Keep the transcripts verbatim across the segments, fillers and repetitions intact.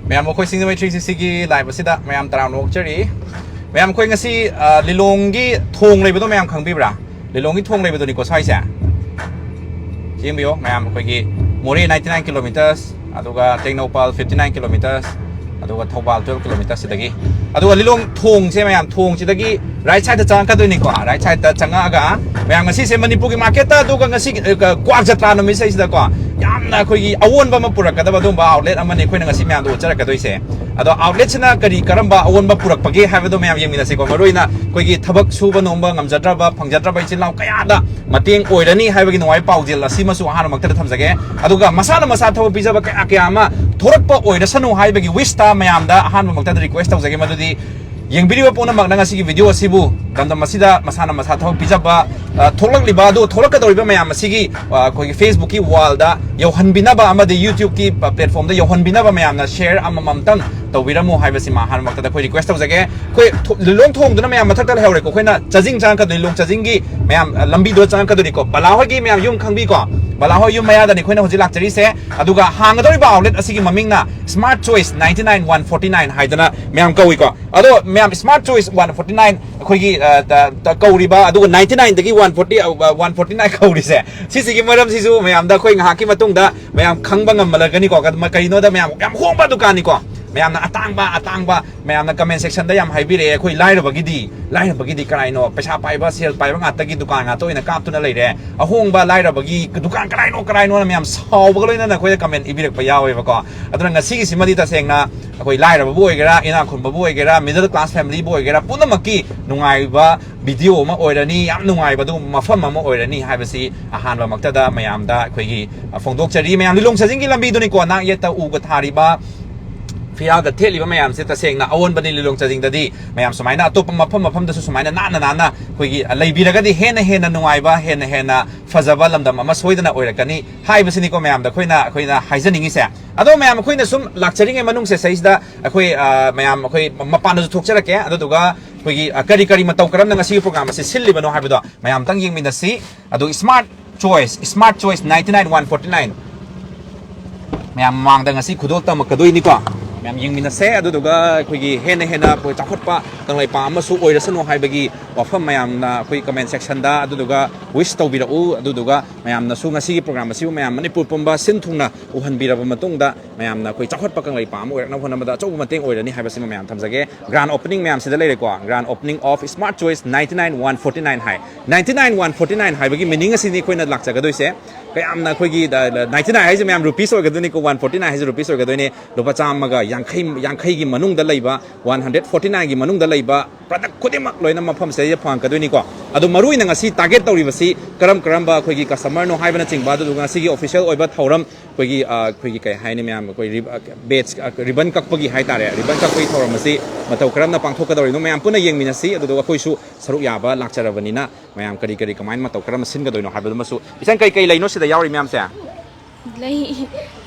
ꯃꯌꯥꯝ, ꯑꯩꯈꯣꯏ ꯁꯤꯡꯖꯃꯩ three ꯁꯤꯛꯁꯇꯤꯒꯤ life ꯑꯁꯤꯗ ꯃꯌꯥꯝ ꯇꯔꯥꯝꯅ ꯑꯣꯛꯆꯔꯤ꯫ ꯃꯌꯥꯝ, ꯑꯩꯈꯣꯏ ꯉꯁꯤ, ꯑ, ꯂꯤꯂꯣꯡꯒꯤ ꯊꯣꯡ ꯂꯩꯕꯗꯣ ꯃꯌꯥꯝ ꯈꯪꯕꯤꯕ꯭ꯔꯥ? ꯂꯤꯂꯣꯡꯒꯤ ꯊꯣꯡ ꯂꯩꯕꯗꯨꯅꯤꯀꯣ ꯁ꯭ꯋꯥꯏꯁꯦ꯫ ꯌꯦꯡꯕꯤꯌꯣ ꯃꯌꯥꯝ, ꯑꯩꯈꯣꯏꯒꯤ ꯃꯣꯔꯦ ninety nine kilometers, ꯑꯗꯨꯒ ꯇꯦꯡꯅꯧꯄꯜ fifty nine kilometers, ꯑꯗꯨꯒ ꯊꯧꯕꯥꯜ twelve kilometers ꯁꯤꯗꯒꯤ꯫ ꯑꯗꯨꯒ ꯂꯤꯂꯣꯡ ꯊꯣꯡꯁꯦ ꯃꯌꯥꯝ, ꯊꯣꯡꯁꯤꯗꯒꯤ right side ꯇ ꯆꯪꯉꯛꯀꯗꯣꯏꯅꯤꯀꯣ꯫ Right side ꯇ ꯆꯪꯉꯛꯑꯒ ꯃꯌꯥꯝ, ꯉꯁꯤꯁꯦ ꯃꯅꯤꯄꯨꯔꯒꯤ market ꯇ, ꯑꯗꯨꯒ ꯉꯁꯤ, ꯑ, ꯀ꯭ꯋꯥꯛ ꯖꯇ꯭ꯔꯥ ꯅꯨꯃꯤꯠꯁꯤꯗꯩꯁꯤꯗꯀꯣ, ꯌꯥꯝꯅ ꯑꯩꯈꯣꯏꯒꯤ ꯑꯑꯣꯟꯕ ꯑꯃ ꯄꯨꯔꯛꯀꯗꯕ ꯑꯗꯨꯒꯨꯝꯕ outlet ꯑꯃꯅꯤ ꯑꯩꯈꯣꯏꯅ ꯉꯁꯤ ꯃꯌꯥꯝꯗ ꯎꯠꯆꯔꯛꯀꯗꯣꯏꯁꯦ꯫ ꯑꯗꯣ outlet ꯁꯤꯅ ꯀꯔꯤ ꯀꯔꯝꯕ ꯑꯑꯣꯟꯕ ꯄꯨꯔꯛꯄꯒꯦ ꯍꯥꯏꯕꯗꯣ ꯃꯌꯥꯝ ꯌꯦꯡꯃꯤꯟꯅꯁꯤꯀꯣ꯫ ꯃꯔꯨꯑꯣꯏꯅ ꯑꯩꯈꯣꯏꯒꯤ ꯊꯕꯛ ꯁꯨꯕ ꯅꯣꯝꯕ ꯉꯝꯖꯗ꯭ꯔꯕ, ꯐꯪꯖꯗ꯭ꯔꯕ ꯏꯆꯤꯜ ꯏꯅꯥꯎ ꯀꯌꯥꯗ ꯃꯇꯦꯡ ꯑꯣꯏꯔꯅꯤ ꯍꯥꯏꯕꯒꯤ ꯅꯨꯡꯉꯥꯏ ꯄꯥꯎꯖꯦꯜ ꯑꯁꯤꯃꯁꯨ ꯑꯍꯥꯟꯕꯃꯛꯇꯗ ꯊꯝꯖꯒꯦ꯫ ꯑꯗꯨꯒ ꯃꯁꯥꯅ ꯃꯁꯥ ꯊꯕꯛ ꯄꯤꯖꯕ ꯀꯌꯥ ꯀꯌꯥ ꯑꯃ ꯊꯣꯔꯛꯄ ꯑꯣꯏꯔꯁꯅꯨ ꯍꯥꯏꯕꯒꯤ wish ꯇ ꯃꯌꯥꯝꯗ ꯑꯍꯥꯟꯕꯃꯛꯇꯗ request ꯇꯧꯖꯒꯦ꯫ ꯃꯗꯨꯗꯤ ꯌꯦꯡꯕꯤꯔꯤꯕ ꯄꯨꯝꯅꯃꯛꯅ ꯉꯁꯤꯒꯤ video ꯑꯁꯤꯕꯨ ꯂꯝꯗꯝ ꯑꯁꯤꯗ ꯃꯁꯥꯅ ꯃꯁꯥ ꯊꯕꯛ ꯄꯤꯖꯕ, ꯑ, ꯊꯣꯛꯂꯛꯂꯤꯕ ꯑꯗꯨ ꯊꯣꯛꯂꯛꯀꯗꯧꯔꯤꯕ ꯃꯌꯥꯝ ꯑꯁꯤꯒꯤ, ꯑ, ꯑꯩꯈꯣꯏꯒꯤ Facebook ꯀꯤ wall ꯗ ꯌꯧꯍꯟꯕꯤꯅꯕ ꯑꯃꯗꯤ YouTube ꯀꯤ platform ꯗ ꯌꯧꯍꯟꯕꯤꯅꯕ ꯃꯌꯥꯝꯅ share ꯑꯃꯃꯝꯇꯪ ꯇꯧꯕꯤꯔꯝꯃꯨ ꯍꯥꯏꯕꯁꯤꯃ ꯑꯍꯥꯟꯕꯃꯛꯇꯗ ꯑꯩꯈꯣꯏ request ꯇꯧꯖꯒꯦ꯫ ꯑꯩꯈꯣꯏ ꯊꯣ-, ꯂꯤꯂꯣꯡ ꯊꯣꯡꯗꯨꯅ ꯃꯌꯥꯝ ꯃꯊꯛꯇ ꯂꯩꯍꯧꯔꯦꯀꯣ꯫ ꯑꯩꯈꯣꯏꯅ ꯆꯥꯖꯤꯡ ꯆꯪꯉꯛꯀꯗꯣꯏꯅꯤ, ꯂꯤꯂꯣꯡ ꯆꯥꯖꯤꯡꯒꯤ ꯃꯌꯥꯝ, ꯑ, ꯂꯝꯕꯤꯗꯨꯗ ꯆꯪꯉꯛꯀꯗꯣꯏꯅꯤꯀꯣ꯫ ꯕꯂꯥ ꯍꯣꯏꯒꯤ ꯃꯌꯥꯝ ꯌꯨꯝ ꯈꯪꯕꯤꯀꯣ꯫ ꯕꯂꯥ ꯍꯣꯏ ꯌꯨꯝ ꯃꯌꯥꯗꯅꯤ ꯑꯩꯈꯣꯏꯅ ꯍꯧꯖꯤꯛ ꯂꯥꯛꯆꯔꯤꯁꯦ꯫ ꯑꯗꯨꯒ ꯍꯥꯡꯒꯗꯧꯔꯤꯕ outlet ꯑꯁꯤꯒꯤ ꯃꯃꯤꯡꯅ Smart Choice ninety nine one forty nine ꯍꯥꯏꯗꯅ ꯃꯌꯥꯝ ꯀꯧꯏꯀꯣ꯫ ꯑꯗꯣ ꯃꯌꯥꯝ, Smart Choice one forty nine ꯑꯩꯈꯣꯏꯒꯤ, ꯑ, ꯇ-, ꯇ-, ꯀꯧꯔꯤꯕ, ꯑꯗꯨꯒ ninety nine ꯗꯒꯤ one forty, ꯑ, one forty nine ꯀꯧꯔꯤꯁꯦ, ꯁꯤꯁꯤꯒꯤ ꯃꯔꯝꯁꯤꯁꯨ ꯃꯌꯥꯝꯗ ꯑꯩꯈꯣꯏ ꯉꯥꯏꯍꯥꯛꯀꯤ ꯃꯇꯨꯡꯗ ꯃꯌꯥꯝ ꯈꯪꯕ ꯉꯝꯃꯜꯂꯒꯅꯤꯀꯣ꯫ ꯀ-, ꯀꯩꯅꯣꯗ ꯃꯌꯥꯝ ꯌꯥꯝ ꯍꯣꯡꯕ ꯗꯨꯀꯥꯟꯅꯤꯀꯣ꯫ ꯃꯌꯥꯝꯅ ꯑꯇꯥꯡꯕ, ꯑꯇꯥꯡꯕ, ꯃꯌꯥꯝꯅ comment section ꯗ ꯌꯥꯝ ꯍꯥꯏꯕꯤꯔꯛꯑꯦ, ꯑꯩꯈꯣꯏ ꯂꯥꯏꯔꯕꯒꯤꯗꯤ, ꯂꯥꯏꯔꯕꯒꯤꯗꯤ ꯀꯔꯥꯏꯅꯣ? ꯄꯩꯁꯥ ꯄꯥꯏꯕ, ꯁꯦꯜ ꯄꯥꯏꯕ ꯉꯥꯛꯇꯒꯤ ꯗꯨꯀꯥꯟ ꯉꯥꯛꯇ ꯑꯣꯏꯅ ꯀꯥꯞꯇꯨꯅ ꯂꯩꯔꯦ꯫ ꯑꯍꯣꯡꯕ ꯂꯥꯏꯔꯕꯒꯤ ꯗꯨꯀꯥꯟ ꯀꯔꯥꯏꯅꯣ, ꯀꯔꯥꯏꯅꯣꯅ ꯃꯌꯥꯝ ꯁꯥꯎꯕꯒ ꯂꯣꯏꯅꯅ ꯑꯩꯈꯣꯏꯗ comment ꯏꯕꯤꯔꯛꯄ ꯌꯥꯎꯋꯦꯕꯀꯣ꯫ ꯑꯗꯨꯅ ꯉꯁꯤꯒꯤꯁꯤꯃꯗꯤ ꯇꯁꯦꯡꯅ ꯑꯩꯈꯣꯏ ꯂꯥꯏꯔꯕꯕꯨ ꯑꯣꯏꯒꯦꯔꯥ, ꯏꯅꯥꯛ ꯈꯨꯟꯕꯕꯨ ꯑꯣꯏꯒꯦꯔꯥ, middle class family ꯕꯨ ꯑꯣꯏꯒꯦꯔꯥ, ꯄꯨꯝꯅꯃꯛꯀꯤ ꯅꯨꯡꯉꯥꯏꯕ video ꯑꯃ ꯑꯣꯏꯔꯅꯤ, ꯌꯥꯝ ꯅꯨꯡꯉꯥꯏꯕ ꯑꯗꯨꯒꯨꯝꯕ ꯃꯐꯝ ꯑꯃ ꯑꯣꯏꯔꯅꯤ ꯍꯥꯏꯕꯁꯤ ꯑꯍꯥꯟꯕꯃꯛꯇꯗ ꯃꯌꯥꯝꯗ ꯑꯩꯈꯣꯏꯒꯤ, ꯑ, ꯐꯣꯡꯗꯣꯛꯆꯔꯤ꯫ ꯃꯌꯥꯝ, ꯂꯤꯂꯣꯡ ꯆꯥꯖꯤꯡꯒꯤ ꯂꯝꯕꯤꯗꯨꯅꯤꯀꯣ, ꯅꯥꯛ ꯌꯦꯠꯇ ꯎꯒ ꯊꯥꯔꯤꯕ, ꯐꯤꯔꯥꯜꯒ ꯊꯦꯠꯂꯤꯕ ꯃꯌꯥꯝꯁꯦ ꯇꯁꯦꯡꯅ ꯑꯑꯣꯟꯕꯅꯤ꯫ ꯂꯤꯂꯣꯡ ꯆꯥꯖꯤꯡꯗꯗꯤ ꯃꯌꯥꯝ ꯁꯨꯃꯥꯏꯅ ꯑꯇꯣꯞꯄ ꯃꯐꯝ ꯃꯐꯝꯗꯁꯨ ꯁꯨꯃꯥꯏꯅ ꯅꯥꯟꯅ ꯅꯥꯟꯅ ꯑꯩꯈꯣꯏꯒꯤ, ꯑ, ꯂꯩꯕꯤꯔꯒꯗꯤ ꯍꯦꯟꯅ ꯍꯦꯟꯅ ꯅꯨꯡꯉꯥꯏꯕ, ꯍꯦꯟꯅ ꯍꯦꯟꯅ ꯐꯖꯕ ꯂꯝꯗꯝ ꯑꯃ ꯁꯣꯏꯗꯅ ꯑꯣꯏꯔꯛꯀꯅꯤ ꯍꯥꯏꯕꯁꯤꯅꯤꯀꯣ ꯃꯌꯥꯝꯗ ꯑꯩꯈꯣꯏꯅ, ꯑꯩꯈꯣꯏꯅ ꯍꯥꯏꯖꯅꯤꯡꯉꯤꯁꯦ꯫ ꯑꯗꯣ ꯃꯌꯥꯝ, ꯑꯩꯈꯣꯏꯅ ꯁꯨꯝ ꯂꯥꯛꯆꯔꯤꯉꯩ ꯃꯅꯨꯡꯁꯦ ꯁꯩꯁꯤꯗ ꯑꯩꯈꯣꯏ, ꯑ, ꯃꯌꯥꯝ ꯑꯩꯈꯣꯏ ꯃꯄꯥꯟꯗꯁꯨ ꯊꯣꯛꯆꯔꯛꯀꯦ꯫ ꯑꯗꯨꯗꯨꯒ ꯑꯩꯈꯣꯏꯒꯤ, ꯑ, ꯀꯔꯤ ꯀꯔꯤ ꯃꯇꯧ ꯀꯔꯝꯅ ꯉꯁꯤꯒꯤ program ꯑꯁꯤ ꯁꯤꯜꯂꯤꯕꯅꯣ ꯍꯥꯏꯕꯗꯣ ꯃꯌꯥꯝꯇꯪ ꯌꯦꯡꯃꯤꯟꯅꯁꯤ꯫ ꯑꯗꯨ Smart Choice, Smart Choice ninety nine one forty nine꯫ ꯃꯌꯥꯝ ꯃꯃꯥꯡꯗ ꯉꯁꯤ ꯈꯨꯗꯣꯜ ꯇꯝꯃꯛꯀꯗꯣꯏꯅꯤꯀꯣ꯫ ꯌꯥꯝ ꯌꯦꯡꯃꯤꯟꯅꯁꯦ, ꯑꯗꯨꯗꯨꯒ ꯑꯩꯈꯣꯏꯒꯤ ꯍꯦꯟꯅ ꯍꯦꯟꯅ ꯑꯩꯈꯣꯏ ꯆꯥꯎꯈꯠꯄ ꯀꯪꯂꯩꯄꯥꯛ ꯑꯃꯁꯨ ꯑꯣꯏꯔꯁꯅꯨ ꯍꯥꯏꯕꯒꯤ ꯋꯥꯐꯝ ꯃꯌꯥꯝꯅ ꯑꯩꯈꯣꯏ comment section ꯗ ꯑꯗꯨꯗꯨꯒ wish ꯇꯧꯕꯤꯔꯛꯎ꯫ ꯑꯗꯨꯗꯨꯒ ꯃꯌꯥꯝꯅꯁꯨ ꯉꯁꯤꯒꯤ program ꯑꯁꯤꯕꯨ ꯃꯌꯥꯝ ꯃꯅꯤꯄꯨꯔ ꯄꯨꯝꯕ ꯁꯤꯟ ꯊꯨꯡꯅ ꯎꯍꯟꯕꯤꯔꯕ ꯃꯇꯨꯡꯗ ꯃꯌꯥꯝꯅ ꯑꯩꯈꯣꯏ ꯆꯥꯎꯈꯠꯄ ꯀꯪꯂꯩꯄꯥꯛ ꯑꯃ ꯑꯣꯏꯔꯛꯅꯕ ꯍꯣꯠꯅꯕꯗ ꯑꯆꯧꯕ ꯃꯇꯦꯡ ꯑꯣꯏꯔꯅꯤ ꯍꯥꯏꯕꯁꯤꯃ ꯃꯌꯥꯝ ꯊꯝꯖꯒꯦ꯫ Grand opening ꯃꯌꯥꯝꯁꯤꯗ ꯂꯩꯔꯦꯀꯣ, grand opening of Smart Choice ninety nine one forty nine high. Ninety nine one forty nine ꯍꯥꯏꯕꯒꯤ meaning ꯑꯁꯤꯅꯤ ꯑꯩꯈꯣꯏꯅ ꯂꯥꯛꯆꯒꯗꯣꯏꯁꯦ꯫ ꯀꯌꯥꯝꯅ ꯑꯩꯈꯣꯏꯒꯤ ninety nine ꯍꯥꯏꯁꯦ ꯃꯌꯥꯝ rupees ꯑꯣꯏꯒꯗꯣꯏꯅꯤꯀꯣ, one forty nine ꯍꯥꯏꯁꯦ rupees ꯑꯣꯏꯒꯗꯣꯏꯅꯤ꯫ ꯂꯨꯄꯥ ꯆꯥꯝꯃꯒ ꯌꯥꯡꯈꯩ, ꯌꯥꯡꯈꯩꯒꯤ ꯃꯅꯨꯡꯗ ꯂꯩꯕ, one hundred forty nine ꯒꯤ ꯃꯅꯨꯡꯗ ꯂꯩꯕ product ꯈꯨꯗꯤꯡꯃꯛ ꯂꯣꯏꯅ ꯃꯐꯝꯁꯤꯗꯩꯗ ꯐꯪꯉꯛꯀꯗꯣꯏꯅꯤꯀꯣ꯫ ꯑꯗꯣ ꯃꯔꯨ ꯑꯣꯏꯅ ꯉꯁꯤ target ꯇꯧꯔꯤꯕꯁꯤ ꯀꯔꯝ ꯀꯔꯝꯕ ꯑꯩꯈꯣꯏꯒꯤ customer ꯅꯣ ꯍꯥꯏꯕꯅꯆꯤꯡꯕ, ꯑꯗꯨꯗꯨꯒ ꯉꯁꯤꯒꯤ official ꯑꯣꯏꯕ ꯊꯧꯔꯝ ꯑꯩꯈꯣꯏꯒꯤ, ꯑ, ꯑꯩꯈꯣꯏꯒꯤ ꯀꯩ ꯍꯥꯏꯅꯤ ꯃꯌꯥꯝ, ꯑꯩꯈꯣꯏ ꯔꯤ-, ꯑ, badge, ꯑ, ribbon ꯀꯛꯄꯒꯤ ꯍꯥꯏꯇꯥꯔꯦ, ribbon ꯀꯛꯄꯒꯤ ꯊꯧꯔꯝ ꯑꯁꯤ ꯃꯇꯧ ꯀꯔꯝꯅ ꯄꯥꯡꯊꯣꯛꯀꯗꯧꯔꯤꯅꯣ ꯃꯌꯥꯝ ꯄꯨꯟꯅ ꯌꯦꯡꯃꯤꯟꯅꯁꯤ꯫ ꯑꯗꯨꯗꯨꯒ ꯑꯩꯈꯣꯏꯁꯨ ꯁꯔꯨꯛ ꯌꯥꯕ ꯂꯥꯛꯆꯔꯕꯅꯤꯅ ꯃꯌꯥꯝ ꯀꯔꯤ ꯀꯔꯤ ꯀꯃꯥꯏꯅ ꯃꯇꯧ ꯀꯔꯝꯅ ꯁꯤꯟꯒꯗꯣꯏꯅꯣ ꯍꯥꯏꯕꯗꯨꯃꯁꯨ꯫ ꯏꯆꯟ, ꯀꯩ ꯀꯩ ꯂꯩꯅꯣ ꯁꯤꯗ ꯌꯥꯎꯔꯤ ꯃꯌꯥꯝꯁꯦ? ꯂꯩ꯫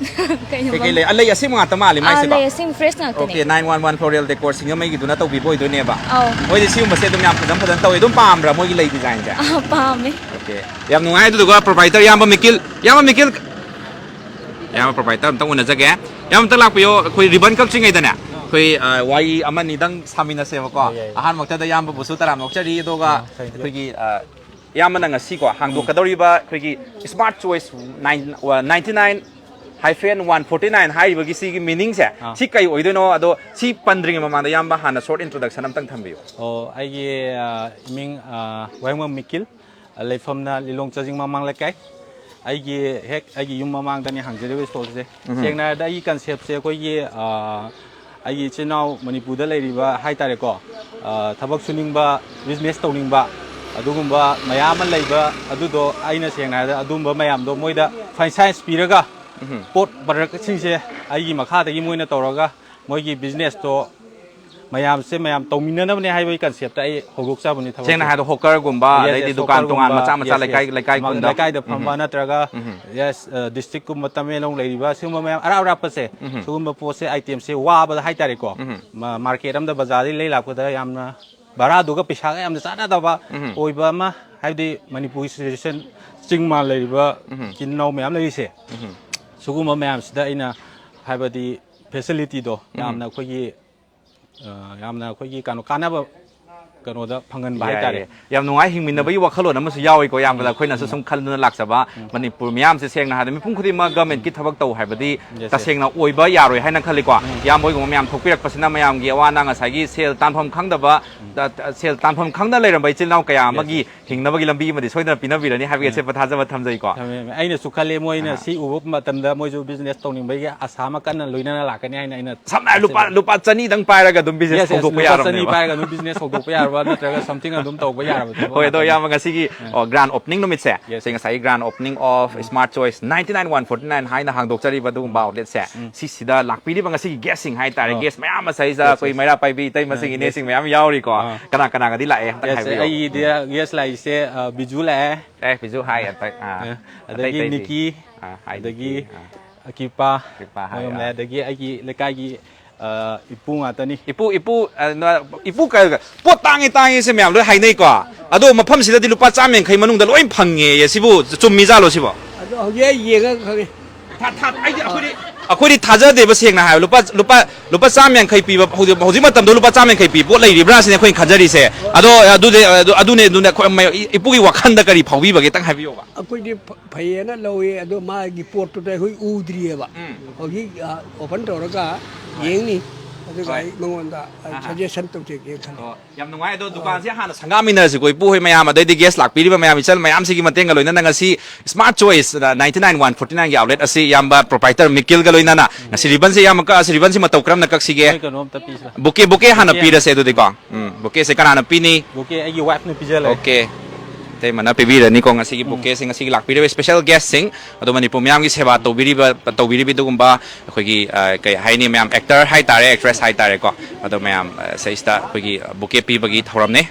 ꯀꯩ ꯀꯩ ꯂꯩ? ꯑ, ꯂꯩ ꯑꯁꯦꯡꯕ ꯉꯥꯛꯇ ꯃꯥꯜꯂꯤ ꯑꯥ, ꯃꯥꯏꯁꯤꯀꯣ꯫ ꯂꯩ, ꯑꯁꯦꯡꯕ fresh ꯉꯥꯛꯇꯅꯦ꯫ Okay, nine one one floral decor ꯁꯤꯡꯖꯃꯩꯒꯤꯗꯨꯅ ꯇꯧꯕꯤꯕ ꯑꯣꯏꯗꯣꯏꯅꯦꯕ꯫ ꯑꯧ꯫ ꯃꯣꯏꯗꯤ ꯁꯤꯒꯨꯝꯕꯁꯦ ꯑꯗꯨꯝ ꯌꯥꯝ ꯐꯖ ꯐꯖꯅ ꯇꯧꯋꯤ꯫ ꯑꯗꯨꯝ ꯄꯥꯝꯕ꯭ꯔꯥ ꯃꯣꯏꯒꯤ ꯂꯩ design ꯁꯦ? ꯑꯥ, ꯄꯥꯝꯃꯦ꯫ Okay, ꯌꯥꯝ ꯅꯨꯡꯉꯥꯏ꯫ ꯑꯗꯨꯗꯨꯒ proprietor ꯏꯌꯥꯝꯕ ꯃꯤꯀꯤꯜ, ꯏꯌꯥꯝꯕ ꯃꯤꯀꯤꯜ, ꯏꯌꯥꯝꯕ proprietor ꯑꯝꯇꯪ ꯎꯅꯖꯒꯦ꯫ ꯏꯌꯥꯝꯕ ꯑꯝꯇ ꯂꯥꯛꯄꯤꯌꯣ꯫ ꯑꯩꯈꯣꯏ ribbon ꯀꯛꯇ꯭ꯔꯤꯉꯩꯗꯅꯦ ꯑꯩꯈꯣꯏ, ꯑ, ꯋꯥꯔꯤ ꯑꯃ ꯑꯅꯤꯗꯪ ꯁꯥꯃꯤꯟꯅꯁꯦꯕꯀꯣ꯫ ꯌꯥꯏ, ꯌꯥꯏ꯫ ꯑꯍꯥꯟꯕꯃꯛꯇꯗ ꯏꯌꯥꯝꯕꯕꯨꯁꯨ ꯇꯔꯥꯝꯅ ꯑꯣꯛꯆꯔꯤ꯫ ꯑꯗꯨꯒ ꯑꯥ, thank you꯫ ꯑꯩꯈꯣꯏꯒꯤ, ꯑ, ꯏꯌꯥꯝꯕꯅ ꯉꯁꯤꯀꯣ ꯍꯥꯡꯗꯣꯛꯀꯗꯧꯔꯤꯕ ꯑꯩꯈꯣꯏꯒꯤ Smart Choice ninety nine hyphen one forty nine ꯍꯥꯏꯔꯤꯕꯒꯤ ꯁꯤꯒꯤ meaning ꯁꯦ ꯑꯥ꯫ ꯁꯤ ꯀꯩ ꯑꯣꯏꯗꯣꯏꯅꯣ? ꯑꯗꯣ ꯁꯤ ꯄꯟꯗ꯭ꯔꯤꯉꯩ ꯃꯃꯥꯡꯗ ꯏꯌꯥꯝꯕ ꯍꯥꯟꯅ short introduction ꯑꯝꯇꯪ ꯊꯝꯕꯤꯌꯨ꯫ ꯑꯣ, ꯑꯩꯒꯤ ꯑ, ꯏꯃꯤꯡ ꯑ, ꯋꯥꯍꯦꯡꯕꯝ ꯃꯤꯀꯤꯜ, ꯑ, ꯂꯩꯐꯝꯅ ꯂꯤꯂꯣꯡ ꯆꯥꯖꯤꯡ ꯃꯃꯥꯡ ꯂꯩꯀꯥꯏ꯫ ꯑꯩꯒꯤ ꯍꯦꯛ ꯑꯩꯒꯤ ꯌꯨꯝ ꯃꯃꯥꯡꯗꯅꯤ ꯍꯥꯡꯖꯔꯤꯕ stall ꯁꯦ꯫ ꯁꯦꯡꯅ ꯍꯥꯏꯔꯕꯗ ꯑꯩꯒꯤ concept ꯁꯦ ꯑꯩꯈꯣꯏꯒꯤ, ꯑ, ꯑꯩꯒꯤ ꯏꯆꯤꯟ ꯏꯅꯥꯎ ꯃꯅꯤꯄꯨꯔꯗ ꯂꯩꯔꯤꯕ ꯍꯥꯏꯇꯥꯔꯦꯀꯣ, ꯑ, ꯊꯕꯛ ꯁꯨꯅꯤꯡꯕ, business ꯇꯧꯅꯤꯡꯕ ꯑꯗꯨꯒꯨꯝꯕ ꯃꯌꯥꯝ ꯑꯃ ꯂꯩꯕ, ꯑꯗꯨꯗꯣ ꯑꯩꯅ ꯁꯦꯡꯅ ꯍꯥꯏꯔꯕꯗ ꯑꯗꯨꯒꯨꯝꯕ ꯃꯌꯥꯝꯗꯣ ꯃꯣꯏꯗ franchise ꯄꯤꯔꯒ ꯄꯣꯠ product ꯁꯤꯡꯁꯦ ꯑꯩꯒꯤ ꯃꯈꯥꯗꯒꯤ ꯃꯣꯏꯅ ꯇꯧꯔꯒ ꯃꯣꯏꯒꯤ business ꯇꯣ ꯃꯌꯥꯝꯁꯦ ꯃꯌꯥꯝ ꯇꯧꯃꯤꯟꯅꯅꯕꯅꯦ ꯍꯥꯏꯕꯒꯤ concept ꯇ ꯑꯩ ꯍꯧꯗꯣꯛꯆꯕꯅꯤ ꯊꯕꯛꯁꯦ꯫ ꯁꯦꯡꯅ ꯍꯥꯏꯔꯕꯗ hawker ꯒꯨꯝꯕ, Yes, ꯑꯗꯩꯗꯤ yes, ꯗꯨꯀꯥꯟ hawker ꯇꯣꯉꯥꯟ ꯒꯨꯝꯕ, ꯃꯆꯥ ꯃꯆꯥ yes, ꯂꯩꯀꯥꯏ yes. ꯂꯩꯀꯥꯏ ꯃ-, ꯄꯨꯟꯗ꯫ ꯂꯩꯀꯥꯏꯗ ꯐꯝꯕ ꯅꯠꯇ꯭ꯔꯒ, yes, ꯑ, district ꯀꯨꯝꯕ ꯇꯃꯦꯡꯂꯣꯡ ꯂꯩꯔꯤꯕ ꯁꯤꯒꯨꯝꯕ ꯃꯌꯥꯝ ꯑꯔꯥꯞ ꯑꯔꯥꯞꯄꯁꯦ, ꯁꯤꯒꯨꯝꯕ ꯄꯣꯠꯁꯦ item ꯁꯦ ꯋꯥꯕꯗ ꯍꯥꯏꯇꯥꯔꯦꯀꯣ꯫ ꯃ-, market ꯑꯃꯗ ꯕꯖꯥꯔꯗꯒꯤ ꯂꯩ ꯂꯥꯛꯄꯗ ꯌꯥꯝꯅ ꯚꯔꯥꯗꯨꯒ ꯄꯩꯁꯥꯒ ꯌꯥꯝꯅ ꯆꯥꯟꯅꯗꯕ ꯑꯣꯏꯕ ꯑꯃ, ꯍꯥꯏꯕꯗꯤ ꯃꯅꯤꯄꯨꯔꯒꯤ situation, ꯆꯤꯡ ꯃꯥꯟ ꯂꯩꯔꯤꯕ ꯏꯆꯤꯟ ꯏꯅꯥꯎ ꯃꯌꯥꯝ ꯂꯩꯔꯤꯁꯦ, ꯁꯤꯒꯨꯝꯕ ꯃꯌꯥꯝꯁꯤꯗ ꯑꯩꯅ ꯍꯥꯏꯕꯗꯤ ꯐꯦꯁꯤꯂꯤꯇꯤꯗꯣ ꯌꯥꯝꯅ ꯑꯩꯈꯣꯏꯒꯤ ꯑ, ꯌꯥꯝꯅ ꯑꯩꯈꯣꯏꯒꯤ ꯀꯩꯅꯣ ꯀꯥꯟꯅꯕ ꯀꯩꯅꯣꯗ ꯐꯪꯍꯟꯕ ꯌꯥꯏ, ꯍꯥꯏꯇꯥꯔꯦ꯫ ꯌꯥꯏ꯫ ꯌꯥꯝ ꯅꯨꯡꯉꯥꯏ, ꯍꯤꯡꯃꯤꯟꯅꯕꯒꯤ ꯋꯥꯈꯜꯂꯣꯟ ꯑꯃꯁꯨ ꯌꯥꯎꯏꯀꯣ, ꯏꯌꯥꯝꯕꯗ ꯑꯩꯈꯣꯏꯅꯁꯨ ꯁꯨꯝ ꯈꯟꯗꯨꯅ ꯂꯥꯛꯆꯕ꯫ ꯃꯅꯤꯄꯨꯔ ꯃꯤꯌꯥꯝꯁꯦ ꯁꯦꯡꯅ ꯍꯥꯏꯔꯕꯗ ꯃꯤꯄꯨꯝ ꯈꯨꯗꯤꯡꯃꯛ ꯒꯃꯦꯟꯠꯀꯤ ꯊꯕꯛ ꯇꯧ ꯍꯥꯏꯕꯗꯤ Yes, yes. ꯇꯁꯦꯡꯅ ꯑꯣꯏꯕ ꯌꯥꯔꯣꯏ ꯍꯥꯏꯅ ꯈꯜꯂꯤꯀꯣ꯫ ꯏꯌꯥꯝꯕ ꯍꯣꯏꯒꯨꯝꯕ ꯃꯌꯥꯝ ꯊꯣꯛꯄꯤꯔꯛꯄꯁꯤꯅ ꯃꯌꯥꯝꯒꯤ ꯑꯋꯥ ꯑꯅꯥ, ꯉꯁꯥꯏꯒꯤ ꯁꯦꯜ ꯇꯥꯟꯐꯝ ꯈꯪꯗꯕ, ꯇ-, ꯇ-, ꯁꯦꯜ ꯇꯥꯟꯐꯝ ꯈꯪꯗꯅ ꯂꯩꯔꯝꯕ ꯏꯆꯤꯜ ꯏꯅꯥꯎ ꯀꯌꯥ ꯑꯃꯒꯤ ꯍꯤꯡꯅꯕꯒꯤ ꯂꯝꯕꯤ ꯑꯃꯗꯤ ꯁꯣꯏꯗꯅ ꯄꯤꯅꯕꯤꯔꯅꯤ ꯍꯥꯏꯕꯒꯤ ꯑꯆꯦꯠꯄ ꯊꯥꯖꯕ ꯊꯝꯖꯩꯀꯣ꯫ ꯊꯝꯃꯦ, ꯊꯝꯃꯦ꯫ ꯑꯩꯅꯁꯨ ꯈꯜꯂꯤ, ꯃꯣꯏꯅ ꯁꯤ ꯎꯕ ꯃꯇꯝꯗ ꯃꯣꯏꯁꯨ ꯕꯤꯖꯤꯅꯦꯁ ꯇꯧꯅꯤꯡꯕꯒꯤ ꯑꯁꯥ ꯑꯃ ꯀꯟꯅ ꯂꯣꯏꯅꯅ ꯂꯥꯛꯀꯅꯤ ꯍꯥꯏꯅ ꯑꯩꯅ ꯁꯝꯅ ꯍꯥꯏꯔꯕꯗ ꯂꯨꯄꯥ, ꯂꯨꯄꯥ ꯆꯅꯤꯗꯪ ꯄꯥꯏꯔꯒ ꯑꯗꯨꯝ ꯕꯤꯖꯤꯅꯦꯁ Yes, yes, ꯍꯧꯗꯣꯛꯄ ꯂꯨꯄꯥ ꯆꯅꯤ ꯌꯥꯔꯕꯅꯦꯕ꯫ ꯄꯥꯏꯔꯒ ꯑꯗꯨꯝ ꯕꯤꯖꯤꯅꯦꯁ ꯍꯧꯗꯣꯛꯄ ꯌꯥꯔꯕ, ꯅꯠꯇ꯭ꯔꯒ ꯁꯝꯊꯤꯡ ꯑꯗꯨꯝ ꯇꯧꯕ ꯌꯥꯔꯕ ꯊꯕꯛ ꯍꯣꯏ, ꯑꯗꯣ ꯉꯥꯛꯇꯅꯤ꯫ ꯏꯌꯥꯝꯕ, ꯉꯁꯤꯒꯤ, Yes, ꯑꯣ, yes. ꯒ꯭ꯔꯥꯟ ꯑꯣꯄꯅꯤꯡ ꯅꯨꯃꯤꯠꯁꯦ, Yes, ꯁꯤ yes. ꯉꯁꯥꯏꯒꯤ grand opening of smart choice ninety nine one forty nine ꯍꯥꯏꯅ ꯍꯥꯡꯗꯣꯛꯆꯔꯤꯕ ꯑꯗꯨꯒꯨꯝꯕ ꯑꯥꯎꯠꯂꯦꯠꯁꯦ, ꯁꯤꯁꯤꯗ ꯂꯥꯛꯄꯤꯔꯤꯕ ꯉꯁꯤꯒꯤ ꯒꯦꯁꯁꯤꯡ ꯍꯥꯏꯇꯥꯔꯦ, ꯑꯥ꯫ ꯒꯦꯁ ꯃꯌꯥꯝ ꯑꯃ ꯁꯤꯗꯩꯁꯤꯗ Yes, ꯑꯩꯈꯣꯏ yes. ꯃꯩꯔꯥ ꯄꯥꯏꯕꯤ ꯏꯇꯩꯃꯁꯤꯡ, Yes, yes. ꯏꯅꯦꯁꯤꯡ ꯃꯌꯥꯝ ꯌꯥꯎꯔꯤꯀꯣ꯫ ꯑꯥ꯫ ꯀꯅꯥ ꯀꯅꯥꯒꯗꯤ ꯂꯥꯛꯑꯦ, ꯑꯝꯇ Yes, ꯍꯥꯏꯕꯤꯌꯨ꯫ ꯑꯩꯒꯤꯗꯤ ꯒꯦꯁ ꯂꯥꯛꯏꯁꯦ, ꯑ, ꯕꯤꯖꯨ ꯂꯥꯛꯑꯦ꯫ ꯑꯦ, ꯕꯤꯖꯨ ꯍꯥꯏ, ꯑꯇꯩ, ꯑꯥ, ꯑꯦ, ꯑꯇꯩ, ꯑꯗꯒꯤ ꯑꯇꯩꯗꯤ? ꯅꯤꯀꯤ, ꯑꯥ, ꯍꯥꯏ, ꯑꯗꯒꯤ ꯅꯤꯀꯤ, ꯑꯥ꯫ ꯑꯀꯤꯄꯥ, ꯑꯀꯤꯄꯥ ꯍꯥꯏ, ꯃꯣꯏ ꯑꯍꯨꯝ ꯑꯥ꯫ ꯂꯥꯛꯑꯦ꯫ ꯑꯗꯒꯤ ꯑꯩꯒꯤ ꯂꯩꯀꯥꯏꯒꯤ, ꯑ, ꯏꯄꯨ ꯉꯥꯛꯇꯅꯤ꯫ ꯏꯄꯨ, ꯏꯄꯨ, ꯑ, ꯅ-, ꯏꯄꯨ ꯀ-, ꯄꯣꯠ ꯇꯥꯡꯉꯤ, ꯇꯥꯡꯉꯤ ꯁꯦ ꯃꯌꯥꯝ ꯂꯣꯏ ꯍꯥꯏꯅꯩꯀꯣ꯫ ꯑꯗꯣ ꯃꯐꯝꯁꯤꯗꯗꯤ ꯂꯨꯄꯥ ꯆꯥꯝ ꯌꯥꯡꯈꯩ ꯃꯅꯨꯡꯗ ꯂꯣꯏ ꯐꯪꯉꯦ꯫ ꯁꯤꯕꯨ ꯆꯨꯝꯃꯤꯖꯥꯠꯂꯣ ꯁꯤꯕꯣ? ꯑꯗꯣ ꯍꯧꯖꯤꯛ ꯑꯩ ꯌꯦꯡꯉꯒ ꯈꯪꯉꯤ꯫ ꯊꯥ-, ꯊꯥ-, ꯑꯩꯗꯤ ꯑꯩꯈꯣꯏꯗꯤ, ꯑꯩꯈꯣꯏꯗꯤ ꯊꯥꯖꯗꯦꯕ, ꯁꯦꯡꯅ ꯍꯥꯏꯕ꯫ ꯂꯨꯄꯥ, ꯂꯨꯄꯥ, ꯂꯨꯄꯥ ꯆꯥꯝ ꯌꯥꯡꯈꯩ ꯄꯤꯕ, ꯍꯧꯖꯤꯛ, ꯍꯧꯖꯤꯛ ꯃꯇꯝꯗ ꯂꯨꯄꯥ ꯆꯥꯝ ꯌꯥꯡꯈꯩ ꯄꯤ ꯄꯣꯠ ꯂꯩꯔꯤꯕ꯭ꯔꯥ ꯁꯤꯅꯤ ꯑꯩꯈꯣꯏꯅ ꯈꯟꯖꯔꯤꯁꯦ꯫ ꯑꯗꯣ ꯑꯗꯨꯗꯤ, ꯑꯗꯨ, ꯑꯗꯨꯅꯦ, ꯑꯗꯨꯅꯦ, ꯑꯩꯈꯣꯏ ꯃ-, ꯏꯄꯨꯒꯤ ꯋꯥꯈꯜꯗ ꯀꯔꯤ ꯐꯥꯎꯕꯤꯕꯒꯦ? ꯈꯤꯇꯪ ꯍꯥꯏꯕꯤꯌꯣꯕ꯫ ꯑꯩꯈꯣꯏꯗꯤ ꯐ-, ꯐꯩꯌꯦꯅ ꯂꯧꯏ, ꯑꯗꯣ ꯃꯥꯒꯤ ꯄꯣꯠꯇꯨꯗꯤ ꯑꯩꯈꯣꯏ ꯎꯗ꯭ꯔꯤꯑꯕ꯫ ꯍꯧꯖꯤꯛ, ꯑ, ꯑꯣꯄꯟ ꯇꯧꯔꯒ ꯌꯦꯡꯅꯤ, ꯑꯗꯨꯒ ꯍꯣꯏ꯫ ꯑꯩ ꯃꯉꯣꯟꯗ ꯑꯩ ꯑꯍꯥ꯫ ꯁꯖꯦꯁꯟ ꯇꯧꯖꯒꯦ ꯈꯜꯂꯤ꯫ ꯑꯣ, ꯌꯥꯝ ꯅꯨꯡꯉꯥꯏ꯫ ꯑꯗꯣ ꯗꯨꯀꯥꯟꯁꯦ ꯍꯥꯟꯅ ꯁꯪꯒꯥꯃꯤꯟꯅꯔꯁꯤꯀꯣ, ꯏꯄꯨ ꯍꯣꯏ ꯃꯌꯥꯝ, ꯑꯗꯩꯗꯤ ꯒꯦꯁ ꯂꯥꯛꯄꯤꯔꯤꯕ ꯃꯌꯥꯝ, ꯏꯆꯜ ꯃꯌꯥꯝꯁꯤꯒꯤ ꯃꯇꯦꯡꯒ ꯂꯣꯏꯅꯅ ꯉꯁꯤ smart choice ninety nine one forty ꯅꯥꯏꯟꯒꯤ ꯑꯥꯎꯠꯂꯦꯠ ꯑꯁꯤ ꯏꯌꯥꯝꯕ ꯄ꯭ꯔꯣꯄꯥꯏꯇꯔ ꯃꯤꯀꯤꯜꯒ ꯂꯣꯏꯅꯅ ꯉꯁꯤ ꯔꯤꯕꯟꯁꯦ ꯏꯌꯥꯝꯕ ꯀꯛꯑꯁꯤ, ꯔꯤꯕꯟꯁꯤ ꯃꯇꯧ ꯀꯔꯝꯅ ꯀꯛꯁꯤꯒꯦ? ꯃꯣꯏ ꯀꯩꯅꯣꯝꯇ ꯄꯤꯁꯤꯔꯥ? ꯕꯨꯀꯦ, ꯕꯨꯀꯦ ꯍꯥꯟꯅ ꯕꯨꯀꯦ꯫ ꯄꯤꯔꯁꯦ ꯑꯗꯨꯗꯤꯀꯣ꯫ ꯎꯝ, ꯕꯨꯀꯦꯁꯦ ꯀꯅꯥꯅ ꯄꯤꯅꯤ? ꯕꯨꯀꯦ ꯑꯩꯒꯤ ꯋꯥꯏꯐꯅ ꯄꯤꯖꯜꯂꯦ꯫ ꯑꯣꯀꯦ꯫ ꯏꯇꯩꯃꯅ ꯄꯤꯕꯤꯔꯅꯤꯀꯣ ꯉꯁꯤꯒꯤ ꯕꯨꯀꯦꯁꯦ, ꯉꯁꯤꯒꯤ ꯂꯥꯛꯄꯤꯔꯤꯕ ꯏꯁꯄꯦꯁꯦꯜ ꯒꯦꯁꯁꯤꯡ, ꯑꯗꯣ ꯃꯅꯤꯄꯨꯔ ꯃꯤꯌꯥꯝꯒꯤ ꯁꯦꯕꯥ ꯇꯧꯕꯤꯔꯤꯕ, ꯇꯧꯕꯤꯔꯤꯕ ꯑꯗꯨꯒꯨꯝꯕ ꯑꯩꯈꯣꯏꯒꯤ, ꯑ, ꯀꯩ ꯍꯥꯏꯅꯤ, ꯃꯌꯥꯝ ꯑꯦꯛꯇꯔ ꯍꯥꯏꯇꯥꯔꯦ, ꯑꯦꯛꯇ꯭ꯔꯦꯁ ꯍꯥꯏꯇꯥꯔꯦꯀꯣ, ꯑꯗꯣ ꯃꯌꯥꯝ, ꯑ, ꯁꯤꯗꯩꯁꯤꯗ ꯑꯩꯈꯣꯏꯒꯤ, ꯑ, ꯕꯨꯀꯦ ꯄꯤꯕꯒꯤ ꯊꯧꯔꯝꯅꯤ꯫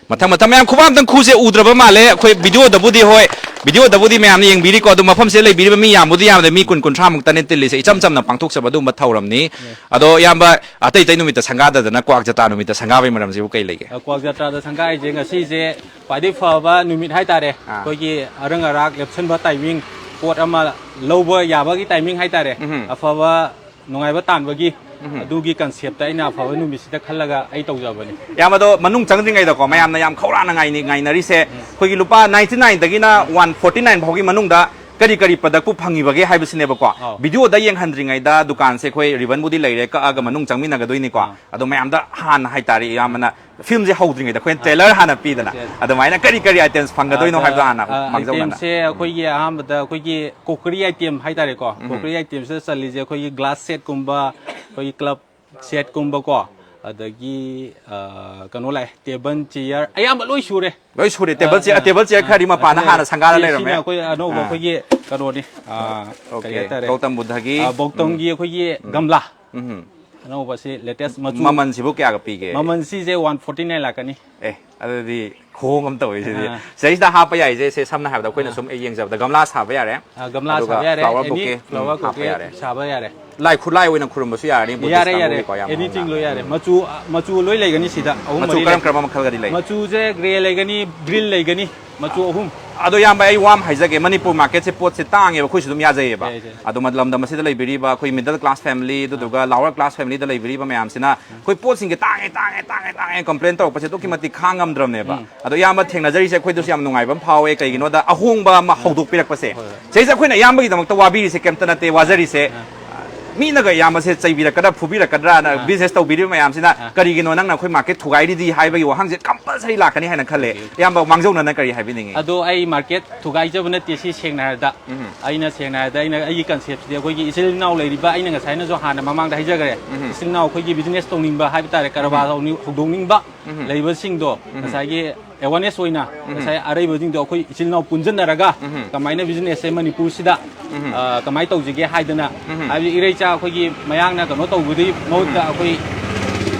ꯃꯊꯪ ꯃꯊꯪ ꯃꯌꯥꯝ ꯈꯨꯕꯥꯛ ꯑꯝꯇꯪ ꯈꯨꯁꯦ, ꯎꯗ꯭ꯔꯕ ꯃꯥꯜꯂꯦ ꯑꯩꯈꯣꯏ ꯚꯤꯗꯤꯑꯣꯗꯕꯨꯗꯤ꯫ ꯍꯣꯏ, ꯚꯤꯗꯤꯑꯣꯗꯕꯨꯗꯤ ꯃꯌꯥꯝꯅ ꯌꯦꯡꯕꯤꯔꯤꯀꯣ, ꯑꯗꯨ ꯃꯐꯝꯁꯤꯗ ꯂꯩꯕꯤꯔꯤꯕ ꯃꯤ ꯌꯥꯝꯕꯨꯗꯤ ꯌꯥꯝꯗꯦ, ꯃꯤ ꯀꯨꯟ ꯀꯨꯟꯊ꯭ꯔꯥꯃꯨꯛꯇꯅꯦ ꯇꯤꯜꯂꯤꯁꯦ, ꯏꯆꯝ ꯆꯝꯅ ꯄꯥꯡꯊꯣꯛꯆꯕ ꯑꯗꯨꯒꯨꯝꯕ ꯊꯧꯔꯝꯅꯤ꯫ ꯑꯗꯣ ꯏꯌꯥꯝꯕ, ꯑꯇꯩ ꯑꯇꯩ ꯅꯨꯃꯤꯠꯇ ꯁꯪꯒꯥꯗꯗꯅ ꯀ꯭ꯋꯥꯛ ꯖꯇꯥ ꯅꯨꯃꯤꯠꯇ ꯁꯪꯒꯥꯕꯩ ꯃꯔꯝꯁꯤꯕꯨ ꯀꯩ ꯂꯩꯒꯦ? ꯑ, ꯀ꯭ꯋꯥꯛ ꯖꯇ꯭ꯔꯥꯗ ꯁꯪꯒꯥꯏꯁꯦ ꯉꯁꯤꯁꯦ ꯈ꯭ꯋꯥꯏꯗꯒꯤ ꯐꯕ ꯅꯨꯃꯤꯠ ꯍꯥꯏꯇꯥꯔꯦ꯫ ꯑꯥ꯫ ꯑꯩꯈꯣꯏꯒꯤ ꯑꯔꯪ ꯑꯔꯥꯛ ꯂꯦꯞꯁꯟꯕ ꯇꯥꯏꯃꯤꯡ, ꯄꯣꯠ ꯑꯃ ꯂꯧꯕ ꯌꯥꯕꯒꯤ ꯇꯥꯏꯃꯤꯡ ꯍꯥꯏꯇꯥꯔꯦ꯫ ꯎꯝ꯫ ꯑꯐꯕ ꯅꯨꯡꯉꯥꯏꯕ ꯇꯥꯟꯕꯒꯤ ꯎꯝ꯫ ꯑꯗꯨꯒꯤ ꯀꯟꯁꯦꯞꯇ ꯑꯩꯅ ꯑꯐꯕ ꯅꯨꯃꯤꯠꯁꯤꯗ ꯈꯜꯂꯒ ꯑꯩ ꯇꯧꯖꯕꯅꯤ꯫ ꯏꯌꯥꯝꯕꯗꯣ ꯃꯅꯨꯡ ꯆꯪꯗ꯭ꯔꯤꯉꯩꯗꯀꯣ, ꯃꯌꯥꯝꯅ ꯌꯥꯝ ꯈꯧꯔꯥꯡꯅ ꯉꯥꯏꯅꯤ-, ꯉꯥꯏꯅꯔꯤꯁꯦ, ꯎꯝ꯫ ꯑꯩꯈꯣꯏꯒꯤ ꯂꯨꯄꯥ ninety nine ꯗꯒꯤꯅ one forty nine ꯐꯥꯎꯒꯤ ꯃꯅꯨꯡꯗ ꯀꯔꯤ ꯀꯔꯤ ꯄ꯭ꯔꯗꯛꯄꯨ ꯐꯪꯉꯤꯕꯒꯦ ꯍꯥꯏꯕꯁꯤꯅꯦꯕꯀꯣ꯫ ꯑꯧ꯫ ꯚꯤꯗꯤꯑꯣꯗ ꯌꯦꯡꯍꯟꯗ꯭ꯔꯤꯉꯩꯗ ꯗꯨꯀꯥꯟꯁꯦ ꯑꯩꯈꯣꯏ ꯔꯤꯕꯟꯕꯨꯗꯤ ꯂꯩꯔꯦ, ꯀꯛꯑꯒ ꯃꯅꯨꯡ ꯆꯪꯃꯤꯟꯅꯒꯗꯣꯏꯅꯤꯀꯣ꯫ ꯑꯥ꯫ ꯑꯗꯣ ꯃꯌꯥꯝꯗ ꯍꯥꯟꯅ ꯍꯥꯏꯇꯥꯔꯦ, ꯏꯌꯥꯝꯕꯅ ꯐꯤꯂꯝꯁꯦ ꯍꯧꯗ꯭ꯔꯤꯉꯩꯗ ꯑꯩꯈꯣꯏꯅ ꯑꯥ꯫ ꯇ꯭ꯔꯦꯂꯔ ꯍꯥꯟꯅ ꯄꯤꯗꯅ, ꯌꯦꯁ, ꯌꯦꯁ꯫ ꯑꯗꯨꯃꯥꯏꯅ ꯀꯔꯤ ꯀꯔꯤ items ꯐꯪꯒꯗꯣꯏꯅꯣ ꯑꯗ, ꯍꯥꯏꯕꯗꯣ ꯍꯥꯟꯅ ꯑ, ꯃꯥꯡꯖꯧꯅꯅ꯫ Itemꯁꯦ ꯑꯩꯈꯣꯏꯒꯤ ꯑꯍꯥꯟꯕꯗ ꯑꯩꯈꯣꯏꯒꯤ crockery item ꯍꯥꯏꯇꯥꯔꯦꯀꯣ꯫ ꯎꯝ꯫ Crockery itemꯁꯤꯗ ꯆꯜꯂꯤꯁꯦ ꯑꯩꯈꯣꯏꯒꯤ glass setꯀꯨꯝꯕ, ꯑꯩꯈꯣꯏꯒꯤ club setꯀꯨꯝꯕꯀꯣ, ꯑꯗꯒꯤ, ꯑ, ꯀꯩꯅꯣ ꯂꯥꯛꯑꯦ, table chair ꯑꯌꯥꯝꯕ ꯂꯣꯏ ꯁꯨꯔꯦ꯫ ꯂꯣꯏ ꯁꯨꯔꯦ꯫ Table chair, ꯑ, table chair ꯑ, ꯈꯔꯗꯤ ꯃꯄꯥꯟꯗ ꯑꯗꯨꯅꯦ꯫ ꯍꯥꯟꯅ ꯁꯪꯒꯥꯗ ꯁꯤ, ꯂꯩꯔꯝꯃꯦ꯫ ꯁꯤꯅ ꯑꯩꯈꯣꯏ ꯑꯅꯧꯕ ꯑꯥ꯫ ꯑꯩꯈꯣꯏꯒꯤ ꯀꯩꯅꯣꯅꯤ, ꯑ, ꯀꯔꯤ ꯑꯣꯀꯦ꯫ ꯍꯥꯏꯇꯥꯔꯦ? ꯒꯧꯇꯝ ꯕꯨꯙꯒꯤ, ꯑ, ꯒꯧꯇꯝꯒꯤ ꯎꯝ꯫ ꯑꯩꯈꯣꯏꯒꯤ ꯎꯝ꯫ ꯒꯝꯂꯥ꯫ ꯎꯝ꯫ ꯑꯅꯧꯕꯁꯤ latest ꯃꯆꯨ꯫ ꯃꯃꯜꯁꯤꯕꯨ ꯀꯌꯥꯒ ꯄꯤꯒꯦ? ꯃꯃꯜꯁꯤꯁꯦ one forty nine ꯂꯥꯛꯀꯅꯤ꯫ ꯑꯦ, ꯑꯗꯨꯗꯤ ꯈꯨꯍꯣꯡ ꯑꯃ ꯇꯧꯋꯦ ꯁꯤꯗꯤ꯫ ꯑꯥ꯫ ꯁꯤꯗꯩꯁꯤꯗ ꯍꯥꯞꯄ ꯌꯥꯏꯁꯦ, ꯁꯦ, ꯁꯝꯅ ꯍꯥꯏꯔꯕꯗ ꯑꯩꯈꯣꯏꯅ ꯑꯥ꯫ ꯁꯨꯝ ꯑꯩ ꯌꯦꯡꯖꯕꯗ ꯒꯝꯂꯥ ꯁꯥꯕ ꯌꯥꯔꯦ꯫ ꯑꯥ, ꯒꯝꯂꯥ ꯑꯗꯨꯒ ꯁꯥꯕ ꯌꯥꯔꯦ, flower any bouquet, ꯎꯝ, flower ꯍꯥꯞꯄ bouquet ꯌꯥꯔꯦ꯫ ꯁꯥꯕ ꯌꯥꯔꯦ꯫ ꯂꯥꯏ ꯈꯨꯠꯂꯥꯏ ꯑꯣꯏꯅ ꯈꯨꯔꯨꯝꯕꯁꯨ ꯌꯥꯔꯅꯤ, Buddhist ꯌꯥꯔꯦ, ꯌꯥꯔꯦ꯫ ꯀꯥꯡꯕꯨꯒꯤꯀꯣ, ꯌꯥꯝ ꯍꯣꯡꯅ꯫ Anything ꯂꯣꯏ ꯌꯥꯔꯦ꯫ ꯎꯝ꯫ ꯃꯆꯨ, ꯑ, ꯃꯆꯨ ꯂꯣꯏ ꯂꯩꯒꯅꯤ ꯁꯤꯗ, ꯑꯍꯨꯝ ꯃꯆꯨ ꯃꯔꯤ ꯂꯩ꯫ ꯀꯔꯝ ꯀꯔꯝꯕ ꯃꯈꯜꯒꯗꯤ ꯂꯩ? ꯃꯆꯨꯁꯦ grey ꯂꯩꯒꯅꯤ, green ꯂꯩꯒꯅꯤ, ꯃꯆꯨ ꯑꯍꯨꯝ꯫ ꯑꯗꯣ ꯏꯌꯥꯝꯕ, ꯑꯩ ꯋꯥ ꯑꯃ ꯍꯥꯏꯖꯒꯦ, ꯃꯅꯤꯄꯨꯔ marketꯁꯦ ꯄꯣꯠꯁꯦ ꯇꯥꯡꯉꯦꯕ, ꯑꯩꯈꯣꯏꯁꯨ ꯑꯗꯨꯝ ꯌꯥꯖꯩꯌꯦꯕ꯫ ꯌꯥꯏ, ꯌꯥꯏ꯫ ꯑꯗꯣ ꯃ-, ꯂꯝꯗꯝ ꯑꯁꯤꯗ ꯂꯩꯕꯤꯔꯤꯕ ꯑꯩꯈꯣꯏ middle class family, ꯑꯗꯨꯗꯨꯒ lower class familyꯗ ꯂꯩꯕꯤꯔꯤꯕ ꯃꯌꯥꯝꯁꯤꯅ ꯑꯩꯈꯣꯏ ꯄꯣꯠꯁꯤꯡꯁꯦ ꯇꯥꯡꯉꯦ, ꯇꯥꯡꯉꯦ, ꯇꯥꯡꯉꯦ, ꯇꯥꯡꯉꯦ complain ꯇꯧꯔꯛꯄꯁꯦ ꯑꯗꯨꯛꯀꯤ ꯃꯇꯤꯛ ꯈꯥꯡ ꯉꯝꯗ꯭ꯔꯕꯅꯦꯕ꯫ ꯎꯝ꯫ ꯑꯗꯣ ꯏꯌꯥꯝꯕ ꯊꯦꯡꯅꯖꯔꯤꯁꯦ ꯑꯩꯈꯣꯏꯗꯁꯨ ꯌꯥꯝ ꯅꯨꯡꯉꯥꯏꯕ ꯑꯃ ꯐꯥꯎꯋꯦ, ꯀꯩꯒꯤꯅꯣꯗ ꯑꯍꯣꯡꯕ ꯑꯃ ꯍꯧꯗꯣꯛꯄꯤꯔꯛꯄꯁꯦ꯫ ꯍꯣꯏ, ꯍꯣꯏ꯫ ꯁꯤꯁꯦ ꯑꯩꯈꯣꯏꯅ ꯏꯌꯥꯝꯕꯒꯤꯗꯃꯛꯇ ꯋꯥꯕꯤꯔꯤꯁꯦ ꯀꯩꯝꯇ ꯅꯠꯇꯦ, ꯋꯥꯖꯔꯤꯁꯦ꯫ ꯑꯥ꯫ ꯃꯤꯅꯒ ꯏꯌꯥꯝꯕꯁꯦ ꯆꯩꯕꯤꯔꯛꯀꯗ꯭ꯔꯥ, ꯐꯨꯕꯤꯔꯛꯀꯗ꯭ꯔꯥꯅ ꯑꯥ꯫ Business ꯇꯧꯕꯤꯔꯤꯕ ꯃꯌꯥꯝꯁꯤꯅ ꯑꯥ꯫ ꯀꯔꯤꯒꯤꯅꯣ ꯅꯪꯅ ꯑꯩꯈꯣꯏ market ꯊꯨꯒꯥꯏꯔꯤꯗꯤ ꯍꯥꯏꯕꯒꯤ ꯋꯥꯍꯪꯁꯦ compulsory ꯂꯥꯛꯀꯅꯤ ꯍꯥꯏꯅ ꯈꯜꯂꯦ꯫ Okay, okay. ꯏꯌꯥꯝꯕ ꯃꯥꯡꯖꯧꯅꯅ ꯀꯔꯤ ꯍꯥꯏꯕꯤꯅꯤꯡꯉꯤ? ꯑꯗꯣ ꯑꯩ market ꯊꯨꯒꯥꯏꯖꯕ ꯅꯠꯇꯦ, ꯁꯤ ꯁꯦꯡꯅ ꯍꯥꯏꯔꯕꯗ꯫ ꯎꯝ꯫ ꯑꯩꯅ ꯁꯦꯡꯅ ꯍꯥꯏꯔꯕꯗ, ꯑꯩꯅ, ꯑꯩꯒꯤ conceptꯁꯤꯗꯤ ꯑꯩꯈꯣꯏꯒꯤ ꯏꯆꯤꯜ ꯏꯅꯥꯎ ꯂꯩꯔꯤꯕ, ꯑꯩꯅ ꯉꯁꯥꯏꯅꯁꯨ ꯍꯥꯟꯅ ꯃꯃꯥꯡꯗ ꯍꯥꯏꯖꯈ꯭ꯔꯦ, ꯎꯝ꯫ ꯏꯆꯤꯜ ꯏꯅꯥꯎ ꯑꯩꯈꯣꯏꯒꯤ business ꯇꯧꯅꯤꯡꯕ ꯍꯥꯏꯕ ꯇꯥꯔꯦ, ꯀꯔꯕꯥꯔ ꯎꯝ꯫ ꯍꯧꯅꯤꯡ-, ꯍꯧꯗꯣꯛꯅꯤꯡꯕ ꯎꯝ꯫ ꯂꯩꯕꯁꯤꯡꯗꯣ ꯎꯝ꯫ ꯉꯁꯥꯏꯒꯤ awareness ꯑꯣꯏꯅ ꯎꯝ꯫ ꯉꯁꯥꯏ ꯑꯔꯩꯕꯁꯤꯡꯗꯣ ꯑꯩꯈꯣꯏ ꯏꯆꯤꯜ ꯏꯅꯥꯎ ꯄꯨꯟꯁꯤꯟꯅꯔꯒ ꯎꯝ꯫ ꯀꯃꯥꯏꯅ businessꯁꯦ ꯃꯅꯤꯄꯨꯔꯁꯤꯗ, ꯎꯝ꯫ ꯑ, ꯀꯃꯥꯏꯅ ꯇꯧꯁꯤꯒꯦ ꯍꯥꯏꯗꯅ, ꯎꯝ꯫ ꯍꯥꯏꯕꯗꯤ ꯏꯔꯩꯆꯥ ꯑꯩꯈꯣꯏꯒꯤ ꯃꯌꯥꯡꯅ ꯀꯩꯅꯣ ꯇꯧꯕꯗꯨꯒꯤ ꯃꯍꯨꯠꯇ ꯎꯝ꯫ ꯑꯩꯈꯣꯏ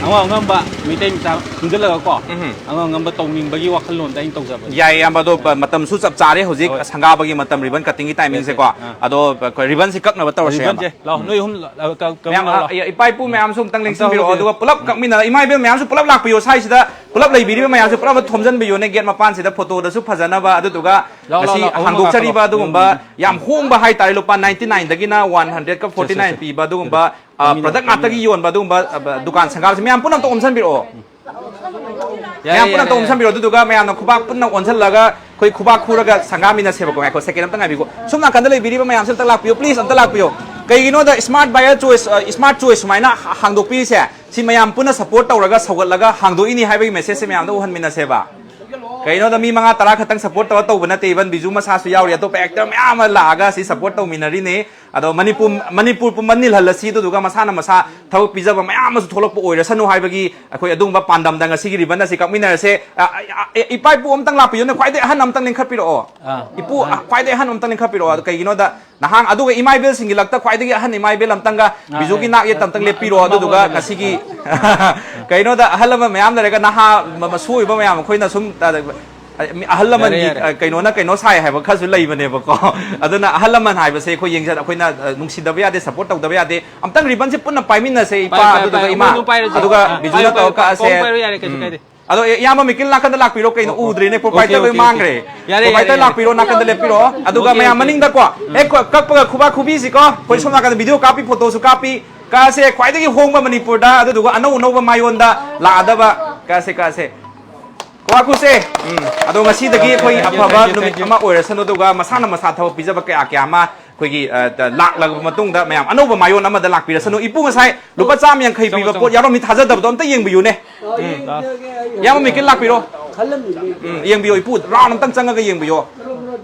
ꯑꯉꯝ ꯑꯉꯝꯕ ꯃꯩꯇꯩ ꯃꯆꯥ ꯈꯣꯝꯖꯤꯜꯂꯒꯀꯣ, ꯎꯝ꯫ ꯑꯉꯝ ꯑꯉꯝꯕ ꯇꯧꯅꯤꯡꯕꯒꯤ ꯋꯥꯈꯜꯂꯣꯟꯗ ꯑꯩꯅ ꯇꯧꯖꯕꯅꯤ꯫ ꯌꯥꯏ, ꯏꯌꯥꯝꯕ, ꯑꯗꯣ ꯃꯇꯝꯁꯨ ꯆꯞ ꯆꯥꯔꯦ ꯍꯧꯖꯤꯛ ꯍꯣꯏ꯫ ꯁꯪꯒꯥꯕꯒꯤ ꯃꯇꯝ, ꯔꯤꯕꯟ ꯀꯠꯇꯤꯡꯒꯤ ꯇꯥꯏꯃꯤꯡꯁꯦꯀꯣ꯫ ꯑꯥ꯫ ꯑꯗꯣ ꯑꯩꯈꯣꯏ ꯔꯤꯕꯟꯁꯤ ꯀꯛꯅꯕ ꯇꯧꯔꯁꯦ, ꯏꯌꯥꯝꯕ꯫ ꯔꯤꯕꯟꯁꯦ ꯂꯥꯛꯑꯣ, ꯅꯣꯏ ꯑꯍꯨꯝ ꯂꯥꯛꯑꯣ, ꯀꯛ-, ꯃꯌꯥꯝ, ꯀꯛꯃꯤꯟꯅꯔꯣ ꯑ, ꯂꯥꯛꯑꯣ꯫ ꯏꯄꯥ ꯏꯄꯨ ꯃꯌꯥꯝꯁꯨ ꯑꯃꯨꯛꯇꯪ ꯂꯦꯡꯁꯤꯟꯕꯤꯔꯛꯑꯣ, ꯍꯧꯒꯠꯄꯤꯌꯨ꯫ ꯑꯗꯨꯒ ꯄꯨꯂꯞ ꯀꯛꯃꯤꯟꯅꯔ, ꯏꯃꯥ ꯏꯕꯦꯜ ꯃꯌꯥꯝꯁꯨ ꯄꯨꯂꯞ ꯂꯥꯛꯄꯤꯌꯣ, ꯁ꯭ꯋꯥꯏꯁꯤꯗ ꯄꯨꯂꯞ ꯂꯩꯕꯤꯔꯤꯕ ꯃꯌꯥꯝꯁꯨ ꯄꯨꯂꯞ ꯑꯃ ꯊꯣꯝꯖꯤꯟꯕꯤꯌꯣꯅꯦ, ꯒꯦꯠ ꯃꯄꯥꯟꯁꯤꯗ ꯐꯣꯇꯣꯗꯁꯨ ꯐꯖꯅꯕ꯫ ꯑꯗꯨꯗꯨꯒ ꯂꯥꯛꯑꯣ, ꯂꯥꯛꯑꯣ, ꯉꯁꯤ ꯂꯥꯛꯑꯣ, ꯑꯍꯨꯝꯃꯛ ꯍꯥꯡꯗꯣꯛꯆꯔꯤꯕ ꯂꯥꯛꯑꯣ꯫ ꯑꯗꯨꯒꯨꯝꯕ ꯌꯥꯝ ꯍꯣꯡꯕ ꯍꯥꯏꯇꯥꯔꯦ, ꯂꯨꯄꯥ ꯅꯥꯏꯟꯇꯤ ꯅꯥꯏꯟꯗꯒꯤꯅ ꯋꯥꯟ ꯍꯟꯗ꯭ꯔꯦꯗꯀ ꯐꯣꯔꯇꯤ ꯅꯥꯏꯟ ꯄꯤꯕ ꯑꯗꯨꯒꯨꯝꯕ, ꯑ, ꯀꯛꯃꯤꯟꯅꯔꯣ, ꯄ꯭ꯔꯗꯛ ꯉꯥꯛꯇꯒꯤ ꯌꯣꯟꯕ ꯑꯗꯨꯒꯨꯝꯕ, ꯑ, ꯗꯨꯀꯥꯟ ꯁꯪꯒꯥꯕꯁꯦ ꯃꯌꯥꯝ ꯄꯨꯟꯅ ꯑꯝꯇ ꯑꯣꯝꯁꯤꯟꯕꯤꯔꯛꯑꯣ꯫ ꯌꯥꯏꯌꯦ, ꯃꯌꯥꯝ ꯄꯨꯟꯅ ꯌꯥꯏꯌꯦ, ꯑꯝꯇ ꯑꯣꯝꯁꯤꯟꯕꯤꯔꯣ, ꯑꯗꯨꯗꯨꯒ ꯃꯌꯥꯝꯅ ꯈꯨꯕꯥꯛ ꯄꯨꯟꯅ ꯑꯣꯟꯁꯤꯜꯂꯒ ꯑꯩꯈꯣꯏ ꯈꯨꯕꯥꯛ ꯈꯨꯔꯒ ꯁꯪꯒꯥꯃꯤꯟꯅꯁꯦꯕꯀꯣ꯫ ꯉꯥꯏꯈꯣ, ꯁꯦꯀꯦꯟ ꯑꯝꯇ ꯉꯥꯏꯕꯤꯀꯣ꯫ ꯁꯣꯝ ꯅꯥꯀꯟꯗ ꯂꯩꯕꯤꯔꯤꯕ ꯃꯌꯥꯝꯁꯦ ꯑꯝꯇ ꯂꯥꯛꯄꯤꯌꯣ, ꯄ꯭ꯂꯤꯖ ꯑꯝꯇ ꯂꯥꯛꯄꯤꯌꯣ꯫ ꯀꯩꯒꯤꯅꯣꯗ smart buyer choice, smart choice ꯁꯨꯃꯥꯏꯅ ꯍꯥ-, ꯍꯥꯡꯗꯣꯛꯄꯤꯔꯤꯁꯦ, ꯁꯤ ꯃꯌꯥꯝ ꯄꯨꯟꯅ ꯁꯞꯄꯣꯔꯠ ꯇꯧꯔꯒ ꯁꯧꯒꯠꯂꯒ ꯍꯥꯡꯗꯣꯛꯏꯅꯤ ꯍꯥꯏꯕꯒꯤ ꯃꯦꯁꯦꯖꯁꯦ ꯃꯌꯥꯝꯗ ꯎꯍꯟꯃꯤꯟꯅꯁꯦꯕ꯫ ꯀꯩꯒꯤꯅꯣꯗ ꯃꯤ ꯃꯉꯥ ꯇꯔꯥ ꯈꯛꯇꯪ ꯁꯞꯄꯣꯔꯠ ꯇꯧꯔ ꯇꯧꯕ ꯅꯠꯇꯦ, ꯏꯚꯟ ꯕꯤꯖꯨ ꯃꯁꯥꯁꯨ ꯌꯥꯎꯔꯤ, ꯑꯇꯣꯞꯄ ꯑꯦꯛꯇꯔ ꯃꯌꯥꯝ ꯑꯃ ꯂꯥꯛꯑꯒ ꯁꯤ ꯁꯞꯄꯣꯔꯠ ꯇꯧꯃꯤꯟꯅꯔꯤꯅꯤ꯫ ꯑꯗꯣ ꯃꯅꯤꯄꯨꯔ, ꯃꯅꯤꯄꯨꯔ ꯄꯨꯝꯕ ꯅꯤꯜꯍꯜꯂꯁꯤ, ꯑꯗꯨꯗꯨꯒ ꯃꯁꯥꯅ ꯃꯁꯥ ꯊꯕꯛ ꯄꯤꯖꯕ ꯃꯌꯥꯝ ꯑꯃꯁꯨ ꯊꯣꯛꯂꯛꯄ ꯑꯣꯏꯔꯁꯅꯨ ꯍꯥꯏꯕꯒꯤ ꯑꯩꯈꯣꯏ ꯑꯗꯨꯒꯨꯝꯕ ꯄꯥꯟꯗꯝꯗ ꯉꯁꯤꯒꯤ ꯔꯤꯕꯟ ꯑꯁꯤ ꯀꯛꯃꯤꯟꯅꯔꯁꯦ꯫ ꯑ, ꯑ, ꯑ, ꯏꯄꯥ ꯏꯄꯨ ꯑꯝꯇꯪ ꯂꯥꯛꯄꯤꯌꯨꯅꯦ, ꯈ꯭ꯋꯥꯏꯗꯒꯤ ꯑꯍꯟ ꯑꯝꯇꯪ ꯂꯦꯡꯈꯠꯄꯤꯔꯛꯑꯣ꯫ ꯑꯥ, ꯏꯄꯨ, ꯑꯥ꯫ ꯑ, ꯈ꯭ꯋꯥꯏꯗꯒꯤ ꯑꯍꯟ ꯑꯝꯇꯪ ꯂꯦꯡꯈꯠꯄꯤꯔꯛꯑꯣ꯫ ꯑꯗꯣ ꯀꯩꯒꯤꯅꯣꯗ ꯅꯍꯥꯟ, ꯑꯗꯨꯒ ꯏꯃꯥ ꯏꯕꯦꯜꯁꯤꯡꯒꯤ ꯂꯛꯇ ꯈ꯭ꯋꯥꯏꯗꯒꯤ ꯑꯍꯟ ꯏꯃꯥ ꯏꯕꯦꯜ ꯑꯝꯇꯪꯒ ꯑꯥ, ꯕꯤꯖꯨꯒꯤ ꯑꯥ, ꯅꯥꯛ ꯌꯦꯠꯇ ꯑꯝꯇꯪ ꯑꯥ, ꯂꯦꯞꯄꯤꯔꯣ꯫ ꯑꯥ, ꯑꯗꯨꯗꯨꯒ ꯑꯥ, ꯉꯁꯤꯒꯤ ꯀꯩꯅꯣꯗ ꯑꯍꯜ ꯂꯃꯟ ꯃꯌꯥꯝ ꯂꯩꯔꯒ ꯅꯍꯥ ꯃ-, ꯃꯁꯨ ꯑꯣꯏꯕ ꯃꯌꯥꯝ ꯑꯩꯈꯣꯏꯅ ꯁꯨꯝ, ꯑ, ꯃꯤ ꯑꯍꯜ ꯂꯃꯟꯒꯤ, ꯌꯥꯔꯦ, ꯌꯥꯔꯦ꯫ ꯑ, ꯀꯩꯅꯣꯅ ꯀꯩꯅꯣ ꯁꯥꯏ ꯍꯥꯏꯕ ꯈꯔꯁꯨ ꯂꯩꯕꯅꯦꯕꯀꯣ꯫ ꯑꯗꯨꯅ ꯑꯍꯜ ꯂꯃꯟ ꯍꯥꯏꯕꯁꯦ ꯑꯩꯈꯣꯏ ꯌꯦꯡꯖ-, ꯑꯩꯈꯣꯏꯅ, ꯑ, ꯅꯨꯡꯁꯤꯗꯕ ꯌꯥꯗꯦ, ꯁꯞꯄꯣꯔꯠ ꯇꯧꯗꯕ ꯌꯥꯗꯦ꯫ ꯑꯝꯇꯪ ꯔꯤꯕꯟꯁꯦ ꯄꯨꯟꯅ ꯄꯥꯏꯃꯤꯟꯅꯁꯦ, ꯏꯄꯥ, ꯄꯥꯏ, ꯄꯥꯏ, ꯑꯗꯨꯗꯨꯒ ꯄꯥꯏ, ꯏꯃꯥ, ꯑꯃꯨꯛ ꯄꯥꯏꯔꯁꯦ꯫ ꯑꯗꯨꯒ ꯑꯥ, ꯕꯤꯖꯨꯅ ꯄꯥꯏꯌꯨ, ꯇꯧꯔ ꯄꯥꯏꯌꯨ, ꯀꯛꯑꯁꯦ꯫ ꯀꯣꯡ ꯄꯥꯏꯔꯣ, ꯌꯥꯔꯦ, ꯀꯩꯁꯨ ꯎꯝ꯫ ꯀꯥꯏꯗꯦ꯫ ꯑꯗꯣ, ꯑꯦ, ꯏꯌꯥꯝꯕ ꯃꯤꯀꯤꯜ ꯅꯥꯀꯟꯗ ꯂꯥꯛꯄꯤꯔꯣ ꯀꯩꯅꯣ, ꯑꯣꯀꯦ, ꯎꯗ꯭ꯔꯦꯅꯦ, ꯑꯣꯀꯦ, ꯄ꯭ꯔꯣꯄꯥꯏꯇꯔ ꯂꯣꯏ ꯑꯣꯀꯦ꯫ ꯃꯥꯡꯈ꯭ꯔꯦ꯫ ꯌꯥꯔꯦ, ꯌꯥꯔꯦ, ꯄ꯭ꯔꯣꯄꯥꯏꯇꯔ ꯌꯥꯔꯦ꯫ ꯂꯥꯛꯄꯤꯔꯣ, ꯅꯥꯀꯟꯗ ꯂꯦꯞꯄꯤꯔꯣ꯫ ꯑꯗꯨꯒ ꯑꯣꯀꯦ, ꯃꯌꯥꯝ ꯑꯣꯀꯦ, ꯃꯅꯤꯡꯗꯀꯣ, ꯑꯣꯀꯦ꯫ ꯍꯦꯛ ꯀꯛ-, ꯀꯛꯄꯒ ꯈꯨꯕꯥꯛ ꯈꯨꯕꯤꯁꯤꯀꯣ, ꯑꯩꯈꯣꯏ ꯁꯣꯝ ꯅꯥꯀꯟꯗ ꯚꯤꯗꯤꯑꯣ ꯀꯥꯞꯄꯤ, ꯐꯣꯇꯣꯁꯨ ꯀꯥꯞꯄꯤ꯫ ꯀꯛꯑꯁꯦ, ꯈ꯭ꯋꯥꯏꯗꯒꯤ ꯍꯣꯡꯕ ꯃꯅꯤꯄꯨꯔꯗ, ꯑꯗꯨꯗꯨꯒ ꯑꯅꯧ ꯑꯅꯧꯕ ꯃꯥꯏꯌꯣꯟꯗ ꯂꯥꯛꯑꯗꯕ꯫ ꯀꯛꯑꯁꯦ, ꯀꯛꯑꯁꯦ꯫ ꯈꯨꯕꯥꯛ ꯈꯨꯁꯦ꯫ ꯎꯝ꯫ ꯑꯗꯣ ꯉꯁꯤꯗꯒꯤ ꯑꯩꯈꯣꯏ Thank you, ꯑꯐꯕ thank you, ꯅꯨꯃꯤꯠ thank you. ꯑꯃ ꯑꯣꯏꯔꯁꯅꯨ, ꯑꯗꯨꯒ ꯃꯁꯥꯅ ꯃꯁꯥ ꯊꯕꯛ ꯄꯤꯖꯕ ꯀꯌꯥ ꯀꯌꯥ ꯑꯃ ꯑꯩꯈꯣꯏꯒꯤ, ꯑ, ꯇ-, ꯂꯥꯛꯂꯕ ꯃꯇꯨꯡꯗ ꯃꯌꯥꯝ ꯑꯅꯧꯕ ꯃꯥꯏꯌꯣꯟ ꯑꯃꯗ ꯂꯥꯛꯄꯤꯔꯁꯅꯨ꯫ ꯏꯄꯨ ꯉꯁꯥꯏ ꯂꯨꯄꯥ ꯆꯥꯝꯃ ꯌꯥꯡꯈꯩ ꯆꯪꯉꯣ, ꯄꯤꯕ ꯆꯪꯉꯣ꯫ ꯄꯣꯠ ꯌꯥꯎꯔꯝꯃꯤ, ꯊꯥꯖꯗꯕꯗꯣ ꯑꯝꯇ ꯌꯦꯡꯕꯤꯌꯨꯅꯦ꯫ ꯎꯝ꯫ ꯏꯌꯥꯝꯕ ꯃꯤꯀꯤꯜ ꯂꯥꯛꯄꯤꯔꯣ꯫ ꯎꯝ, ꯌꯦꯡꯕꯤꯌꯣ, ꯏꯄꯨ ꯔꯥꯎꯟ ꯑꯝꯇꯪ ꯆꯪꯉꯒ ꯌꯦꯡꯕꯤꯌꯣ꯫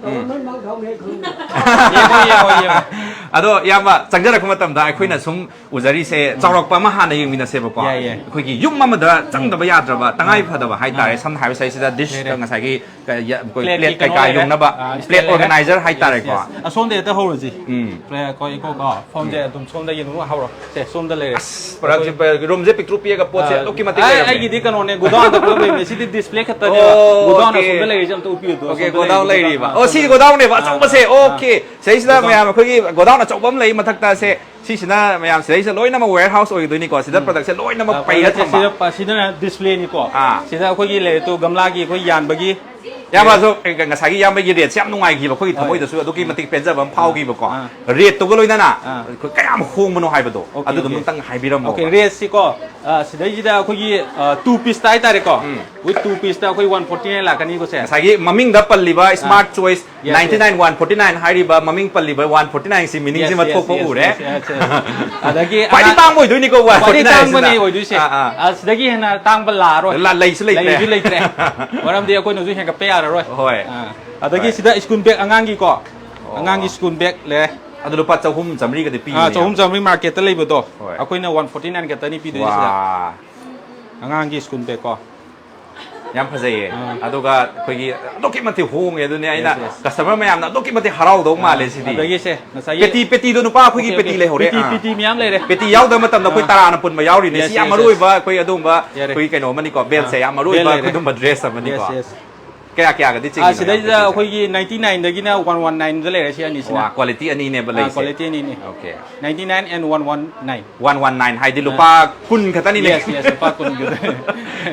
ꯎꯝ꯫ ꯌꯦꯡꯉꯣ, ꯌꯦꯡꯉꯣ, ꯌꯦꯡꯉꯣ꯫ ꯑꯗꯣ ꯏꯌꯥꯝꯕ ꯆꯪꯖꯔꯛꯄ ꯃꯇꯝꯗ ꯑꯩꯈꯣꯏꯅ ꯁꯨꯝ ꯎꯖꯔꯤꯁꯦ, ꯆꯥꯎꯔꯛꯄ ꯑꯃ ꯍꯥꯟꯅ ꯌꯦꯡꯃꯤꯟꯅꯁꯦꯕ꯫ ꯌꯥꯏ, ꯌꯥꯏ꯫ ꯑꯩꯈꯣꯏꯒꯤ ꯌꯨꯝ ꯑꯃꯗ ꯆꯪꯗꯕ ꯌꯥꯗ꯭ꯔꯕ ꯇꯉꯥꯏ ꯐꯗꯕ ꯍꯥꯏꯇꯥꯔꯦ꯫ ꯑꯥ꯫ ꯁꯝꯅ ꯍꯥꯏꯔꯕ ꯁꯤꯗ ꯗꯤꯁ ꯂꯩꯔꯦ꯫ ꯉꯁꯥꯏꯒꯤ ꯀ-, ꯌ-, ꯑꯩꯈꯣꯏ Plate-ꯀꯤ ꯄ꯭ꯂꯦꯠ ꯀꯩꯅꯣ ꯀꯩꯀꯥ ꯂꯩꯔꯦ꯫ ꯌꯣꯡꯅꯕ ꯑꯥ, ꯄ꯭ꯂꯦꯠ ꯂꯩꯔꯦ꯫ ꯑꯣꯔꯒꯅꯥꯏꯖꯔ Yes, ꯍꯥꯏꯇꯥꯔꯦꯀꯣ꯫ yes꯫ ꯑꯁꯣꯝꯗ ꯍꯦꯛꯇ ꯍꯧꯔꯁꯤ꯫ ꯎꯝ꯫ ꯄ꯭ꯂꯦ-, ꯑꯩꯈꯣꯏ ꯀꯣ, ꯀꯣ, ꯐꯣꯝꯁꯦ ꯑꯗꯨꯝ ꯁꯣꯝꯗꯒꯤ ꯑꯗꯨꯝ ꯍꯧꯔꯣ꯫ ꯁꯦ, ꯁꯣꯝꯗ ꯂꯩꯔꯦ꯫ ꯄ꯭ꯔꯗꯛꯁꯦ, ꯔꯨꯝꯁꯦ ꯄꯤꯛꯇ꯭ꯔꯨ ꯄꯤꯛꯑꯒ ꯄꯣꯠꯁꯦ ꯑꯗꯨꯛꯀꯤ ꯃꯇꯤꯛ ꯑꯩ ꯂꯩꯔꯝꯃꯦ꯫ ꯑꯩꯒꯤꯗꯤ ꯀꯩꯅꯣꯅꯦ, ꯒꯣꯗꯥꯎꯟꯗ ꯄꯨꯂꯞ ꯂꯩꯕꯅꯦ꯫ ꯁꯤꯗꯤ ꯗꯤꯁꯄ꯭ꯂꯦ ꯈꯛꯇꯅꯦꯕ꯫ ꯑꯣ, ꯒꯣꯗꯥꯎꯟ okay꯫ ꯑꯁꯣꯝꯗ ꯂꯩꯔꯤꯁꯦ ꯑꯝꯇ ꯎꯞꯄꯤꯌꯨ꯫ ꯑꯣꯀꯦ, ꯑꯁꯣꯝꯗ ꯒꯣꯗꯥꯎꯟ ꯂꯩꯔꯤꯁꯦ ꯂꯩꯔꯤꯕ꯫ ꯑꯝꯇ ꯑꯣ, ꯁꯤꯗꯤ ꯒꯣꯗꯥꯎꯟꯅꯦꯕ ꯑꯆꯧꯕꯁꯦ꯫ ꯑꯥ, ꯑꯣꯀꯦ꯫ ꯁꯤꯗꯩꯁꯤꯗ ꯒꯣꯗꯥꯎꯟ꯫ ꯃꯌꯥꯝ ꯑꯩꯈꯣꯏꯒꯤ ꯒꯣꯗꯥꯎꯟ ꯑꯆꯧꯕ ꯑꯃ ꯂꯩ ꯃꯊꯛꯇ꯫ ꯁꯦ, ꯁꯤꯁꯤꯅ ꯃꯌꯥꯝ ꯁꯤꯗꯩꯁꯤꯗ ꯂꯣꯏꯅꯃꯛ warehouse ꯑꯣꯏꯒꯗꯣꯏꯅꯤꯀꯣ꯫ ꯁꯤꯗ ꯄ꯭ꯔꯗꯛꯁꯦ ꯂꯣꯏꯅꯃꯛ ꯑꯥ, ꯄꯩꯔ ꯄ꯭ꯔꯗꯛꯁꯦ ꯊꯝꯕ꯫ ꯁꯤꯗ, ꯁꯤꯗꯅ ꯗꯤꯁꯄ꯭ꯂꯦꯅꯤꯀꯣ꯫ ꯑꯥ꯫ ꯁꯤꯗ ꯑꯩꯈꯣꯏꯒꯤ ꯂꯩꯔꯦꯇꯨ ꯒꯝꯂꯥꯒꯤ ꯑꯩꯈꯣꯏ ꯌꯥꯟꯕꯒꯤ꯫ ꯏꯌꯥꯝꯕꯁꯨ ꯉꯁꯥꯏꯒꯤ ꯏꯌꯥꯝꯕꯒꯤ ꯔꯦꯠꯁꯦ ꯌꯥꯝ ꯅꯨꯡꯉꯥꯏꯈꯤꯕ, ꯑꯩꯈꯣꯏꯒꯤ ꯍꯣꯏ꯫ ꯊꯃꯣꯏꯗꯁꯨ ꯑꯗꯨꯛꯀꯤ ꯃꯇꯤꯛ ꯄꯦꯟꯖꯕ ꯑꯃ ꯐꯥꯎꯈꯤꯕꯀꯣ꯫ ꯑꯥ꯫ ꯔꯦꯠꯇꯨꯒ ꯂꯣꯏꯅꯅ ꯑꯥ꯫ ꯑꯩꯈꯣꯏ ꯀꯌꯥꯝ ꯍꯣꯡꯕꯅꯣ ꯍꯥꯏꯕꯗꯣ ꯑꯣꯀꯦ, ꯑꯗꯨꯗꯣ ꯑꯣꯀꯦ꯫ ꯑꯃꯨꯛꯇꯪ ꯍꯥꯏꯕꯤꯔꯝꯃꯣ꯫ ꯑꯣꯀꯦ, ꯔꯦꯠꯁꯤꯀꯣ, ꯑ, ꯁꯤꯗꯩꯁꯤꯗ ꯑꯩꯈꯣꯏꯒꯤ, ꯑ, two pieceꯇ ꯍꯥꯏꯇꯥꯔꯦꯀꯣ꯫ ꯎꯝ꯫ With two pieceꯇ ꯑꯩꯈꯣꯏ one forty nine ꯂꯥꯛꯀꯅꯤꯀꯣ ꯁꯦ꯫ ꯉꯁꯥꯏꯒꯤ ꯃꯃꯤꯡꯗ ꯄꯜꯂꯤꯕ Smart Choice Yes, ninety nine one forty nine ꯍꯥꯏꯔꯤꯕ ꯃꯃꯤꯡ ꯄꯜꯂꯤꯕ one forty nine ꯁꯤ meaningꯁꯤꯃ Yes, yes, ꯊꯣꯛꯄ yes, ꯎꯔꯦ꯫ yes, yes, yes꯫ ꯑꯗꯒꯤ ꯈ꯭ꯋꯥꯏꯗꯩ ꯑꯉꯥꯡ-, ꯇꯥꯡꯕ ꯑꯣꯏꯗꯣꯏꯅꯤꯀꯣ, ꯈ꯭ꯋꯥꯏꯗꯩ one forty nine ꯇꯥꯡꯕꯅꯦ ꯁꯤꯅ꯫ ꯑꯣꯏꯗꯣꯏꯁꯦ꯫ ꯑꯥ, ꯑꯥ꯫ ꯑ, ꯁꯤꯗꯒꯤ ꯍꯦꯟꯅ ꯇꯥꯡꯕ ꯂꯥꯛꯑꯔꯣꯏ꯫ ꯂ-, ꯂꯩꯁꯨ ꯂꯩꯇ꯭ꯔꯦ꯫ ꯂꯩꯁꯨ ꯂꯩꯇ꯭ꯔꯦ꯫ ꯃꯔꯝꯗꯤ ꯑꯩꯈꯣꯏꯅꯁꯨ ꯍꯦꯟꯒꯠꯄ ꯌꯥꯔꯔꯣꯏ꯫ ꯍꯣꯏ꯫ ꯑꯥ꯫ ꯑꯗꯒꯤ ꯁꯤꯗ school bag ꯑꯉꯥꯡꯒꯤꯀꯣ꯫ ꯑꯉꯥꯡꯒꯤ school bag ꯂꯩꯔꯦ꯫ ꯑꯗꯨ ꯂꯨꯄꯥ ꯆꯍꯨꯝ ꯆꯥꯝꯃꯔꯤꯒꯗꯤ ꯑꯥ, ꯄꯤꯕꯅꯦ꯫ ꯆꯍꯨꯝ ꯆꯥꯝꯃꯔꯤ marketꯇ ꯂꯩꯕꯗꯣ꯫ ꯍꯣꯏ꯫ ꯑꯩꯈꯣꯏꯅ one forty nine ꯈꯛꯇꯅꯤ ꯄꯤꯗꯣꯏꯁꯦ ꯁꯤꯗ꯫ ꯋꯥ꯫ ꯑꯉꯥꯡꯒꯤ school bagꯀꯣ꯫ ꯌꯥꯝ ꯐꯖꯩꯌꯦ꯫ ꯑꯥ꯫ ꯑꯗꯨꯒ ꯑꯩꯈꯣꯏꯒꯤ ꯑꯗꯨꯛꯀꯤ ꯃꯇꯤꯛ ꯍꯣꯡꯉꯦ꯫ ꯑꯗꯨꯅꯦ ꯑꯩꯅ Yes, yes꯫ Customer ꯃꯌꯥꯝꯅ ꯑꯗꯨꯛꯀꯤ ꯃꯇꯤꯛ ꯍꯔꯥꯎꯗꯧ ꯃꯥꯜꯂꯦ ꯁꯤꯗꯤ꯫ ꯑꯗꯒꯤ ꯁꯦ, ꯉꯁꯥꯏꯒꯤ ꯄꯦꯇꯤ, ꯄꯦꯇꯤꯗꯣ ꯅꯨꯄꯥ ꯑꯩꯈꯣꯏꯒꯤ Okay, ꯄꯦꯇꯤ okay꯫ ꯂꯩꯍꯧꯔꯦ꯫ ꯄꯦꯇꯤ, ꯑꯥ꯫ ꯄꯦꯇꯤ ꯃꯌꯥꯝ ꯂꯩꯔꯦ꯫ ꯄꯦꯇꯤ ꯌꯥꯎꯗꯕ ꯃꯇꯝꯗ ꯑꯩꯈꯣꯏ ꯑꯥ꯫ ꯇꯔꯥꯅ ꯄꯨꯟꯕ ꯌꯥꯎꯔꯤꯅꯦ꯫ Yes, ꯁꯤ ꯌꯥꯝ yes, ꯃꯔꯨ yes꯫ ꯑꯣꯏꯕ ꯑꯩꯈꯣꯏ ꯑꯗꯨꯒꯨꯝꯕ ꯌꯥꯔꯦ꯫ ꯑꯩꯈꯣꯏ ꯀꯩꯅꯣ ꯑꯃꯅꯤꯀꯣ꯫ Beltꯁꯦ ꯑꯥ꯫ ꯌꯥꯝ ꯃꯔꯨ Belt ꯑꯣꯏꯕ ꯂꯩꯔꯦ꯫ ꯑꯗꯨꯒꯨꯝꯕ dressꯁꯦ ꯑꯃꯅꯤꯀꯣ꯫ Yes, yes꯫ ꯀꯌꯥ ꯀꯌꯥꯒꯗꯤ ꯑꯥ, ꯆꯤꯡꯉꯤꯅꯣ ꯁꯤꯗꯩꯁꯤꯗ ꯌꯥꯝ ꯄꯦꯇꯤꯁꯦ? ꯑꯩꯈꯣꯏꯒꯤ ninety nineꯗꯒꯤꯅ one one nineꯗ ꯂꯩꯔꯦ ꯁꯤ ꯑꯅꯤꯁꯤꯅ꯫ ꯋꯥ, quality ꯑꯅꯤꯅꯦꯕ ꯑꯥ, ꯂꯩꯁꯦ꯫ Quality ꯑꯅꯤꯅꯤ꯫ Okay꯫ Ninety nine and one one nine꯫ One one nine ꯍꯥꯏꯗꯤ ꯂꯨꯄꯥ ꯀꯨꯟ ꯈꯛꯇꯅꯤꯅꯦ꯫ Yes, yes, ꯂꯨꯄꯥ ꯀꯨꯟꯒꯤ꯫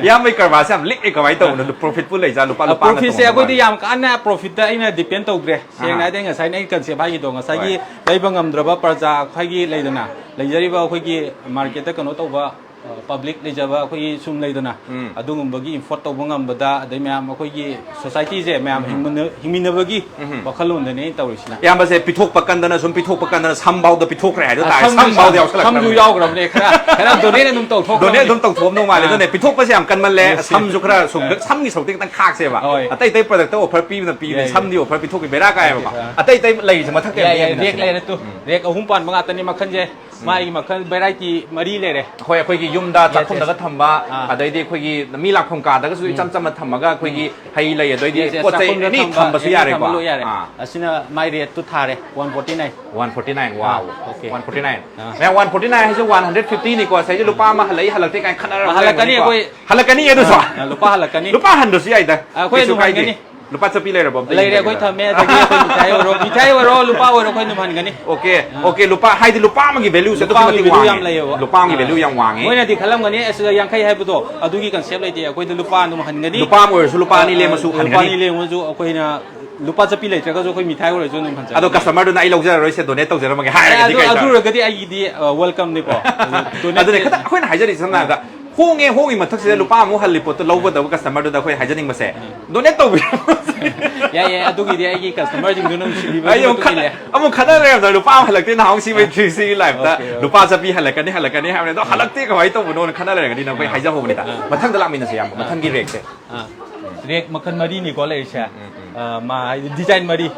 ꯏꯌꯥꯝꯕꯩ ꯀꯔꯕꯥꯔꯁꯦ ꯌꯥꯝ ꯂꯤꯛꯑꯦ, ꯀꯃꯥꯏꯅ ꯇꯧꯕꯅꯣ? Profitꯄꯨ ꯂꯩꯖꯥꯠ? ꯂꯨꯄꯥ, ꯂꯨꯄꯥ Profitꯁꯦ ꯑꯩꯈꯣꯏꯗꯤ ꯌꯥꯝ ꯀꯟꯅ profitꯇ ꯑꯩꯅ depend ꯇꯧꯗ꯭ꯔꯦ꯫ ꯁꯦꯡꯅ ꯑꯍꯥ꯫ ꯍꯥꯏꯔꯗꯤ ꯉꯁꯥꯏꯅ ꯑꯩ concept ꯍꯥꯏꯈꯤꯗꯣ, ꯉꯁꯥꯏꯒꯤ ꯍꯣꯏ꯫ ꯂꯩꯕ ꯉꯝꯗ꯭ꯔꯕ ꯄ꯭ꯔꯖꯥ ꯑꯩꯈꯣꯏꯒꯤ ꯂꯩꯗꯅ, ꯂꯩꯖꯔꯤꯕ ꯑꯩꯈꯣꯏꯒꯤ marketꯇ ꯀꯩꯅꯣ ꯇꯧꯕ, ꯑ, public ꯂꯩꯖꯕ ꯑꯩꯈꯣꯏꯒꯤ ꯁꯨꯝ ꯂꯩꯗꯅ, ꯎꯝ꯫ ꯑꯗꯨꯒꯨꯝꯕꯒꯤ afford ꯇꯧꯕ ꯉꯝꯕꯗ, ꯑꯗꯩ ꯃꯌꯥꯝ ꯑꯩꯈꯣꯏꯒꯤ societyꯁꯦ ꯃꯌꯥꯝ ꯍꯤꯡꯃꯤꯟꯅ-, ꯍꯤꯡꯃꯤꯟꯅꯕꯒꯤ ꯎꯝ꯫ ꯋꯥꯈꯜꯂꯣꯟꯗꯅꯦ ꯑꯩꯅ ꯇꯧꯔꯤꯁꯤꯅ꯫ ꯏꯌꯥꯝꯕꯁꯦ ꯄꯤꯊꯣꯛꯄ ꯀꯟꯗꯅ ꯁꯨꯝ ꯄꯤꯊꯣꯛꯄ ꯀꯟꯗꯅ ꯁꯝꯐꯥꯎꯗ ꯄꯤꯊꯣꯛꯈ꯭ꯔꯦ ꯍꯥꯏꯗꯣ ꯑ, ꯇꯥꯔꯦ꯫ ꯁꯝꯁꯨ, ꯁꯝꯐꯥꯎꯗ ꯁꯝꯁꯨ ꯌꯥꯎꯁꯜꯂꯛꯇ꯭ꯔꯕꯅꯤꯅꯦ꯫ ꯌꯥꯎꯈ꯭ꯔꯕꯅꯦ꯫ ꯈꯔ, ꯈꯔ donate ꯑꯗꯨꯝ ꯇꯧꯊꯣꯛꯈ꯭ꯔꯕꯅꯦ꯫ Donate ꯑꯗꯨꯝ ꯇꯧꯊꯣꯛꯑꯝꯗꯧ ꯃꯥꯜꯂꯦ꯫ ꯑꯥ꯫ ꯑꯗꯨꯅꯦ ꯄꯤꯊꯣꯛꯄꯁꯦ ꯌꯥꯝ ꯀꯟꯃꯜꯂꯦ꯫ Yes, yes꯫ ꯁꯝꯁꯨ ꯈꯔ ꯁꯨꯝ, ꯑꯥ꯫ ꯁꯝꯒꯤ ꯁꯔꯨꯛꯇꯤ ꯈꯤꯇꯪ ꯈꯥꯛꯁꯦꯕ꯫ ꯍꯣꯏ꯫ ꯑꯇꯩ ꯑꯇꯩ productꯇ offer ꯄꯤꯕꯅ ꯄꯤꯕꯅꯦ꯫ ꯌꯥꯏ, ꯌꯥꯏ꯫ ꯁꯝꯗꯤ offer ꯄꯤꯊꯣꯛꯄꯤ ꯕꯦꯔꯥ ꯀꯥꯏꯌꯦꯕꯀꯣ꯫ ꯑꯥ꯫ ꯑꯇꯩ ꯑꯇꯩ ꯂꯩꯔꯤꯁꯦ ꯃꯊꯛꯇ ꯌꯥꯝ ꯌꯥꯏ, ꯌꯥꯏ꯫ ꯂꯦꯡꯉꯤꯅ Rack ꯁꯤꯗ꯫ ꯂꯩꯔꯦ ꯇꯨ꯫ ꯎꯝ꯫ Rack ꯑꯍꯨꯝ ꯄꯥꯟꯕ ꯉꯥꯛꯇꯅꯤ ꯃꯈꯜꯁꯦ꯫ ꯃꯥꯒꯤ ꯃꯈꯜ variety ꯃꯔꯤ ꯂꯩꯔꯦ꯫ ꯍꯣꯏ, ꯑꯩꯈꯣꯏꯒꯤ ꯌꯨꯝꯗ Yes, ꯆꯥꯛꯈꯨꯝꯗꯒ yes. ꯊꯝꯕ, ꯑꯥ. ꯑꯗꯩꯗꯤ ꯑꯩꯈꯣꯏꯒꯤ ꯃꯤ ꯂꯥꯛꯐꯝ ꯀꯥꯗꯒꯁꯨ ꯏꯆꯝ ꯆꯝꯅ ꯊꯝꯃꯒ ꯑꯩꯈꯣꯏꯒꯤ ꯍꯩ ꯂꯩ ꯑꯗꯩꯗꯤ Yes, yes, ꯄꯣꯠ ꯆꯩ ꯆꯥꯛꯈꯨꯝꯗ ꯑꯦꯅꯤ ꯊꯝꯕ, ꯊꯝꯕꯁꯨ ꯑꯦꯅꯤ ꯌꯥꯔꯦꯀꯣ? ꯊꯝꯕ ꯂꯣꯏ ꯌꯥꯔꯦ꯫ ꯑꯥ. ꯑꯁꯤꯅ ꯃꯥꯏ rate ꯇꯨ ꯊꯥꯔꯦ, one forty nine꯫ One forty nine, wow. ꯑꯥ, okay. One forty nine. ꯑꯥ. ꯃꯌꯥꯝ, one forty nine ꯍꯥꯏꯁꯦ one hundred fifty ꯅꯤꯀꯣ, ꯉꯁꯥꯏꯁꯦ ꯂꯨꯄꯥ ꯑꯃ ꯍꯜꯂꯛꯏ ꯍꯜꯂꯛꯇꯦ ꯀꯥꯏꯅ ꯈꯠꯅꯔꯒ ꯍꯜꯂꯛꯀꯅꯤ ꯂꯩꯔꯝꯒꯅꯤꯀꯣ? ꯑꯩꯈꯣꯏ꯫ ꯍꯜꯂꯛꯀꯅꯤ ꯑꯗꯨꯁꯨ? ꯑꯥ, ꯂꯨꯄꯥ ꯍꯜꯂꯛꯀꯅꯤ꯫ ꯂꯨꯄꯥ ꯍꯟꯗ꯭ꯔꯁꯨ ꯌꯥꯏꯗ. ꯑꯩꯈꯣꯏ ꯀꯩꯁꯨ ꯑꯗꯨꯝ ꯀꯥꯏꯗꯦ꯫ ꯍꯟꯒꯅꯤ꯫ ꯂꯨꯄꯥ ꯆꯠꯄꯤ ꯂꯩꯔꯕꯣ? ꯑꯝꯇ ꯂꯩꯔꯦ, ꯑꯩꯈꯣꯏ ꯌꯦꯡꯒꯦ꯫ ꯊꯝꯃꯦ, ꯑꯗꯒꯤ ꯑꯩꯈꯣꯏ ꯃꯤꯊꯥꯏ ꯑꯣꯏꯔꯣ, ꯃꯤꯊꯥꯏ ꯑꯣꯏꯔꯣ, ꯂꯨꯄꯥ ꯑꯣꯏꯔꯣ, ꯑꯩꯈꯣꯏ ꯑꯗꯨꯝ ꯍꯟꯒꯅꯤ꯫ Okay, okay, ꯂꯨꯄꯥ ꯍꯥꯏꯗꯤ ꯂꯨꯄꯥ ꯑꯃꯒꯤ value ꯁꯦ ꯑꯗꯨꯛꯀꯤ ꯂꯨꯄꯥꯒꯤ ꯃꯇꯤꯛ value ꯋꯥꯡꯉꯦ꯫ ꯌꯥꯝ ꯂꯩꯌꯦꯕ꯫ ꯂꯨꯄꯥ ꯑꯃꯒꯤ ꯑꯥ꯫ value ꯌꯥꯝ ꯋꯥꯡꯉꯦ꯫ ꯃꯣꯏꯅꯗꯤ ꯈꯜꯂꯝꯒꯅꯤ, "ꯑꯁ, ꯌꯥꯡꯈꯩ ꯍꯥꯏꯕꯗꯣ ꯑꯗꯨꯒꯤ concept ꯂꯩꯇꯦ, ꯑꯩꯈꯣꯏꯗ ꯂꯨꯄꯥ ꯑꯗꯨꯝ ꯍꯟꯒꯅꯤ"꯫ ꯂꯨꯄꯥ ꯑꯃ ꯑꯣꯏꯔꯁꯨ ꯂꯨꯄꯥ ꯑꯅꯤ ꯂꯦꯝꯃꯁꯨ ꯂꯨꯄꯥ ꯍꯟꯒꯅꯤ꯫ ꯑꯅꯤ ꯂꯦꯝꯃꯁꯨ ꯑꯩꯈꯣꯏꯅ ꯂꯨꯄꯥ ꯆꯠꯄꯤ ꯂꯩꯇ꯭ꯔꯒꯁꯨ ꯑꯩꯈꯣꯏ ꯃꯤꯊꯥꯏ ꯑꯣꯏꯔꯁꯨ ꯑꯗꯨꯝ ꯍꯟꯖꯒꯅꯤ꯫ ꯑꯗꯣ customer ꯗꯨꯅ "ꯑꯩ ꯂꯧꯖꯔꯔꯣꯏꯁꯦ, donate ꯇꯧꯖꯔꯝꯃꯒꯦ" ꯍꯥꯏꯔꯒꯗꯤ ꯑꯗꯨ, ꯀꯩ ꯑꯗꯨ ꯇꯧꯔꯦ? ꯑꯣꯏꯔꯒꯗꯤ ꯑꯩꯒꯤꯗꯤ, ꯑ, welcome ꯅꯤꯀꯣ꯫ ꯑꯗꯨ donate ꯑꯗꯨꯅꯦ ꯈꯤꯇꯪ ꯑꯩꯈꯣꯏꯅ ꯍꯥꯏꯖꯔꯤꯁꯦ ꯁꯝꯅ ꯍꯥꯏꯔꯕꯗ ꯍꯣꯡꯉꯦ, ꯍꯣꯡꯉꯤ ꯃꯊꯛꯁꯤꯗ ꯂꯨꯄꯥ ꯑꯃꯨꯛ ꯍꯜꯂꯤ ꯄꯣꯠꯇꯣ ꯂꯧꯒꯗꯕ customer ꯗꯨꯗ ꯑꯩꯈꯣꯏ ꯍꯥꯏꯖꯅꯤꯡꯕꯁꯦ, donate ꯇꯧꯕꯤꯔꯝꯃꯣ꯫ ꯌꯥꯏ, ꯌꯥꯏ, ꯑꯗꯨꯒꯤꯗꯤ ꯑꯩꯒꯤ customer ꯁꯤꯡꯗꯨꯅ ꯅꯨꯡꯁꯤꯕꯤꯕꯒꯤ ꯑꯩ ꯑꯃꯨꯛ ꯃꯇꯨꯡ ꯈꯠ-, ꯏꯜꯂꯦ꯫ ꯑꯃꯨꯛ ꯈꯠꯅꯔꯦ ꯍꯥꯏꯕꯗ ꯂꯨꯄꯥ ꯑꯃ ꯍꯜꯂꯛꯇꯦ ꯅꯍꯥꯟꯃꯨꯛ ꯁꯤ ꯃꯣꯏ three sixty live ꯇ Okay, okay. ꯂꯨꯄꯥ ꯆꯠꯄꯤ ꯍꯜꯂꯛꯀꯅꯤ, ꯍꯜꯂꯛꯀꯅꯤ ꯍꯥꯏꯕꯅꯦ, ꯑꯗꯣ ꯍꯜꯂꯛꯇꯦ ꯀꯃꯥꯏꯅ ꯇꯧꯕꯅꯣꯅ ꯈꯠꯅ ꯂꯩꯔꯒꯗꯤ ꯑꯩꯈꯣꯏ ꯍꯥꯏꯖꯍꯧꯕꯅꯤꯗ꯫ ꯃꯊꯪꯗ ꯂꯥꯛꯃꯤꯟꯅꯁꯦ ꯏꯌꯥꯝꯕ, ꯃꯊꯪꯒꯤ rack ꯁꯦ꯫ ꯑꯥ, rack ꯃꯈꯜ ꯃꯔꯤꯅꯤꯀꯣ ꯂꯩꯔꯤꯁꯦ꯫ ꯑ, ꯃꯥ ꯍꯥꯏꯗꯤ design ꯃꯔꯤ꯫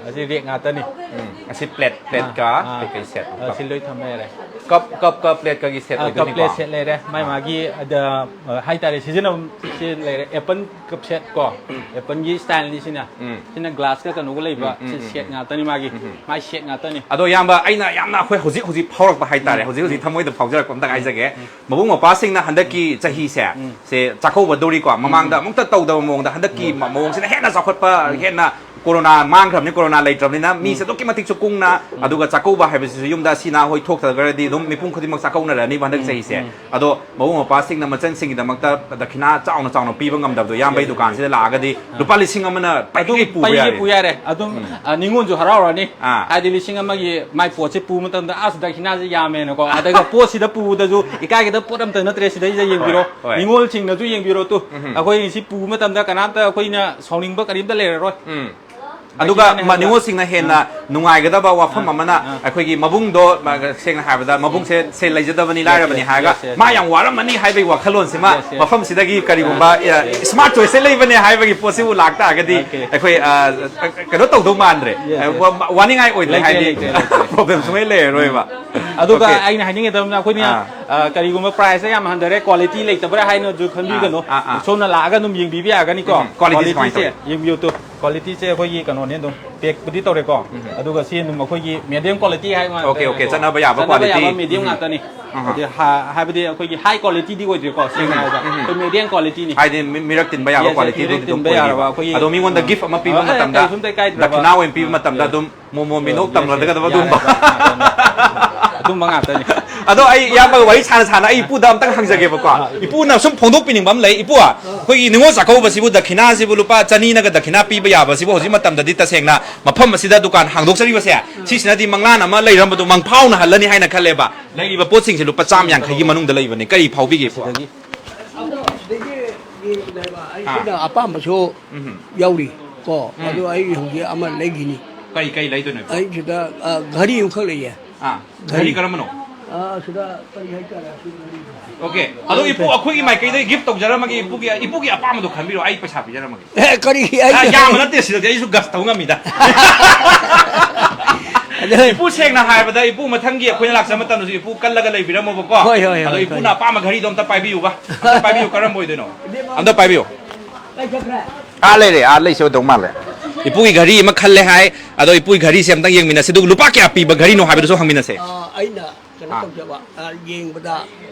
ꯑꯁꯤ rack ꯉꯥꯛꯇꯅꯤ꯫ ꯎꯝ, ꯑꯁꯤ plate, plate ꯀ ꯑꯥ, ꯀꯩꯀꯩ set? ꯑ, ꯁꯤ ꯂꯣꯏ ꯊꯝꯕ ꯌꯥꯔꯦ꯫ Cup, cup ꯀ plate ꯀꯒꯤ set ꯑ, cup ꯑꯣꯏꯗꯣꯏꯅꯤꯀꯣ? plate set ꯂꯩꯔꯦ꯫ ꯃꯥꯏ ꯃꯥꯒꯤ ꯑꯗ, ꯑ, ꯍꯥꯏꯇꯥꯔꯦ, ꯁꯤꯖꯤꯟꯅꯐꯝ ꯁꯤ ꯂꯩꯔꯦ꯫ Apple cup set ꯀꯣ, Apple ꯒꯤ style ꯅꯤ ꯁꯤꯅ꯫ ꯎꯝ. ꯁꯤꯅ glass ꯀ ꯀꯩꯅꯣꯒ ꯂꯩꯕ꯫ ꯎꯝ, ꯁꯤ ꯎꯝ, set ꯎꯝ. ꯉꯥꯛꯇꯅꯤ ꯃꯥꯒꯤ꯫ ꯃꯥꯏ set ꯉꯥꯛꯇꯅꯤ꯫ ꯑꯗꯣ ꯏꯌꯥꯝꯕ, ꯑꯩꯅ ꯌꯥꯝꯅ ꯑꯩꯈꯣꯏ ꯍꯧꯖꯤꯛ ꯍꯧꯖꯤꯛ ꯐꯥꯎꯔꯛꯄ ꯍꯥꯏꯇꯥꯔꯦ, ꯍꯧꯖꯤꯛ ꯍꯧꯖꯤꯛ ꯊꯃꯣꯏꯗ ꯐꯥꯎꯖꯔꯛꯄ ꯑꯝꯇ ꯍꯥꯏꯖꯒꯦ꯫ ꯃꯕꯨꯡ ꯃꯧꯄ꯭ꯋꯥꯁꯤꯡꯅ ꯍꯟꯗꯛꯀꯤ ꯆꯍꯤꯁꯦ, ꯁꯦ ꯆꯥꯛꯀꯧꯕꯗꯧꯔꯤꯀꯣ, ꯃꯃꯥꯡꯗ ꯑꯃꯨꯛꯇ ꯇꯧꯗꯕ ꯃꯑꯣꯡꯗ ꯍꯟꯗꯛꯀꯤ ꯃ-, ꯃꯑꯣꯡꯁꯤꯅ ꯍꯦꯟꯅ ꯆꯥꯎꯈꯠꯄ, ꯍꯦꯟꯅ ꯀꯣꯔꯣꯅꯥ ꯃꯥꯡꯈ꯭ꯔꯕꯅꯤ, ꯀꯣꯔꯣꯅꯥ ꯂꯩꯇ꯭ꯔꯕꯅꯤꯅ ꯃꯤꯁꯦ ꯑꯗꯨꯛꯀꯤ ꯃꯇꯤꯛꯁꯨ ꯀꯨꯡꯅ, ꯑꯗꯨꯒ ꯆꯥꯛꯀꯧꯕ ꯍꯥꯏꯕꯁꯤꯁꯨ ꯌꯨꯝꯗ ꯁꯤ ꯅꯍꯥ ꯍꯣꯏ ꯊꯣꯛꯇ꯭ꯔꯒꯗꯤ ꯑꯗꯨꯝ ꯃꯤꯄꯨꯝ ꯈꯨꯗꯤꯡꯃꯛ ꯆꯥꯛꯀꯧꯅꯔꯅꯤꯕ ꯍꯟꯗꯛ ꯆꯍꯤꯁꯦ꯫ ꯑꯗꯣ ꯃꯕꯨꯡ ꯃꯧꯄ꯭ꯋꯥꯁꯤꯡꯅ ꯃꯆꯟꯁꯤꯡꯒꯤꯗꯃꯛꯇ ꯗꯈꯤꯅꯥ ꯆꯥꯎꯅ ꯆꯥꯎꯅ ꯄꯤꯕ ꯉꯝꯗꯕꯗꯣ ꯏꯌꯥꯝꯕꯒꯤ ꯗꯨꯀꯥꯟꯁꯤꯗ ꯂꯥꯛꯑꯒꯗꯤ ꯂꯨꯄꯥ ꯂꯤꯁꯤꯡ ꯑꯃꯅ ꯑꯗꯨꯝ ꯄꯩꯒꯩ ꯄꯨꯕ ꯄꯩꯒꯦ ꯌꯥꯔꯦ꯫ ꯄꯨ ꯌꯥꯔꯦ꯫ ꯑꯗꯨꯝ, ꯑ, ꯅꯤꯉꯣꯜꯁꯨ ꯍꯔꯥꯎꯔꯅꯤ꯫ ꯑꯥ. ꯍꯥꯏꯗꯤ ꯂꯤꯁꯤꯡ ꯑꯃꯒꯤ ꯃꯥꯏ ꯄꯣꯠꯁꯦ ꯄꯨꯕ ꯃꯇꯝꯗ "ꯑꯁ, ꯗꯈꯤꯅꯥꯁꯦ ꯌꯥꯝꯃꯦꯅꯀꯣ", ꯑꯗꯨꯒ ꯄꯣꯠꯁꯤꯗ ꯄꯨꯕꯗꯁꯨ ꯏꯀꯥꯏꯒꯗꯕ ꯄꯣꯠ ꯑꯝꯇ ꯅꯠꯇ꯭ꯔꯦ꯫ ꯁꯤꯗꯩꯁꯤꯗ ꯌꯦꯡꯕꯤꯔꯣ꯫ ꯍꯣꯏ. ꯅꯤꯉꯣꯜꯁꯤꯡꯅꯁꯨ ꯌꯦꯡꯕꯤꯔꯣ ꯇꯨ꯫ ꯑꯩꯈꯣꯏ ꯁꯤ ꯄꯨꯕ ꯃꯇꯝꯗ ꯀꯅꯥꯝꯇ ꯑꯩꯈꯣꯏꯅ ꯁꯥꯎꯅꯤꯡꯕ ꯀꯔꯤꯝꯇ ꯂꯩꯔꯔꯣꯏ꯫ ꯎꯝ. ꯑꯗꯨꯒ ꯗꯈꯤꯅꯥꯅꯦ ꯃ-, ꯍꯥꯏꯕꯗ꯫ ꯅꯤꯉꯣꯜꯁꯤꯡꯅ ꯍꯦꯟꯅ ꯅꯨꯡꯉꯥꯏꯒꯗꯕ ꯋꯥꯐꯝ ꯑꯥ, ꯑꯃꯅ ꯑꯥ꯫ ꯑꯩꯈꯣꯏꯒꯤ ꯃꯕꯨꯡꯗꯣ, ꯃ-, ꯁꯦꯡꯅ ꯍꯥꯏꯔꯕꯗ, ꯃꯕꯨꯡꯁꯦ ꯁꯦꯜ ꯂꯩꯖꯗꯕꯅꯤ, yes, ꯂꯥꯏꯔꯕꯅꯤ yes, ꯍꯥꯏꯔꯒ yes, yes, ꯃꯥ yes꯫ ꯌꯥꯝ ꯋꯥꯔꯝꯃꯅꯤ ꯍꯥꯏꯕꯒꯤ ꯋꯥꯈꯜꯂꯣꯟꯁꯤꯃ Yes, yes꯫ ꯃꯐꯝꯁꯤꯗꯒꯤ ꯀꯔꯤꯒꯨꯝꯕ, ꯑꯥ, ꯑꯦ, yes, yes꯫ Smart choice ꯁꯦ ꯂꯩꯕꯅꯦ ꯍꯥꯏꯕꯒꯤ ꯄꯣꯠꯁꯤꯕꯨ ꯂꯥꯛꯇꯥꯔꯒꯗꯤ Okay꯫ ꯑꯩꯈꯣꯏ, ꯑ, ꯀꯩꯅꯣ ꯇꯧꯗꯧ ꯃꯥꯟꯗ꯭ꯔꯦ꯫ Yes, yes꯫ ꯋꯥ-, ꯋꯥꯅꯤꯡꯉꯥꯏ ꯑꯣꯏꯗ꯭ꯔꯦ, ꯂꯩꯇ꯭ꯔꯦ, ꯍꯥꯏꯗꯤ ꯂꯩꯇ꯭ꯔꯦ, ꯂꯩꯇ꯭ꯔꯦ꯫ Problem ꯁꯨꯡꯂꯩ ꯂꯩꯔꯔꯣꯏꯕ꯫ ꯑꯗꯨꯒ Okay꯫ ꯑꯩꯅ ꯍꯥꯏꯅꯤꯡꯒꯗꯕꯅ ꯑꯩꯈꯣꯏꯅ, ꯑꯥ꯫ ꯑ, ꯀꯔꯤꯒꯨꯝꯕ price ꯁꯦ ꯌꯥꯝ ꯍꯟꯊꯔꯦ, quality ꯂꯩꯇꯕ꯭ꯔꯥ ꯍꯥꯏꯅꯁꯨ ꯈꯟꯕꯤꯒꯅꯨ꯫ ꯑꯥ, ꯑꯥ, ꯑꯥ꯫ ꯁꯣꯝꯅ ꯂꯥꯛꯑꯒ ꯑꯗꯨꯝ ꯌꯦꯡꯕꯤꯕ ꯌꯥꯒꯅꯤꯀꯣ꯫ ꯎꯝ, quality ꯁꯦ ꯀꯃꯥꯏꯅ quality ꯁꯦ ꯇꯧꯋꯤ? ꯌꯦꯡꯕꯤꯌꯨ ꯇꯨ꯫ Quality ꯁꯦ ꯑꯩꯈꯣꯏꯒꯤ ꯀꯩꯅꯣꯅꯦ ꯑꯗꯨꯝ pack ꯄꯨꯗꯤ ꯇꯧꯔꯦꯀꯣ꯫ ꯎꯝ꯫ ꯑꯗꯨꯒ ꯁꯤ ꯑꯗꯨꯝ ꯑꯩꯈꯣꯏꯒꯤ medium quality ꯍꯥꯏ Okay, okay꯫ ꯉꯥꯛꯇꯅꯤꯀꯣ꯫ ꯆꯠꯅꯕ ꯌꯥꯕ ꯆꯠꯅꯕ quality꯫ ꯌꯥꯕ medium ꯎꯝ꯫ ꯉꯥꯛꯇꯅꯤ꯫ ꯑꯍ꯫ ꯍꯥꯏꯗꯤ ꯍꯥ-, ꯍꯥꯏꯕꯗꯤ ꯑꯩꯈꯣꯏꯒꯤ high quality ꯗꯤ ꯑꯣꯏꯗ꯭ꯔꯦꯀꯣ, ꯁꯦꯡꯅ ꯎꯝ, ꯍꯥꯏꯔꯕꯗ꯫ ꯎꯝ, ꯎꯝ꯫ ꯑꯩꯈꯣꯏ medium quality ꯅꯤ꯫ ꯍꯥꯏꯗꯤ ꯃꯤ-, ꯃꯤꯔꯛ ꯇꯤꯟꯕ ꯌꯥꯕ Yes, yes, quality ꯗꯨ ꯃꯤꯔꯛ ꯑꯗꯨꯝ ꯇꯤꯟꯕ ꯑꯣꯏꯌꯦꯕ꯫ ꯌꯥꯔꯕ ꯑꯩꯈꯣꯏꯒꯤ ꯑꯗꯣ ꯃꯤꯉꯣꯟꯗ ꯑ, gift ꯑꯃ ꯄꯤꯕ ꯑ, ꯑꯦ, ꯃꯇꯝꯗ, ꯀꯩꯁꯨꯝꯇ ꯀꯥꯏꯗ꯭ꯔꯕ꯫ ꯗꯈꯤꯅꯥ ꯑꯣꯏꯅ ꯄꯤꯕ ꯃꯇꯝꯗ ꯑ, ꯑꯗꯨꯝ ꯃꯣꯃꯣꯟ ꯃꯤꯅꯣꯛ ꯑ, yes, yes꯫ ꯇꯝꯂꯗꯒꯗꯕ ꯌꯥꯔꯦ, ꯑꯗꯨꯒꯨꯝꯕ꯫ ꯑꯗꯨꯝꯕ ꯉꯥꯛꯇꯅꯤ꯫ ꯑꯗꯣ ꯑꯩ ꯏꯌꯥꯝꯕꯒ ꯋꯥꯔꯤ ꯁꯥꯅ ꯁꯥꯅ ꯑꯩ ꯏꯄꯨꯗ ꯑꯝꯇꯪ ꯍꯪꯖꯒꯦꯕꯀꯣ꯫ ꯑ, ꯏꯄꯨꯅ ꯁꯨꯝ ꯐꯣꯡꯗꯣꯛꯄꯤꯅꯤꯡꯕ ꯑꯃ ꯂꯩ꯫ ꯏꯄꯨ, ꯑꯩꯈꯣꯏꯒꯤ ꯅꯤꯉꯣꯜ ꯆꯥꯛꯀꯧꯕꯁꯤꯕꯨ ꯗꯈꯤꯅꯥꯁꯤꯕꯨ ꯂꯨꯄꯥ ꯆꯅꯤꯅꯒ ꯗꯈꯤꯅꯥ ꯄꯤꯕ ꯌꯥꯕꯁꯤꯕꯨ ꯍꯧꯖꯤꯛ ꯃꯇꯝꯗꯗꯤ ꯇꯁꯦꯡꯅ ꯃꯐꯝ ꯑꯁꯤꯗ ꯗꯨꯀꯥꯟ ꯍꯥꯡꯗꯣꯛꯆꯔꯤꯕꯁꯦ, ꯁꯤꯁꯤꯅꯗꯤ ꯃꯪꯂꯥꯟ ꯑꯃ ꯂꯩꯔꯝꯕꯗꯣ ꯃꯪꯐꯥꯎꯅꯍꯜꯂꯅꯤ ꯍꯥꯏꯅ ꯈꯜꯂꯦꯕ꯫ ꯂꯩꯔꯤꯕ ꯄꯣꯠꯁꯤꯡꯁꯦ ꯂꯨꯄꯥ ꯆꯥꯝ ꯌꯥꯡꯈꯩꯒꯤ ꯃꯅꯨꯡꯗ ꯂꯩꯕꯅꯤ꯫ ꯀꯔꯤ ꯐꯥꯎꯕꯤꯒꯦ, ꯏꯄꯨ? ꯁꯤꯗꯒꯤ ꯑꯗꯣ ꯁꯤꯗꯒꯤ ꯌꯦꯡꯕꯅꯦꯕ, ꯑꯩ ꯑꯥ꯫ ꯁꯤꯅ ꯑꯄꯥꯝꯕꯁꯨ ꯎꯝ꯫ ꯌꯥꯎꯔꯤ ꯀꯣ꯫ ꯎꯝ꯫ ꯑꯗꯣ ꯑꯩ ꯍꯧꯖꯤꯛ ꯑꯃ ꯂꯩꯈꯤꯅꯤ꯫ ꯀꯩ, ꯀꯩ ꯂꯩꯗꯣꯏꯅꯣ, ꯏꯄꯨ? ꯑꯩ ꯁꯤꯗ, ꯑ, ꯘꯔꯤ ꯑꯃꯈꯛ ꯂꯩꯌꯦ꯫ ꯑꯥ, ꯘꯔꯤ ꯘꯔꯤ꯫ ꯀꯔꯝꯕꯅꯣ? ꯑ, ꯁꯤꯗ ꯀꯔꯤ ꯍꯥꯏꯇꯥꯔꯦ, ꯁꯤ ꯘꯔꯤꯗꯣ? Okay꯫ ꯑꯗꯣ ꯏꯄꯨ, ꯑꯩꯈꯣꯏꯒꯤ ꯃꯥꯏꯀꯩꯗꯒꯤ gift ꯇꯧꯖꯔꯝꯃꯒꯦ, ꯏꯄꯨꯒꯤ, ꯏꯄꯨꯒꯤ ꯑꯄꯥꯝꯕꯗꯣ ꯈꯟꯕꯤꯔꯣ, ꯑꯩ ꯄꯩꯁꯥ ꯄꯤꯖꯔꯝꯃꯒꯦ꯫ ꯑꯦ, ꯀꯔꯤ ꯑ, ꯍꯥꯏꯒꯦ? ꯌꯥꯝꯕ ꯅꯠꯇꯦ, ꯁꯤꯗꯗꯤ ꯑꯩꯁꯨ guess ꯇꯧ ꯉꯝꯃꯤꯗ꯫ ꯑꯗꯨ ꯏꯄꯨ, ꯁꯦꯡꯅ ꯍꯥꯏꯔꯕꯗ, ꯏꯄꯨ, ꯃꯊꯪꯒꯤ ꯑꯩꯈꯣꯏꯅ ꯂꯥꯛꯆꯕ ꯃꯇꯝꯗꯁꯨ ꯏꯄꯨ ꯀꯜꯂꯒ ꯂꯩꯕꯤꯔꯝꯃꯣꯕꯀꯣ꯫ ꯍꯣꯏ, ꯍꯣꯏ, ꯑꯗꯣ ꯍꯣꯏ, ꯏꯄꯨꯅ ꯍꯣꯏ꯫ ꯑꯄꯥꯝꯕ ꯘꯔꯤꯗꯣ ꯑꯝꯇ ꯄꯥꯏꯕꯤꯌꯨꯕ꯫ ꯑꯝꯇ ꯄꯥꯏꯕꯤꯌꯨ, ꯀꯔꯝꯕ ꯑꯣꯏꯗꯣꯏꯅꯣ? ꯑꯝꯇ ꯄꯥꯏꯕꯤꯌꯨ꯫ ꯀꯥꯏ ꯆꯠꯈ꯭ꯔꯦ? ꯑꯥ ꯂꯩꯔꯦ, ꯑꯥ ꯂꯩꯁꯦ ꯑꯣꯏꯗꯧ ꯃꯥꯜꯂꯦ꯫ ꯏꯄꯨꯒꯤ ꯘꯔꯤ ꯑꯃ ꯈꯜꯂꯦ ꯍꯥꯏ, ꯑꯗꯣ ꯏꯄꯨꯒꯤ ꯘꯔꯤꯁꯦ ꯑꯝꯇꯪ ꯌꯦꯡꯃꯤꯟꯅꯁꯦ, ꯑꯗꯨꯒ ꯂꯨꯄꯥ ꯀꯌꯥ ꯄꯤꯕ ꯘꯔꯤꯅꯣ ꯍꯥꯏꯕꯗꯨꯁꯨ ꯍꯪꯃꯤꯟꯅꯁꯦ꯫ ꯑ, ꯑꯩꯅ ꯀꯩꯅꯣ ꯑꯥ꯫ ꯇꯧꯖꯕ, ꯑ, ꯌꯦꯡꯕꯗ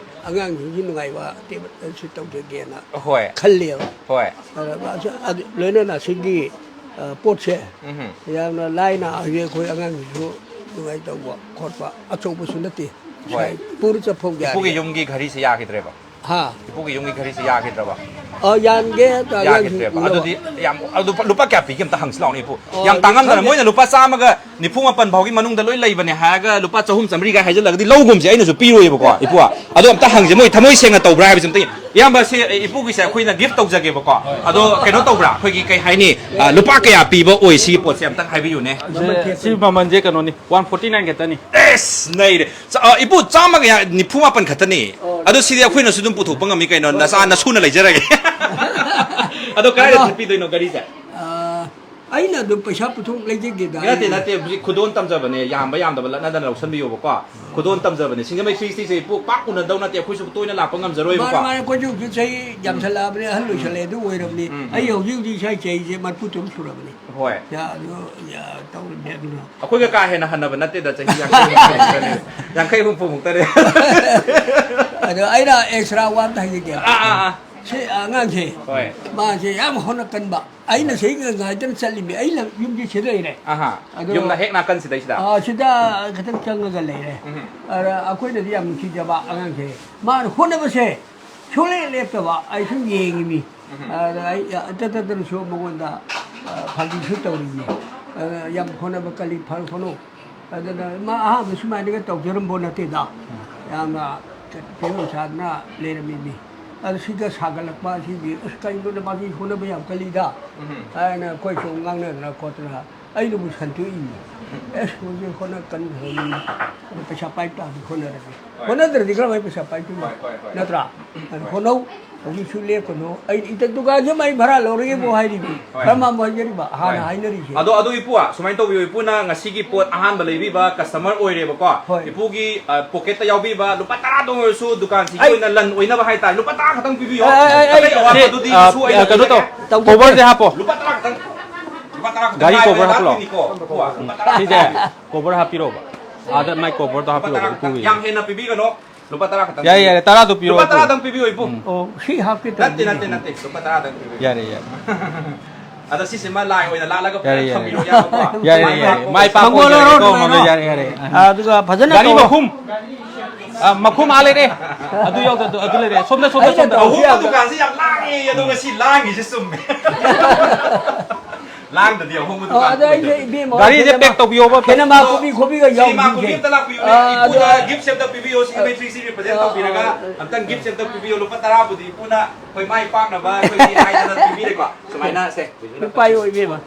ꯑꯉꯥꯡꯁꯤꯡꯒꯤ ꯅꯨꯡꯉꯥꯏꯕ ꯇꯦꯕꯜ ꯁꯤ ꯇꯧꯖꯒꯦꯅ ꯍꯣꯏ꯫ ꯈꯜꯂꯦꯕ꯫ ꯍꯣꯏ꯫ ꯑꯗ, ꯑꯗꯨ, ꯑꯗꯨ, ꯂꯣꯏꯅꯅ ꯁꯤꯒꯤ, ꯑ, ꯄꯣꯠꯁꯦ ꯎꯝꯍꯨꯝ꯫ ꯌꯥꯝꯅ ꯂꯥꯏꯅ ꯍꯧꯖꯤꯛ ꯑꯩꯈꯣꯏ ꯑꯉꯥꯡꯁꯤꯡꯁꯨ ꯅꯨꯡꯉꯥꯏꯇꯧꯕ ꯈꯣꯠꯄ ꯑꯆꯧꯕꯁꯨ ꯅꯠꯇꯦ꯫ ꯍꯣꯏ꯫ ꯄꯨꯔ ꯆꯠꯐꯧ ꯌꯥꯔꯦ꯫ ꯏꯄꯨꯒꯤ ꯌꯨꯝꯒꯤ ꯘꯔꯤꯁꯦ ꯌꯥꯈꯤꯗ꯭ꯔꯦꯕ? ꯍꯥ? ꯏꯄꯨꯒꯤ ꯌꯨꯝꯒꯤ ꯘꯔꯤꯁꯦ ꯌꯥꯈꯤꯗ꯭ꯔꯕ? ꯑ, ꯌꯥꯟꯒꯦ, ꯑꯗ ꯌꯥꯟꯒꯦ꯫ ꯌꯥꯈꯤꯗ꯭ꯔꯦꯕ꯫ ꯑꯗꯨꯗꯤ ꯌꯥꯝ, ꯑꯗꯨ ꯂꯨꯄꯥ, ꯂꯨꯄꯥ ꯀꯌꯥ ꯄꯤꯒꯦ ꯑꯝꯇ ꯍꯪꯁꯤ ꯂꯥꯎꯅꯦ, ꯏꯄꯨ꯫ ꯑꯣ, ꯌꯥꯝ ꯑꯗꯨ ꯇꯥꯡꯉꯝꯗꯅ ꯈꯪꯗꯦ꯫ ꯃꯣꯏꯅ ꯂꯨꯄꯥ ꯆꯥꯝꯃꯒ ꯅꯤꯐꯨ ꯃꯥꯄꯟ ꯐꯥꯎꯒꯤ ꯃꯅꯨꯡꯗ ꯂꯣꯏ ꯂꯩꯕꯅꯦ ꯍꯥꯏꯔꯒ ꯂꯨꯄꯥ ꯆꯍꯨꯝ ꯆꯥꯝꯃꯔꯤꯒ ꯍꯥꯏꯖꯤꯜꯂꯒꯗꯤ ꯂꯧꯒꯨꯝꯁꯦ, ꯑꯩꯅꯁꯨ ꯄꯤꯔꯣꯏꯕꯀꯣ, ꯏꯄꯨ꯫ ꯑꯗꯣ ꯑꯝꯇ ꯍꯪꯁꯦ, ꯃꯣꯏ ꯊꯃꯣꯏ ꯁꯦꯡꯅ ꯇꯧꯕ꯭ꯔꯥ ꯍꯥꯏꯕꯁꯦ ꯑꯝꯇ ꯌꯦꯡ-, ꯏꯌꯥꯝꯕ, ꯁꯤ, ꯑꯦ, ꯏꯄꯨꯒꯤꯁꯦ ꯑꯩꯈꯣꯏꯅ gift ꯇꯧꯖꯒꯦꯕꯀꯣ꯫ ꯑꯗꯣ ꯀꯩꯅꯣ ꯇꯧꯕ꯭ꯔꯥ? ꯑꯩꯈꯣꯏꯒꯤ ꯀꯩ ꯍꯥꯏꯅꯤ? ꯑ, ꯂꯨꯄꯥ ꯀꯌꯥ ꯄꯤꯕ ꯑꯣꯏ ꯁꯤꯒꯤ ꯄꯣꯠꯁꯦ? ꯑꯝꯇꯪ ꯍꯥꯏꯕꯤꯌꯨꯅꯦ꯫ ꯁꯤ, ꯁꯤ ꯃꯃꯜꯁꯦ ꯀꯩꯅꯣꯅꯤ, ꯋꯥꯟ ꯐꯣꯔꯇꯤ ꯅꯥꯏꯟ ꯈꯛꯇꯅꯤ꯫ ꯑꯦꯁ, ꯅꯩꯔꯦ꯫ ꯆ-, ꯑ, ꯏꯄꯨ, ꯆꯥꯝꯃꯒ ꯌꯥ-, ꯅꯤꯐꯨ ꯃꯥꯄꯟ ꯈꯛꯇꯅꯤ꯫ ꯑꯣ꯫ ꯑꯗꯣ ꯁꯤꯗꯤ ꯑꯩꯈꯣꯏꯅꯁꯨ ꯑꯗꯨꯝ ꯄꯨꯊꯣꯛꯄ ꯉꯝꯃꯤ ꯀꯩꯅꯣ, ꯅꯆꯥ ꯅꯁꯨꯅ ꯂꯩꯖꯔꯒꯦ꯫ ꯑꯗꯣ ꯀꯗꯥꯏꯗ ꯑꯗꯣ ꯆꯠꯄꯤꯗꯣꯏꯅꯣ ꯒꯥꯔꯤꯁꯦ? ꯑ, ꯑꯩꯅ ꯑꯗꯨꯝ ꯄꯩꯁꯥ ꯄꯨꯊꯣꯛ ꯂꯩꯖꯒꯦꯗ꯫ ꯅꯠꯇꯦ, ꯑꯩ ꯅꯠꯇꯦ, ꯍꯧꯖꯤꯛ ꯈꯨꯗꯣꯜ ꯇꯝꯖꯕꯅꯦ, ꯌꯥꯝꯕ ꯌꯥꯝꯗꯕ ꯂꯠꯅꯗꯅ ꯂꯧꯁꯟꯕꯤꯌꯣꯕꯀꯣ꯫ ꯈꯨꯗꯣꯜ ꯇꯝꯖꯕꯅꯦ꯫ ꯁꯤꯡꯖꯃꯩ ꯊ꯭ꯔꯤ ꯁꯤꯛꯁꯇꯤꯁꯦ ꯏꯄꯨ ꯄꯥꯛ ꯎꯅꯗꯧ ꯅꯠꯇꯦ, ꯑꯩꯈꯣꯏꯁꯨ ꯇꯣꯏꯅ ꯂꯥꯛꯄ ꯉꯝꯖꯔꯣꯏꯕꯀꯣ꯫ ꯃꯥꯅꯦ, ꯃꯥꯅꯦ, ꯑꯩꯈꯣꯏꯁꯨ ꯍꯧꯖꯤꯛ ꯆꯍꯤ ꯌꯥꯝꯁꯜꯂꯛꯑꯕꯅꯦ, ꯑꯍꯜ ꯎꯝ꯫ ꯑꯣꯏꯁꯜꯂꯛꯑꯦ, ꯑꯗꯨ ꯑꯣꯏꯔꯕꯅꯤ꯫ ꯎꯝ, ꯎꯝ꯫ ꯑꯩ ꯍꯧꯖꯤꯛ ꯍꯧꯖꯤꯛ ꯏꯁꯥ ꯆꯍꯤꯁꯦ ꯃꯔꯤꯐꯨ ꯇꯔꯨꯛ ꯁꯨꯔꯕꯅꯤ꯫ ꯍꯣꯏ꯫ ꯌꯥ-, ꯑꯗꯨ, ꯌꯥ-, ꯇꯧꯔꯤꯅꯦ ꯑꯗꯨꯅ꯫ ꯑꯩꯈꯣꯏꯒ ꯀꯥ ꯍꯦꯟꯅ ꯍꯟꯅꯕ ꯅꯠꯇꯦꯗ, ꯆꯍꯤ ꯌꯥꯡꯈꯩ ꯍꯨꯝꯐꯨꯃꯨꯛꯇꯅꯦ꯫ ꯌꯥꯡꯈꯩ ꯍꯨꯝꯐꯨꯃꯨꯛꯇꯅꯦ꯫ ꯑꯗꯣ ꯑꯩꯅ extra ꯋꯥ ꯑꯝꯇ ꯍꯥꯏꯖꯒꯦ꯫ ꯑꯥ, ꯑꯥ, ꯑꯥ꯫ ꯁꯤ ꯑꯉꯥꯡꯁꯦ, ꯍꯣꯏ꯫ ꯃꯥꯁꯦ ꯌꯥꯝ ꯍꯣꯠꯅ ꯀꯟꯕ꯫ ꯑꯩꯅ ꯍꯣꯏ꯫ ꯁꯤꯒ ꯉꯥꯏꯗꯅ ꯆꯠꯂꯤꯃꯤ꯫ ꯑꯩ ꯂꯝ-, ꯌꯨꯝꯁꯦ ꯁꯤꯗ ꯂꯩꯔꯦ꯫ ꯑꯍꯥ꯫ ꯑꯗꯣ, ꯌꯨꯝꯗ ꯍꯦꯛ ꯅꯥꯀꯟꯁꯤꯗꯩꯁꯤꯗ? ꯑꯥ, ꯁꯤꯗ ꯈꯤꯇꯪ ꯆꯪꯉꯒ ꯂꯩꯔꯦ꯫ ꯎꯝ꯫ ꯑꯗ ꯑꯩꯈꯣꯏꯅꯗꯤ ꯌꯥꯝ ꯅꯨꯡꯁꯤꯖꯕ ꯑꯉꯥꯡꯁꯦ꯫ ꯃꯥꯅ ꯍꯣꯠꯅꯕꯁꯦ ꯁꯨꯡꯂꯦꯞ ꯂꯦꯞꯇꯕ꯫ ꯑꯩ ꯁꯨꯝ ꯌꯦꯡꯉꯤꯃꯤ꯫ ꯎꯝ꯫ ꯑꯗ ꯑꯩ ꯇꯠ ꯇꯠ ꯇꯠꯅꯁꯨ ꯃꯉꯣꯟꯗ, ꯑ, ꯐꯥꯒꯤꯁꯨ ꯇꯧꯔꯤꯃꯤ꯫ ꯑꯗ ꯌꯥꯝ ꯍꯣꯠꯅꯕ ꯀꯜꯂꯤ, ꯐꯅ ꯍꯣꯠꯅꯧ꯫ ꯑꯗꯨꯅ ꯃꯥ ꯑꯍꯥꯟꯕ ꯁꯨꯃꯥꯏꯅꯒ ꯇꯧꯖꯔꯝꯕ ꯅꯠꯇꯦꯗ꯫ ꯌꯥꯝꯅ ꯀꯩꯅꯣ ꯁꯥꯗꯅ ꯂꯩꯔꯝꯃꯤꯃꯤ꯫ ꯑꯗ ꯁꯤꯗ ꯁꯥꯒꯠꯂꯛꯄ ꯑꯁꯤꯗꯤ, "ꯑꯁ, ꯀꯩꯅꯣꯅꯦ, ꯃꯥꯗꯤ ꯍꯣꯠꯅꯕ ꯌꯥꯝ ꯀꯜꯂꯤꯗ" ꯎꯝ꯫ ꯍꯥꯏꯅ ꯑꯩꯈꯣꯏ ꯁꯨꯝ ꯉꯥꯡꯅꯗꯅ ꯈꯣꯠꯇꯅ ꯑꯩꯅꯕꯨ ꯁꯟꯇꯣꯛꯏꯅꯤ꯫ "ꯑꯦꯁ, ꯍꯧꯖꯤꯛ ꯍꯣꯠꯅ ꯀꯟꯈ꯭ꯔꯕꯅꯤ, ꯑꯗꯨ ꯄꯩꯁꯥ ꯄꯥꯏ ꯇꯥꯕꯗꯤ ꯍꯣꯠꯅꯔꯒꯦ꯫ ꯍꯣꯏ꯫ ꯍꯣꯠꯅꯗ꯭ꯔꯗꯤ ꯀꯔꯝꯍꯥꯏꯅ ꯄꯩꯁꯥ ꯄꯥꯏꯗꯣꯏꯅꯣ?" ꯍꯣꯏ, ꯍꯣꯏ, ꯍꯣꯏ꯫ ꯅꯠꯇ꯭ꯔꯥ? ꯑꯗꯨ ꯍꯣꯏ꯫ ꯍꯣꯠꯅꯧ꯫ ꯍꯧꯖꯤꯛꯁꯨ ꯂꯦꯞꯀꯅꯨ꯫ ꯑꯩ ꯏꯇ ꯗꯨꯀꯥꯟꯁꯦ ꯑꯩ ꯚꯔꯥ ꯂꯧꯔꯒꯦꯕꯨ ꯎꯝ꯫ ꯍꯥꯏꯔꯤꯕꯅꯤ꯫ ꯍꯣꯏ꯫ ꯀꯔꯝꯕ ꯍꯥꯏꯖꯔꯤꯕ? ꯍꯥꯟꯅ ꯍꯣꯏ꯫ ꯍꯥꯏꯅꯔꯤꯁꯦ꯫ ꯑꯗꯣ, ꯑꯗꯨ ꯏꯄꯨ, ꯁꯨꯃꯥꯏꯅ ꯇꯧꯕꯤꯌꯨ, ꯏꯄꯨꯅ ꯉꯁꯤꯒꯤ ꯄꯣꯠ ꯑꯍꯥꯟꯕ ꯂꯩꯕꯤꯕ customer ꯑꯣꯏꯔꯦꯕꯀꯣ꯫ ꯍꯣꯏ꯫ ꯏꯄꯨꯒꯤ, ꯑ, pocketꯇ ꯌꯥꯎꯕꯤꯕ ꯂꯨꯄꯥ ꯇꯔꯥꯗꯪ ꯑꯣꯏꯔꯁꯨ ꯗꯨꯀꯥꯟꯁꯤꯒꯤ ꯑꯩ ꯑꯣꯏꯅ ꯂꯟ ꯑꯣꯏꯅꯕ ꯍꯥꯏꯇꯥꯔꯦ꯫ ꯂꯨꯄꯥ ꯇꯔꯥ ꯈꯛꯇꯪ ꯄꯤꯕꯤꯌꯣ꯫ ꯑꯩ, ꯑꯩ, ꯑꯩ, ꯑꯇꯩ ꯑꯋꯥꯠꯄꯗꯨꯗꯤ ꯑ, ꯃꯁꯨ ꯑꯩꯅ ꯑ, ꯀꯩꯅꯣ ꯇꯧ, ꯄꯤꯔꯒꯦ꯫ ꯇꯧꯖꯒꯦ꯫ Coverꯁꯦ ꯍꯥꯄꯣ꯫ ꯂꯨꯄꯥ ꯇꯔꯥ ꯈꯛꯇꯪ꯫ ꯂꯨꯄꯥ ꯇꯔꯥ ꯈꯛꯇꯪ꯫ ꯒꯥꯔꯤ ꯉꯥꯏꯕ cover ꯍꯥꯞꯄꯣ꯫ ꯂꯥꯛꯄꯤꯅꯤꯀꯣ, ꯏꯄꯨ꯫ ꯂꯨꯄꯥ ꯇꯔꯥ ꯁꯤꯁꯦ ꯈꯛꯇꯪ꯫ Cover ꯍꯥꯞꯄꯤꯔꯣꯕ꯫ ꯑꯥꯗ ꯃꯥꯏ coverꯗꯣ ꯂꯨꯄꯥ ꯍꯥꯞꯄꯤꯔꯣꯕ, ꯇꯔꯥ ꯈꯛꯇꯪ꯫ ꯏꯄꯨꯒꯤ꯫ ꯌꯥꯝ ꯍꯦꯟꯅ ꯄꯤꯕꯤꯒꯅꯣ꯫ ꯂꯨꯄꯥ ꯇꯔꯥ ꯈꯛꯇꯪ ꯌꯥꯔꯦ, ꯄꯤꯕꯤꯌꯨ꯫ ꯌꯥꯔꯦ, ꯇꯔꯥꯗꯣ ꯄꯤꯔꯣ, ꯂꯨꯄꯥ ꯏꯄꯨ꯫ ꯇꯔꯥꯗꯪ ꯄꯤꯕꯤꯌꯨ, ꯏꯄꯨ꯫ ꯎꯝ꯫ ꯑꯣ, ꯁꯤ ꯍꯥꯞꯀꯦ ꯅꯠꯇꯦ, ꯇꯧꯕꯅꯤꯅꯦ꯫ ꯅꯠꯇꯦ, ꯅꯠꯇꯦ, ꯂꯨꯄꯥ ꯇꯔꯥꯗꯪ ꯄꯤꯕꯤꯌꯨ꯫ ꯌꯥꯔꯦ, ꯌꯥꯔꯦ꯫ ꯑꯗ ꯁꯤꯁꯤꯃ ꯂꯥꯏ ꯑꯣꯏꯅ ꯂꯥꯠꯂꯒ ꯌꯥꯔꯦ, ꯐꯖꯅ ꯌꯥꯔꯦ, ꯊꯝꯕꯤꯔꯣ, ꯌꯥꯔꯦ꯫ ꯏꯌꯥꯝꯕꯀꯣ꯫ ꯌꯥꯔꯦ, ꯃꯥꯏ ꯌꯥꯔꯦ꯫ ꯄꯥꯛꯄ ꯃꯥꯏ ꯄꯥꯛꯄ ꯃꯪꯒꯣꯜ ꯑꯣꯏꯖꯔꯒꯦꯀꯣ, ꯑꯣꯏꯔꯣ, ꯃꯪꯒꯣꯜ, ꯅꯨꯡꯉꯥꯏꯔꯣ꯫ ꯌꯥꯔꯦ, ꯌꯥꯔꯦ꯫ ꯑꯗꯨꯒ ꯐꯖꯅ ꯒꯥꯔꯤ ꯇꯧꯔꯣ꯫ ꯃꯈꯨꯝ꯫ ꯑ, ꯃꯈꯨꯝ ꯑꯥ ꯂꯩꯔꯦ꯫ ꯑꯗꯨ ꯌꯥꯎꯗ-, ꯑꯗꯨ, ꯑꯗꯨ ꯂꯩꯔꯦ꯫ ꯁꯣꯝꯗ, ꯁꯣꯝꯗ, ꯑꯩꯅ ꯁꯣꯝꯗ꯫ ꯇꯧꯁꯤ ꯑꯍꯣꯡꯕ ꯌꯥꯕ꯫ ꯗꯨꯀꯥꯟꯁꯦ ꯌꯥꯝ ꯂꯥꯡꯉꯦ, ꯑꯗꯣ ꯉꯁꯤ ꯂꯥꯡꯉꯤꯁꯦ ꯆꯨꯝꯃꯦ꯫ ꯂꯥꯡꯗꯗꯤ ꯑꯍꯣꯡꯕ ꯑꯣ, ꯗꯨꯀꯥꯟ ꯑꯗꯣ ꯑꯩꯁꯦ ꯑꯣꯏꯗꯕꯅꯤ꯫ ꯏꯕꯦꯝꯃ ꯒꯥꯔꯤꯁꯦ ꯑꯣꯏꯗꯅ pack ꯇꯧꯕꯤꯌꯣꯕ꯫ ꯈꯦꯅꯃꯥ ꯈꯣꯕꯤ ꯈꯣꯕꯤꯒ ꯁꯤꯅꯦꯃꯥ ꯌꯥꯎꯕꯤꯒꯦ꯫ ꯈꯣꯕꯤ ꯑꯝꯇ ꯂꯥꯛꯄꯤꯌꯨꯅꯦ꯫ ꯑꯥ, ꯏꯄꯨꯗ ꯑꯗꯣ gift set ꯑꯝꯇ ꯄꯤꯕꯤꯌꯣ, ꯁꯤ ꯑꯥ, ꯃꯩꯇ꯭ꯔꯤꯁꯤ represent ꯑꯥ, ꯇꯧꯕꯤꯔꯒ꯫ ꯑꯥ, ꯑꯥ꯫ ꯑꯝꯇꯪ gift set ꯑꯝꯇ ꯄꯤꯕꯤꯌꯣ꯫ ꯂꯨꯄꯥ ꯇꯔꯥꯕꯨꯗꯤ ꯏꯄꯨꯅ ꯑꯩꯈꯣꯏ ꯃꯥꯏ ꯄꯥꯛꯅꯕ ꯑꯩꯈꯣꯏꯒꯤ ꯍꯥꯏꯗꯅ ꯄꯤꯕꯤꯔꯦꯀꯣ꯫ ꯁꯨꯃꯥꯏꯅ ꯁꯦ꯫ ꯄꯤꯕꯤꯌꯨ꯫ ꯄꯥꯏꯌꯣ ꯏꯕꯦꯝꯃ꯫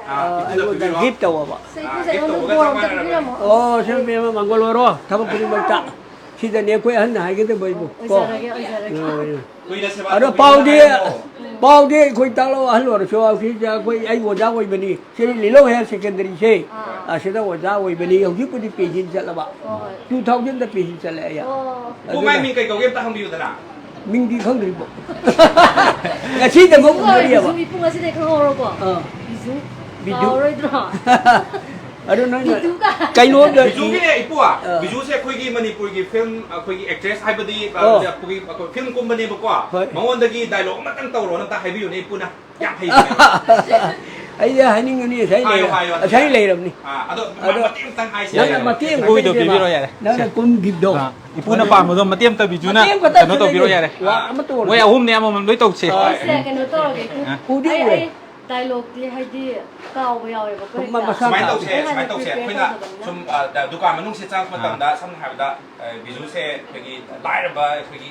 ꯑꯥ, ꯑꯥ, ꯏꯄꯨꯗ ꯑꯩꯉꯣꯟꯗ ꯄꯤꯕꯤꯔꯣ꯫ Gift ꯇꯧꯑꯣꯕ꯫ ꯁꯦ, ꯏꯄꯨꯁꯦ ꯑꯥ, gift ꯑꯩꯉꯣꯟꯗ ꯇꯧꯕꯒ ꯆꯞ ꯕꯣꯔ ꯑꯝꯇ ꯃꯥꯟꯅꯔꯕꯅꯤ꯫ ꯄꯤꯕꯤꯔꯝꯃꯣ꯫ ꯑꯣ, ꯁꯦ ꯏꯕꯦꯝꯃ, ꯃꯪꯒꯣꯜ ꯑꯣꯏꯔꯣ ꯊꯕꯛ ꯈꯨꯗꯤꯡꯃꯛꯇ꯫ ꯁꯤꯗꯅꯦ ꯑꯩꯈꯣꯏ ꯑꯍꯟꯅ ꯍꯥꯏꯒꯗꯕ ꯍꯥꯏꯕꯨ, ꯀꯣ? ꯑꯣꯏꯖꯔꯒꯦ, ꯑꯣꯏꯖꯔꯒꯦ꯫ ꯎꯝ, ꯎꯝ꯫ ꯀꯨꯏꯅ ꯁꯦꯕꯥ ꯑꯗꯣ ꯇꯧꯕꯤꯔꯕ ꯄꯥꯎꯗꯤ, ꯍꯥꯏꯔꯣ꯫ ꯄꯥꯎꯗꯤ ꯑꯩꯈꯣꯏ ꯇꯥꯛꯂꯛꯑꯣ, ꯑꯍꯜ ꯑꯣꯏꯔꯁꯨ ꯁꯤꯗ ꯑꯩꯈꯣꯏ, ꯑꯩ ꯑꯣꯖꯥ ꯑꯣꯏꯕꯅꯤ꯫ ꯁꯤꯗꯤ ꯂꯤꯂꯣꯡ Higher Secondary ꯁꯦ, ꯑꯥ꯫ ꯑꯁꯤꯗ ꯑꯣꯖꯥ ꯑꯣꯏꯕꯅꯤ꯫ ꯍꯧꯖꯤꯛꯄꯨꯗꯤ pension ꯆꯠꯂꯕ꯫ ꯍꯣꯏ, ꯍꯣꯏ꯫ Two thousand ꯗ pension ꯆꯠꯂꯦ ꯑꯩ꯫ ꯑꯣ꯫ ꯏꯄꯨ, ꯃꯥꯏ ꯑꯗꯨꯅ ꯃꯤꯡ ꯀꯩ ꯀꯧꯒꯦ ꯑꯝꯇ ꯍꯪꯕꯤꯌꯨꯗꯅ꯫ ꯃꯤꯡꯗꯤ ꯈꯪꯗ꯭ꯔꯤꯕꯣ꯫ ꯉꯁꯤꯗꯃꯛ ꯍꯣꯏ, ꯎꯅꯔꯤꯑꯕ꯫ ꯕꯤꯖꯨ ꯏꯄꯨ ꯉꯁꯤꯗꯩ ꯈꯪꯍꯧꯔꯣꯀꯣ꯫ ꯑꯥ꯫ ꯕꯤꯖꯨ꯫ ꯕꯤꯖꯨ꯫ ꯀꯥꯎꯔꯣꯏꯗ꯭ꯔꯣ? ꯑꯗꯣ ꯅꯪꯅ ꯕꯤꯖꯨꯒ꯫ ꯀꯩꯅꯣꯗ ꯕꯤꯖꯨꯒꯤꯅꯦ ꯏꯄꯨ꯫ ꯑꯥ꯫ ꯕꯤꯖꯨꯁꯦ ꯑꯩꯈꯣꯏꯒꯤ ꯃꯅꯤꯄꯨꯔꯒꯤ film, ꯑꯩꯈꯣꯏꯒꯤ actress ꯍꯥꯏꯕꯗꯤ, ꯑꯣ꯫ ꯑꯩꯈꯣꯏꯒꯤ, ꯑꯩꯈꯣꯏ film ꯀꯨꯝꯕꯅꯦꯕꯀꯣ꯫ ꯍꯣꯏ꯫ ꯃꯉꯣꯟꯗꯒꯤ dialogue ꯑꯃꯇꯪ ꯇꯧꯔꯣꯅ ꯑꯝꯇ ꯍꯥꯏꯕꯤꯌꯨꯅꯦ ꯏꯄꯨꯅ꯫ ꯌꯥꯝ ꯍꯩꯕꯅꯦ꯫ ꯑꯩꯗꯤ ꯍꯥꯏꯅꯤꯡꯉꯅꯤ, ꯉꯁꯥꯏ ꯍꯥꯏꯌꯣ, ꯂꯩꯔ-, ꯍꯥꯏꯌꯣ, ꯉꯁꯥꯏ ꯍꯥꯏꯌꯣ꯫ ꯂꯩꯔꯕꯅꯤ꯫ ꯑꯥ, ꯑꯗꯣ ꯑꯗꯣ ꯃꯇꯦꯡ ꯑꯝꯇꯪ ꯍꯥꯏꯁꯦ꯫ ꯅꯪꯅ ꯌꯥꯏꯌꯦ꯫ ꯃꯇꯦꯡ ꯑꯝꯇ ꯏꯄꯨꯒꯤꯗꯣ ꯄꯤꯕꯤꯔꯣ ꯌꯥꯔꯦ꯫ ꯅꯪꯅ ꯁꯦ꯫ ꯀꯨꯝꯈꯤꯕꯗꯣ꯫ ꯑꯥ, ꯏꯄꯨꯅ ꯄꯥꯝꯕꯗꯣ ꯃꯇꯦꯛ ꯑꯝꯇ ꯕꯤꯖꯨꯅ ꯃꯇꯦꯛ ꯑꯝꯇ ꯀꯩꯅꯣ ꯇꯧꯕꯤꯔꯣ ꯂꯩꯕꯤꯌꯨ꯫ ꯌꯥꯔꯦ꯫ ꯋꯥ ꯑꯃꯇ ꯑꯣꯏꯔꯁꯨ꯫ ꯃꯣꯏ ꯑꯍꯨꯝꯅꯦ ꯑꯃꯃꯝ ꯂꯣꯏ ꯇꯧꯁꯦ꯫ ꯍꯣꯏ꯫ ꯁꯦ, ꯀꯩꯅꯣ ꯇꯧꯔꯒꯦ, ꯏꯄꯨ꯫ ꯑꯥ꯫ ꯎꯗꯤ ꯑꯩ, ꯎꯔꯦ꯫ ꯑꯩ dialogue ꯇꯤ ꯍꯥꯏꯗꯤ ꯀꯥꯎꯕ ꯌꯥꯎꯋꯦꯕꯀꯣ ꯃ-, ꯍꯦꯛꯇ꯫ ꯃꯁꯥ ꯁꯨꯃꯥꯏꯅ ꯇꯥꯕꯅꯤ꯫ ꯇꯧꯁꯦ, ꯑꯩ ꯍꯥꯟꯅ ꯁꯨꯃꯥꯏꯅ ꯇꯧꯁꯦ꯫ prepare ꯑꯩꯈꯣꯏꯅ ꯇꯧꯗꯕꯅꯤꯅ꯫ ꯁꯨꯝ, ꯑ, ꯗ-, ꯗꯨꯀꯥꯟ ꯃꯅꯨꯡꯁꯦ ꯆꯪꯉꯛꯄ ꯑꯥ꯫ ꯃꯇꯝꯗ ꯁꯝꯅ ꯍꯥꯏꯔꯕꯗ, ꯑ, ꯕꯤꯖꯨꯁꯦ ꯑꯩꯈꯣꯏꯒꯤ ꯂꯥꯏꯔꯕ ꯑꯩꯈꯣꯏꯒꯤ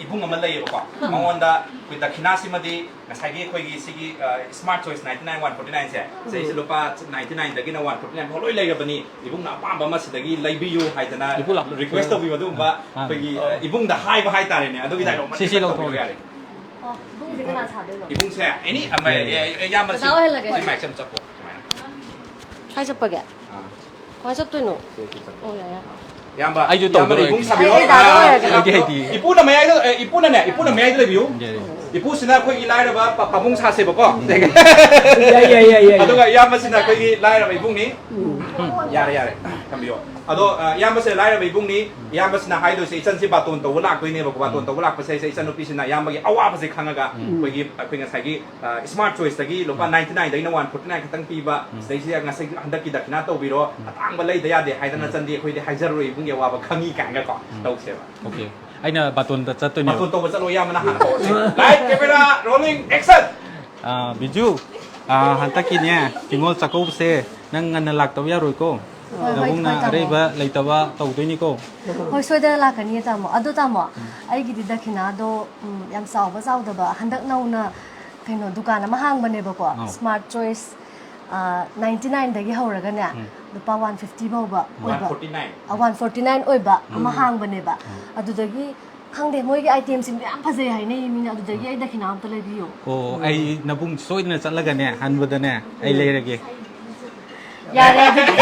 ꯏꯕꯨꯡ ꯑꯃ ꯂꯩꯌꯦꯕꯀꯣ꯫ ꯑꯥ꯫ ꯃꯉꯣꯟꯗ ꯑꯩꯈꯣꯏ ꯗꯈꯤꯅꯥꯁꯤꯃꯗꯤ ꯉꯁꯥꯏꯒꯤ ꯑꯩꯈꯣꯏꯒꯤ ꯁꯤꯒꯤ, ꯑ, Smart Choice ninety nine one forty nine ꯁꯦ, ꯁꯤꯁꯦ ꯎꯝ꯫ ꯂꯨꯄꯥ ninety nine ꯗꯒꯤꯅ one forty nine ꯐꯥꯎ ꯂꯣꯏ ꯂꯩꯔꯕꯅꯤ, ꯏꯕꯨꯡꯅ ꯑꯄꯥꯝꯕ ꯑꯃ ꯁꯤꯗꯒꯤ ꯂꯩꯕꯤꯌꯨ ꯍꯥꯏꯗꯅ ꯏꯄꯨ ꯂꯥꯛꯑꯣ꯫ Request ꯇꯧꯕꯤꯕ ꯑꯗꯨꯒꯨꯝꯕ ꯑꯥ꯫ ꯑꯩꯈꯣꯏꯒꯤ, ꯑ, ꯏꯕꯨꯡꯗ ꯍꯥꯏꯕ ꯍꯥꯏꯇꯥꯔꯦꯅꯦ꯫ ꯑꯗꯨꯒꯤ dialogue ꯁꯤ, ꯁꯤ ꯃꯇꯦꯛ ꯂꯧꯊꯣꯛꯑꯒꯦ꯫ ꯇꯧꯕꯤꯕ ꯌꯥꯔꯦ꯫ ꯑꯣ, ꯏꯕꯨꯡꯁꯦ ꯀꯅꯥ ꯁꯥꯗꯣꯏꯅꯣ? ꯏꯕꯨꯡꯁꯦ, ꯑꯦꯅꯤ ꯑꯃ, ꯌꯥꯏ, ꯌꯥꯏ꯫ ꯑꯦ, ꯑꯦ, ꯏꯌꯥꯝꯕ ꯁꯤ, ꯗꯗꯥ ꯑꯣꯏꯍꯜꯂꯒꯦ꯫ ꯁꯤ mic ꯁꯦ ꯑꯝ ꯆꯞꯄꯣ꯫ ꯁꯨꯃꯥꯏꯅ꯫ ꯀꯥꯏ ꯆꯠꯄꯒꯦ? ꯑꯥ꯫ ꯀꯃꯥꯏ ꯆꯠꯇꯣꯏꯅꯣ? ꯁꯤ, ꯁꯤ ꯆꯠꯄꯣ꯫ ꯑꯣ, ꯌꯥꯏ, ꯌꯥꯏ꯫ ꯏꯌꯥꯝꯕ, ꯑꯩꯁꯨ ꯏꯌꯥꯝꯕꯅ ꯇꯧꯗꯣꯏꯔꯣ? ꯏꯕꯨꯡ ꯁꯥꯕꯤꯔꯣ꯫ ꯑꯩ, ꯑꯩ ꯗꯗꯥ ꯑꯥ, ꯑꯣꯏꯔꯒꯦ꯫ ꯑꯩꯗꯤ ꯍꯩꯇꯤꯌꯦ꯫ ꯏꯄꯨꯅ ꯃꯌꯥꯏꯗ, ꯑꯦ, ꯏꯄꯨꯅꯅꯦ, ꯏꯄꯨꯅ ꯃꯌꯥꯏꯗ ꯂꯩꯕꯤꯌꯨ꯫ ꯌꯥꯏ, ꯌꯥꯏ꯫ ꯏꯄꯨꯁꯤꯅ ꯑꯩꯈꯣꯏꯒꯤ ꯂꯥꯏꯔꯕ ꯄꯥ-, ꯄꯥꯕꯨꯡ ꯁꯥꯁꯦꯕꯀꯣ꯫ ꯌꯥꯏ, ꯌꯥꯏ, ꯌꯥꯏ, ꯌꯥꯏ꯫ ꯑꯗꯨꯒ ꯏꯌꯥꯝꯕꯁꯤꯅ ꯑꯩꯈꯣꯏꯒꯤ ꯂꯥꯏꯔꯕ ꯏꯕꯨꯡꯅꯤ꯫ ꯎꯝ꯫ ꯌꯥꯔꯦ, ꯌꯥꯔꯦ꯫ ꯊꯝꯕꯤꯌꯣ꯫ ꯑꯗꯣ ꯑ, ꯏꯌꯥꯝꯕꯁꯦ ꯂꯥꯏꯔꯕ ꯏꯕꯨꯡꯅꯤ꯫ ꯏꯌꯥꯝꯕꯁꯤꯅ ꯍꯥꯏꯗꯣꯏꯁꯦ, ꯏꯆꯟꯁꯤ ꯕꯥꯇꯣꯟ ꯇꯧꯕ ꯂꯥꯛꯇꯣꯏꯅꯦꯕꯀꯣ꯫ ꯕꯥꯇꯣꯟ ꯇꯧꯕ ꯂꯥꯛꯄꯁꯦ, ꯑꯩꯁꯦ ꯏꯆꯟꯅꯨꯄꯤꯁꯤꯅ ꯏꯌꯥꯝꯕꯒꯤ ꯑꯋꯥꯕꯁꯦ ꯈꯪꯉꯒ ꯑꯩꯈꯣꯏꯒꯤ, ꯑꯩꯈꯣꯏ ꯉꯁꯥꯏꯒꯤ ꯁ꯭ꯃꯥꯔꯠ ꯆꯣꯏꯁꯇꯒꯤ ꯂꯨꯄꯥ ꯅꯥꯏꯟꯇꯤ ꯅꯥꯏꯟꯗꯒꯤꯅ ꯋꯥꯟ ꯐꯣꯔꯇꯤ ꯅꯥꯏꯟ ꯈꯛꯇꯪ ꯄꯤꯕ, ꯁꯤꯗꯩꯁꯤꯗ ꯉꯁꯥꯏꯒꯤ ꯍꯟꯗꯛꯀꯤ ꯗꯈꯤꯅꯥ ꯇꯧꯕꯤꯔꯣ, ꯑꯇꯥꯡꯕ ꯂꯩꯗ ꯌꯥꯗꯦ ꯍꯥꯏꯗꯅ ꯆꯟꯗꯤ ꯑꯩꯈꯣꯏꯗꯤ ꯍꯥꯏꯖꯔꯔꯣꯏ, ꯏꯕꯨꯡꯒꯤ ꯑꯋꯥꯕ ꯈꯪꯉꯤ ꯀꯥꯏꯅꯒꯀꯣ ꯇꯧꯁꯦꯕ꯫ ꯑꯣꯀꯦ꯫ ꯑꯩꯅ ꯕꯥꯇꯣꯟꯗ ꯆꯠꯇꯣꯏꯅꯦꯕ꯫ ꯕꯥꯇꯣꯟ ꯇꯧꯕ ꯆꯠꯂꯣ, ꯏꯌꯥꯝꯕꯅ ꯍꯥꯟꯅ ꯍꯧꯔꯁꯤ꯫ Light, camera, rolling, action! ꯑꯥ, ꯕꯤꯖꯨ, ꯑꯥ, ꯍꯟꯗꯛꯀꯤꯅꯦ ꯅꯤꯉꯣꯜ ꯆꯥꯛꯀꯧꯕꯁꯦ ꯅꯪ ꯉꯟꯅ ꯂꯥꯛꯇꯕ ꯌꯥꯔꯣꯏꯀꯣ꯫ ꯍꯣꯏ, ꯍꯣꯏ, ꯅꯕꯨꯡꯅ ꯍꯣꯏ, ꯇꯥꯃꯣ꯫ ꯑꯔꯩꯕ ꯂꯩꯇꯕ ꯇꯧꯗꯣꯏꯅꯤꯀꯣ꯫ ꯍꯣꯏ, ꯁꯣꯏꯗꯅ ꯂꯥꯛꯀꯅꯤꯌꯦ, ꯇꯥꯃꯣ꯫ ꯑꯗꯣ, ꯇꯥꯃꯣ, ꯑꯩꯒꯤꯗꯤ ꯗꯈꯤꯅꯥꯗꯣ, ꯎꯝ, ꯌꯥꯝ ꯆꯥꯎꯕ ꯆꯥꯎꯗꯕ, ꯍꯟꯗꯛ ꯅꯧꯅ ꯀꯩꯅꯣ ꯗꯨꯀꯥꯟ ꯑꯃ ꯍꯥꯡꯕꯅꯦꯕꯀꯣ, ꯑꯧ꯫ ꯁ꯭ꯃꯥꯔꯠ ꯆꯣꯏꯁ, ꯅꯥꯏꯟꯇꯤ ꯅꯥꯏꯟꯗꯒꯤ ꯍꯧꯔꯒꯅꯦ, ꯎꯝ꯫ ꯂꯨꯄꯥ ꯋꯥꯟ ꯐꯤꯐꯇꯤ ꯐꯥꯎꯕ ꯑꯣꯏꯕ, forty nine. One forty nine ꯑꯣꯏꯕ ꯑꯃ ꯍꯥꯡꯕꯅꯦꯕ꯫ ꯑꯗꯨꯗꯒꯤ ꯈꯪꯗꯦ, ꯃꯣꯏꯒꯤ ꯑꯥꯏꯇꯦꯝꯁꯤꯡꯗꯣ ꯌꯥꯝ ꯐꯖꯩ ꯍꯥꯏꯅꯩ ꯃꯤꯅ, ꯑꯗꯨꯗꯒꯤ ꯑꯩ ꯗꯈꯤꯅꯥ ꯑꯝꯇ ꯂꯩꯕꯤꯌꯣ꯫ ꯑꯣ, ꯑꯩ ꯅꯕꯨꯡ ꯁꯣꯏꯗꯅ ꯆꯠꯂꯒꯅꯦ, ꯍꯟꯕꯗꯅꯦ ꯑꯩ ꯂꯩꯔꯒꯦ꯫ ꯌꯥꯔꯦ, ꯑꯗꯨꯗꯤ꯫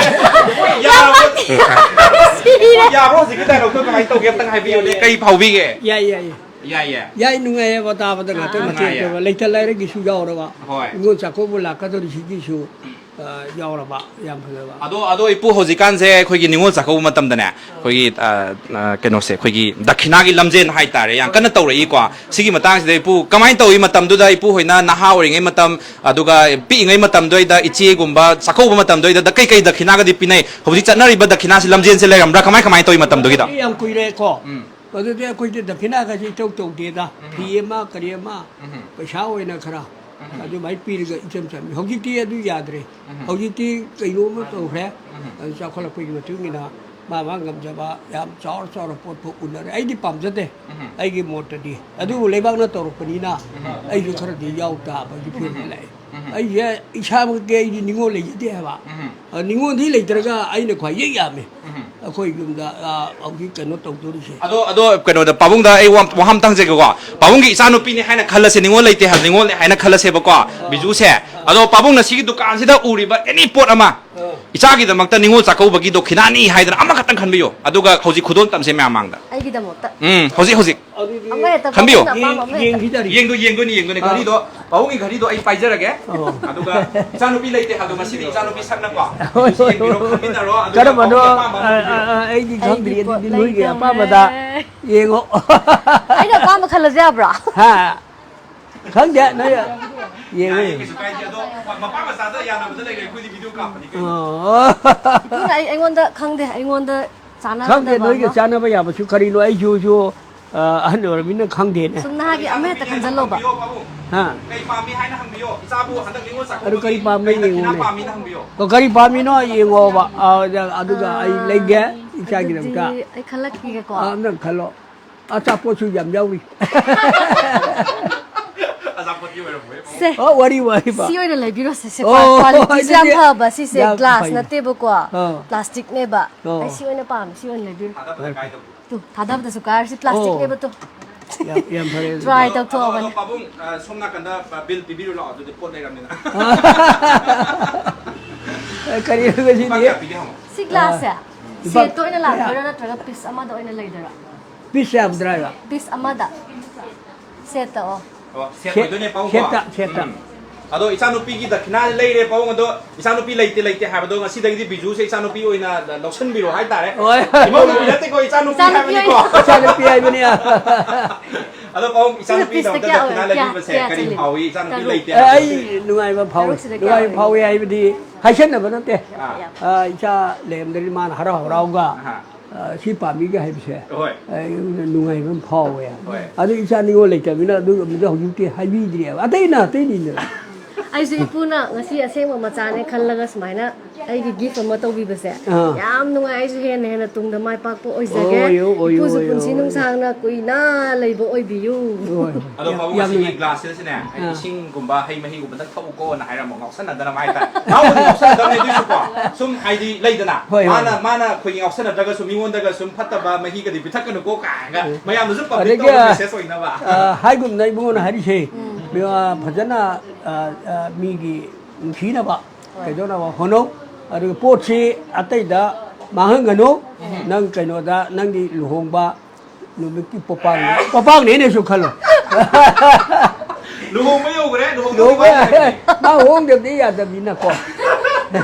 ꯌꯥꯕ꯭ꯔꯣ? ꯍꯧꯖꯤꯛꯀꯤ ꯗꯥꯏꯂꯣꯛꯇꯣ ꯀꯃꯥꯏꯅ ꯇꯧꯒꯦ? ꯑꯝꯇꯪ ꯍꯥꯏꯕꯤꯌꯨꯅꯦ꯫ ꯀꯩ ꯐꯥꯎꯕꯤꯒꯦ? ꯌꯥꯏ ꯌꯥꯏ ꯌꯥꯏ꯫ ꯌꯥꯏꯌꯦ꯫ ꯌꯥꯏ, ꯅꯨꯡꯉꯥꯏꯌꯦꯕ ꯇꯥꯕꯗ ꯉꯥꯛꯇꯪ ꯅꯨꯡꯉꯥꯏꯌꯦ꯫ ꯃꯇꯦꯛ ꯂꯩꯇ ꯂꯥꯏꯔꯒꯤꯁꯨ ꯌꯥꯎꯔꯕ꯫ ꯍꯣꯏ꯫ ꯅꯤꯉꯣꯜ ꯆꯥꯛꯀꯧꯕ ꯂꯥꯛꯀꯗꯧꯔꯤꯁꯤꯒꯤꯁꯨ ꯑ, ꯌꯥꯎꯔꯕ꯫ ꯌꯥꯝ ꯐꯖꯕ꯫ ꯑꯗꯣ ꯑꯗꯣ ꯏꯄꯨ, ꯍꯧꯖꯤꯛꯀꯥꯟꯁꯦ ꯑꯩꯈꯣꯏꯒꯤ ꯅꯤꯉꯣꯜ ꯆꯥꯛꯀꯧꯕ ꯃꯇꯝꯗꯅꯦ, ꯑꯩꯈꯣꯏꯒꯤ ꯑ, ꯑ, ꯀꯩꯅꯣꯁꯦ, ꯑꯩꯈꯣꯏꯒꯤ ꯗꯈꯤꯅꯥꯒꯤ ꯂꯝꯖꯦꯟ ꯍꯥꯏꯇꯥꯔꯦ, ꯌꯥꯝ ꯀꯟꯅ ꯇꯧꯔꯛꯏꯀꯣ꯫ ꯁꯤꯒꯤ ꯃꯇꯥꯡꯁꯤꯗ ꯏꯄꯨ ꯀꯃꯥꯏꯅ ꯇꯧꯏ? ꯃꯇꯝꯗꯨꯗ ꯏꯄꯨ ꯍꯣꯏꯅ ꯅꯍꯥ ꯑꯣꯏꯔꯤꯉꯩ ꯃꯇꯝ, ꯑꯗꯨꯒ ꯄꯤꯛꯏꯉꯩ ꯃꯇꯝꯗꯨꯗ ꯏꯆꯦꯒꯨꯝꯕ ꯆꯥꯛꯀꯧꯕ ꯃꯇꯝꯗꯨꯗ ꯀꯩ ꯀꯩ ꯗꯈꯤꯅꯥꯒꯗꯤ ꯄꯤꯅꯩ? ꯍꯧꯖꯤꯛ ꯆꯠꯅꯔꯤꯕ ꯗꯈꯤꯅꯥꯁꯤ ꯂꯝꯖꯦꯟꯁꯦ ꯂꯩꯔꯝꯕ꯭ꯔꯥ? ꯀꯃꯥꯏ ꯀꯃꯥꯏꯅ ꯇꯧꯏ ꯃꯇꯝꯗꯨꯒꯤꯗ? ꯌꯥꯝ ꯀꯨꯏꯔꯦꯀꯣ꯫ ꯎꯝ꯫ ꯑꯗꯨꯗꯤ ꯑꯩꯈꯣꯏꯗꯤ ꯗꯈꯤꯅꯥꯒꯁꯦ ꯏꯇꯧ ꯇꯧꯗꯦꯗ꯫ ꯐꯤ ꯑꯃ ꯀꯔꯤ ꯑꯃ, ꯎꯝ꯫ ꯄꯩꯁꯥ ꯑꯣꯏꯅ ꯈꯔ ꯑꯗꯨꯃꯥꯏꯅ ꯄꯤꯔꯒ ꯏꯆꯝ ꯆꯝꯃꯤ꯫ ꯍꯧꯖꯤꯛꯇꯤ ꯑꯗꯨ ꯌꯥꯗ꯭ꯔꯦ꯫ ꯍꯧꯖꯤꯛꯇꯤ ꯀꯩꯅꯣꯝꯃ ꯇꯧꯈ꯭ꯔꯦ꯫ ꯑꯗꯨ ꯆꯥꯎꯈꯠꯂꯛꯄꯒꯤ ꯃꯇꯨꯡ ꯏꯟꯅ ꯃꯥ ꯃꯥ ꯉꯝꯖꯕ ꯌꯥꯝ ꯆꯥꯎꯔ ꯆꯥꯎꯔ ꯄꯣꯠ ꯄꯣꯠ ꯎꯅꯔꯦ꯫ ꯑꯩꯗꯤ ꯄꯥꯝꯖꯗꯦ꯫ ꯑꯩꯒꯤ ꯃꯣꯠꯇꯗꯤ꯫ ꯑꯗꯨꯕꯨ ꯂꯩꯕꯥꯛꯅ ꯇꯧꯔꯛꯄꯅꯤꯅ ꯑꯩꯁꯨ ꯈꯔꯗꯤ ꯌꯥꯎ ꯇꯥꯕꯒꯤ ꯐꯤꯕꯝꯗ ꯂꯥꯛꯑꯦ꯫ ꯑꯩꯁꯦ ꯏꯁꯥꯃꯛꯀꯤ ꯑꯩꯗꯤ ꯅꯤꯉꯣꯜ ꯂꯩꯖꯗꯦ ꯍꯥꯏꯕ꯫ ꯑ, ꯅꯤꯉꯣꯜꯗꯤ ꯂꯩꯇ꯭ꯔꯒ ꯑꯩꯅ ꯈ꯭ꯋꯥꯏꯗꯒꯤ ꯌꯥꯝꯃꯤ꯫ ꯑꯩꯈꯣꯏ ꯌꯨꯝꯗ, ꯑ, ꯍꯧꯖꯤꯛ ꯀꯩꯅꯣ ꯇꯧꯗꯣꯔꯤꯁꯦ꯫ ꯑꯗꯣ ꯑꯗꯣ ꯀꯩꯅꯣꯗ ꯄꯥꯕꯨꯡꯗ ꯑꯩ ꯋꯥ ꯋꯥꯍꯪ ꯑꯃꯇ ꯍꯪꯖꯒꯦꯀꯣ꯫ ꯄꯥꯕꯨꯡꯒꯤ ꯏꯆꯥꯅꯨꯄꯤꯅꯤ ꯍꯥꯏꯅ ꯈꯜꯂꯁꯦ, ꯅꯤꯉꯣꯜ ꯂꯩꯇꯦ ꯍꯥꯏꯕ, ꯅꯤꯉꯣꯜꯅꯦ ꯍꯥꯏꯅ ꯈꯜꯂꯁꯦꯕꯀꯣ꯫ ꯕꯤꯖꯨꯁꯦ, ꯑꯗꯣ ꯄꯥꯕꯨꯡꯅ ꯁꯤꯒꯤ ꯗꯨꯀꯥꯟꯁꯤꯗ ꯎꯔꯤꯕ ꯑꯦꯅꯤ ꯄꯣꯠ ꯑꯃ, ꯑꯥ, ꯏꯆꯥꯒꯤꯗꯃꯛꯇ ꯅꯤꯉꯣꯜ ꯆꯥꯛꯀꯧꯕꯒꯤ ꯗꯈꯤꯅꯥꯅꯤ ꯍꯥꯏꯗꯅ ꯑꯃꯈꯛꯇꯪ ꯈꯟꯕꯤꯌꯨ, ꯑꯗꯨꯒ ꯍꯧꯖꯤꯛ ꯈꯨꯗꯣꯜ ꯇꯝꯁꯦ ꯃꯌꯥꯝ ꯃꯥꯡꯗ꯫ ꯑꯩꯒꯤꯗꯃꯛꯇ? ꯎꯝ, ꯍꯧꯖꯤꯛ ꯍꯧꯖꯤꯛ꯫ ꯑꯃ ꯍꯦꯛꯇ ꯈꯟꯕꯤꯌꯨ꯫ ꯄꯥꯕꯨꯡꯅ ꯑꯄꯥꯝꯕ ꯑꯃ ꯍꯦꯛꯇ꯫ ꯌꯦꯡꯈꯤꯗꯔꯤ꯫ ꯌꯦꯡꯗꯣꯏ, ꯌꯦꯡꯗꯣꯏꯅꯤ, ꯌꯦꯡꯗꯣꯏꯅꯤ꯫ ꯑꯥ꯫ ꯘꯔꯤꯗꯣ, ꯄꯥꯕꯨꯡꯒꯤ ꯘꯔꯤꯗꯣ ꯑꯩ ꯄꯥꯏꯖꯔꯒꯦ꯫ ꯑꯣ꯫ ꯑꯗꯨꯒ ꯏꯆꯥꯅꯨꯄꯤ ꯂꯩꯇꯦ ꯍꯥꯏꯕꯗꯣ ꯉꯁꯤꯗꯤ ꯏꯆꯥꯅꯨꯄꯤ ꯁꯛꯅꯀꯣ꯫ ꯍꯣꯏ, ꯍꯣꯏ, ꯌꯦꯡꯕꯤꯔꯣ, ꯍꯣꯏ꯫ ꯈꯟꯃꯤꯟꯅꯔꯣ, ꯑꯗꯨꯒ ꯀꯔꯝꯕꯅꯣ? ꯄꯥꯕꯨꯡꯒꯤ ꯑꯄꯥꯝꯕ ꯑꯃ ꯑꯥ, ꯈꯟꯕꯤꯌꯨ꯫ ꯑꯥ, ꯑꯥ, ꯑꯩꯗꯤ ꯑꯩꯒꯤ ꯈꯪꯗ꯭ꯔꯤ, ꯄꯣꯠ ꯑꯗꯨꯗꯤ ꯅꯣꯏꯒꯤ ꯂꯩꯇꯧꯔꯦ꯫ ꯑꯄꯥꯝꯕꯗ ꯌꯦꯡꯉꯣ꯫ ꯑꯩꯅ ꯑꯄꯥꯝꯕ ꯈꯜꯂꯁꯨ ꯌꯥꯕ꯭ꯔꯣ? ꯍꯥ? ꯈꯪꯗꯦ, ꯅꯣꯏ ꯌꯦꯡꯉꯣ꯫ ꯌꯥꯏꯌꯦ, ꯀꯩꯁꯨ ꯀꯥꯏꯗꯦ꯫ ꯑꯗꯣ ꯃꯄꯥ ꯃꯆꯥꯗ ꯌꯥꯅꯕꯗ ꯂꯩꯔꯦ, ꯑꯩꯈꯣꯏꯗꯤ ꯚꯤꯗꯤꯑꯣ ꯀꯥꯞꯄꯅꯤ ꯀꯩꯅꯣ꯫ ꯑꯣ꯫ ꯏꯕꯨꯡꯉꯣ, ꯑꯩ, ꯑꯩꯉꯣꯟꯗ ꯈꯪꯗꯦ, ꯑꯩꯉꯣꯟꯗ ꯈꯪꯗꯦ, ꯆꯥꯟꯅꯒꯗꯕ ꯅꯣꯏꯒ ꯑꯃ꯫ ꯆꯥꯟꯅꯕ ꯌꯥꯕꯁꯨ ꯀꯔꯤꯅꯣ? ꯑꯩꯁꯨ, ꯁꯨ, ꯑ, ꯑꯍꯟ ꯑꯣꯏꯔꯕꯅꯤꯅ ꯈꯪꯗꯦꯅꯦ꯫ ꯁꯨꯝ ꯅꯍꯥꯒꯤ ꯑꯃ ꯍꯦꯛꯇ ꯈꯟꯖꯜꯂꯣꯕ꯫ ꯍꯪꯕꯤꯌꯣ, ꯄꯥꯕꯨꯡ꯫ ꯍꯥ? ꯀꯩ ꯄꯥꯝꯃꯤ ꯍꯥꯏꯅ ꯍꯪꯕꯤꯌꯣ꯫ ꯏꯆꯥꯕꯨ ꯍꯟꯗꯛ ꯅꯤꯉꯣꯜ ꯑꯗꯨ ꯆꯥꯛꯀꯧꯕꯒꯤ ꯀꯔꯤ ꯄꯥꯝꯃꯤ ꯀꯩ ꯗꯈꯤꯅꯥ ꯌꯦꯡꯉꯣꯅꯦ꯫ ꯄꯥꯝꯃꯤꯅ ꯍꯪꯕꯤꯌꯣ꯫ ꯑꯣ, ꯀꯔꯤ ꯄꯥꯝꯃꯤꯅꯣ ꯌꯦꯡꯉꯣꯕ꯫ ꯑ, ꯑꯗꯨꯒ ꯑꯩ ꯑꯥ, ꯂꯩꯒꯦ, ꯏꯆꯥꯒꯤꯗꯃꯛꯇ꯫ ꯑꯗꯨꯗꯤ ꯑꯩ ꯈꯜꯂꯛꯈꯤꯒꯦꯀꯣ꯫ ꯑ, ꯑꯝꯇꯪ ꯈꯜꯂꯣ꯫ ꯑꯆꯥꯄꯣꯠꯁꯨ ꯌꯥꯝ ꯌꯥꯎꯔꯤ꯫ ꯑꯆꯥꯄꯣꯠꯇꯤ ꯑꯣꯏꯔꯝꯃꯣꯏ꯫ ꯁꯦ꯫ ꯑꯣ, ꯋꯥꯔꯤ, ꯋꯥꯔꯤꯕ꯫ ꯁꯤ ꯑꯣꯏꯅ ꯂꯩꯕꯤꯔꯣꯁꯦ, ꯁꯦ꯫ ꯑꯣ, ꯀ꯭ꯋꯥꯂꯤꯇꯤꯁꯦ ꯌꯥꯝ ꯑꯗꯨꯗꯤ ꯐꯕ, ꯁꯤꯁꯦ ꯌꯥꯝ ꯒ꯭ꯂꯥꯁ ꯐꯩ꯫ ꯅꯠꯇꯦꯕꯀꯣ, ꯑꯥ꯫ ꯄ꯭ꯂꯥꯁꯇꯤꯛꯅꯦꯕ꯫ ꯑꯣ꯫ ꯑꯩ ꯁꯤ ꯑꯣꯏꯅ ꯄꯥꯝꯃꯦ, ꯁꯤ ꯑꯣꯏꯅ ꯂꯩꯕꯤꯔꯣ꯫ ꯊꯥꯗꯕꯗ ꯀꯥꯏꯗꯕ꯫ ꯇꯨ, ꯊꯥꯗꯕꯗꯁꯨ ꯀꯥꯏꯔꯁꯤ, ꯑꯣ꯫ ꯄ꯭ꯂꯥꯁꯇꯤꯛꯅꯦꯕ ꯇꯨ꯫ ꯌꯥꯝ, ꯌꯥꯝ ꯐꯔꯦ ꯑꯗꯨꯗꯤ꯫ ꯇ꯭ꯔꯥꯏ ꯑꯗꯣ, ꯇꯧꯊꯣꯛꯑꯕꯅꯦ꯫ ꯑꯗꯣ, ꯄꯥꯕꯨꯡ, ꯑ, ꯁꯣꯝ ꯅꯥꯀꯟꯗ, ꯑ, ꯕꯤꯜ ꯄꯤꯕꯤꯔꯨ ꯂꯥꯛꯑꯣ, ꯑꯗꯨꯗꯤ ꯄꯣꯠ ꯂꯩꯔꯝꯅꯤꯅ꯫ ꯑ, ꯀꯔꯤ ꯑꯣꯏꯒꯅꯤ? ꯂꯨꯄꯥ ꯀꯌꯥ ꯄꯤꯒꯦ ꯍꯪꯉꯣ꯫ ꯁꯤ ꯒ꯭ꯂꯥꯁꯁꯦ ꯑ, ꯂꯨꯄꯥ ꯁꯦꯠꯇ ꯑꯣꯏꯅ ꯀꯌꯥ? ꯂꯥꯛꯇꯣꯏꯔꯥ ꯅꯠꯇ꯭ꯔꯒ ꯄꯤꯁ ꯑꯃꯗ ꯑꯣꯏꯅ ꯂꯩꯗꯣꯏꯔꯥ? ꯄꯤꯁ ꯌꯥꯝꯗ꯭ꯔꯥ ꯍꯥꯏꯕ? ꯄꯤꯁ ꯑꯃꯗ꯫ ꯁꯦꯠꯇ, ꯑꯣ꯫ ꯑꯣ, ꯁꯦꯠ ꯁꯦꯠ, ꯑꯣꯏꯗꯣꯏꯅꯦ, ꯄꯥꯕꯨꯡꯀꯣ? ꯁꯦꯠꯇ, ꯁꯦꯠꯇ꯫ ꯎꯝ꯫ ꯑꯗꯣ ꯏꯆꯥꯅꯨꯄꯤꯒꯤ ꯗꯈꯤꯅꯥ ꯂꯩꯔꯦ, ꯄꯥꯕꯨꯡ꯫ ꯑꯗꯣ ꯏꯆꯥꯅꯨꯄꯤ ꯂꯩꯇꯦ, ꯂꯩꯇꯦ ꯍꯥꯏꯕꯗꯣ ꯉꯁꯤꯗꯒꯤꯗꯤ ꯕꯤꯖꯨꯁꯦ ꯏꯆꯥꯅꯨꯄꯤ ꯑꯣꯏꯅ ꯂꯧꯁꯟꯕꯤꯔꯣ ꯍꯥꯏꯇꯥꯔꯦ꯫ ꯍꯣꯏ꯫ ꯏꯃꯧ ꯅꯨꯄꯤ ꯅꯠꯇꯦꯀꯣ, ꯏꯆꯥꯅꯨꯄꯤ ꯏꯆꯥꯅꯨꯄꯤ ꯍꯥꯏꯕꯅꯤꯀꯣ꯫ ꯑꯣꯏꯅ꯫ ꯏꯆꯥꯅꯨꯄꯤ ꯍꯥꯏꯕꯅꯤ꯫ ꯑꯗꯣ ꯄꯥꯕꯨꯡ, ꯁꯤꯅ ꯏꯆꯥꯅꯨꯄꯤꯒꯤꯗꯃꯛꯇ ꯄꯤꯁꯇ ꯀꯌꯥ ꯗꯈꯤꯅꯥ ꯑꯣꯏ? ꯀꯌꯥ, ꯂꯩꯕꯤꯕꯁꯦ ꯀꯌꯥ ꯀꯔꯤ ꯆꯜꯂꯤꯅꯣ? ꯐꯥꯎꯏ? ꯏꯆꯥꯅꯨꯄꯤ ꯇꯔꯨꯛ꯫ ꯂꯩꯇꯦ ꯑꯦ, ꯍꯥꯏꯕꯗꯣ ꯑꯩ ꯅꯨꯡꯉꯥꯏꯕ ꯐꯥꯎꯏ꯫ ꯇꯔꯨꯛꯁꯤꯗ ꯀꯌꯥ ꯅꯨꯡꯉꯥꯏꯕ ꯑꯣꯏ? ꯐꯥꯎꯏ ꯍꯥꯏꯕꯗꯤ ꯍꯥꯏꯁꯟꯅꯕ ꯅꯠꯇꯦ꯫ ꯑꯥ꯫ ꯑꯥ, ꯏꯆꯥ ꯂꯩꯔꯝꯗ꯭ꯔꯗꯤ ꯃꯥꯅ ꯍꯔꯥꯎ ꯍꯔꯥꯎꯒ ꯑꯍꯥ꯫ ꯑ, ꯁꯤ ꯄꯥꯝꯃꯤꯒ ꯍꯥꯏꯕꯁꯦ, ꯍꯣꯏ꯫ ꯑꯩꯉꯣꯟꯗ ꯅꯨꯡꯉꯥꯏꯕ ꯑꯃ ꯐꯥꯎꯋꯦ꯫ ꯍꯣꯏ꯫ ꯑꯗꯨ ꯏꯆꯥ ꯅꯤꯉꯣꯜ ꯂꯩꯇꯕꯅꯤꯅ ꯑꯗꯨꯒꯨꯝꯕꯗꯣ ꯍꯧꯖꯤꯛꯇꯤ ꯍꯥꯏꯕꯤꯗ꯭ꯔꯦꯕ꯫ ꯑꯇꯩꯅ, ꯑꯇꯩꯅꯤꯗꯅ꯫ ꯑꯩꯁꯨ ꯏꯄꯨꯅ ꯉꯁꯤ ꯑꯁꯦꯡꯕ ꯃꯆꯥꯅꯦ ꯈꯜꯂꯒ ꯁꯨꯃꯥꯏꯅ ꯑꯩꯒꯤ ꯒꯤꯐ ꯑꯃ ꯇꯧꯕꯤꯕꯁꯦ ꯑꯥ꯫ ꯌꯥꯝ ꯅꯨꯡꯉꯥꯏ꯫ ꯑꯩꯁꯨ ꯍꯦꯟꯅ ꯍꯦꯟꯅ ꯇꯨꯡꯗ ꯃꯥꯏ ꯄꯥꯛꯄ ꯑꯣꯏꯖꯒꯦ꯫ ꯑꯣꯏꯌꯨ, ꯑꯣꯏꯌꯨ, ꯏꯄꯨꯁꯨ ꯑꯣꯏꯌꯨ, ꯄꯨꯟꯁꯤ ꯑꯣꯏꯌꯨ꯫ ꯅꯨꯡꯁꯥꯡꯅ ꯀꯨꯏꯅ ꯂꯩꯕ ꯑꯣꯏꯕꯤꯌꯨ꯫ ꯍꯣꯏ, ꯍꯣꯏ꯫ ꯑꯗꯣ ꯌꯥꯝ, ꯄꯥꯕꯨꯡ ꯌꯥꯝ ꯉꯁꯤꯒꯤ ꯅꯨꯡꯉꯥꯏ꯫ ꯒ꯭ꯂꯥꯁꯁꯤꯗꯅꯦ, ꯑꯥ꯫ ꯏꯁꯤꯡꯒꯨꯝꯕ ꯍꯩ ꯃꯍꯤꯒꯨꯝꯕꯗꯪ ꯊꯛꯎꯀꯣꯅ ꯍꯥꯏꯔꯝꯃꯣ, ꯉꯥꯎꯁꯟꯅꯗꯅꯕ ꯍꯥꯏꯇꯥꯔꯦ꯫ ꯉꯥꯎꯕꯨꯗꯤ ꯉꯥꯎꯁꯟꯅꯗꯕꯅꯦ, ꯑꯗꯨꯏꯁꯨꯀꯣ, ꯁꯨꯝ ꯍꯥꯏꯗꯤ ꯂꯩꯗꯅ, ꯍꯣꯏ, ꯍꯣꯏ꯫ ꯃꯥꯅ, ꯃꯥꯅ ꯑꯩꯈꯣꯏꯒꯤ ꯉꯥꯎꯁꯟꯅꯗ꯭ꯔꯒꯁꯨ ꯃꯤꯉꯣꯟꯗꯒ ꯁꯨꯝ ꯐꯠꯇꯕ ꯃꯍꯤꯒꯗꯤ ꯄꯤꯊꯛꯀꯅꯨꯀꯣ ꯀꯥꯏꯅꯒ ꯎꯝ꯫ ꯃꯌꯥꯝꯗꯁꯨ ꯄꯕ꯭ꯂꯤꯛꯇ ꯑꯗꯒꯤ, ꯑꯣꯏꯕ ꯃꯦꯁꯦꯖ ꯑꯣꯏꯅꯕ꯫ ꯑ, ꯍꯥꯏꯒꯨꯝꯅ ꯏꯕꯨꯡꯉꯣꯅ ꯍꯥꯏꯔꯤꯁꯦ, ꯎꯝ꯫ ꯃꯤ, ꯑ, ꯐꯖꯅ, ꯑ, ꯑ, ꯃꯤꯒꯤ ꯅꯨꯡꯁꯤꯅꯕ, ꯀꯩꯗꯧꯅꯕ ꯍꯣꯠꯅꯧ꯫ ꯑꯗꯨꯒ ꯄꯣꯠꯁꯤ ꯑꯇꯩꯗ ꯃꯥꯡꯍꯟꯒꯅꯨ꯫ ꯅꯪ ꯀꯩꯅꯣꯗ, ꯅꯪꯒꯤ ꯂꯨꯍꯣꯡꯕ ꯅꯨꯃꯤꯠꯀꯤ ꯄꯣꯄꯥꯡꯅꯦ, ꯄꯣꯄꯥꯡꯅꯦꯅꯦꯁꯨ ꯈꯜꯂꯣ꯫ ꯂꯨꯍꯣꯡꯕ ꯌꯧꯈ꯭ꯔꯦ, ꯂꯨꯍꯣꯡꯕ ꯂꯨꯍꯣꯡꯕ ꯌꯧꯈ꯭ꯔꯦ꯫ ꯃꯥ ꯍꯣꯡꯗꯕꯗꯤ ꯌꯥꯗꯕꯅꯤꯅꯀꯣ꯫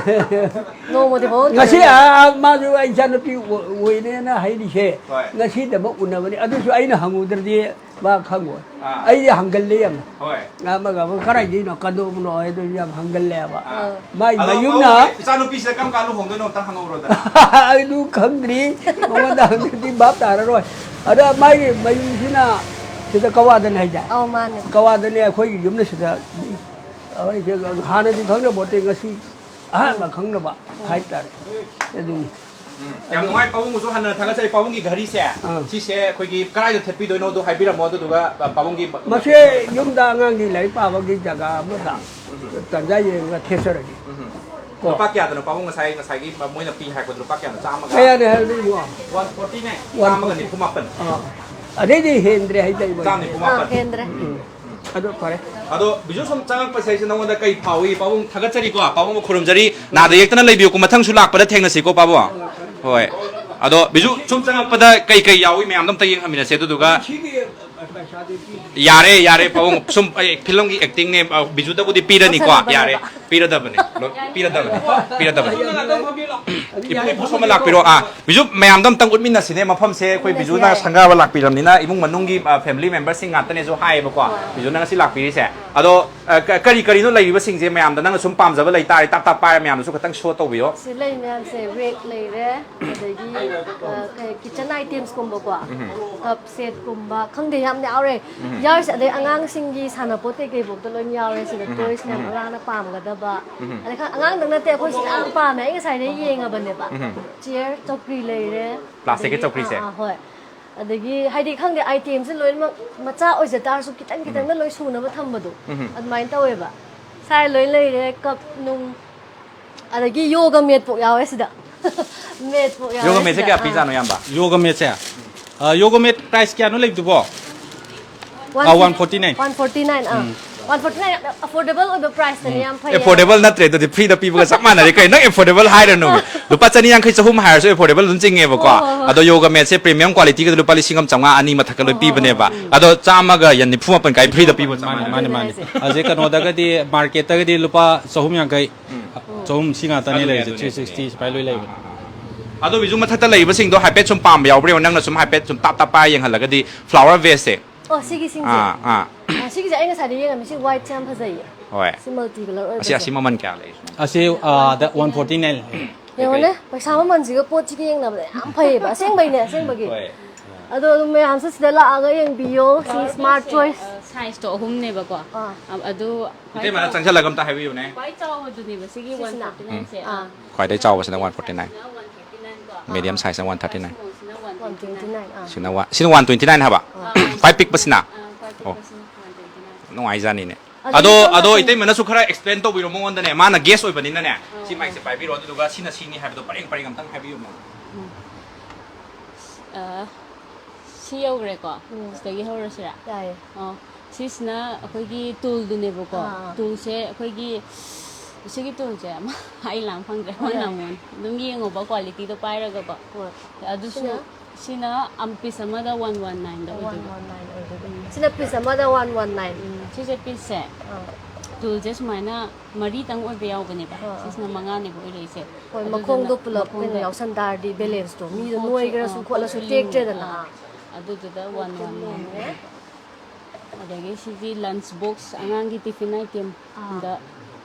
ꯅꯣꯡꯃꯗꯤ ꯍꯣꯡꯉꯛꯈꯤꯅꯤ꯫ ꯉꯁꯤ, ꯑ, ꯃꯥꯁꯨ ꯑꯩ ꯏꯆꯥꯅꯨꯄꯤ ꯑꯣ-, ꯑꯣꯏꯅꯦꯅ ꯍꯥꯏꯔꯤꯁꯦ꯫ ꯍꯣꯏ꯫ ꯉꯁꯤꯗꯃꯛ ꯎꯅꯕꯅꯤ꯫ ꯑꯗꯨꯁꯨ ꯑꯩꯅ ꯍꯪꯉꯨꯗ꯭ꯔꯗꯤ ꯃꯥ ꯈꯪꯉꯣꯏ꯫ ꯑꯥ꯫ ꯑꯩꯗꯤ ꯍꯪꯒꯜꯂꯦ ꯌꯥꯝꯅ꯫ ꯍꯣꯏ꯫ ꯑꯃꯒ ꯑꯃꯒ ꯀꯗꯥꯏꯗꯩꯅꯣ, ꯀꯗꯣꯝꯅꯣ ꯍꯥꯏꯗꯣ ꯌꯥꯝ ꯍꯪꯒꯜꯂꯦꯕ꯫ ꯑꯥ꯫ ꯃꯥꯏ ꯑꯗꯣ ꯃꯌꯨꯝꯅ ꯃꯥꯒꯤ ꯏꯆꯥꯅꯨꯄꯤꯁꯤꯗ ꯀꯔꯝ ꯀꯥꯟ ꯂꯨꯍꯣꯡꯗꯣꯏꯅꯣ ꯑꯝꯇ ꯍꯪꯍꯧꯔꯣꯗꯅ꯫ ꯑꯩꯗꯨ ꯈꯪꯗ꯭ꯔꯤ꯫ ꯃꯉꯣꯟꯗ ꯍꯪꯗ꯭ꯔꯗꯤ ꯚꯥꯞ ꯇꯥꯔꯔꯣꯏ꯫ ꯑꯗ ꯃꯥꯒꯤ ꯃꯌꯨꯝꯁꯤꯅ ꯁꯤꯗ ꯀꯋꯥꯗꯅꯤ ꯍꯥꯏꯗꯥꯏ? ꯑꯧ, ꯃꯥꯅꯦ꯫ ꯀꯋꯥꯗꯅꯤ, ꯑꯩꯈꯣꯏꯒꯤ ꯌꯨꯝꯅ ꯁꯤꯗ꯫ ꯑꯩꯈꯣꯏꯁꯦ ꯍꯥꯟꯅꯗꯤ ꯈꯪꯅꯕꯣꯠꯇꯦ, ꯉꯁꯤ ꯑꯍꯥꯟꯕ ꯈꯪꯅꯕ ꯍꯥꯏꯇꯥꯔꯦ꯫ ꯑꯗꯨꯅꯤ꯫ ꯎꯝ꯫ ꯌꯥꯝ ꯅꯨꯡꯉꯥꯏ꯫ ꯄꯥꯕꯨꯡꯕꯨꯁꯨ ꯍꯟꯅ ꯊꯥꯒꯠꯆꯔꯤ꯫ ꯄꯥꯕꯨꯡꯒꯤ ꯘꯔꯤꯁꯦ, ꯑꯥ꯫ ꯁꯤꯁꯦ ꯑꯩꯈꯣꯏꯒꯤ ꯀꯗꯥꯏꯗ ꯊꯦꯠꯄꯤꯗꯣꯏꯅꯣꯗꯣ ꯍꯥꯏꯕꯤꯔꯝꯃꯣ, ꯑꯗꯨꯗꯨꯒ, ꯑ, ꯄꯥꯕꯨꯡꯒꯤ ꯃꯁꯦ ꯌꯨꯝꯗ ꯑꯉꯥꯡꯒꯤ ꯂꯥꯏꯔꯤꯛ ꯄꯥꯕꯒꯤ ꯖꯒꯥ ꯑꯃꯗ ꯎꯝ꯫ ꯇꯟꯖꯥ ꯌꯦꯡꯉꯒ ꯊꯦꯠꯆꯔꯒꯦ꯫ ꯎꯝ꯫ ꯀꯣ꯫ ꯂꯨꯄꯥ ꯀꯌꯥꯗꯅꯣ ꯄꯥꯕꯨꯡ ꯉꯁꯥꯏ, ꯉꯁꯥꯏꯒꯤ ꯃꯣꯏꯅ ꯄꯤ ꯍꯥꯏꯔꯛꯄꯗꯣ ꯂꯨꯄꯥ ꯀꯌꯥꯅꯣ? ꯆꯥꯝꯃꯒ? ꯀꯌꯥꯅꯤ ꯍꯥꯏꯕꯗꯤ ꯏꯕꯨꯡꯉꯣ? ꯋꯥꯟ ꯐꯣꯔꯇꯤꯅꯦ꯫ ꯋꯥꯟ ꯆꯥꯝꯃꯒ ꯐꯣꯔꯇꯤ꯫ ꯅꯤꯐꯨ ꯃꯥꯄꯟ꯫ ꯑꯥ꯫ ꯑꯗꯩꯗꯤ ꯍꯦꯟꯗ꯭ꯔꯦ ꯍꯥꯏꯗ ꯏꯕꯨꯡꯉꯣ꯫ ꯆꯥꯝꯃ ꯅꯤꯐꯨ ꯃꯥꯄꯟ꯫ ꯑꯥ, ꯍꯦꯟꯗ꯭ꯔꯦ꯫ ꯎꯝ꯫ ꯑꯗꯣ ꯐꯔꯦ꯫ ꯑꯗꯣ ꯕꯤꯖꯨ ꯁꯨꯝ ꯆꯪꯉꯛꯄꯁꯦ ꯑꯩꯁꯦ ꯅꯉꯣꯟꯗ ꯀꯩ ꯐꯥꯎꯏ? ꯄꯥꯕꯨꯡ ꯊꯥꯒꯠꯆꯔꯤꯀꯣ, ꯄꯥꯕꯨꯡꯕꯨ ꯈꯨꯔꯨꯝꯖꯔꯤ꯫ ꯅꯥꯗ ꯌꯦꯛꯇꯅ ꯂꯩꯕꯤꯌꯨꯀꯣ, ꯃꯊꯪꯁꯨ ꯂꯥꯛꯄꯗ ꯊꯦꯡꯅꯁꯤꯀꯣ ꯄꯥꯕꯨꯡ꯫ ꯍꯣꯏ꯫ ꯑꯗꯣ ꯕꯤꯖꯨ ꯁꯨꯝ ꯆꯪꯉꯛꯄꯗ ꯀꯩ ꯀꯩ ꯌꯥꯎꯏ ꯃꯌꯥꯝꯗꯣ ꯑꯝꯇ ꯌꯦꯡꯍꯟꯃꯤꯟꯅꯁꯦ꯫ ꯑꯗꯨꯗꯨꯒ ꯌꯥꯔꯦ, ꯌꯥꯔꯦ ꯄꯥꯕꯨꯡ, ꯁꯨꯝ ꯑꯩ ꯐꯤꯂꯝꯒꯤ ꯑꯦꯛꯇꯤꯡꯅꯦ, ꯑ, ꯕꯤꯖꯨꯗꯕꯨꯗꯤ ꯄꯤꯔꯅꯤꯀꯣ꯫ ꯂꯧꯁꯜꯂꯕꯅꯦꯕ꯫ ꯌꯥꯔꯦ, ꯄꯤꯔꯗꯕꯅꯦ꯫ ꯂꯣ-, ꯄꯤꯔꯗꯕꯅꯦ꯫ ꯏꯄꯨ, ꯏꯄꯨ ꯁꯣꯝꯗ ꯂꯥꯛꯄꯤꯔꯣ꯫ ꯑꯥ, ꯕꯤꯖꯨ ꯃꯌꯥꯝꯗꯣ ꯑꯝꯇꯪ ꯎꯠꯃꯤꯟꯅꯁꯤꯅꯦ ꯃꯐꯝꯁꯦ꯫ ꯑꯩꯈꯣꯏ ꯎꯠꯃꯤꯟꯅꯁꯤ, ꯕꯤꯖꯨꯅ ꯌꯥꯏ꯫ ꯁꯪꯒꯥꯕ ꯂꯥꯛꯄꯤꯔꯕꯅꯤꯅ ꯏꯃꯨꯡ ꯃꯅꯨꯡꯒꯤ, ꯑ, family memberꯁꯤꯡ ꯉꯥꯛꯇꯅꯦꯁꯨ ꯍꯥꯏꯌꯦꯕꯀꯣ꯫ ꯍꯣꯏ꯫ ꯕꯤꯖꯨꯅ ꯉꯁꯤ ꯂꯥꯛꯄꯤꯔꯤꯁꯦ꯫ ꯑꯗꯣ, ꯑ, ꯀ-, ꯀꯔꯤ ꯀꯔꯤꯅꯣ ꯂꯩꯔꯤꯕꯁꯤꯡꯁꯦ ꯃꯌꯥꯝꯗ ꯅꯪꯅ ꯁꯨꯝ ꯄꯥꯝꯖꯕ ꯂꯩꯇꯥꯔꯦ ꯇꯥꯞ ꯇꯥꯞ ꯄꯥꯏꯔ ꯃꯌꯥꯝꯗꯁꯨ ꯈꯤꯇꯪ show ꯇꯧꯕꯤꯌꯣ꯫ ꯁꯤ ꯂꯩ ꯃꯌꯥꯝꯁꯦ rack ꯂꯩꯔꯦ, ꯑꯗꯒꯤ, ꯑ, ꯀꯩ, kitchen itemsꯀꯨꯝꯕꯀꯣ, ꯎꯝ꯫ Cup setꯀꯨꯝꯕ, ꯈꯪꯗꯦ, ꯌꯥꯝ ꯌꯥꯎꯔꯦ꯫ ꯎꯝ꯫ ꯌꯥꯎꯔꯤꯁꯦ, ꯑꯗꯩ ꯑꯉꯥꯡꯁꯤꯡꯒꯤ ꯁꯥꯟꯅꯄꯣꯠ ꯀꯩꯀꯩꯐꯥꯎꯗ ꯂꯣꯏ ꯌꯥꯎꯔꯦ ꯁꯤꯗ, ꯎꯝ꯫ Toys ꯃꯌꯥꯝ ꯎꯝ꯫ ꯑꯉꯥꯡꯅ ꯄꯥꯝꯒꯗꯕ꯫ ꯎꯝ꯫ ꯑꯗꯩ ꯈ-, ꯑꯉꯥꯡꯗꯪ ꯅꯠꯇꯦ, ꯑꯩꯈꯣꯏꯁꯨ ꯌꯥꯝ ꯄꯥꯝꯃꯦ, ꯑꯩ ꯉꯁꯥꯏꯗꯩ ꯌꯦꯡꯉꯕꯅꯦꯕ꯫ ꯎꯝ꯫ Chair, ꯆꯧꯀ꯭ꯔꯤ ꯂꯩꯔꯦ꯫ Plasticꯀꯤ ꯑꯗꯒꯤ, ꯆꯧꯀ꯭ꯔꯤꯁꯦ? ꯑꯥ, ꯑꯥ, ꯍꯣꯏ꯫ ꯑꯗꯒꯤ, ꯍꯥꯏꯗꯤ, ꯈꯪꯗꯦ, itemꯁꯦ ꯂꯣꯏꯅꯃꯛ ꯃꯆꯥ ꯑꯣꯏꯖ ꯇꯥꯔꯁꯨ ꯈꯤꯇꯪ ꯎꯝ꯫ ꯈꯤꯇꯪꯅ ꯂꯣꯏ ꯁꯨꯅꯕ ꯊꯝꯕꯗꯣ, ꯎꯝ꯫ ꯑꯗꯨꯃꯥꯏꯅ ꯇꯧꯋꯦꯕ꯫ ꯁꯥꯏ ꯂꯣꯏ ꯂꯩꯔꯦ, cup ꯅꯨꯡ, ꯑꯗꯒꯤ yoga matꯐꯥꯎ ꯌꯥꯎꯋꯦ ꯁꯤꯗ꯫ Matꯐꯥꯎ ꯌꯥꯎꯋꯦ yoga matꯁꯦ ꯁꯤꯗ꯫ ꯀꯌꯥ ꯑꯥ꯫ ꯄꯤꯖꯥꯠꯅꯣ, ꯏꯌꯥꯝꯕ? Yoga matꯁꯦ? ꯑ, yoga mat price ꯀꯌꯥꯅꯣ ꯂꯩꯕꯗꯨꯕꯣ? ꯑꯥ, one forty nine. One forty nine, ꯑꯥ. One forty nine, affordable ꯑꯣꯏꯕ price ꯇꯅꯤ, ꯌꯥꯝ ꯐꯩꯌꯦ꯫ Affordable ꯅꯠꯇ꯭ꯔꯦ ꯑꯗꯨꯗꯤ, free ꯗ ꯄꯤꯕꯒ ꯆꯞ ꯃꯥꯟꯅꯔꯦ ꯀꯩꯅꯣ꯫ ꯅꯪ affordable ꯍꯥꯏꯔꯅꯨ꯫ ꯂꯨꯄꯥ ꯆꯅꯤ ꯌꯥꯡꯈꯩ ꯆꯍꯨꯝ ꯍꯥꯏꯔꯁꯨ affordable ꯑꯗꯨꯝ ꯆꯤꯡꯉꯦꯕꯀꯣ꯫ ꯍꯣꯏ, ꯍꯣꯏ, ꯍꯣꯏ꯫ ꯑꯗꯣ Yoga mat ꯁꯦ premium quality ꯒꯗꯤ ꯂꯨꯄꯥ ꯂꯤꯁꯤꯡ ꯑꯃ ꯆꯥꯝꯃꯉꯥ, ꯑꯅꯤ ꯃꯊꯛꯇ ꯂꯣꯏ ꯄꯤꯕꯅꯦꯕ꯫ ꯑꯗꯣ ꯆꯥꯝꯃꯒ ꯌꯦꯟ ꯅꯤꯐꯨ ꯃꯥꯄꯟ ꯀꯥꯏ free ꯗ ꯄꯤꯕ ꯆꯞ ꯃꯥꯅꯦ ꯃꯥꯟꯅꯔꯦ꯫ ꯃꯥꯅꯦ ꯃꯥꯅꯦ꯫ ꯍꯥꯏꯁꯦ꯫ ꯍꯧꯖꯤꯛ ꯀꯩꯅꯣꯗꯒꯗꯤ market ꯇꯒꯗꯤ ꯂꯨꯄꯥ ꯆꯍꯨꯝ ꯌꯥꯡꯈꯩ, ꯆꯍꯨꯝ ꯁꯤ ꯉꯥꯛꯇꯅꯤ ꯑꯗꯨꯅꯦ, ꯂꯩꯔꯤꯁꯦ꯫ ꯑꯗꯨꯅꯦ, Three ꯑꯗꯨꯅꯦ꯫ sixty ꯁꯨꯃꯥꯏꯅ ꯂꯣꯏ ꯂꯩꯕꯅꯤ꯫ ꯑꯗꯣ ꯕꯤꯖꯨ, ꯃꯊꯛꯇ ꯂꯩꯕꯁꯤꯡꯗꯣ ꯍꯥꯏꯐꯦꯠ ꯁꯨꯝ ꯄꯥꯝꯕ ꯌꯥꯎꯕ꯭ꯔꯥ ꯌꯦꯡꯉꯣ, ꯅꯪꯅ ꯁꯨꯝ ꯍꯥꯏꯐꯦꯠ ꯁꯨꯝ ꯇꯥꯞ ꯇꯥꯞ ꯄꯥꯏ ꯌꯦꯡꯍꯜꯂꯒꯗꯤ꯫ Flower vase ꯁꯦ꯫ ꯑꯣ, ꯁꯤꯒꯤꯁꯤꯡꯁꯦ꯫ ꯑꯥ, ꯑꯥ꯫ ꯑꯣ, ꯁꯤꯒꯤꯁꯦ ꯑꯩ ꯉꯁꯥꯏꯗꯩ ꯌꯦꯡꯉꯝꯃꯤ꯫ ꯁꯤ white ꯁꯦ ꯌꯥꯝ ꯐꯖꯩꯌꯦ꯫ ꯍꯣꯏ꯫ ꯁꯤ multi color ꯑꯁꯤ, ꯑꯣꯏꯕꯁꯦ꯫ ꯑꯁꯤ ꯃꯃꯜ ꯀꯌꯥ ꯂꯩ? ꯑꯁꯤ ꯑꯥ, ꯗ one forty nine꯫ ꯌꯦꯡꯉꯣꯅꯦ, ꯄꯩꯁꯥ ꯃꯃꯜꯁꯤꯒ ꯄꯣꯠꯁꯤꯒ ꯌꯦꯡꯅꯕꯗ ꯌꯥꯝ ꯐꯩꯌꯦꯕ꯫ ꯑꯁꯦꯡꯕꯩꯅꯦ, ꯑꯁꯦꯡꯕꯒꯤ꯫ ꯍꯣꯏ꯫ ꯑꯗꯣ ꯑꯗꯨꯝ ꯃꯌꯥꯝꯁꯨ ꯁꯤꯗ ꯂꯥꯛꯑꯒ ꯌꯦꯡꯕꯤꯌꯣ꯫ ꯁꯤ smart choice꯫ ꯁꯥꯏꯖꯇꯣ ꯑꯍꯨꯝꯅꯦꯕꯀꯣ꯫ ꯑꯥ꯫ ꯑ- ꯑꯗꯨ ꯈ꯭ꯋꯥꯏ ꯏꯇꯩꯃꯅ ꯆꯥꯎ- ꯆꯪꯁꯜꯂꯒ ꯑꯝꯇ ꯍꯥꯏꯕꯤꯌꯨꯅꯦ꯫ ꯈ꯭ꯋꯥꯏ ꯆꯥꯎꯕꯗꯨꯅꯦꯕ ꯁꯤꯒꯤ ꯁꯤꯁꯤꯅ? one forty nine ꯁꯦ꯫ ꯑꯥ꯫ ꯈ꯭ꯋꯥꯏꯗꯩ ꯆꯥꯎꯕꯁꯤꯅ one forty nine꯫ ꯁꯤꯅ one forty nine ꯀꯣ꯫ Medium size ꯅ one thirty nine꯫ ꯑꯁꯤꯅ one twenty One twenty nine꯫ nine꯫ ꯑꯥ꯫ ꯁꯤꯅ ꯋꯥ-, ꯁꯤꯅ one twenty nine ꯍꯥꯏꯕ? ꯈ꯭ꯋꯥꯏ ꯄꯤꯛꯄꯁꯤꯅ? ꯑꯥ, ꯈ꯭ꯋꯥꯏ ꯑꯣ꯫ ꯄꯤꯛꯄꯁꯤꯅ one twenty nine꯫ ꯅꯨꯡꯉꯥꯏꯖꯥꯅꯤꯅꯦ꯫ ꯑꯗꯨ ꯑꯗꯣ, ꯅꯪ ꯑꯗꯣ ꯅꯪ ꯏꯇꯩꯃꯅꯁꯨ ꯈꯔ explain ꯇꯧꯕꯤꯔꯣ ꯃꯉꯣꯟꯗꯅꯦ꯫ ꯃꯥꯅ guest ꯑꯣꯏꯕꯅꯤꯅꯅꯦ꯫ ꯁꯤ mic ꯁꯦ ꯄꯥꯏꯕꯤꯔꯣ, ꯑꯗꯨꯗꯨꯒ ꯁꯤꯅ ꯁꯤꯅꯤ ꯍꯥꯏꯕꯗꯣ ꯄꯔꯦꯡ ꯄꯔꯦꯡ ꯑꯝꯇꯪ ꯍꯥꯏꯕꯤꯌꯨ ꯃꯉꯣꯟꯗ꯫ ꯑ, ꯁꯤ ꯌꯧꯈ꯭ꯔꯦꯀꯣ꯫ ꯎꯝ꯫ ꯁꯤꯗꯒꯤ ꯍꯧꯔꯁꯤꯔꯥ? ꯌꯥꯏꯌꯦ꯫ ꯑꯣ, ꯁꯤꯁꯤꯅ ꯑꯩꯈꯣꯏꯒꯤ ꯇꯨꯜꯗꯨꯅꯦꯕꯀꯣ꯫ ꯑꯥ, ꯑꯥ꯫ ꯇꯨꯜꯁꯦ ꯑꯩꯈꯣꯏꯒꯤ ꯁꯤꯒꯤ ꯇꯨꯜꯁꯦ ꯑꯃ ꯑꯩ ꯂꯥꯝ ꯐꯪꯗ꯭ꯔꯦ꯫ ꯍꯣꯏ, ꯃꯣꯏꯅ ꯌꯥꯏ꯫ ꯑꯃꯨꯛ ꯑꯗꯨꯝ ꯌꯦꯡꯉꯣꯕ quality ꯗꯣ ꯄꯥꯏꯔꯒꯀꯣ꯫ ꯍꯣꯏ꯫ ꯑꯗꯨꯁꯨ ꯁꯤꯅ? ꯁꯤꯅ ꯑꯝ ꯄꯤꯁ ꯑꯃꯗ one one nine ꯗ One ꯑꯣꯏꯗꯣꯏꯕ꯫ one nine ꯑꯣꯏꯗꯣꯏꯕ꯫ ꯁꯤꯅ ꯄꯤꯁ ꯑꯃꯗ one one nine꯫ ꯎꯝ꯫ ꯁꯤꯁꯦ ꯄꯤꯁꯁꯦ ꯑꯥ꯫ ꯇꯨꯜꯁꯦ ꯁꯨꯃꯥꯏꯅ ꯃꯔꯤꯇꯪ ꯑꯣꯏꯕ ꯌꯥꯎꯕꯅꯦꯕ꯫ ꯑꯥ, ꯑꯥ꯫ ꯁꯤꯁꯤꯅ ꯃꯉꯥꯅꯦꯕ ꯑꯣꯏꯔꯛꯏꯁꯦ꯫ ꯍꯣꯏ, ꯑꯗꯨꯗꯨꯅ ꯃꯈꯣꯡꯗꯣ ꯄꯨꯂꯞ ꯀꯩꯅꯣ ꯃꯈꯣꯡꯗ ꯌꯥꯎꯁꯟ ꯇꯥꯔꯗꯤ balance ꯇꯣ ꯃꯤꯗꯣ ꯄꯣꯠꯁꯨ, ꯅꯣꯏꯒꯔꯁꯨ ꯑꯥ, ꯈꯣꯠꯂꯁꯨ ꯄꯣꯠꯁꯨ ꯇꯦꯛꯇ꯭ꯔꯦꯗꯅ꯫ ꯂꯨꯝꯃꯦ꯫ ꯑꯥ, ꯑꯗꯨꯗꯨꯗ one one nine꯫ ꯂꯨꯝꯃꯦ꯫ ꯑꯗꯒꯤ ꯁꯤꯗꯤ lunch box ꯑꯉꯥꯡꯒꯤ tiffin item ꯑꯥ꯫ ꯗ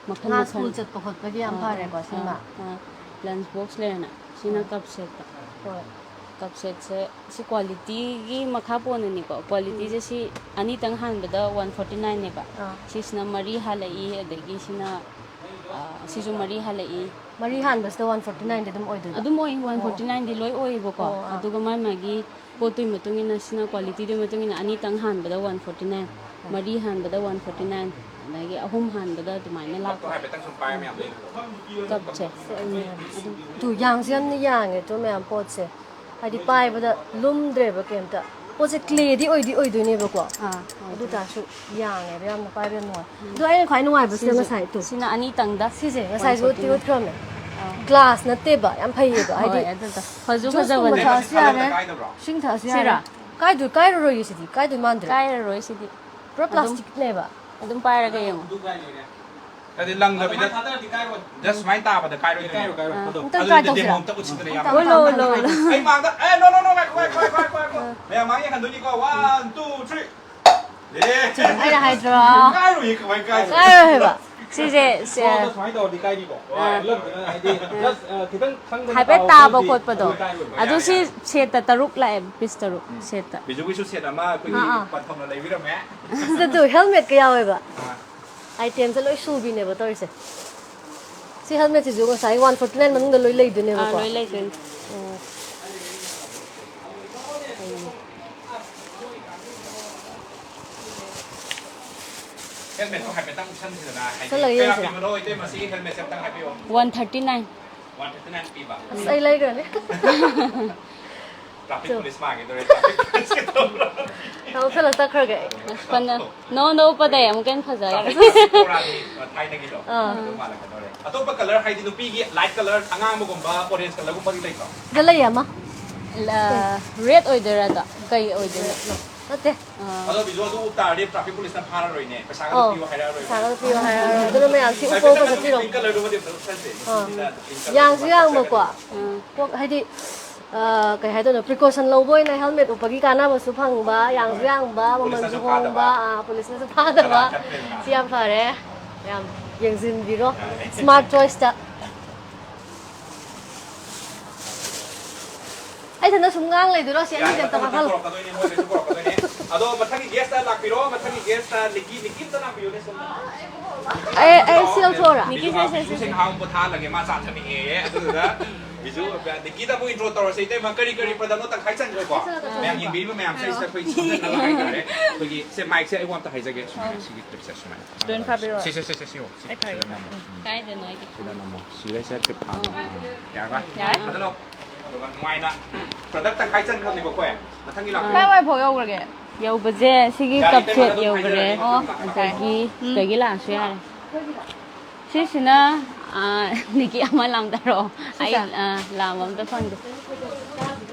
ꯃꯈꯜ ꯉꯥ ꯃꯈꯜ꯫ ꯁ꯭ꯀꯨꯜ ꯆꯠꯄ ꯈꯣꯠꯄꯒꯤ ꯌꯥꯝ ꯑꯥ, ꯐꯔꯦꯀꯣ ꯑꯥ, ꯁꯤꯃ꯫ ꯑꯥ, lunch box ꯂꯩꯔꯦꯅ꯫ ꯁꯤꯅ cup set ꯇ꯫ ꯍꯣꯏ꯫ Cup set ꯁꯦ ꯁꯤ quality ꯒꯤ ꯃꯈꯥ ꯄꯣꯟꯅꯅꯤꯀꯣ꯫ Quality ꯁꯦ ꯁꯤ ꯑꯅꯤꯇꯪ ꯍꯥꯟꯕꯗ one forty nine ꯅꯦꯕ꯫ ꯑꯥ꯫ ꯁꯤꯁꯤꯅ ꯃꯔꯤ ꯍꯥꯜꯂꯛꯏ, ꯑꯗꯒꯤ ꯁꯤꯅ, ꯑ, ꯁꯤꯁꯨ ꯃꯔꯤ ꯍꯥꯜꯂꯛꯏ꯫ ꯃꯔꯤ ꯍꯥꯟꯕꯁꯤꯗ one forty nine ꯗꯤ ꯑꯗꯨꯝ ꯑꯣꯏꯗꯣꯏꯕ? ꯑꯗꯨꯝ ꯑꯣꯏ, ꯑꯣ꯫ one forty nine ꯗꯤ ꯂꯣꯏ ꯑꯣꯏꯌꯦꯕꯀꯣ꯫ ꯑꯣ, ꯑꯥ꯫ ꯑꯗꯨꯒ ꯃꯥꯏ ꯃꯥꯒꯤ ꯄꯣꯠꯇꯨꯒꯤ ꯃꯇꯨꯡ ꯏꯟꯅ, ꯁꯤꯅ quality ꯗꯨꯒꯤ ꯃꯇꯨꯡ ꯏꯟꯅ ꯑꯅꯤꯇꯪ ꯍꯥꯟꯕꯗ one forty nine, ꯃꯔꯤ ꯍꯥꯟꯕꯗ one forty nine, ꯑꯗꯒꯤ ꯑꯍꯨꯝ ꯍꯥꯟꯕꯗ ꯑꯗꯨꯃꯥꯏꯅ ꯂꯥꯛꯄ꯫ ꯍꯥꯏꯐꯦꯠꯇꯪ ꯁꯨꯝ ꯄꯥꯏꯔ ꯃꯌꯥꯝꯗꯣ ꯌꯦꯡꯉꯣ꯫ Cup ꯁꯦ꯫ ꯇꯨ, ꯌꯥꯡꯁꯨ ꯌꯥꯝꯅ ꯌꯥꯡꯉꯦ ꯇꯨ ꯃꯌꯥꯝ ꯄꯣꯠꯁꯦ꯫ ꯍꯥꯏꯗꯤ ꯄꯥꯏꯕꯗ ꯂꯨꯝꯗ꯭ꯔꯦꯕ ꯀꯩꯝꯇ꯫ ꯄꯣꯠꯁꯦ ꯀ꯭ꯂꯦꯗꯤ ꯑꯣꯏꯗꯤ ꯑꯣꯏꯗꯣꯏꯅꯦꯕꯀꯣ꯫ ꯑꯥ, ꯑꯗꯨ ꯇꯥꯔꯁꯨ ꯌꯥꯡꯉꯦꯕ, ꯌꯥꯝꯅ ꯄꯥꯏꯕ ꯌꯥꯝ ꯅꯨꯡꯉꯥꯏ꯫ ꯑꯗꯣ ꯑꯩꯅ ꯈ꯭ꯋꯥꯏ ꯅꯨꯡꯉꯥꯏꯕꯁꯤꯅ ꯁꯤꯁꯦ, ꯉꯁꯥꯏ ꯇꯨ꯫ ꯁꯤꯅ ꯑꯅꯤꯇꯪꯗ ꯁꯤꯁꯦ ꯉꯁꯥꯏꯁꯨ ꯇꯤ ꯎꯠꯈ꯭ꯔꯕꯅꯦ꯫ ꯑꯥ꯫ ꯒ꯭ꯂꯥꯁ ꯅꯠꯇꯦꯕ, ꯌꯥꯝ ꯐꯩꯌꯦꯕ꯫ ꯍꯥꯏꯗꯤ ꯍꯣꯏ, ꯑꯗꯨꯗꯣ ꯐꯁꯨ ꯖꯨꯁꯀꯨꯝꯕ ꯐꯖꯕꯅꯦ꯫ ꯊꯛꯑꯁꯨ ꯌꯥꯔꯦ, ꯏꯁꯤꯡ ꯊꯛꯑꯁꯨ ꯌꯥꯔꯦ꯫ ꯁꯤꯔꯥ? ꯀꯥꯏꯗꯣꯏ-, ꯀꯥꯏꯔꯔꯣꯏꯌꯦ ꯁꯤꯗꯤ, ꯀꯥꯏꯗꯣꯏ ꯃꯥꯟꯗ꯭ꯔꯦ꯫ ꯀꯥꯏꯔꯔꯣꯏ ꯁꯤꯗꯤ꯫ ꯄꯨꯔꯥ ꯑꯗꯨꯝ, ꯄ꯭ꯂꯥꯁꯇꯤꯛꯅꯦꯕ꯫ ꯑꯗꯨꯝ ꯄꯥꯏꯔꯒ ꯌꯦꯡꯉꯣ꯫ ꯑꯗꯨ ꯀꯥꯏ ꯂꯩꯔꯦ? ꯍꯥꯏꯗꯤ ꯂꯪꯗꯕꯤꯗ just ꯁꯨꯃꯥꯏꯅ ꯇꯥꯕꯗ ꯀꯥꯏꯔꯣꯏꯗꯣꯏꯅꯦ꯫ ꯀꯥꯏꯔꯣꯏ, ꯀꯥꯏꯔꯣꯏ꯫ ꯑꯥ꯫ ꯑꯗꯣ ꯑꯝꯇꯪ ꯑꯗꯨꯗꯤ try ꯇꯧꯁꯤꯔꯥ? Demo ꯑꯝꯇ ꯎꯠꯁꯤꯗꯅ, ꯏꯌꯥꯝꯕ꯫ ꯑꯝꯇꯪ ꯎꯠꯂꯣ, ꯎꯠꯂꯣ, ꯎꯠꯂꯣ꯫ ꯑꯩ ꯃꯥꯡꯗ, ꯑꯦ, no, no, no, ꯉꯥꯏꯈꯣ, ꯉꯥꯏꯈꯣ, ꯉꯥꯏꯈꯣ, ꯉꯥꯏꯈꯣ꯫ ꯑꯥ꯫ ꯃꯌꯥꯝ ꯃꯥꯡ ꯌꯦꯡꯍꯟꯗꯣꯏꯅꯤꯀꯣ꯫ One, two, three꯫ ꯑꯦ꯫ ꯆꯨꯝꯃꯦ, ꯑꯩꯅ ꯍꯥꯏꯗ꯭ꯔꯣ? ꯀꯥꯏꯔꯣꯏꯌꯦ, ꯀꯃꯥꯏ ꯀꯥꯏꯗꯣꯏꯅꯣ? ꯀꯥꯏꯔꯣꯏ ꯍꯥꯏꯕ꯫ ꯁꯤꯁꯦ, ꯁꯦ-, ꯁꯣꯝꯗ ꯁꯨꯃꯥꯏꯅ ꯇꯧꯔꯗꯤ ꯀꯥꯏꯅꯤꯀꯣ꯫ ꯑꯥ꯫ ꯄꯨꯂꯞꯇꯨꯅ ꯍꯥꯏꯗꯤ ꯑꯥ꯫ Just, ꯑ, ꯈꯤꯇꯪ ꯈꯪꯗꯅ ꯍꯥꯏꯐꯦꯠ ꯇꯥꯕ ꯇꯧꯔꯗꯤ ꯈꯣꯠꯄꯗꯣ꯫ ꯑꯗꯨ ꯀꯥꯏꯔꯣꯏꯕ꯫ ꯑꯗꯨ ꯌꯥꯔꯦ, ꯁꯤ ꯌꯥꯔꯦ꯫ Set ꯇꯔꯨꯛ ꯂꯥꯛꯑꯦ, piece ꯇꯔꯨꯛ ꯎꯝ꯫ Set꯫ ꯕꯤꯖꯨꯒꯤꯁꯨ set ꯑꯃ ꯑꯩꯈꯣꯏꯒꯤ ꯑꯥ, ꯑꯥ꯫ ꯄꯟꯊꯧꯅ ꯂꯩꯕꯤꯔꯝꯃꯦ꯫ ꯑꯗꯨ helmet ꯀ ꯌꯥꯎꯋꯦꯕ꯫ ꯑꯥ꯫ Itemꯁꯦ ꯂꯣꯏ ꯁꯨꯕꯤꯅꯦꯕ ꯇꯧꯔꯤꯁꯦ꯫ ꯁꯤ helmetꯁꯤꯁꯨ ꯉꯁꯥꯏ one forty nine ꯃꯅꯨꯡꯗ ꯂꯣꯏ ꯂꯩꯗꯣꯏꯅꯦꯕꯀꯣ꯫ ꯑꯥ, ꯂꯣꯏ ꯂꯩꯗꯣꯏꯅꯦ꯫ ꯎꯝ꯫ Helmetꯇꯣ ꯍꯥꯏꯐꯦꯠꯇꯪ ꯎꯞꯁꯟꯁꯤꯗꯅ, ꯍꯥꯏꯗꯤ ꯎꯞꯁꯜꯂꯒ ꯀꯌꯥ ꯌꯦꯡꯁꯤꯔꯥ? ꯄꯤꯕꯅꯣ, ꯏꯇꯩꯃ, ꯁꯤꯒꯤ helmetꯁꯦ ꯑꯝꯇꯪ ꯍꯥꯏꯕꯤꯌꯣ꯫ One thirty nine꯫ One thirty nine ꯄꯤꯕ꯫ ꯑꯁ, ꯑꯩ ꯂꯩꯈ꯭ꯔꯅꯤ꯫ Traffic police ꯃꯥꯡꯒꯦ ꯇꯧꯔꯦ, traffic police ꯀ ꯇꯧꯔ꯫ ꯅꯪ ꯎꯞꯁꯜꯂ ꯆꯠꯈ꯭ꯔꯒꯦ ꯑꯩ꯫ ꯑꯁ, ꯐꯅ-, no, no, ꯎꯞꯄꯗꯩ ꯑꯃꯨꯛꯀ ꯍꯦꯟꯅ ꯐꯖꯈ꯭ꯔꯦ꯫ Traffic ꯕꯣꯔꯥꯗꯤ, ꯑ, ꯊꯥꯏꯅꯒꯤꯗꯣ꯫ ꯑꯥ꯫ ꯑꯗꯨ ꯃꯥꯜꯂꯛꯀꯗꯧꯔꯦ꯫ ꯑꯇꯣꯞꯄ colour ꯍꯥꯏꯗꯤ ꯅꯨꯄꯤꯒꯤ light colour, ꯑꯉꯥꯡꯕꯒꯨꯝꯕ, orange colourꯒꯨꯝꯕꯗꯤ ꯂꯩꯇ꯭ꯔꯣ? ꯁꯤꯗ ꯂꯩꯌꯦ ꯑꯃ꯫ ꯂ-, red ꯑꯣꯏꯗꯣꯏꯔꯥ ꯑꯗꯣ? ꯀꯩ ꯑꯣꯏꯗꯣꯏꯅꯣ? ꯅꯠꯇꯦ꯫ ꯑꯥ꯫ ꯑꯗꯣ ꯕꯤꯖꯨ ꯑꯗꯨ ꯎꯞ ꯇꯥꯔꯗꯤ traffic policeꯅ ꯐꯥꯔꯔꯣꯏꯅꯦ, ꯄꯩꯁꯥꯒ ꯑꯧ, ꯄꯤꯌꯨ ꯍꯥꯏꯔꯛꯑꯔꯣꯏ꯫ ꯄꯩꯁꯥꯒ ꯄꯤꯌꯨ ꯍꯥꯏꯔꯛꯑꯔꯣꯏ꯫ ꯑꯗꯨꯅ ꯃꯌꯥꯝ ꯁꯤ ꯎꯞꯄ ꯍꯥꯏꯐꯦꯠꯇꯪ ꯎꯞꯄ ꯑꯗꯨꯒꯤ ꯆꯠꯄꯤꯔꯣ꯫ Pink colourꯗꯨꯃꯗꯤ ꯑꯝꯇ ꯎꯞꯁꯟꯁꯦ꯫ ꯑꯥ꯫ Pink colour ꯌꯥꯡꯁꯨ ꯌꯥꯡꯕꯀꯣ꯫ ꯎꯝ꯫ ꯀꯣꯛ ꯍꯥꯏꯗꯤ, ꯑ, ꯀꯩ ꯍꯥꯏꯗꯣꯏꯅꯣ, precaution ꯂꯧꯕ ꯑꯣꯏꯅ helmet ꯎꯞꯄꯒꯤ ꯀꯥꯟꯅꯕꯁꯨ ꯐꯪꯕ, ꯌꯥꯡꯁꯨ ꯌꯥꯡꯕ, ꯃꯃꯜꯁꯨ ꯍꯣꯡꯕ, ꯑ, policeꯅꯁꯨ ꯐꯥꯗꯕ꯫ ꯁꯤ ꯌꯥꯝ ꯐꯔꯦ꯫ ꯌꯥꯝ ꯌꯦꯡꯁꯤꯟꯕꯤꯔꯣ꯫ Smart choiceꯇ꯫ ꯑꯩ ꯏꯊꯟꯗ ꯁꯨꯝ ꯉꯥꯡ ꯂꯩꯗꯣꯏꯔꯣ? ꯁꯤ ꯑꯅꯤꯁꯦ ꯑꯝꯇ ꯀꯥꯈꯠꯂꯣ꯫ ꯑꯗꯣ ꯃꯊꯪꯒꯤ guestꯇ ꯂꯥꯛꯄꯤꯔꯣ, ꯃꯊꯪꯒꯤ guestꯇ ꯅꯤꯀꯤ, ꯅꯤꯀꯤ ꯑꯝꯇ ꯂꯥꯛꯄꯤꯌꯨꯅꯦ ꯁꯣꯝꯗ꯫ ꯑꯩ, ꯑꯩ ꯁꯤ ꯂꯧꯊꯣꯛꯑꯣꯔꯥ? ꯅꯤꯀꯤ, ꯁꯦ, ꯁꯦ, ꯁꯦ, ꯁꯦ꯫ ꯉꯥꯏꯍꯥꯛ ꯄꯣꯊꯥꯍꯜꯂꯒꯦ, ꯃꯥ ꯆꯥ ꯊꯛꯅꯤꯡꯉꯦꯌꯦ꯫ ꯑꯗꯨꯗꯨꯅ ꯕꯤꯖꯨ, ꯅꯤꯀꯤꯗ ꯑꯃꯨꯛ intro ꯇꯧꯔꯁꯦ꯫ ꯏꯇꯩꯃ, ꯀꯔꯤ ꯀꯔꯤ productꯅꯣ ꯇꯪꯈꯥꯏ ꯆꯟꯈ꯭ꯔꯦꯀꯣ? ꯃꯌꯥꯝ ꯌꯦꯡꯕꯤꯔꯤꯕ ꯃꯌꯥꯝꯁꯦ ꯁꯤꯗ ꯑꯩꯈꯣꯏ ꯁꯣꯝꯗꯅꯕ ꯍꯥꯏꯇꯥꯔꯦ꯫ ꯑꯩꯈꯣꯏꯒꯤ, ꯁꯦ, micꯁꯦ ꯑꯩ ꯋꯥ ꯑꯝꯇ ꯍꯥꯏꯖꯒꯦ꯫ ꯁꯨꯃꯥꯏꯅ, ꯁꯤꯒꯤ clipꯁꯦ ꯁꯨꯃꯥꯏꯅ꯫ ꯂꯣꯏꯅ ꯐꯥꯕꯤꯔꯣ? ꯁꯤ, ꯁꯤ, ꯁꯤ, ꯁꯤ, ꯁꯤ, ꯁꯤ꯫ ꯑꯩ ꯐꯥꯒꯦ꯫ ꯁꯤꯗ ꯅꯝꯃꯣ꯫ ꯎꯝ꯫ ꯀꯥꯏꯗꯅꯣ ꯑꯩꯒꯤ? ꯁꯤꯗ ꯅꯝꯃꯣ꯫ ꯁꯤꯗ ꯁꯦ clip ꯐꯥꯕ꯫ ꯎꯝ꯫ ꯌꯥꯔꯕ? ꯌꯥꯔꯦ꯫ ꯐꯖꯅ ꯂꯥꯎ꯫ ꯅꯨꯡꯉꯥꯏꯅ ꯄ꯭ꯔꯗꯛ ꯇꯪꯈꯥꯏ ꯆꯟꯈ꯭ꯔꯕꯅꯦꯕꯀꯣ꯫ ꯃꯊꯪꯒꯤ ꯂꯥꯛꯄ ꯀꯥꯏꯋꯥꯏꯐꯥꯎ ꯌꯧꯈ꯭ꯔꯒꯦ? ꯌꯧꯕꯁꯦ ꯁꯤꯒꯤ ꯒꯥꯔꯤ ꯀꯞ ꯇꯪꯈꯥꯏ ꯁꯦꯠ ꯑꯗꯨꯝ ꯌꯧꯈ꯭ꯔꯦ꯫ ꯍꯥꯏꯖꯔꯛꯑꯒꯦ꯫ ꯑꯣ, ꯑꯗꯒꯤ ꯎꯝ꯫ ꯁꯤꯗꯒꯤ ꯂꯥꯛꯑꯁꯨ ꯌꯥꯔꯦ꯫ ꯁꯤꯁꯤꯅ, ꯑ, ꯅꯤꯀꯤ ꯑꯃ ꯂꯥꯝꯗꯔꯛꯑꯣ꯫ ꯑꯩ, ꯁꯤꯁꯦ? ꯑ, ꯂꯥꯝꯕ ꯑꯝꯇ ꯐꯪꯗꯦ꯫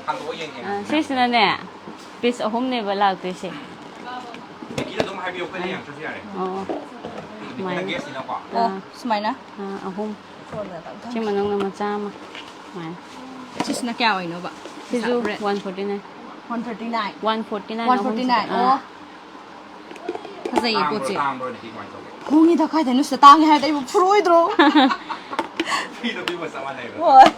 ꯍꯥꯡꯗꯣꯛꯑ ꯌꯦꯡꯒꯦ꯫ ꯑ, ꯁꯤꯁꯤꯅꯅꯦ, ꯄꯤꯁ ꯑꯍꯨꯝꯅꯦꯕ ꯂꯥꯛꯇꯣꯏꯁꯦ꯫ ꯅꯤꯀꯤꯗ ꯑꯗꯨꯝ ꯍꯥꯏꯕꯤꯌꯨ, ꯑꯩꯈꯣꯏꯅ ꯌꯦꯡꯉꯛꯇ꯭ꯔꯁꯨ ꯌꯥꯔꯦ꯫ ꯑꯣ꯫ ꯅꯤꯀꯤꯅ ꯁꯨꯃꯥꯏꯅ꯫ ꯒꯦꯁꯅꯤꯅꯀꯣ꯫ ꯑꯣ, ꯑꯥ꯫ ꯁꯨꯃꯥꯏꯅ? ꯑꯥ, ꯑꯍꯨꯝ꯫ ꯁꯤ ꯃꯅꯨꯡꯗ ꯃꯆꯥ ꯑꯃ꯫ ꯁꯨꯃꯥꯏꯅ꯫ ꯁꯤꯁꯤꯅ ꯀꯌꯥ ꯑꯣꯏꯅꯣꯕ? ꯁꯤꯁꯨ ꯄꯩꯁꯥ rate? One forty nine꯫ One thirty nine? One forty nine, one forty nine, ꯑꯍꯨꯝꯁꯤꯗ꯫ ꯑꯥ꯫ ꯑꯣ꯫ ꯐꯖꯩꯌꯦ ꯇꯥꯡꯕ꯭ꯔꯣ, ꯄꯣꯠꯁꯦ꯫ ꯇꯥꯡꯕ꯭ꯔꯣ, ꯅꯤꯀꯤ ꯀꯃꯥꯏꯅ ꯇꯧꯒꯦ? ꯍꯣꯡꯉꯤꯗ, ꯀꯥꯏꯗꯩꯅꯣ, ꯁꯤꯗ ꯇꯥꯡꯉꯦ ꯍꯥꯏꯔꯗꯤ ꯑꯩꯕꯨ ꯐꯨꯔꯣꯏꯗ꯭ꯔꯣ? ꯐ꯭ꯔꯤꯗ ꯄꯤꯕꯒ ꯆꯞ ꯃꯥꯟꯅꯩꯕ꯫ ꯍꯣꯏ꯫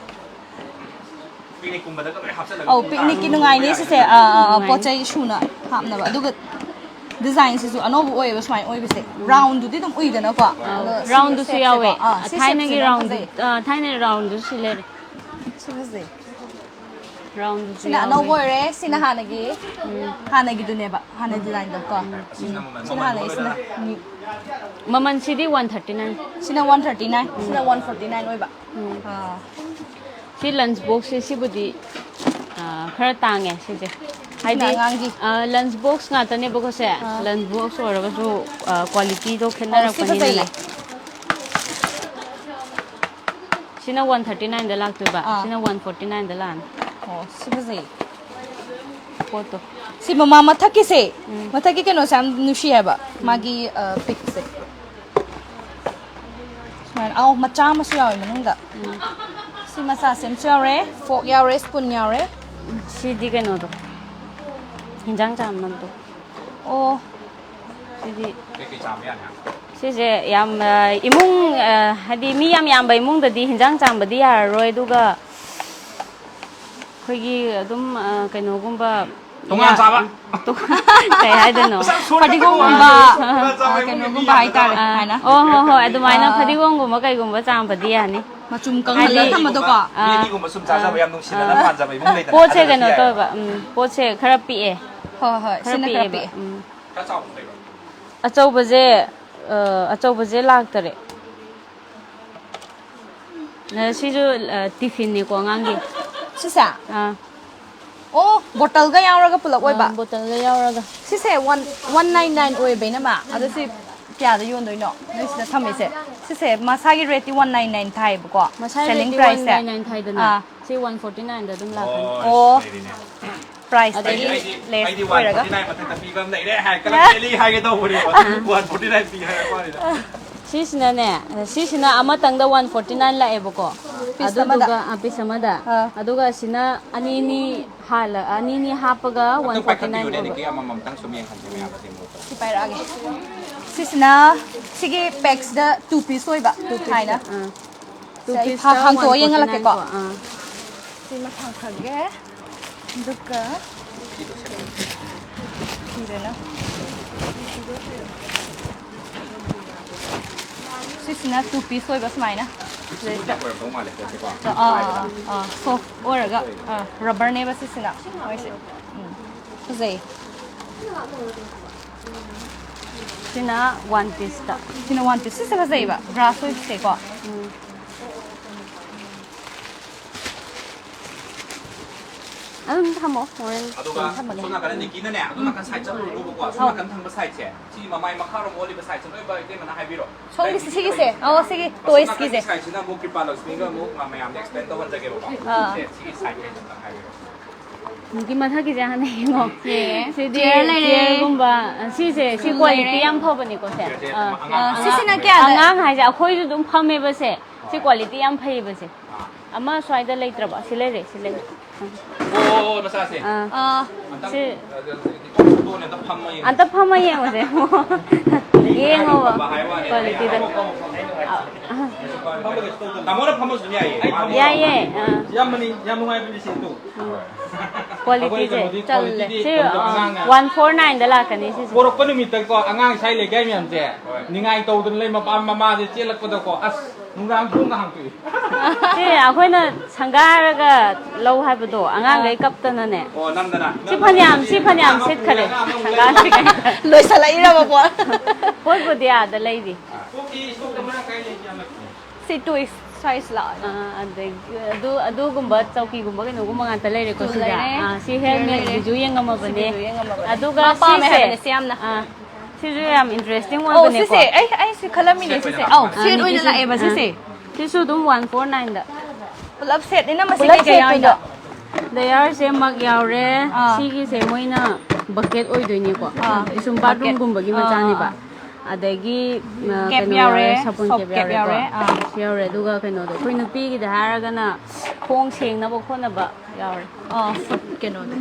ꯄꯤꯛꯅꯤꯛꯀꯨꯝꯕꯗꯒ ꯂꯣꯏ ꯍꯥꯞꯆꯜꯂꯒ ꯑꯧ, ꯄꯤꯛꯅꯤꯛꯀꯤ ꯅꯨꯡꯉꯥꯏꯅꯤ ꯁꯤꯁꯦ꯫ ꯑꯥ, ꯑꯥ, ꯑꯥ, ꯅꯨꯡꯉꯥꯏꯅꯤ꯫ ꯄꯣꯠ ꯆꯩ ꯁꯨꯅ ꯍꯥꯞꯅꯕ꯫ ꯑꯗꯨꯒ ꯗꯤꯖꯥꯏꯟꯁꯤꯁꯨ ꯑꯅꯧꯕ ꯑꯣꯏꯌꯦꯕ ꯁꯨꯃꯥꯏꯅ ꯑꯣꯏꯕꯁꯦ꯫ ꯔꯥꯎꯟꯗꯨꯗꯤ ꯑꯗꯨꯝ ꯎꯏꯗꯅꯀꯣ꯫ ꯑꯥ, ꯑꯗꯣ ꯁꯤ ꯔꯥꯎꯟꯗꯨꯁꯨ ꯁꯦꯞꯁꯦꯀꯣ꯫ ꯌꯥꯎꯋꯦ꯫ ꯑꯥ, ꯁꯤ ꯊꯥꯏꯅꯒꯤ ꯁꯦꯞꯁꯦ ꯌꯥꯝ ꯔꯥꯎꯟꯗꯨ, ꯐꯖꯩ꯫ ꯑꯥ, ꯊꯥꯏꯅꯒꯤ ꯔꯥꯎꯟꯗꯨꯁꯨ ꯁꯤ ꯂꯩꯔꯦ꯫ ꯁꯤ ꯐꯖꯩ꯫ ꯔꯥꯎꯟꯗꯨꯁꯨ ꯁꯤꯅ ꯌꯥꯎꯋꯦ꯫ ꯑꯅꯧꯕ ꯑꯣꯏꯔꯦ, ꯁꯤꯅ ꯍꯥꯟꯅꯒꯤ, ꯎꯝ꯫ ꯍꯥꯟꯅꯒꯤꯗꯨꯅꯦꯕ, ꯍꯥꯟꯅ ꯗꯤꯖꯥꯏꯟꯗꯣ ꯀꯣ꯫ ꯎꯝ, ꯎꯝ꯫ ꯁꯤꯅ ꯍꯥꯟꯅꯒꯤ, ꯁꯤꯅ ꯃꯃꯜ ꯅ꯭ꯌꯨ꯫ ꯃꯃꯜꯁꯤꯗꯤ one thirty nine꯫ ꯁꯤꯅ one thirty nine, ꯁꯤꯅ one forty nine ꯑꯣꯏꯕ꯫ ꯎꯝ꯫ ꯑꯥ꯫ ꯁꯤ ꯂꯟꯆ ꯕꯣꯛꯁꯁꯦ, ꯁꯤꯕꯨꯗꯤ, ꯑꯥ, ꯈꯔ ꯇꯥꯡꯉꯦ ꯁꯤꯁꯦ꯫ ꯁꯤꯅ ꯍꯥꯏꯗꯤ, ꯑꯉꯥꯡꯒꯤ꯫ ꯑꯥ, ꯂꯟꯆ ꯕꯣꯛꯁ ꯉꯥꯛꯇꯅꯦꯕꯀꯣ ꯁꯦ꯫ ꯑꯥ꯫ ꯂꯟꯆ ꯕꯣꯛꯁ ꯑꯣꯏꯔꯒꯁꯨ, ꯑꯥ, ꯀ꯭ꯋꯥꯂꯤꯇꯤꯗꯣ ꯑꯧ, ꯁꯤ ꯈꯦꯠꯅꯔꯛꯄꯅꯤꯅꯅꯦ꯫ ꯐꯖꯩꯌꯦ꯫ ꯁꯤꯅ one thirty nine ꯗ ꯂꯥꯛꯇꯣꯏꯕ, ꯑꯥ꯫ ꯁꯤꯅ one forty nine ꯗ ꯂꯥꯛꯑꯅꯤ꯫ ꯑꯣ, ꯁꯤ ꯐꯖꯩꯌꯦ꯫ ꯄꯣꯠꯇꯣ꯫ ꯁꯤ ꯃꯃꯥ ꯃꯊꯛꯀꯤꯁꯦ, ꯎꯝ꯫ ꯃꯊꯛꯀꯤ ꯀꯩꯅꯣꯁꯦ ꯌꯥꯝ ꯅꯨꯡꯁꯤ ꯍꯥꯏꯕ, ꯎꯝ꯫ ꯃꯥꯒꯤ, ꯑ, ꯄꯤꯛꯁꯦ꯫ ꯁꯨꯃꯥꯏꯅ, ꯑꯧ, ꯃꯆꯥ ꯑꯃꯁꯨ ꯌꯥꯎꯋꯦ ꯃꯅꯨꯡꯗ꯫ ꯎꯝ꯫ ꯁꯤ ꯃꯆꯥꯁꯦ ꯑꯃꯁꯨ ꯌꯥꯎꯔꯦ, ꯐꯣꯛ ꯌꯥꯎꯔꯦ, ꯁ꯭ꯄꯨꯟ ꯌꯥꯎꯔꯦ꯫ ꯁꯤꯗꯤ ꯀꯩꯅꯣꯗꯣ, ꯍꯤꯟꯖꯥꯡ ꯆꯥꯝꯅꯕꯗꯣ꯫ ꯑꯣ꯫ ꯁꯤꯗꯤ ꯀꯩꯀꯩ ꯆꯥꯕ ꯌꯥꯅꯤ? ꯁꯤꯁꯦ ꯌꯥꯝ, ꯑ, ꯏꯃꯨꯡ, ꯑ, ꯍꯥꯏꯗꯤ ꯃꯤ ꯌꯥꯝ ꯌꯥꯝꯕ ꯏꯃꯨꯡꯗꯗꯤ ꯍꯤꯟꯖꯥꯡ ꯆꯥꯝꯕꯗꯤ ꯌꯥꯔꯔꯣꯏ, ꯑꯗꯨꯒ ꯑꯩꯈꯣꯏꯒꯤ ꯑꯗꯨꯝ, ꯑ, ꯀꯩꯅꯣꯒꯨꯝꯕ, ꯇꯣꯉꯥꯟ ꯆꯥꯕ꯫ ꯇꯣ-, ꯀꯩ ꯍꯥꯏꯗꯣꯏꯅꯣ? ꯃꯁꯥ ꯁꯣꯏ ꯐꯗꯤꯒꯣꯝꯒꯨꯝꯕ, ꯇꯣꯉꯥꯟ ꯆꯥꯕ ꯑ, ꯏꯃꯨꯡꯒꯤ ꯃꯤ ꯀꯩꯅꯣꯒꯨꯝꯕ ꯌꯥꯝꯅ ꯍꯥꯏꯇꯥꯔꯦ, ꯇꯧꯕ꯫ ꯑ, ꯍꯥꯏꯅ꯫ ꯑꯣ, ꯍꯣꯏ, ꯍꯣꯏ, ꯑꯗꯨꯃꯥꯏꯅ ꯑ꯫ ꯐꯗꯤꯒꯣꯝꯒꯨꯝꯕ ꯀꯩꯒꯨꯝꯕ ꯆꯥꯝꯕꯗꯤ ꯌꯥꯅꯤ꯫ ꯃꯆꯨꯝ ꯀꯪꯍꯜꯂꯒ ꯍꯥꯏꯗꯤ ꯊꯝꯕꯗꯣꯀꯣ꯫ ꯃꯤ ꯑ, ꯑꯅꯤꯒꯨꯝꯕ ꯁꯨꯝ ꯆꯥꯖꯕ ꯑ, ꯌꯥꯝ ꯅꯨꯡꯁꯤꯅꯅ ꯑ꯫ ꯄꯥꯟꯖꯕ ꯏꯃꯨꯡ ꯂꯩꯗꯅ, ꯄꯣꯠꯁꯦ ꯑꯗꯨꯗꯤ ꯀꯩꯅꯣ ꯌꯥꯏꯌꯦꯕ꯫ ꯇꯧꯋꯦꯕ, ꯎꯝ, ꯄꯣꯠꯁꯦ ꯈꯔ ꯄꯤꯛꯑꯦ꯫ ꯍꯣꯏ, ꯍꯣꯏ, ꯈꯔ ꯁꯤꯅ ꯈꯔ ꯄꯤꯛꯑꯦꯕ, ꯄꯤꯛꯑꯦ꯫ ꯎꯝ꯫ ꯈꯔ ꯆꯥꯎꯕ ꯑꯃ ꯂꯩꯕ꯫ ꯑꯆꯧꯕꯁꯦ, ꯑ, ꯑꯆꯧꯕꯁꯦ ꯂꯥꯛꯇꯔꯦ꯫ ꯑ, ꯁꯤꯁꯨ, ꯑ, ꯇꯤꯐꯤꯟꯅꯤꯀꯣ ꯑꯉꯥꯡꯒꯤ꯫ ꯁꯤꯁꯦ? ꯑꯥ꯫ ꯑꯣ, ꯕꯣꯇꯜꯒ ꯌꯥꯎꯔꯒ ꯄꯨꯂꯞ ꯑꯣꯏꯕ? ꯑꯥ, ꯕꯣꯇꯜꯒ ꯌꯥꯎꯔꯒ꯫ ꯁꯤꯁꯦ ꯋꯥꯟ ꯋꯥꯟ ꯅꯥꯏꯟ ꯅꯥꯏꯟ ꯑꯣꯏꯕ, ꯏꯅꯝꯃ? ꯑꯗꯣ ꯁꯤ ꯀꯌꯥꯗ ꯌꯣꯟꯗꯣꯏꯅꯣ, ꯅꯣꯏ ꯁꯤꯗ ꯊꯝꯃꯤꯁꯦ? ꯁꯤꯁꯦ ꯃꯁꯥꯒꯤ ꯔꯦꯠꯇꯤ ꯋꯥꯟ ꯅꯥꯏꯟ ꯅꯥꯏꯟ ꯊꯥꯏꯌꯦꯕꯀꯣ, ꯃꯁꯥꯒꯤ ꯁꯦꯂꯤꯡ ꯔꯦꯠꯇꯤ ꯄ꯭ꯔꯥꯏꯁꯁꯦ꯫ ꯋꯥꯟ ꯅꯥꯏꯟ ꯅꯥꯏꯟ ꯊꯥꯏꯗꯅ, ꯑꯥ꯫ ꯁꯤ ꯋꯥꯟ ꯐꯣꯔꯇꯤ ꯅꯥꯏꯟꯗ ꯑꯗꯨꯝ ꯂꯥꯛꯀꯅꯤ꯫ ꯑꯣ꯫ ꯑꯣ꯫ ꯂꯩꯔꯤꯅꯦ꯫ ꯄ꯭ꯔꯥꯏꯁꯇꯒꯤ ꯑꯩꯗꯤ, ꯑꯩꯗꯤ, ꯂꯦꯁ ꯑꯩꯗꯤ ꯑꯣꯏꯔꯒ꯫ ꯋꯥꯟ ꯐꯣꯔꯇꯤ ꯅꯥꯏꯟ ꯃꯊꯛꯇ ꯄꯤꯕ ꯑꯃ ꯂꯩꯔꯦ ꯍꯥꯏ, ꯀꯂꯔ ꯆꯦꯜꯂꯤ ꯍꯥꯏꯒꯦ ꯇꯧꯕꯅꯦꯕ꯫ ꯋꯥꯟ ꯐꯣꯔꯇꯤ ꯅꯥꯏꯟ ꯄꯤ ꯍꯥꯏꯔꯛꯄ ꯋꯥꯅꯤꯗ꯫ ꯁꯤꯁꯤꯅꯅꯦ, ꯁꯤꯁꯤꯅ ꯑꯃꯇꯪꯗ ꯋꯥꯟ ꯐꯣꯔꯇꯤ ꯅꯥꯏꯟ ꯂꯥꯛꯑꯦꯕꯀꯣ꯫ ꯄꯤꯁ ꯑꯃꯗ? ꯑꯗꯨꯗꯨꯒ, ꯑ, ꯄꯤꯁ ꯑꯃꯗ꯫ ꯑꯥ꯫ ꯑꯗꯨꯒ ꯁꯤꯅ ꯑꯅꯤ ꯑꯅꯤ ꯍꯥꯜꯂ-, ꯑꯅꯤ ꯑꯅꯤ ꯍꯥꯞꯄꯒ ꯑꯝꯇꯪ ꯋꯥꯟ ꯐꯣꯔꯇꯤ ꯅꯥꯏꯟ ꯄꯥꯏꯈꯠꯄꯤꯌꯨꯅꯦ, ꯑꯣꯏꯕ꯫ ꯑꯗꯒꯤ ꯑꯃꯃꯝꯇꯪ ꯁꯨꯝ ꯌꯦꯡꯍꯟꯁꯦ ꯃꯌꯥꯝ ꯑꯁꯤ ꯃꯍꯨꯠꯇ꯫ ꯁꯤ ꯄꯥꯏꯔꯛꯑꯒꯦ꯫ ꯁꯤꯁꯤꯅ ꯁꯤꯒꯤ ꯄꯦꯛꯁꯤꯗ ꯇꯨ ꯄꯤꯁ ꯑꯣꯏꯕ ꯇꯨ ꯄꯤꯁ ꯍꯥꯏꯅ꯫ ꯑꯥ꯫ ꯁꯦ, ꯑꯩ ꯐꯥ-, ꯍꯥꯡꯇꯣꯛꯑ ꯌꯦꯡꯍꯜꯂꯛꯀꯦꯀꯣ꯫ ꯇꯨ ꯄꯤꯁꯇ ꯋꯥꯟ ꯐꯣꯔꯇꯤ ꯅꯥꯏꯟ ꯀꯣ, ꯑꯥ꯫ ꯁꯤꯃ ꯍꯥꯡꯈ꯭ꯔꯒꯦ꯫ ꯑꯗꯨꯒ ꯁꯤꯗꯅ, ꯁꯤꯁꯤꯅ ꯇꯨ ꯄꯤꯁ ꯑꯣꯏꯕ ꯁꯨꯃꯥꯏꯅ꯫ ꯁꯤꯗꯩꯁꯤꯗ ꯑꯣꯏꯔꯝꯗꯧ ꯃꯥꯜꯂꯦ, ꯄꯣꯠꯁꯦꯀꯣ꯫ ꯑꯥ, ꯑꯥ, ꯑꯥ, ꯁꯣꯐ ꯑꯣꯏꯔꯒ, ꯑꯥ, ꯔꯕꯔꯅꯦꯕ ꯁꯤꯁꯤꯅ ꯃꯣꯏꯁꯦ꯫ ꯎꯝ, ꯐꯖꯩ꯫ ꯁꯤꯅ ꯋꯥꯟ ꯄꯤꯁꯇ꯫ ꯁꯤꯅ ꯋꯥꯟ ꯄꯤꯁ꯫ ꯁꯤꯁꯦ ꯐꯖꯩꯕ, ꯒ꯭ꯔꯥꯁ ꯑꯣꯏꯕꯁꯦꯀꯣ꯫ ꯎꯝ꯫ ꯑꯗꯨꯝ ꯊꯝꯃꯣ, ꯍꯣꯔꯦꯟ ꯑꯗꯨꯒ ꯊꯝꯃꯒꯦ꯫ ꯁꯣꯝ ꯅꯥꯀꯟꯗ ꯅꯤꯀꯤꯅꯅꯦ, ꯑꯗꯣꯝ ꯅꯥꯀꯟ ꯁꯥꯏꯠ ꯆꯠꯂꯨꯔꯅꯨꯕꯀꯣ, ꯁꯣꯝ ꯑꯧ꯫ ꯅꯥꯀꯟ ꯊꯪꯕ ꯁꯥꯏꯠꯁꯦ, ꯁꯤ ꯃꯃꯥꯏ ꯃꯈꯥꯔꯣꯝ ꯑꯣꯜꯂꯤꯕ ꯁꯥꯏꯠꯁꯦ ꯂꯣꯏ ꯏꯇꯩꯃꯅ ꯍꯥꯏꯕꯤꯔꯣ꯫ ꯁꯣꯝꯒꯤ ꯁꯤꯒꯤꯁꯦ? ꯑꯣ, ꯁꯤꯒꯤ ꯑꯁꯣꯝ ꯅꯥꯀꯟꯒꯤ ꯇꯣꯏꯁꯀꯤꯁꯦ? ꯁꯥꯏꯠꯁꯤꯅ ꯑꯃꯨꯛ ꯀ꯭ꯔꯤꯄꯥ ꯂꯛꯁꯃꯤꯒ ꯑꯃꯨꯛ ꯃꯌꯥꯝꯗ ꯑꯦꯛꯁꯄ꯭ꯂꯦꯟ ꯇꯧꯍꯟꯖꯒꯦꯕꯀꯣ꯫ ꯑꯥ꯫ ꯁꯦ, ꯁꯤꯒꯤ ꯁꯥꯏꯠꯁꯦ ꯑꯝꯇꯪ ꯍꯥꯏꯕꯤꯔꯣ꯫ ꯍꯧꯖꯤꯛꯀꯤ ꯃꯊꯛꯀꯤꯁꯦ ꯍꯥꯟꯅ ꯌꯦꯡꯉꯣ꯫ ꯌꯦꯡꯉꯦ꯫ ꯁꯤꯗꯤ ꯆꯤꯌꯔ ꯂꯩꯔꯦ꯫ ꯆꯤꯌꯔꯒꯨꯝꯕ, ꯁꯤꯁꯦ, ꯁꯤ ꯁ꯭ꯇꯨꯜ ꯀ꯭ꯋꯥꯂꯤꯇꯤ ꯂꯩꯔꯦ꯫ ꯌꯥꯝ ꯐꯕꯅꯤꯀꯣ, ꯁꯦ꯫ ꯆꯤꯌꯔꯁꯦ ꯑꯥ꯫ ꯑꯉꯥꯡ ꯑꯥ, ꯁꯤꯁꯤꯅ ꯀꯌꯥꯗ? ꯑꯉꯥꯡ ꯍꯥꯏꯁꯦ ꯑꯩꯈꯣꯏꯁꯨ ꯑꯗꯨꯝ ꯐꯝꯃꯦꯕ, ꯁꯦ꯫ ꯁꯤ ꯀ꯭ꯋꯥꯂꯤꯇꯤ ꯌꯥꯝ ꯐꯩꯌꯦꯕ, ꯁꯦ꯫ ꯑꯥ꯫ ꯑꯃ ꯁ꯭ꯋꯥꯏꯗ ꯂꯩꯇ꯭ꯔꯕ? ꯁꯤ ꯂꯩꯔꯦ, ꯁꯤ ꯂꯩꯔꯦ꯫ ꯑꯣ, ꯑꯣ, ꯃꯆꯥꯁꯦ꯫ ꯑꯥ꯫ ꯑꯥ꯫ ꯑꯝꯇꯪ, ꯁꯤ ꯑ, ꯑ, ꯑ, ꯐꯣꯇꯣ ꯑꯣꯏꯅ ꯑꯝꯇ ꯐꯝꯃ ꯌꯦꯡꯉꯨ꯫ ꯑꯝꯇ ꯐꯝꯃ ꯌꯦꯡꯉꯨꯁꯦ꯫ ꯌꯦꯡꯉꯣꯕ꯫ ꯐꯝꯕ ꯍꯥꯏꯕ ꯋꯥꯅꯤ꯫ ꯀ꯭ꯋꯥꯂꯤꯇꯤꯗ꯫ ꯑꯥ꯫ ꯐꯝꯕ ꯀꯩꯁꯨ ꯇꯧꯗꯕꯅꯦ꯫ ꯇꯥꯃꯣꯅ ꯐꯝꯃꯁꯨ ꯑꯗꯨꯝ ꯌꯥꯏꯌꯦ꯫ ꯌꯥꯏꯌꯦ꯫ ꯑꯥ꯫ ꯌꯥꯝ ꯃꯅꯤꯡ-, ꯌꯥꯝ ꯅꯨꯡꯉꯥꯏꯕꯅꯦ ꯁꯤ ꯑꯗꯨꯝ꯫ ꯎꯝ꯫ ꯑꯩꯈꯣꯏ ꯀ꯭ꯋꯥꯂꯤꯇꯤꯁꯦ ꯀꯩꯅꯣꯗꯤ, ꯆꯜꯂꯦ꯫ ꯀ꯭ꯋꯥꯂꯤꯇꯤꯗꯤ ꯁꯤ, ꯇꯧꯗꯕ ꯑ, ꯑꯉꯥꯡꯅ ꯋꯥꯟ ꯐꯣꯔ ꯅꯥꯏꯟꯗ ꯂꯥꯛꯀꯅꯤ ꯁꯤꯁꯦ꯫ ꯄꯣꯔꯛꯄ ꯅꯨꯃꯤꯠꯇꯀꯣ ꯑꯉꯥꯡ ꯏꯁꯥꯏ ꯂꯩꯀꯥꯏ ꯃꯌꯥꯝꯁꯦ ꯍꯣꯏ꯫ ꯅꯤꯡꯉꯥꯏ ꯇꯧꯗꯅ ꯂꯩ, ꯃꯄꯥ ꯃꯃꯥꯁꯦ ꯆꯦꯜꯂꯛꯄꯗꯀꯣ, ꯑꯁ, ꯅꯨꯡꯗꯥꯡ ꯊꯣꯡꯒ ꯍꯥꯡꯇꯣꯛꯏ꯫ ꯁꯤ ꯑꯩꯈꯣꯏꯅ ꯁꯪꯒꯥꯔꯒ ꯂꯧ ꯍꯥꯏꯕꯗꯣ, ꯑꯉꯥꯡꯈꯩ ꯑꯥ꯫ ꯀꯞꯇꯅꯅꯦ꯫ ꯑꯣ, ꯅꯝꯗꯅ꯫ ꯁꯤ ꯐꯅꯌꯥꯝ, ꯁꯤ ꯐꯅꯌꯥꯝ ꯁꯤꯠꯈꯔꯦ꯫ ꯁꯪꯒꯥꯔꯁꯤ ꯀꯩꯅꯣ꯫ ꯂꯣꯏꯁꯤꯜꯂꯛꯏꯔꯕ ꯄꯣꯠ? ꯄꯣꯠꯄꯨꯗꯤ ꯑꯥꯗ ꯂꯩꯔꯤ꯫ ꯁꯣꯝꯒꯤ ꯁꯣꯝꯗ ꯃꯔꯥꯡ ꯀꯥꯏ ꯂꯩꯁꯤ ꯌꯥꯝꯅ꯫ ꯁꯤ ꯇꯨ ꯁꯥꯏꯖ ꯂꯥꯛꯑꯣ꯫ ꯑꯥ, ꯑꯗꯒꯤ ꯑꯗꯨ ꯑꯗꯨꯒꯨꯝꯕ ꯆꯧꯀꯤꯒꯨꯝꯕ ꯀꯩꯅꯣꯒꯨꯝꯕ ꯉꯥꯛꯇ ꯂꯩꯔꯦꯀꯣ ꯇꯨ ꯁꯤꯗ꯫ ꯂꯩꯔꯦ꯫ ꯑꯥ, ꯁꯤ ꯂꯩꯔꯦ꯫ ꯍꯦꯟꯃꯦꯗꯀꯤꯁꯨ ꯌꯦꯡꯉꯝꯃꯕꯅꯦ꯫ ꯁꯤꯁꯨ ꯌꯦꯡꯉꯝꯃꯕꯅꯦ꯫ ꯑꯗꯨꯒ ꯃꯥ ꯄꯥꯝꯃꯦ ꯁꯤꯁꯦ ꯍꯥꯏꯕꯅꯦ ꯁꯤ ꯌꯥꯝꯅ꯫ ꯑꯥ, ꯁꯤꯁꯨ ꯌꯥꯝ ꯏꯟꯇꯔꯦꯁꯇꯤꯡ ꯑꯧ ꯑꯣꯏꯕꯅꯦꯀꯣ꯫ ꯁꯤꯁꯦ ꯑꯩ ꯑꯩꯁꯨ ꯈꯜꯂꯝꯃꯤꯅꯦ ꯁꯤꯁꯦ꯫ ꯑꯧ ꯁꯦꯠ ꯑꯣꯏꯅ ꯂꯥꯛꯑꯦꯕ ꯁꯤꯁꯦ꯫ ꯁꯤꯁꯨ ꯑꯗꯨꯝ ꯋꯥꯟ ꯐꯣꯔ ꯅꯥꯏꯟꯗ꯫ ꯄꯨꯂꯞ ꯁꯦꯠꯅꯤꯅ ꯃꯁꯤ ꯄꯨꯂꯞ ꯀꯩꯀꯩ ꯌꯥꯎꯏꯅꯣ? ꯗꯌꯥꯔꯁꯦ ꯃꯛ ꯌꯥꯎꯔꯦ꯫ ꯑꯥ꯫ ꯁꯤꯒꯤꯁꯦ ꯃꯣꯏꯅ ꯕꯛꯀꯦꯠ ꯑꯣꯏꯗꯣꯏꯅꯤꯀꯣ꯫ ꯑꯥ꯫ ꯁꯨꯝ ꯕꯛꯀꯦꯠ꯫ ꯕꯥꯠꯔꯨꯝꯒꯨꯝꯕꯒꯤ ꯑꯥ, ꯃꯆꯥꯅꯦꯕ꯫ ꯑꯥ, ꯑꯗꯒꯤ ꯑ, ꯀꯦꯞ ꯀꯩꯅꯣ ꯌꯥꯎꯔꯦ, ꯌꯥꯎꯔꯦ, ꯁꯥꯄꯣꯟ ꯁꯣꯞ ꯀꯦꯞ ꯀꯦꯞ ꯌꯥꯎꯔꯦꯀꯣ꯫ ꯌꯥꯎꯔꯦ꯫ ꯑꯥ꯫ ꯁꯤ ꯌꯥꯎꯔꯦ꯫ ꯑꯗꯨꯒ ꯀꯩꯅꯣꯗꯣ ꯑꯩꯈꯣꯏ ꯅꯨꯄꯤꯒꯤꯗ ꯍꯥꯏꯔꯒꯅ ꯈꯣꯡ ꯁꯦꯡꯅꯕ ꯈꯣꯠꯅꯕ ꯌꯥꯎꯔꯦ꯫ ꯑꯥ, ꯐꯨꯠ ꯀꯩꯅꯣꯗꯣ꯫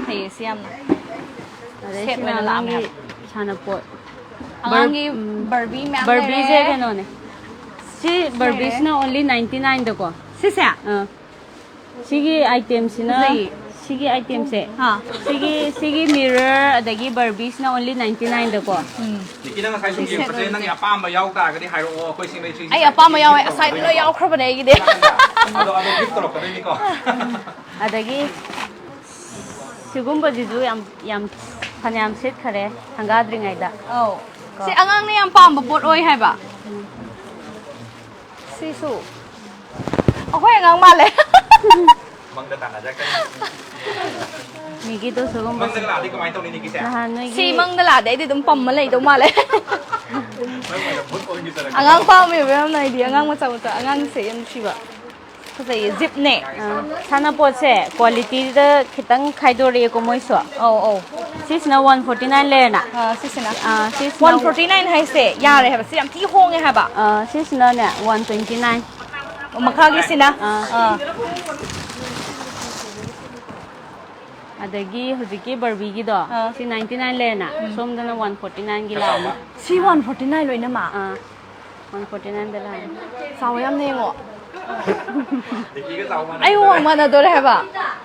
ꯐꯩꯌꯦ ꯁꯤ ꯌꯥꯝꯅ꯫ ꯑꯗꯩ ꯁꯦꯠ ꯁꯤꯅ ꯑꯣꯏꯅ ꯂꯥꯛꯑꯝꯃꯦ ꯂꯥꯛꯑꯝꯃꯤ ꯍꯥꯏꯕ꯫ ꯁꯥꯟꯅꯄꯣꯠ꯫ ꯑꯉꯥꯡꯒꯤ ꯎꯝ, ꯕꯔꯕꯤ ꯃꯌꯥꯝ ꯕꯔꯕꯤꯁꯦ ꯂꯩꯔꯦ꯫ ꯀꯩꯅꯣꯅꯦ꯫ ꯁꯤ ꯕꯔꯕꯤꯁꯤꯅ only ninety nineꯗꯀꯣ꯫ ꯁꯤꯁꯦ? ꯑꯥ꯫ ꯁꯤꯒꯤ itemꯁꯤꯅ ꯐꯖꯩꯌꯦ꯫ ꯁꯤꯒꯤ itemꯁꯦ꯫ ꯑꯥ꯫ ꯁꯤꯒꯤ ꯁꯤꯒꯤ mirror ꯑꯗꯒꯤ ꯕꯔꯕꯤꯁꯤꯅ only ninety nineꯗꯀꯣ꯫ ꯎꯝ꯫ ꯅꯤꯀꯤ ꯅꯪ ꯉꯁꯥꯏ ꯁꯨꯝ ꯌꯦꯡꯕꯁꯦ ꯅꯪꯒꯤ ꯑꯄꯥꯝꯕ ꯌꯥꯎ ꯇꯥꯔꯒꯗꯤ ꯍꯥꯏꯔꯛꯑꯣ, ꯑꯩꯈꯣꯏ ꯁꯤ ꯂꯩꯁꯤ꯫ ꯑꯩ ꯑꯄꯥꯝꯕ ꯌꯥꯎꯋꯦ, ꯑꯁꯥꯏꯗ ꯂꯣꯏ ꯌꯥꯎꯈ꯭ꯔꯕꯅꯦ ꯑꯩꯒꯤꯗꯤ꯫ ꯑꯗꯣ ꯑꯗꯣ gift ꯇꯧꯔꯛꯀꯗꯣꯏꯅꯤꯀꯣ꯫ ꯑꯗꯒꯤ ꯁꯤꯒꯨꯝꯕꯁꯤꯁꯨ ꯌꯥꯝ ꯌꯥꯝ ꯐꯅꯌꯥꯝ ꯁꯦꯠꯈꯔꯦ ꯁꯪꯒꯥꯗ꯭ꯔꯤꯉꯩꯗ꯫ ꯑꯧ꯫ ꯁꯤ ꯑꯉꯥꯡꯅ ꯌꯥꯝ ꯄꯥꯝꯕ ꯄꯣꯠ ꯑꯣꯏ ꯍꯥꯏꯕ꯫ ꯁꯤꯁꯨ ꯑꯩꯈꯣꯏ ꯑꯉꯥꯡ ꯃꯥꯜꯂꯦ꯫ ꯃꯪꯗ ꯇꯥꯟꯅꯖꯔꯛꯀꯅꯤ꯫ ꯃꯤꯒꯤꯗꯣ ꯁꯤꯒꯨꯝꯕꯁꯦ꯫ ꯃꯪꯗꯒ ꯂꯥꯛꯑꯗꯤ ꯀꯃꯥꯏꯅ ꯇꯧꯅꯤ ꯅꯤꯀꯤꯁꯦ? ꯅꯍꯥꯟ ꯅꯣꯏꯒꯤ ꯁꯤ ꯃꯪꯗ ꯂꯥꯛꯑꯗꯤ ꯑꯩꯗꯤ ꯑꯗꯨꯝ ꯄꯝꯃ ꯂꯩꯗꯧ ꯃꯥꯜꯂꯦ꯫ ꯅꯪ ꯑꯣꯏꯅ ꯚꯨꯠ ꯑꯣꯟꯈꯤꯗꯅ꯫ ꯑꯉꯥꯡ ꯄꯥꯝꯃꯦꯕ ꯌꯥꯝꯅ ꯑꯩꯗꯤ꯫ ꯑꯉꯥꯡ ꯃꯆꯥ ꯃꯆꯥ ꯑꯉꯥꯡꯁꯦ ꯌꯥꯝ ꯅꯨꯡꯁꯤꯕ꯫ ꯐꯖꯩꯌꯦ, ꯖꯤꯞꯅꯦ꯫ ꯑ, ꯁꯥꯟꯅꯄꯣꯠꯁꯦ qualityꯗ ꯈꯤꯇꯪ ꯈꯥꯏꯗꯣꯔꯛꯑꯦꯀꯣ ꯃꯣꯏꯁꯨ꯫ ꯑꯧ ꯑꯧ꯫ ꯁꯤꯁꯤꯅ one forty nine ꯂꯩꯔꯦꯅ꯫ ꯑꯥ, ꯁꯤꯁꯤꯅ꯫ ꯑꯥ, ꯁꯤꯁꯤꯅ One forty nine ꯍꯥꯏꯁꯦ ꯌꯥꯔꯦ ꯍꯥꯏꯕ, ꯁꯤ ꯌꯥꯝ ꯊꯤ ꯍꯣꯡꯉꯦ ꯍꯥꯏꯕ꯫ ꯑ, ꯁꯤꯁꯤꯅꯅꯦ one twenty nine꯫ ꯑꯣ, ꯃꯈꯥꯒꯤꯁꯤꯅ꯫ ꯑꯥ꯫ ꯑꯥ꯫ ꯑꯗꯒꯤ ꯍꯧꯖꯤꯛꯀꯤ ꯕꯔꯕꯤꯒꯤꯗꯣ ꯑꯥ꯫ ꯁꯤ ninety nine ꯂꯩꯔꯦꯅ, ꯁꯣꯝꯗꯅ one forty nine ꯒꯤ ꯂꯥꯛꯑꯅꯤ꯫ ꯁꯤ one forty nine ꯂꯣꯏꯅꯃꯛ꯫ ꯑꯥ, one forty nine ꯗ ꯂꯥꯛꯑꯅꯤ꯫ ꯆꯥꯎꯕ ꯌꯥꯝꯅ ꯌꯦꯡꯉꯣ꯫ ꯅꯤꯀꯤꯒ ꯆꯥꯎ ꯃꯥꯟꯅ꯫ ꯑꯩ ꯋꯥꯡ ꯃꯥꯟꯅꯗꯣꯔꯦ ꯍꯥꯏꯕ꯫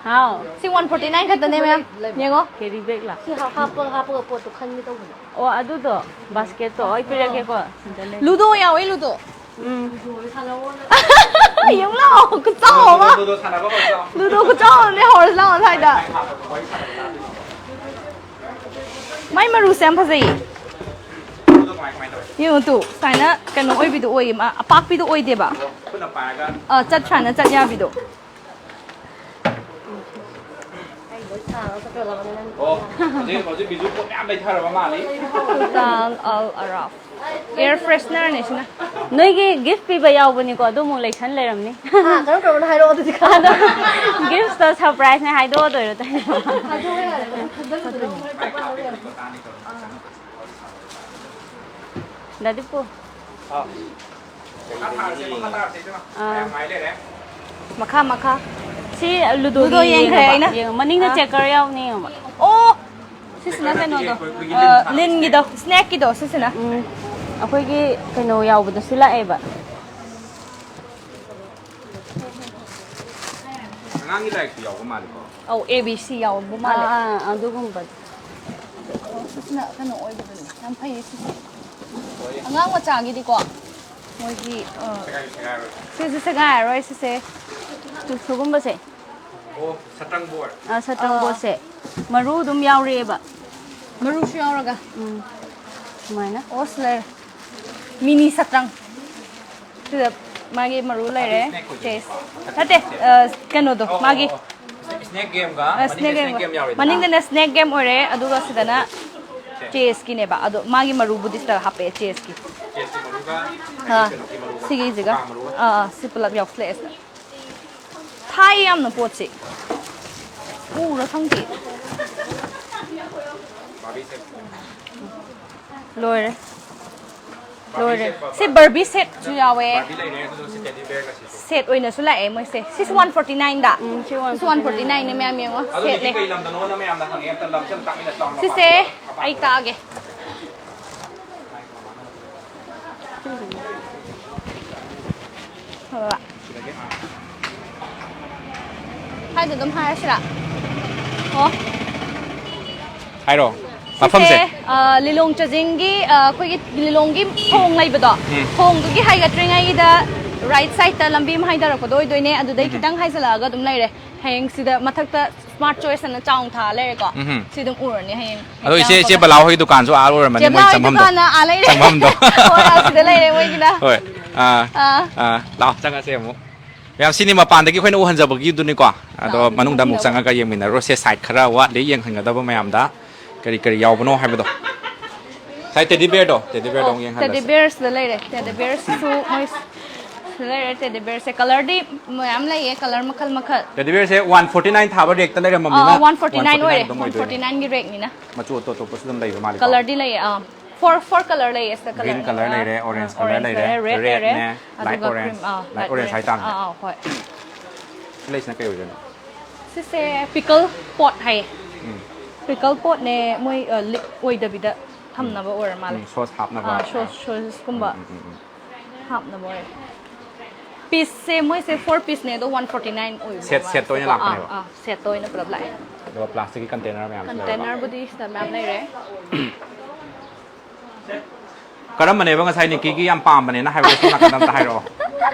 ꯍꯥꯎ꯫ ꯁꯤ one forty nine ꯈꯛꯇꯅꯦ ꯃꯌꯥꯝ꯫ ꯌꯦꯡꯉꯣ꯫ Carry bag ꯂꯥꯛ꯫ ꯁꯤ ꯍꯥꯞꯄꯒ ꯍꯥꯞꯄꯒ ꯄꯣꯠꯇꯣ ꯈꯟꯒꯦ ꯇꯧꯕꯅꯦ꯫ ꯑꯣ, ꯑꯗꯨꯗꯣ basket ꯇꯣ ꯑꯩ ꯄꯤꯔꯛꯀꯦꯀꯣ꯫ ꯁꯤꯗ ꯂꯩ꯫ ꯂꯨꯗꯣ ꯌꯥꯎꯋꯦ, ꯂꯨꯗꯣ꯫ ꯎꯝ꯫ ꯌꯦꯡꯉꯨ ꯂꯥꯛꯑꯣ, ꯈꯨꯆꯥꯎ ꯑꯃ꯫ ꯂꯨꯗꯣ ꯁꯥꯟꯅꯕ ꯍꯧꯔꯣ꯫ ꯂꯨꯗꯣ ꯈꯨꯆꯥꯎ ꯑꯃꯅꯦ, ꯍꯧꯔꯁꯤ ꯂꯥꯛꯑꯣ ꯁ꯭ꯋꯥꯏꯗ꯫ ꯃꯥꯏ ꯃꯔꯨꯁꯦ ꯌꯥꯝ ꯐꯖꯩꯌꯦ꯫ ꯌꯦꯡꯉꯨ ꯇꯨ, ꯁꯨꯃꯥꯏꯅ ꯀꯩꯅꯣ ꯑꯣꯏꯕꯤꯗꯣ ꯑꯣꯏꯌꯦ, ꯃꯥ ꯑꯄꯥꯛꯄꯤꯗꯣ ꯑꯣꯏꯗꯦꯕ꯫ ꯑ, ꯆꯠ ꯁꯨꯃꯥꯏꯅ ꯆꯠ ꯌꯥꯕꯤꯗꯣ꯫ ꯑꯣ, ꯍꯧꯖꯤꯛ, ꯍꯧꯖꯤꯛ ꯕꯤꯖꯨ ꯄꯣꯠ ꯃꯌꯥꯝ ꯂꯩꯊꯔꯕ ꯃꯥꯜꯂꯤ꯫ ꯁꯨꯜꯇꯥꯟ ꯑꯜ ꯑꯔꯥꯐ꯫ ꯑꯦꯌꯔ ꯐ꯭ꯔꯦꯁꯅꯔꯅꯦ ꯁꯤꯅ꯫ ꯅꯣꯏꯒꯤ ꯒꯤꯐ ꯄꯤꯕ ꯌꯥꯎꯕꯅꯤꯀꯣ, ꯑꯗꯨ ꯑꯃꯨꯛ ꯂꯩꯁꯟ ꯂꯩꯔꯝꯅꯤ꯫ ꯍꯥ, ꯀꯔꯝ ꯀꯔꯝꯕꯅꯣ ꯍꯥꯏꯔꯛꯑꯣ ꯑꯗꯨꯗꯤ ꯈꯪꯗꯦ꯫ ꯒꯤꯐꯇꯣ ꯁꯔꯄ꯭ꯔꯥꯏꯁꯅꯦ ꯍꯥꯏꯗꯣꯛꯑꯗꯣꯏꯔꯣ ꯇꯧꯔꯤꯁꯦ? ꯍꯥꯏꯗꯣꯛꯑꯣ ꯌꯥꯔꯦ, ꯈꯟꯖꯜꯂꯨꯗꯅ꯫ ꯗꯥꯗꯤꯄꯨ꯫ ꯑꯥ꯫ ꯃꯈꯥ ꯊꯥꯔꯁꯦ, ꯃꯈꯥ ꯊꯥꯔꯁꯦ, ꯏꯕꯦꯝꯃ꯫ ꯑꯥ꯫ ꯃꯌꯥꯝ ꯉꯥꯏ ꯂꯩꯔꯦ꯫ ꯃꯈꯥ, ꯃꯈꯥ꯫ ꯁꯤ ꯂꯨꯗꯣꯒꯤ ꯂꯨꯗꯣ ꯌꯦꯡꯈ꯭ꯔꯦ ꯌꯦꯡꯉꯕ? ꯑꯩꯅ꯫ ꯌꯦꯡꯉꯣ, ꯃꯅꯤꯡꯗ ꯑꯥ꯫ ꯆꯦꯀꯔ ꯌꯥꯎꯕꯅꯦ ꯌꯦꯡꯉꯣꯕ꯫ ꯑꯣ! ꯁꯤꯁꯤꯅ ꯆꯦꯀꯔ ꯅꯠꯇꯦ, ꯀꯩꯅꯣꯗꯣ, ꯑꯩꯈꯣꯏꯒꯤ ꯑ, ꯂꯤꯟ ꯁꯥꯕ ꯂꯤꯟꯒꯤꯗꯣ, ꯁ꯭ꯅꯦꯛꯀꯤꯗꯣ, ꯁꯤꯁꯤꯅ꯫ ꯎꯝ꯫ ꯑꯩꯈꯣꯏꯒꯤ ꯀꯩꯅꯣ ꯌꯥꯎꯕꯗꯁꯨ ꯂꯥꯛꯑꯦꯕ꯫ ꯑꯉꯥꯡꯒꯤ ꯂꯥꯏꯔꯤꯛꯁꯨ ꯌꯥꯎꯕ ꯃꯥꯜꯂꯤꯀꯣ꯫ ꯑꯧ, ꯑꯦ ꯕꯤ ꯁꯤ ꯌꯥꯎꯕ ꯃꯥꯜꯂꯦ꯫ ꯑꯥ, ꯑꯥ, ꯑꯗꯨꯒꯨꯝꯕꯗꯣ꯫ ꯑꯣ, ꯁꯤꯁꯤꯅ ꯀꯩꯅꯣ ꯑꯣꯏꯕꯗꯨꯅꯦ꯫ ꯌꯥꯝ ꯐꯩꯌꯦ ꯁꯤꯁꯦ꯫ ꯍꯣꯏ꯫ ꯑꯉꯥꯡ ꯃꯆꯥꯒꯤꯗꯤꯀꯣ, ꯃꯣꯏꯒꯤ, ꯑ, ꯁꯦꯒꯥꯏ-, ꯁꯦꯒꯥꯏꯔꯣꯏ꯫ ꯁꯤꯁꯦ ꯁꯦꯒꯥꯏꯔꯔꯣꯏ, ꯁꯤꯁꯦ꯫ ꯁꯤꯒꯨꯝꯕꯁꯦ꯫ ꯑꯣ, ꯁꯇ꯭ꯔꯪ ꯕꯣꯔꯗ꯫ ꯑ, ꯁꯇ꯭ꯔꯪ ꯑ꯫ ꯕꯣꯔꯗꯁꯦ꯫ ꯃꯔꯨ ꯑꯗꯨꯝ ꯌꯥꯎꯔꯛꯑꯦꯕ꯫ ꯃꯔꯨꯁꯨ ꯌꯥꯎꯔꯒ꯫ ꯎꯝ꯫ ꯁꯨꯃꯥꯏꯅ꯫ ꯑꯣ, ꯁꯤ ꯂꯩꯔꯦ꯫ ꯃꯤꯅꯤ ꯁꯇ꯭ꯔꯪ꯫ ꯁꯤꯗ ꯃꯥꯒꯤ ꯃꯔꯨ ꯂꯩꯔꯦ, ꯑꯗꯨꯗꯤ ꯁ꯭ꯅꯦꯛ ꯆꯦꯁ꯫ ꯑꯣꯏꯗꯣꯏꯅꯤꯀꯣ? ꯅꯠꯇꯦ, ꯑ, ꯀꯩꯅꯣꯗꯣ, ꯑꯣ, ꯃꯥꯒꯤ꯫ ꯑꯣ, ꯑꯣ꯫ ꯁ꯭ꯅꯦꯛ ꯒꯦꯝꯒ ꯑ, ꯃꯅꯤꯡꯗ ꯁ꯭ꯅꯦꯛ ꯁ꯭ꯅꯦꯛ ꯒꯦꯝ꯫ ꯒꯦꯝ ꯌꯥꯎꯔꯦꯗꯅ꯫ ꯃꯅꯤꯡꯗꯅ ꯁ꯭ꯅꯦꯛ ꯒꯦꯝ ꯑꯣꯏꯔꯦ, ꯑꯗꯨꯒ ꯁꯤꯗꯅ ꯁꯦ꯫ ꯆꯦꯁꯀꯤꯅꯦꯕ꯫ ꯑꯗꯣ ꯃꯥꯒꯤ ꯃꯔꯨꯕꯨꯗꯤ ꯁꯤꯗ ꯍꯥꯞꯄꯛꯑꯦ, ꯆꯦꯁꯀꯤ꯫ ꯆꯦꯁꯀꯤ ꯃꯔꯨꯒ ꯑꯥ, ꯃꯔꯨꯒ ꯁꯤꯒꯤꯁꯤꯒ꯫ ꯀꯥ ꯃꯔꯨꯒ꯫ ꯑꯥ, ꯑꯥ, ꯁꯤ ꯄꯨꯂꯞ ꯌꯥꯎꯁꯜꯂꯛꯑꯦ ꯁꯤꯗ꯫ ꯊꯥꯏ ꯌꯥꯝꯅ ꯄꯣꯠꯁꯦ꯫ ꯎꯔ ꯈꯪꯗꯦ꯫ ꯂꯣꯏꯔꯦ꯫ ꯂꯣꯏꯔꯦ꯫ ꯁꯤ ꯕꯔꯕꯤ ꯁꯦꯠꯁꯨ ꯌꯥꯎꯋꯦ꯫ ꯕꯥꯔꯕꯤ ꯂꯩꯔꯦ, ꯑꯗꯨꯒ ꯁꯤ ꯇꯦꯗꯤ ꯕꯤꯌꯔꯒ ꯁꯤꯁꯨ꯫ ꯁꯦꯠ ꯑꯣꯏꯅꯁꯨ ꯂꯥꯛꯑꯦ ꯃꯣꯏꯁꯦ꯫ ꯁꯤꯁꯨ ꯋꯥꯟ ꯐꯣꯔꯇꯤ ꯅꯥꯏꯟꯗ꯫ ꯎꯝ, ꯁꯤ ꯋꯥꯟ ꯐꯣꯔꯇꯤ ꯅꯥꯏꯟ꯫ ꯁꯤꯁꯨ ꯋꯥꯟ ꯐꯣꯔꯇꯤ ꯅꯥꯏꯟꯅꯦ, ꯃꯌꯥꯝ ꯌꯦꯡꯉꯣ꯫ ꯑꯗꯨ ꯁꯦꯠꯅꯦ꯫ ꯀꯩ ꯂꯝꯗꯅꯣꯅ ꯃꯌꯥꯝꯅ ꯍꯪꯉꯦ, ꯑꯝꯇ ꯂꯝꯁꯦ ꯑꯝꯇ ꯇꯥꯛꯄꯤꯔꯛꯑꯣ꯫ ꯁꯤꯁꯦ ꯑꯩ ꯇꯥꯛꯑꯒꯦ꯫ ꯍꯣꯏ꯫ ꯍꯥꯏꯗꯣ ꯑꯗꯨꯝ ꯍꯥꯏꯔꯁꯤꯔꯥ? ꯑꯣ꯫ ꯍꯥꯏꯔꯣ꯫ ꯁꯤꯁꯦ, ꯃꯐꯝꯁꯦ? ꯑ, ꯂꯤꯂꯣꯡ ꯆꯥꯖꯤꯡꯒꯤ, ꯑ, ꯑꯩꯈꯣꯏꯒꯤ ꯂꯤꯂꯣꯡꯒꯤ ꯊꯣꯡ ꯂꯩꯕꯗꯣ, ꯎꯝ꯫ ꯊꯣꯡꯗꯨꯒꯤ ꯍꯥꯏꯒꯠꯇ꯭ꯔꯤꯉꯩꯒꯤꯗ ꯔꯥꯏꯠ ꯁꯥꯏꯗꯠꯇ ꯂꯝꯕꯤ ꯑꯃ ꯍꯥꯏꯊꯔꯛꯄꯗꯣ ꯑꯣꯏꯗꯣꯏꯅꯦ꯫ ꯑꯗꯨꯗꯩ ꯎꯝ꯫ ꯈꯤꯇꯪ ꯍꯥꯏꯖꯤꯜꯂꯛꯑꯒ ꯑꯗꯨꯝ ꯂꯩꯔꯦ꯫ ꯍꯌꯦꯡ ꯁꯤꯗ ꯃꯊꯛꯇ Smart Choice ꯑꯅ ꯆꯥꯎꯅ ꯊꯥ ꯂꯩꯔꯦꯀꯣ꯫ ꯎꯝꯍꯨꯝ꯫ ꯁꯤ ꯑꯗꯨꯝ ꯎꯔꯅꯤ ꯍꯌꯦꯡ ꯑꯗꯣ ꯏꯆꯦ ꯑꯦꯛꯖꯥꯝ ꯏꯆꯦ ꯍꯧꯕꯗ꯫ ꯕꯂꯥ ꯍꯣꯏ ꯗꯨꯀꯥꯟꯁꯨ ꯑꯥ ꯑꯣꯏꯔꯝꯃꯅꯤ, ꯃꯣꯏ ꯆꯦꯕꯂꯥ ꯍꯣꯏ ꯆꯪꯐꯝꯗꯣ꯫ ꯗꯨꯀꯥꯟꯅ ꯑꯥ ꯂꯩꯔꯦ꯫ ꯆꯪꯐꯝꯗꯣ꯫ ꯍꯣꯏ, ꯑꯥ, ꯁꯤꯗ ꯂꯩꯔꯦ ꯃꯣꯏꯒꯤꯅ꯫ ꯍꯣꯏ꯫ ꯑꯥ, ꯑꯥ, ꯂꯥꯛꯑꯣ, ꯆꯪꯉꯁꯦ ꯑꯃꯨꯛ꯫ ꯃꯌꯥꯝ, ꯁꯤꯅꯤ ꯃꯄꯥꯟꯗꯒꯤ ꯑꯩꯈꯣꯏꯅ ꯎꯍꯟꯖꯕꯒꯤꯗꯨꯅꯤꯀꯣ꯫ ꯑꯗꯣ ꯂꯥꯛꯑꯣ, ꯃꯅꯨꯡꯗ ꯑꯃꯨꯛ ꯃꯅꯨꯡꯗ ꯆꯪꯉꯒ ꯌꯦꯡꯃꯤꯟꯅꯔꯨꯔꯁꯦ꯫ ꯁꯥꯏꯠ ꯈꯔ ꯋꯥꯠꯂꯤ ꯌꯦꯡꯍꯟꯒꯗꯕ ꯃꯌꯥꯝꯗ꯫ ꯀꯔꯤ ꯀꯔꯤ ꯌꯥꯎꯕꯅꯣ ꯍꯥꯏꯕꯗꯣ꯫ ꯉꯁꯥꯏ ꯇꯦꯗꯤ ꯕꯤꯌꯔꯗꯣ, ꯇꯦꯗꯤ ꯕꯤꯌꯔꯗꯣ ꯑꯃꯨꯛ ꯌꯦꯡꯍꯜꯂꯁꯦ꯫ ꯇꯦꯗꯤ ꯕꯤꯌꯔꯁꯤꯗ ꯂꯩꯔꯦ꯫ ꯇꯦꯗꯤ ꯕꯤꯌꯔꯁꯤꯁꯨ ꯃꯣꯏ ꯁꯤꯗ ꯂꯩꯔꯦ꯫ ꯇꯦꯗꯤ ꯕꯤꯌꯔꯁꯦ ꯀꯂꯔꯗꯤ ꯃꯌꯥꯝ ꯂꯩꯌꯦ, ꯀꯂꯔ ꯃꯈꯜ ꯃꯈꯜ꯫ ꯇꯦꯗꯤ ꯕꯤꯌꯔꯁꯦ ꯋꯥꯟ ꯐꯣꯔꯇꯤ ꯅꯥꯏꯟ ꯊꯥꯕ ꯔꯦꯛꯇ ꯂꯩꯔꯝꯃꯕꯅꯤꯅ ꯋꯥꯟ ꯐꯣꯔꯇꯤ ꯅꯥꯏꯟ ꯑꯣꯏꯔꯦ꯫ ꯑꯗꯨꯝ ꯋꯥꯟ ꯑꯣꯏꯗꯣꯏꯅꯦ꯫ ꯐꯣꯔꯇꯤ ꯅꯥꯏꯟꯒꯤ ꯔꯦꯛꯅꯤꯅ꯫ ꯃꯆꯨ ꯑꯇꯣꯞ ꯑꯇꯣꯞꯄꯁꯨ ꯑꯗꯨꯝ ꯂꯩꯕ ꯃꯥꯜꯂꯦꯀꯣ꯫ ꯀꯂꯔꯗꯤ ꯂꯩꯌꯦ, ꯑꯥ, ꯐꯣꯔ ꯐꯣꯔ ꯀꯂꯔ ꯂꯩꯌꯦ꯫ ꯁꯤꯗ ꯀꯂꯔ Green colour ꯂꯩꯔꯦ, orange colour orange ꯂꯩꯔꯦ, ꯂꯩꯔꯦ, red red ꯂꯩꯔꯦ, ꯅꯦ, ꯑꯗꯨꯒ light orange, cream, ꯑꯥ, light orange ꯍꯥꯏꯇꯥꯕꯅꯦ꯫ ꯑꯥ, ꯑꯥ, ꯍꯣꯏ꯫ ꯁꯤ ꯂꯩꯁꯤꯅ ꯀꯩ ꯑꯣꯏꯗꯣꯏꯅꯣ? ꯁꯤꯁꯦ ꯄꯤꯀꯜ ꯄꯣꯠ ꯍꯥꯏꯌꯦ꯫ ꯎꯝ꯫ ꯄꯤꯀꯜ ꯄꯣꯠꯅꯦ, ꯃꯣꯏ, ꯑ, ꯂꯤꯛ ꯑꯣꯏꯗꯕꯤꯗ ꯊꯝꯅꯕ ꯑꯣꯏꯔ ꯃꯥꯜꯂꯦ꯫ ꯎꯝ, sauce ꯍꯥꯞꯅꯕ꯫ ꯑꯥ, sauce, sauceꯀꯨꯝꯕ ꯎꯝ, ꯎꯝ, ꯎꯝ꯫ ꯍꯥꯞꯅꯕ ꯑꯣꯏꯔꯦ꯫ ꯄꯤꯁꯁꯦ ꯃꯣꯏꯁꯦ ꯐꯣꯔ ꯄꯤꯁꯅꯦ, ꯑꯗꯣ ꯋꯥꯟ ꯐꯣꯔꯇꯤ ꯅꯥꯏꯟ ꯑꯣꯏꯕ Set, ꯃꯥꯜꯂꯦ꯫ setꯇ ꯑꯣꯏꯅ ꯑꯥ, ꯂꯥꯛꯄꯅꯦꯕ? ꯑꯥ, setꯇ ꯑꯣꯏꯅ ꯄꯨꯂꯞ ꯂꯥꯛꯑꯦ꯫ ꯑꯗꯨꯒ plasticꯀꯤ container ꯃꯌꯥꯝꯁꯨ ꯂꯩꯔꯕ? Containerꯕꯨꯗꯤ ꯁꯤꯗ ꯃꯌꯥꯝ ꯂꯩꯔꯦ꯫ ꯀꯔꯝꯕꯅꯦꯕ ꯉꯁꯥꯏ ꯅꯤꯛꯀꯤꯒꯤ ꯌꯥꯝ ꯄꯥꯝꯕꯅꯦꯅ ꯍꯥꯏꯕꯗꯣ ꯁꯣꯝ ꯅꯥꯀꯟꯗ ꯑꯝꯇ ꯍꯥꯏꯔꯛꯑꯣ꯫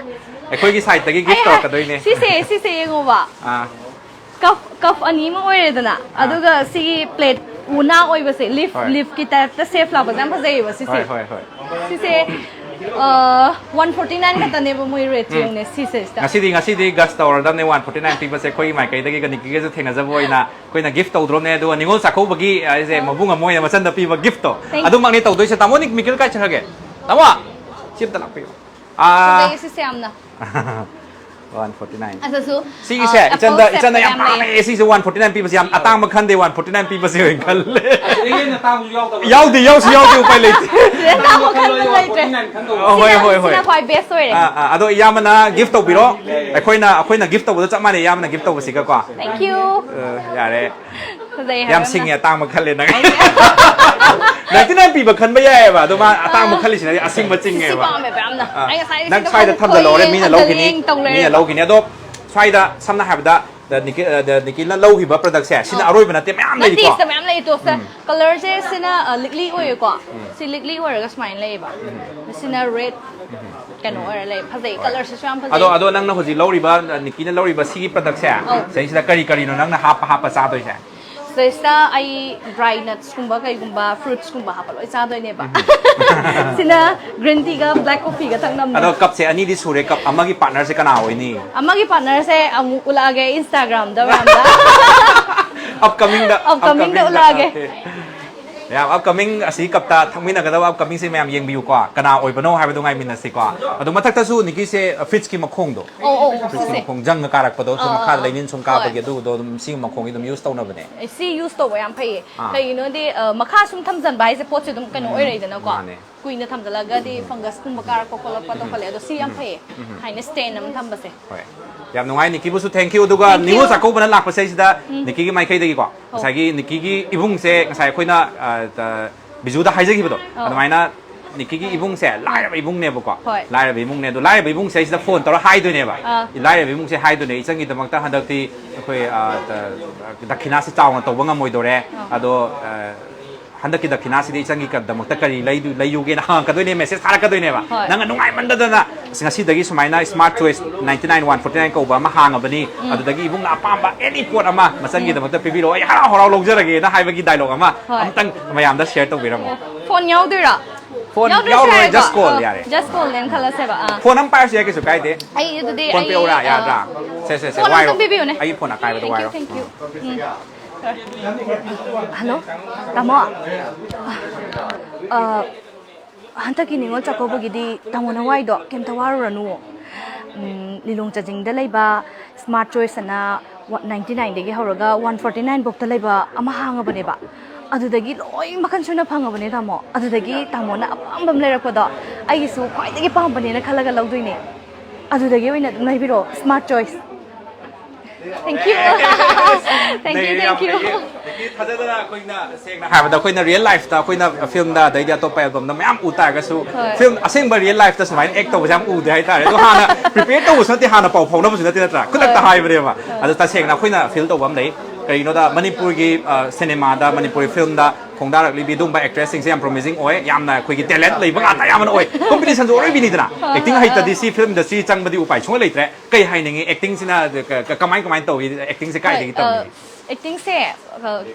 ꯑꯩꯈꯣꯏꯒꯤ sideꯇꯒꯤ gift ꯑꯩ ꯍꯥꯏ-, ꯇꯧꯔꯛꯀꯗꯣꯏꯅꯦ꯫ ꯁꯤꯁꯦ, ꯁꯤꯁꯦ ꯌꯦꯡꯉꯣꯕ꯫ ꯑꯥ꯫ Cup, cup ꯑꯅꯤ ꯑꯃ ꯑꯣꯏꯔꯦꯗꯅ, ꯑꯥ꯫ ꯑꯗꯨꯒ ꯁꯤꯒꯤ plate ꯎꯅꯥ ꯑꯣꯏꯕꯁꯦ, leaf, ꯍꯣꯏ꯫ leafꯀꯤ typeꯇ shape ꯂꯥꯛꯄꯁꯦ ꯌꯥꯝ ꯐꯖꯩꯌꯦꯕ ꯁꯤꯁꯦ꯫ ꯍꯣꯏ, ꯍꯣꯏ, ꯍꯣꯏ꯫ ꯁꯤꯁꯦ, ꯑ, ꯋꯥꯟ ꯐꯣꯔꯇꯤ ꯅꯥꯏꯟ ꯈꯛꯇꯅꯦꯕ ꯃꯣꯏ rateꯁꯦ, ꯎꯝ꯫ ꯌꯦꯡꯉꯨꯅꯦ, ꯁꯤꯁꯦ ꯁꯤꯗ꯫ ꯉꯁꯤꯗꯤ, ꯉꯁꯤꯗꯤ gush ꯇꯧꯔꯗꯕꯅꯦ, ꯋꯥꯟ ꯐꯣꯔꯇꯤ ꯅꯥꯏꯟ ꯄꯤꯕꯁꯦ ꯑꯩꯈꯣꯏ ꯏꯃꯥꯏꯀꯩꯗꯒꯤ ꯒꯅꯤꯀꯤꯒꯁꯨ ꯊꯦꯡꯅꯖꯕ ꯑꯣꯏꯅ ꯑꯩꯈꯣꯏꯅ gift ꯇꯧꯗ꯭ꯔꯣꯕꯅꯦ, ꯑꯗꯨꯒ ꯅꯤꯉꯣꯜ ꯆꯥꯛꯀꯧꯕꯒꯤ, ꯑ, ꯑꯩꯁꯦ ꯃꯕꯨꯡ ꯑꯃ ꯑꯣꯏꯅ ꯃꯆꯟꯅ ꯄꯤꯕ giftꯇꯣ꯫ Thank you꯫ ꯑꯗꯨꯃꯛꯅꯦ ꯇꯧꯗꯣꯏꯁꯦ꯫ ꯇꯥꯃꯣ ꯅꯤꯛ-, ꯃꯤꯀꯦꯜ ꯀꯥꯏ ꯆꯠꯈ꯭ꯔꯒꯦ? ꯇꯥꯃꯣ! ꯁꯤ ꯑꯝꯇ ꯂꯥꯛꯄꯤꯌꯨ꯫ ꯑꯥ꯫ ꯐꯖꯩꯌꯦ ꯁꯤꯁꯦ ꯌꯥꯝꯅ꯫ One forty nine. ꯑꯗꯨꯁꯨ, ꯁꯤꯒꯤꯁꯦ, ꯑ, ꯏꯆꯟꯗ, apple ꯏꯆꯟꯗ setꯇ ꯌꯥꯝ ꯌꯥꯝ ꯂꯩꯌꯦ꯫ ꯄꯥꯝꯃꯦ꯫ ꯁꯤꯁꯦ ꯋꯥꯟ ꯐꯣꯔꯇꯤ ꯅꯥꯏꯟ ꯄꯤꯕꯁꯦ ꯌꯥꯝ ꯑꯇꯥꯡꯕ ꯈꯟꯗꯦ, ꯋꯥꯟ ꯐꯣꯔꯇꯤ ꯅꯥꯏꯟ ꯄꯤꯕꯁꯦ ꯑꯣꯏꯅ ꯈꯜꯂꯦ꯫ ꯑꯗꯒꯤ ꯍꯦꯟꯅ ꯇꯥꯡꯕꯁꯨ ꯌꯥꯎꯗꯕ꯫ ꯌꯥꯎꯗꯦ, ꯌꯥꯎꯁꯨ ꯌꯥꯎꯗꯦ, ꯎꯄꯥꯏ ꯂꯩꯇꯦ꯫ ꯁꯤꯗ ꯇꯥꯡꯕ ꯈꯟꯕ ꯂꯩꯇ꯭ꯔꯦ꯫ ꯑꯣ, ꯍꯣꯏ, ꯍꯣꯏ, ꯍꯣꯏ꯫ ꯁꯤꯅ ꯈ꯭ꯋꯥꯏ best ꯑꯣꯏꯔꯦ꯫ ꯑꯥ, ꯑꯥ, ꯑꯗꯣ ꯏꯌꯥꯝꯕꯅ gift ꯇꯧꯕꯤꯔꯣ꯫ ꯑꯩꯈꯣꯏꯅ, ꯑꯩꯈꯣꯏꯅ gift ꯇꯧꯕꯗ ꯆꯞ ꯃꯥꯟꯅꯩ, ꯏꯌꯥꯝꯕꯅ gift ꯇꯧꯕꯁꯤꯒꯀꯣ꯫ Thank you꯫ ꯑ, ꯌꯥꯔꯦ꯫ ꯐꯖꯩ ꯍꯥꯏꯕ ꯌꯥꯝ ꯌꯥꯝꯅ꯫ ꯁꯤꯡꯉꯦ, ꯑꯇꯥꯡꯕ ꯈꯜꯂꯦ ꯅꯪ꯫ ꯅꯥꯏꯟꯇꯤ ꯅꯥꯏꯟ ꯄꯤꯕ ꯈꯟꯕ ꯌꯥꯏꯑꯕ, ꯑꯗꯣ ꯃꯥ ꯑꯇꯥꯡꯕ ꯈꯜꯂꯤꯁꯤꯅꯗꯤ ꯑꯁꯤꯡꯕ ꯁꯤ ꯆꯤꯡꯉꯦꯕ꯫ ꯄꯥꯝꯃꯦꯕ ꯌꯥꯝꯅ꯫ ꯑꯥ꯫ ꯑꯩ ꯉꯁꯥꯏꯗꯤ ꯅꯪ ꯁꯤꯗ ꯁ꯭ꯋꯥꯏꯗ ꯐꯖꯅ ꯊꯝꯖꯜꯍꯧꯔꯦ, ꯊꯣꯛꯏ, ꯃꯤꯅ ꯐꯖꯅ ꯂꯧꯈꯤꯅꯤ, ꯌꯦꯡ ꯇꯧ ꯃꯤꯅ ꯂꯩꯔꯦꯕ꯫ ꯂꯧꯈꯤꯅꯤ꯫ ꯑꯗꯣ ꯁ꯭ꯋꯥꯏꯗ ꯁꯝꯅ ꯍꯥꯏꯔꯕꯗ ꯅꯤꯀꯤꯜꯅ ꯂꯧꯈꯤꯕ ꯄ꯭ꯔꯗꯛꯁꯦ ꯁꯤꯅ ꯑꯔꯣꯏꯕ ꯅꯠꯇꯦ, ꯃꯌꯥꯝ ꯂꯩꯔꯤꯀꯣ꯫ ꯅꯠꯇꯦ, ꯁꯤꯗ ꯃꯌꯥꯝ ꯂꯩ ꯇꯣꯁꯇ꯫ ꯀꯂꯔꯁꯦ ꯁꯤꯅ ꯂꯤꯛꯂꯤ ꯑꯣꯏꯌꯦꯀꯣ꯫ ꯁꯤ ꯂꯤꯛꯂꯤ ꯑꯣꯏꯔꯒ ꯁꯨꯃꯥꯏꯅ ꯂꯩꯌꯦꯕ꯫ ꯁꯤꯅ ꯔꯦꯗ ꯀꯩꯅꯣ ꯑꯣꯏꯔ ꯂꯩ꯫ ꯐꯖꯩ, ꯀꯂꯔꯁꯤꯁꯨ ꯌꯥꯝ ꯐꯖꯩ꯫ ꯑꯗꯣ ꯑꯗꯣ ꯅꯪꯅ ꯍꯧꯖꯤꯛ ꯂꯧꯔꯤꯕ, ꯅꯤꯀꯤꯅ ꯂꯧꯔꯤꯕ ꯁꯤꯒꯤ ꯄ꯭ꯔꯗꯛꯁꯦ, ꯁꯤꯗꯩꯁꯤꯗ ꯀꯔꯤ ꯀꯔꯤꯅꯣ ꯅꯪꯅ ꯍꯥꯞꯄ ꯍꯥꯞꯄ ꯆꯥꯗꯣꯏꯁꯦ? ꯁꯤꯗꯩꯁꯤꯗ ꯑꯩ ꯗ꯭ꯔꯥꯏ ꯅꯠꯁꯀꯨꯝꯕ ꯀꯩꯒꯨꯝꯕ, ꯐ꯭ꯔꯨꯠꯁꯀꯨꯝꯕ ꯍꯥꯞꯄ ꯂꯣꯏ ꯆꯥꯗꯣꯏꯅꯦꯕ꯫ ꯁꯤꯅ ꯒ꯭ꯔꯤꯟ ꯇꯤꯒ ꯕ꯭ꯂꯦꯛ ꯀꯣꯐꯤꯒ ꯊꯛꯅꯕꯅꯦ꯫ ꯑꯗꯣ ꯀꯞꯁꯦ ꯑꯅꯤꯗꯤ ꯁꯨꯔꯦ, ꯀꯞ ꯑꯃꯒꯤ ꯄꯥꯔꯠꯅꯔꯁꯦ ꯀꯅꯥ ꯑꯣꯏꯅꯤ? ꯑꯃꯒꯤ ꯄꯥꯔꯠꯅꯔꯁꯦ ꯑꯃꯨꯛ ꯎꯠꯂꯛꯑꯒꯦ ꯏꯟꯁꯇꯥꯒ꯭ꯔꯥꯝꯗ ꯃꯌꯥꯝꯗ꯫ ꯑꯞꯀꯃꯤꯡꯗ ꯑꯞꯀꯃꯤꯡꯗ ꯎꯠꯂꯛꯑꯒꯦ꯫ ꯃꯌꯥꯝ ꯑꯞꯀꯃꯤꯡ ꯑꯁꯤ ꯀꯞꯇ ꯊꯛꯃꯤꯟꯅꯒꯗꯕ ꯑꯞꯀꯃꯤꯡꯁꯦ ꯃꯌꯥꯝ ꯌꯦꯡꯕꯤꯌꯨꯀꯣ, ꯀꯅꯥ ꯑꯣꯏꯕꯅꯣ ꯍꯥꯏꯕꯗꯣ ꯉꯥꯏꯃꯤꯟꯅꯁꯤꯀꯣ꯫ ꯑꯗꯣ ꯃꯊꯛꯇꯁꯨ ꯅꯤꯀꯤꯁꯦ ꯐ꯭ꯔꯤꯖꯀꯤ ꯃꯈꯣꯡꯗꯣ, ꯑꯧ, ꯑꯧ, ꯐ꯭ꯔꯤꯖꯀꯤ ꯁꯤꯁꯦ꯫ ꯃꯈꯣꯡ ꯖꯪꯒ ꯀꯥꯔꯛꯄꯗꯣ, ꯁꯨꯝ ꯑꯥ, ꯃꯈꯥꯗ ꯑꯥ꯫ ꯂꯩꯅꯤꯟ ꯁꯨꯝ ꯍꯣꯏ꯫ ꯀꯥꯕꯒꯤ ꯑꯗꯨꯗꯣ ꯑꯗꯨꯝ ꯁꯤꯒꯤ ꯃꯈꯣꯡꯒꯤ ꯑꯗꯨꯝ ꯌꯨꯁ ꯇꯧꯅꯕꯅꯦ꯫ ꯑꯦ, ꯁꯤ ꯌꯨꯁ ꯇꯧꯕ ꯌꯥꯝ ꯐꯩꯌꯦ꯫ ꯑꯥ꯫ ꯀꯩꯒꯤꯅꯣꯗꯤ ꯑ, ꯃꯈꯥ ꯁꯨꯝ ꯊꯝꯖꯟꯕ ꯍꯥꯏꯁꯦ ꯄꯣꯠꯁꯦ ꯑꯗꯨꯝ ꯀꯩꯅꯣ ꯑꯣꯏꯔꯛꯏꯗꯅꯀꯣ꯫ ꯃꯥꯅꯦ꯫ ꯀꯨꯏꯅ ꯊꯝꯖꯜꯂꯒꯗꯤ ꯐꯪꯒꯁꯀꯨꯝꯕ ꯀꯥꯔꯛꯄ ꯈꯣꯠꯂꯛꯄ ꯇꯧꯈꯠꯂꯦ꯫ ꯑꯗꯣ ꯁꯤ ꯌꯥꯝ ꯐꯩꯌꯦ꯫ ꯍꯥꯏꯅ ꯁ꯭ꯇꯦꯟ ꯑꯃ ꯊꯝꯕꯁꯦ꯫ ꯍꯣꯏ꯫ ꯌꯥꯝ ꯅꯨꯡꯉꯥꯏ, ꯅꯤꯀꯤꯕꯨꯁꯨ ꯊꯦꯡꯀ꯭ꯌꯨ꯫ ꯑꯗꯨꯒ Thank you. ꯅꯤꯉꯣꯜ ꯆꯥꯛꯀꯧꯕꯅ ꯂꯥꯛꯄꯁꯦ ꯁꯤꯗ ꯅꯤꯀꯤꯒꯤ ꯃꯥꯏꯀꯩꯗꯒꯤꯀꯣ, ꯉꯁꯥꯏꯒꯤ ꯅꯤꯀꯤꯒꯤ ꯏꯕꯨꯡꯁꯦ ꯉꯁꯥꯏ ꯑꯩꯈꯣꯏꯅ, ꯑ, ꯇ-, ꯕꯤꯖꯨꯗ ꯍꯥꯏꯖꯈꯤꯕꯗꯣ, ꯑꯧ꯫ ꯑꯗꯨꯃꯥꯏꯅ ꯅꯤꯀꯤꯒꯤ ꯏꯕꯨꯡꯁꯦ ꯂꯥꯏꯔꯕ ꯏꯕꯨꯡꯅꯦꯕꯀꯣ꯫ ꯍꯣꯏ꯫ ꯂꯥꯏꯔꯕ ꯏꯕꯨꯡꯅꯦ꯫ ꯑꯗꯣ ꯂꯥꯏꯔꯕ ꯏꯕꯨꯡꯁꯦ ꯁꯤꯗ ꯐꯣꯟ ꯇꯧꯔ ꯍꯥꯏꯗꯣꯏꯅꯦꯕ꯫ ꯑꯥ꯫ ꯂꯥꯏꯔꯕ ꯏꯕꯨꯡꯁꯦ ꯍꯥꯏꯗꯣꯏꯅꯦ, "ꯏꯆꯟꯒꯤꯗꯃꯛꯇ ꯍꯟꯗꯛꯇꯤ ꯑꯩꯈꯣꯏ, ꯑ, ꯇ-, ꯗꯈꯤꯅꯥꯁꯤ ꯆꯥꯎꯅ ꯇꯧꯕ ꯉꯝꯃꯣꯏꯗꯣꯔꯦ꯫ ꯑꯥ꯫ ꯑꯗꯣ, ꯑ, ꯍꯟꯗꯛꯀꯤ ꯗꯈꯤꯅꯥꯁꯤꯗꯤ ꯏꯆꯟꯒꯤꯗꯃꯛꯇ ꯀꯔꯤ ꯂꯩꯗꯨ-, ꯂꯩꯌꯨꯒꯦꯅ ꯍꯪꯉꯛꯀꯗꯣꯏꯅꯦ, ꯃꯦꯁꯦꯖ ꯊꯥꯔꯛꯀꯗꯣꯏꯅꯦꯕ꯫ ꯍꯣꯏ꯫ ꯅꯪꯅ ꯅꯨꯡꯉꯥꯏꯃꯟꯗꯗꯅ ꯑꯁ ꯉꯁꯤꯗꯒꯤ ꯁꯨꯃꯥꯏꯅ Smart Choice ninety nine one forty nine ꯀꯧꯕ ꯑꯃ ꯍꯥꯡꯉꯕꯅꯤ, ꯑꯗꯨꯗꯒꯤ ꯏꯕꯨꯡꯅ ꯑꯄꯥꯝꯕ ꯑꯦꯅꯤ ꯄꯣꯠ ꯑꯃ ꯃꯆꯟꯒꯤꯗꯃꯛꯇ ꯄꯤꯕꯤꯔꯛꯑꯣ, ꯑꯩ ꯍꯔꯥꯎ ꯍꯔꯥꯎ ꯂꯧꯖꯔꯒꯦꯅ" ꯍꯥꯏꯕꯒꯤ ꯗꯥꯏꯂꯣꯛ ꯑꯃ ꯍꯣꯏ꯫ ꯑꯃꯨꯛꯇꯪ ꯃꯌꯥꯝꯗ ꯁꯤꯌꯔ ꯇꯧꯕꯤꯔꯝꯃꯣ꯫ ꯐꯣꯟ ꯌꯥꯎꯗꯣꯏꯔꯥ? ꯐꯣꯟ ꯌꯥꯎꯗ꯭ꯔꯁꯨ ꯌꯥꯎꯔꯣꯏ, ꯌꯥꯏꯀꯣ? just call ꯑ, ꯌꯥꯔꯦ꯫ Just callꯅꯦꯅ ꯈꯜꯂꯁꯦꯕ꯫ ꯑꯥ꯫ ꯐꯣꯟ ꯑꯃ ꯄꯥꯏꯔꯁꯨ ꯌꯥꯏ, ꯀꯩꯁꯨ ꯀꯥꯏꯗꯦ꯫ ꯑꯩ ꯑꯗꯨꯗꯤ ꯐꯣꯟ ꯑꯩ, ꯄꯤꯔꯛꯎꯔꯥ? ꯑ, ꯌꯥꯗ꯭ꯔꯥ? ꯁꯦ, ꯁꯦ, ꯁꯦ, ꯐꯣꯟ ꯋꯥꯏꯔꯣ꯫ ꯑꯝꯇꯪ ꯄꯤꯕꯤꯌꯨꯅꯦ꯫ ꯑꯩꯒꯤ ꯐꯣꯟ ꯑꯀꯥꯏꯕꯗꯣ Thank you, ꯋꯥꯏꯔꯣ꯫ thank you. ꯎꯝ꯫ ꯍꯜꯂꯣ, ꯇꯥꯃꯣ꯫ ꯑ, ꯍꯟꯗꯛꯀꯤ ꯅꯤꯉꯣꯜ ꯆꯥꯛꯀꯧꯕꯒꯤꯗꯤ ꯇꯥꯃꯣꯅ ꯋꯥꯏꯗꯣ ꯀꯩꯝꯇ ꯋꯥꯔꯨꯔꯅꯨ꯫ ꯎꯝ, ꯂꯤꯂꯣꯡ ꯆꯥꯖꯤꯡꯗ ꯂꯩꯕ Smart Choice ꯑꯅ ninety nineꯗꯒꯤ ꯍꯧꯔꯒ one forty nine ꯐꯥꯎꯇ ꯂꯩꯕ ꯑꯃ ꯍꯥꯡꯉꯕꯅꯦꯕ꯫ ꯑꯗꯨꯗꯒꯤ ꯂꯣꯏ ꯃꯈꯜ ꯁꯨꯅ ꯐꯪꯉꯕꯅꯦ, ꯇꯥꯃꯣ꯫ ꯑꯗꯨꯗꯒꯤ ꯇꯥꯃꯣꯅ ꯑꯄꯥꯝꯕ ꯑꯃ ꯂꯩꯔꯛꯄꯗꯣ ꯑꯩꯒꯤꯁꯨ ꯈ꯭ꯋꯥꯏꯗꯒꯤ ꯄꯥꯝꯕꯅꯦꯅ ꯈꯜꯂꯒ ꯂꯧꯗꯣꯏꯅꯦ꯫ ꯑꯗꯨꯗꯒꯤ ꯑꯣꯏꯅ ꯑꯗꯨꯝ ꯂꯩꯕꯤꯔꯣ, Smart Choice꯫ Thank you. Thank you, thank you. ꯊꯥꯖꯗꯅ ꯑꯩꯈꯣꯏꯅ ꯁꯦꯡꯅ ꯍꯥꯏꯔꯕꯗ ꯑꯩꯈꯣꯏꯅ ꯔꯤꯌꯦꯜ ꯂꯥꯏꯐꯇ ꯑꯩꯈꯣꯏꯅ ꯐꯤꯂꯝꯗ ꯑꯗꯩꯗꯤ ꯑꯇꯣꯞꯄ ꯑꯦꯜꯕꯝꯗ ꯃꯌꯥꯝ ꯎ ꯇꯥꯔꯒꯁꯨ ꯍꯣꯏ. ꯐꯤꯂꯝ ꯑꯁꯦꯡꯕ ꯔꯤꯌꯦꯜ ꯂꯥꯏꯐꯇ ꯁꯨꯃꯥꯏꯅ ꯑꯦꯛ ꯇꯧꯕꯁꯦ ꯌꯥꯝ ꯎꯗꯦ ꯍꯥꯏꯇꯥꯔꯦ꯫ ꯑꯗꯣ ꯍꯥꯟꯅ ꯄ꯭ꯔꯤꯄꯦꯌꯔ ꯇꯧꯕꯁꯨ ꯅꯠꯇꯦ, ꯍꯥꯟꯅ ꯄꯥꯎ ꯐꯥꯎꯅꯕꯁꯨ ꯅꯠꯇꯦ ꯅꯠꯇ꯭ꯔꯥ? ꯈꯨꯗꯛꯇ ꯍꯥꯏꯕꯅꯦꯕ꯫ ꯑꯗꯣ ꯇꯁꯦꯡꯅ ꯑꯩꯈꯣꯏꯅ ꯐꯤꯜ ꯇꯧꯕ ꯑꯃ ꯂꯩ꯫ ꯀꯔꯤꯒꯤꯅꯣꯗ ꯃꯅꯤꯄꯨꯔꯒꯤ ꯁꯤꯅꯦꯃꯥꯗ, ꯃꯅꯤꯄꯨꯔꯤ ꯐꯤꯂꯝꯗ ꯈꯣꯡꯗꯥꯔꯛꯂꯤꯕꯤ ꯑꯗꯨꯒꯨꯝꯕ ꯑꯦꯛꯇ꯭ꯔꯦꯁꯁꯤꯡꯁꯦ ꯌꯥꯝ ꯄ꯭ꯔꯣꯃꯤꯁꯤꯡ ꯑꯣꯏ, ꯌꯥꯝꯅ ꯑꯩꯈꯣꯏꯒꯤ ꯇꯦꯂꯦꯟꯠ ꯂꯩꯕ ꯉꯥꯛꯇ ꯑꯌꯥꯝꯕꯅ ꯑꯣꯏ꯫ ꯀꯣꯝꯄꯤꯇꯤꯁꯟꯁꯨ ꯑꯔꯣꯏꯕꯤꯅꯤꯗꯅ꯫ ꯑꯦꯛꯇꯤꯡ ꯍꯩꯇꯗꯤ ꯁꯤ ꯐꯤꯂꯝ ꯏꯟꯗꯁꯇ꯭ꯔꯤ ꯆꯪꯕꯗꯤ ꯎꯄꯥꯏ ꯁꯨꯡꯂꯩ ꯂꯩꯇ꯭ꯔꯦ꯫ ꯀꯩ ꯍꯥꯏꯅꯤꯡꯉꯤ? ꯑꯦꯛꯇꯤꯡꯁꯤꯅ ꯀ- ꯀ- ꯀꯃꯥꯏ ꯀꯃꯥꯏꯅ ꯇꯧꯏ? ꯑꯦꯛꯇꯤꯡꯁꯦ ꯀꯥꯏꯗꯒꯤ ꯇꯝꯃꯤ? ꯑꯦꯛꯇꯤꯡꯁꯦ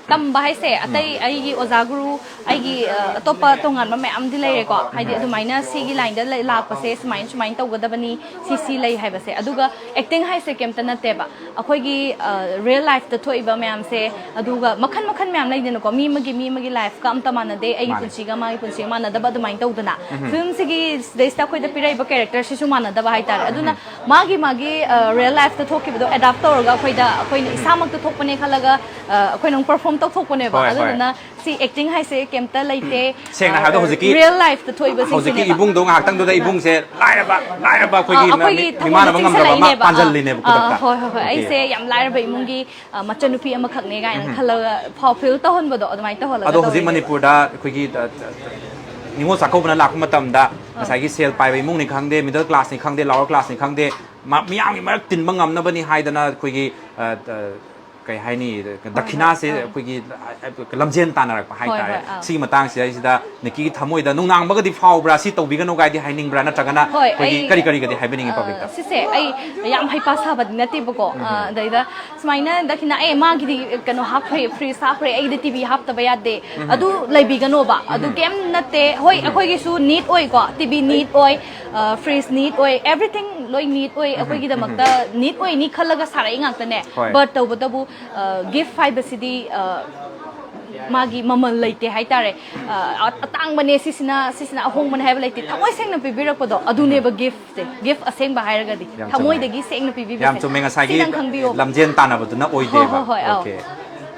ꯇꯝꯕ ꯍꯥꯏꯁꯦ ꯑꯇꯩ ꯑꯩꯒꯤ ꯑꯣꯖꯥ ꯒꯨꯔꯨ, ꯑꯩꯒꯤ ꯑ, ꯑꯇꯣꯞꯄ ꯇꯣꯉꯥꯟꯕ ꯃꯌꯥꯝꯗꯤ ꯂꯩꯔꯦꯀꯣ꯫ ꯍꯥꯏꯗꯤ ꯑꯗꯨꯃꯥꯏꯅ ꯁꯤꯒꯤ ꯂꯥꯏꯟꯗ ꯂꯥꯛꯄꯁꯦ ꯁꯨꯃꯥꯏꯅ ꯁꯨꯃꯥꯏꯅ ꯇꯧꯒꯗꯕꯅꯤ, ꯁꯤ ꯁꯤ ꯂꯩ ꯍꯥꯏꯕꯁꯦ꯫ ꯑꯗꯨꯒ ꯑꯦꯛꯇꯤꯡ ꯍꯥꯏꯁꯦ ꯀꯩꯝꯇ ꯅꯠꯇꯦꯕ, ꯑꯩꯈꯣꯏꯒꯤ ꯔꯤꯌꯦꯜ ꯂꯥꯏꯐꯇ ꯊꯣꯛꯏꯕ ꯃꯌꯥꯝꯁꯦ꯫ ꯑꯗꯨꯒ ꯃꯈꯟ ꯃꯈꯟ ꯃꯌꯥꯝ ꯂꯩꯗꯅꯀꯣ, ꯃꯤ ꯑꯃꯒꯤ ꯃꯤ ꯑꯃꯒꯤ ꯂꯥꯏꯐꯀ ꯑꯝꯇ ꯃꯥꯟꯅꯗꯦ, ꯑꯩꯒꯤ ꯃꯥꯅꯦ. ꯄꯨꯟꯁꯤꯒ ꯃꯥꯒꯤ ꯄꯨꯟꯁꯤꯒ ꯃꯥꯟꯅꯗꯕ ꯑꯗꯨꯃꯥꯏꯅ ꯇꯧꯗꯅ꯫ ꯐꯤꯂꯝꯁꯤꯒꯤ ꯁꯤꯗꯩꯁꯤꯗ ꯑꯩꯈꯣꯏꯗ ꯄꯤꯔꯛꯏꯕ ꯀꯦꯔꯦꯛꯇꯔꯁꯤꯁꯨ ꯃꯥꯟꯅꯗꯕ ꯍꯥꯏꯇꯥꯔꯦ꯫ ꯑꯗꯨꯅ ꯃꯥꯒꯤ ꯃꯥꯒꯤ ꯔꯤꯌꯦꯜ ꯂꯥꯏꯐꯇ ꯊꯣꯛꯈꯤꯕꯗꯣ ꯑꯦꯗꯥꯞ ꯇꯧꯔꯒ ꯑꯩꯈꯣꯏꯗ, ꯑꯩꯈꯣꯏꯅ ꯏꯁꯥꯃꯛꯇ ꯊꯣꯛꯄꯅꯦ ꯈꯜꯂꯒ ꯑ, ꯑꯩꯈꯣꯏꯅ ꯑꯃꯨꯛ ꯄꯔꯐꯣꯔꯝ ꯇꯧꯊꯣꯛꯄꯅꯦꯕ꯫ ꯍꯣꯏ, ꯍꯣꯏ. ꯑꯗꯨꯗꯨꯅ ꯁꯤ ꯑꯦꯛꯇꯤꯡ ꯍꯥꯏꯁꯦ ꯀꯩꯝꯇ ꯂꯩꯇꯦ꯫ ꯁꯦꯡꯅ ꯍꯥꯏꯕꯗ ꯍꯧꯖꯤꯛꯀꯤ ꯔꯤꯌꯦꯜ ꯂꯥꯏꯐꯇ ꯊꯣꯛꯏꯕ ꯍꯧꯖꯤꯛꯀꯤ ꯏꯕꯨꯡꯗꯣ ꯉꯥꯏꯍꯥꯛꯇꯪꯗꯨꯗ ꯏꯕꯨꯡꯁꯦ ꯂꯥꯏꯔꯕ, ꯂꯥꯏꯔꯕ ꯑꯩꯈꯣꯏꯒꯤ ꯑꯩꯈꯣꯏꯒꯤ ꯃꯤ- ꯃꯤꯃꯥꯟꯅꯕ ꯉꯝꯗꯕ ꯑꯃ ꯄꯥꯟꯁꯤꯜꯂꯤꯅꯦꯕ ꯑ, ꯈꯨꯗꯛꯇ꯫ ꯍꯣꯏ ꯍꯣꯏ ꯍꯣꯏ꯫ Okay. ꯑꯩꯁꯦ ꯌꯥꯝ ꯂꯥꯏꯔꯕ ꯏꯃꯨꯡꯒꯤ ꯑ, ꯃꯆꯟꯅꯨꯄꯤ ꯑꯃꯈꯛꯅꯦ ꯀꯥꯏꯅ ꯈꯜꯂꯒ ꯐꯥꯎ ꯐꯤꯜ ꯇꯧꯍꯟꯕꯗꯣ ꯑꯗꯨꯃꯥꯏꯅ ꯇꯧꯍꯜꯂꯒ ꯑꯗꯣ ꯍꯧꯖꯤꯛ ꯇꯧꯔꯤꯅꯦꯕ꯫ ꯃꯅꯤꯄꯨꯔꯗ ꯑꯩꯈꯣꯏꯒꯤ ꯑ, ꯅꯤꯉꯣꯜ ꯆꯥꯛꯀꯧꯕꯅ ꯂꯥꯛꯄ ꯃꯇꯝꯗ ꯉꯁꯥꯏꯒꯤ ꯁꯦꯜ ꯄꯥꯏꯕ ꯏꯃꯨꯡꯅꯤ ꯈꯪꯗꯦ, ꯃꯤꯗꯜ ꯀ꯭ꯂꯥꯁꯅꯤ ꯈꯪꯗꯦ, ꯂꯋꯔ ꯀ꯭ꯂꯥꯁꯅꯤ ꯈꯪꯗꯦ, ꯃ- ꯃꯤꯌꯥꯝꯒꯤ ꯃꯔꯛ ꯇꯤꯟꯕ ꯉꯝꯅꯕꯅꯤ ꯍꯥꯏꯗꯅ ꯑꯩꯈꯣꯏꯒꯤ ꯑ, ꯑ, ꯀꯩ ꯍꯥꯏꯅꯤ, ꯗꯈꯤꯅꯥꯁꯦ ꯑꯩꯈꯣꯏꯒꯤ ꯂꯝꯖꯦꯟ ꯇꯥꯟꯅꯔꯛꯄ ꯍꯥꯏꯇꯥꯔꯦ꯫ ꯍꯣꯏ, ꯑꯥ꯫ ꯁꯤꯒꯤ ꯃꯇꯥꯡꯁꯤꯗꯩꯁꯤꯗ ꯅꯤꯀꯤꯒꯤ ꯊꯃꯣꯏꯗ ꯅꯨꯡꯅꯥꯡꯕꯒꯗꯤ ꯐꯥꯎꯕ꯭ꯔꯥ? ꯁꯤ ꯇꯧꯕꯤꯒꯅꯨ ꯀꯥꯏꯗꯤ ꯍꯥꯏꯅꯤꯡꯕ꯭ꯔꯥ? ꯅꯠꯇ꯭ꯔꯒꯅ ꯍꯣꯏ, ꯑꯩꯈꯣꯏꯒꯤ ꯑꯩ, ꯀꯔꯤ ꯀꯔꯤꯒꯗꯤ ꯍꯥꯏꯕꯤꯅꯤꯡꯉꯤ ꯑ, ꯄꯕ꯭ꯂꯤꯛꯇ? ꯁꯤꯁꯦ ꯑꯩ ꯌꯥꯝ ꯍꯩꯄꯥ ꯁꯥꯕꯗꯤ ꯅꯠꯇꯦꯕꯀꯣ꯫ ꯑ, ꯑꯗꯩꯗ ꯁꯨꯃꯥꯏꯅ ꯗꯈꯤꯅꯥ, ꯑꯦ, ꯃꯥꯒꯤꯗꯤ ꯀꯩꯅꯣ ꯍꯥꯞꯈ꯭ꯔꯦ, ꯐ꯭ꯔꯤꯖ ꯍꯥꯞꯈ꯭ꯔꯦ, ꯑꯩꯒꯤꯗꯤ ꯇꯤꯚꯤ ꯍꯥꯞꯇꯕ ꯌꯥꯗꯦ꯫ ꯑꯗꯨ ꯂꯩꯕꯤꯒꯅꯣꯕ꯫ ꯑꯗꯨ ꯀꯩꯝ ꯅꯠꯇꯦ꯫ ꯍꯣꯏ, ꯑꯩꯈꯣꯏꯒꯤꯁꯨ ꯅꯤꯠ ꯑꯣꯏꯀꯣ, ꯇꯤꯚꯤ ꯅꯤꯠ ꯑꯣꯏ, ꯑ, ꯐ꯭ꯔꯤꯖ ꯅꯤꯠ ꯑꯣꯏ, ꯑꯦꯚ꯭ꯔꯤꯊꯤꯡ ꯂꯣꯏ ꯅꯤꯠ ꯑꯣꯏ꯫ ꯑꯩꯈꯣꯏꯒꯤꯗꯃꯛꯇ ꯅꯤꯠ ꯑꯣꯏꯅꯤ ꯈꯜꯂꯒ ꯁꯥꯔꯛꯏ ꯉꯥꯛꯇꯅꯦ꯫ ꯍꯣꯏ. But ꯇꯧꯕꯇꯕꯨ, ꯑ, ꯒꯤꯐ ꯍꯥꯏꯕꯁꯤꯗꯤ, ꯑ, ꯃꯥꯒꯤ ꯃꯃꯜ ꯂꯩꯇꯦ ꯍꯥꯏꯇꯥꯔꯦ꯫ ꯑ, ꯑꯇꯥꯡꯕꯅꯦ ꯁꯤꯁꯤꯅ, ꯁꯤꯁꯤꯅ ꯑꯍꯣꯡꯕꯅꯦ ꯍꯥꯏꯕ ꯂꯩꯇꯦ꯫ ꯊꯃꯣꯏ ꯁꯦꯡꯅ ꯄꯤꯕꯤꯔꯛꯄꯗꯣ ꯑꯗꯨꯅꯦꯕ ꯒꯤꯐꯁꯦ꯫ ꯒꯤꯐ ꯑꯁꯦꯡꯕ ꯍꯥꯏꯔꯒꯗꯤ ꯌꯥꯝ ꯆꯨꯝꯃꯦ. ꯊꯃꯣꯏꯗꯒꯤ ꯁꯦꯡꯅ ꯄꯤꯕꯤꯕꯁꯦ꯫ ꯌꯥꯝ ꯆꯨꯝꯃꯦ. ꯉꯁꯥꯏꯒꯤ ꯁꯤꯗꯪ ꯈꯪꯕꯤꯌꯣꯕ꯫ ꯂꯝꯖꯦꯟ ꯇꯥꯟꯅꯕꯗꯨꯅ ꯑꯣꯏꯗꯦꯕ꯫ ꯍꯣꯏ, ꯍꯣꯏ, ꯑꯧ. Okay.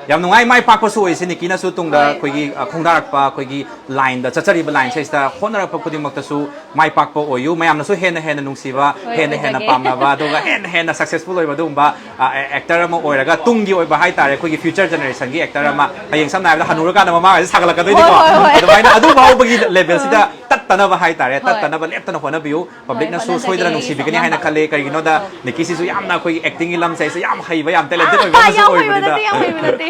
ꯌꯥꯝ ꯅꯨꯡꯉꯥꯏ, ꯃꯥꯏ ꯄꯥꯛꯄꯁꯨ ꯑꯣꯏꯁꯤ ꯅꯤꯀꯤꯅꯁꯨ ꯇꯨꯡꯗ ꯑꯩꯈꯣꯏꯒꯤ ꯑ, ꯈꯣꯡꯗꯥꯔꯛꯄ ꯑꯩꯈꯣꯏꯒꯤ line ꯗ ꯆꯠꯆꯔꯤꯕ line ꯁꯤꯗꯩꯁꯤꯗ ꯍꯣꯠꯅꯔꯛꯄ ꯈꯨꯗꯤꯡꯃꯛꯇꯁꯨ ꯃꯥꯏ ꯄꯥꯛꯄ ꯑꯣꯏꯌꯨ꯫ ꯃꯌꯥꯝꯅꯁꯨ ꯍꯦꯟꯅ ꯍꯦꯟꯅ ꯅꯨꯡꯁꯤꯕ, ꯍꯣꯏ, ꯍꯦꯟꯅ ꯍꯦꯟꯅ ꯑꯣꯏꯖꯒꯦ꯫ ꯄꯥꯝꯅꯕ, ꯑꯗꯨꯒ ꯍꯦꯟꯅ ꯍꯦꯟꯅ successful ꯑꯣꯏꯕ ꯑꯗꯨꯒꯨꯝꯕ ꯑ, ꯑꯦ- actor ꯑꯃ ꯑꯣꯏꯔꯒ ꯇꯨꯡꯒꯤ ꯑꯣꯏꯕ ꯍꯥꯏꯇꯥꯔꯦ, ꯑꯩꯈꯣꯏꯒꯤ future generation ꯒꯤ actor ꯑꯃ, ꯍꯌꯦꯡ ꯁꯝꯅ ꯍꯥꯏꯔꯕꯗ ꯍꯅꯨꯔꯀꯥꯟꯗ ꯃꯃꯥꯡꯁꯦ ꯁꯥꯒꯠꯂꯛꯀꯗꯣꯏꯅꯤꯀꯣ꯫ ꯍꯣꯏ, ꯍꯣꯏ, ꯍꯣꯏ꯫ ꯑꯗꯨꯃꯥꯏꯅ ꯑꯗꯨ ꯐꯥꯎꯕꯒꯤ level ꯁꯤꯗ ꯇꯠꯇꯅꯕ ꯍꯥꯏꯇꯥꯔꯦ, ꯍꯣꯏ꯫ ꯇꯠꯇꯅꯕ ꯂꯦꯞꯇꯅ ꯍꯣꯠꯅꯕꯤꯌꯨ꯫ Public ꯅꯁꯨ ꯍꯣꯠꯅꯖꯒꯦ꯫ ꯁꯣꯏꯗꯅ ꯅꯨꯡꯁꯤꯕꯤꯒꯅꯤ ꯍꯥꯏꯅ ꯈꯜꯂꯦ꯫ ꯀꯔꯤꯒꯤꯅꯣꯗ ꯅꯤꯀꯤꯁꯤꯁꯨ ꯌꯥꯝꯅ ꯑꯩꯈꯣꯏꯒꯤ acting ꯒꯤ ꯂꯝꯁꯦ ꯑꯩꯁꯨ ꯌꯥꯝ ꯍꯩꯕ, ꯌꯥꯝ talented ꯑꯣꯏꯕ ꯑꯥ, ꯑꯃꯁꯨ ꯌꯥꯝ ꯍꯩꯕ ꯑꯣꯏꯕꯅꯤꯅ꯫ ꯅꯠꯇꯦ, ꯌꯥꯝ ꯍꯩꯕ ꯅꯠꯇꯦ꯫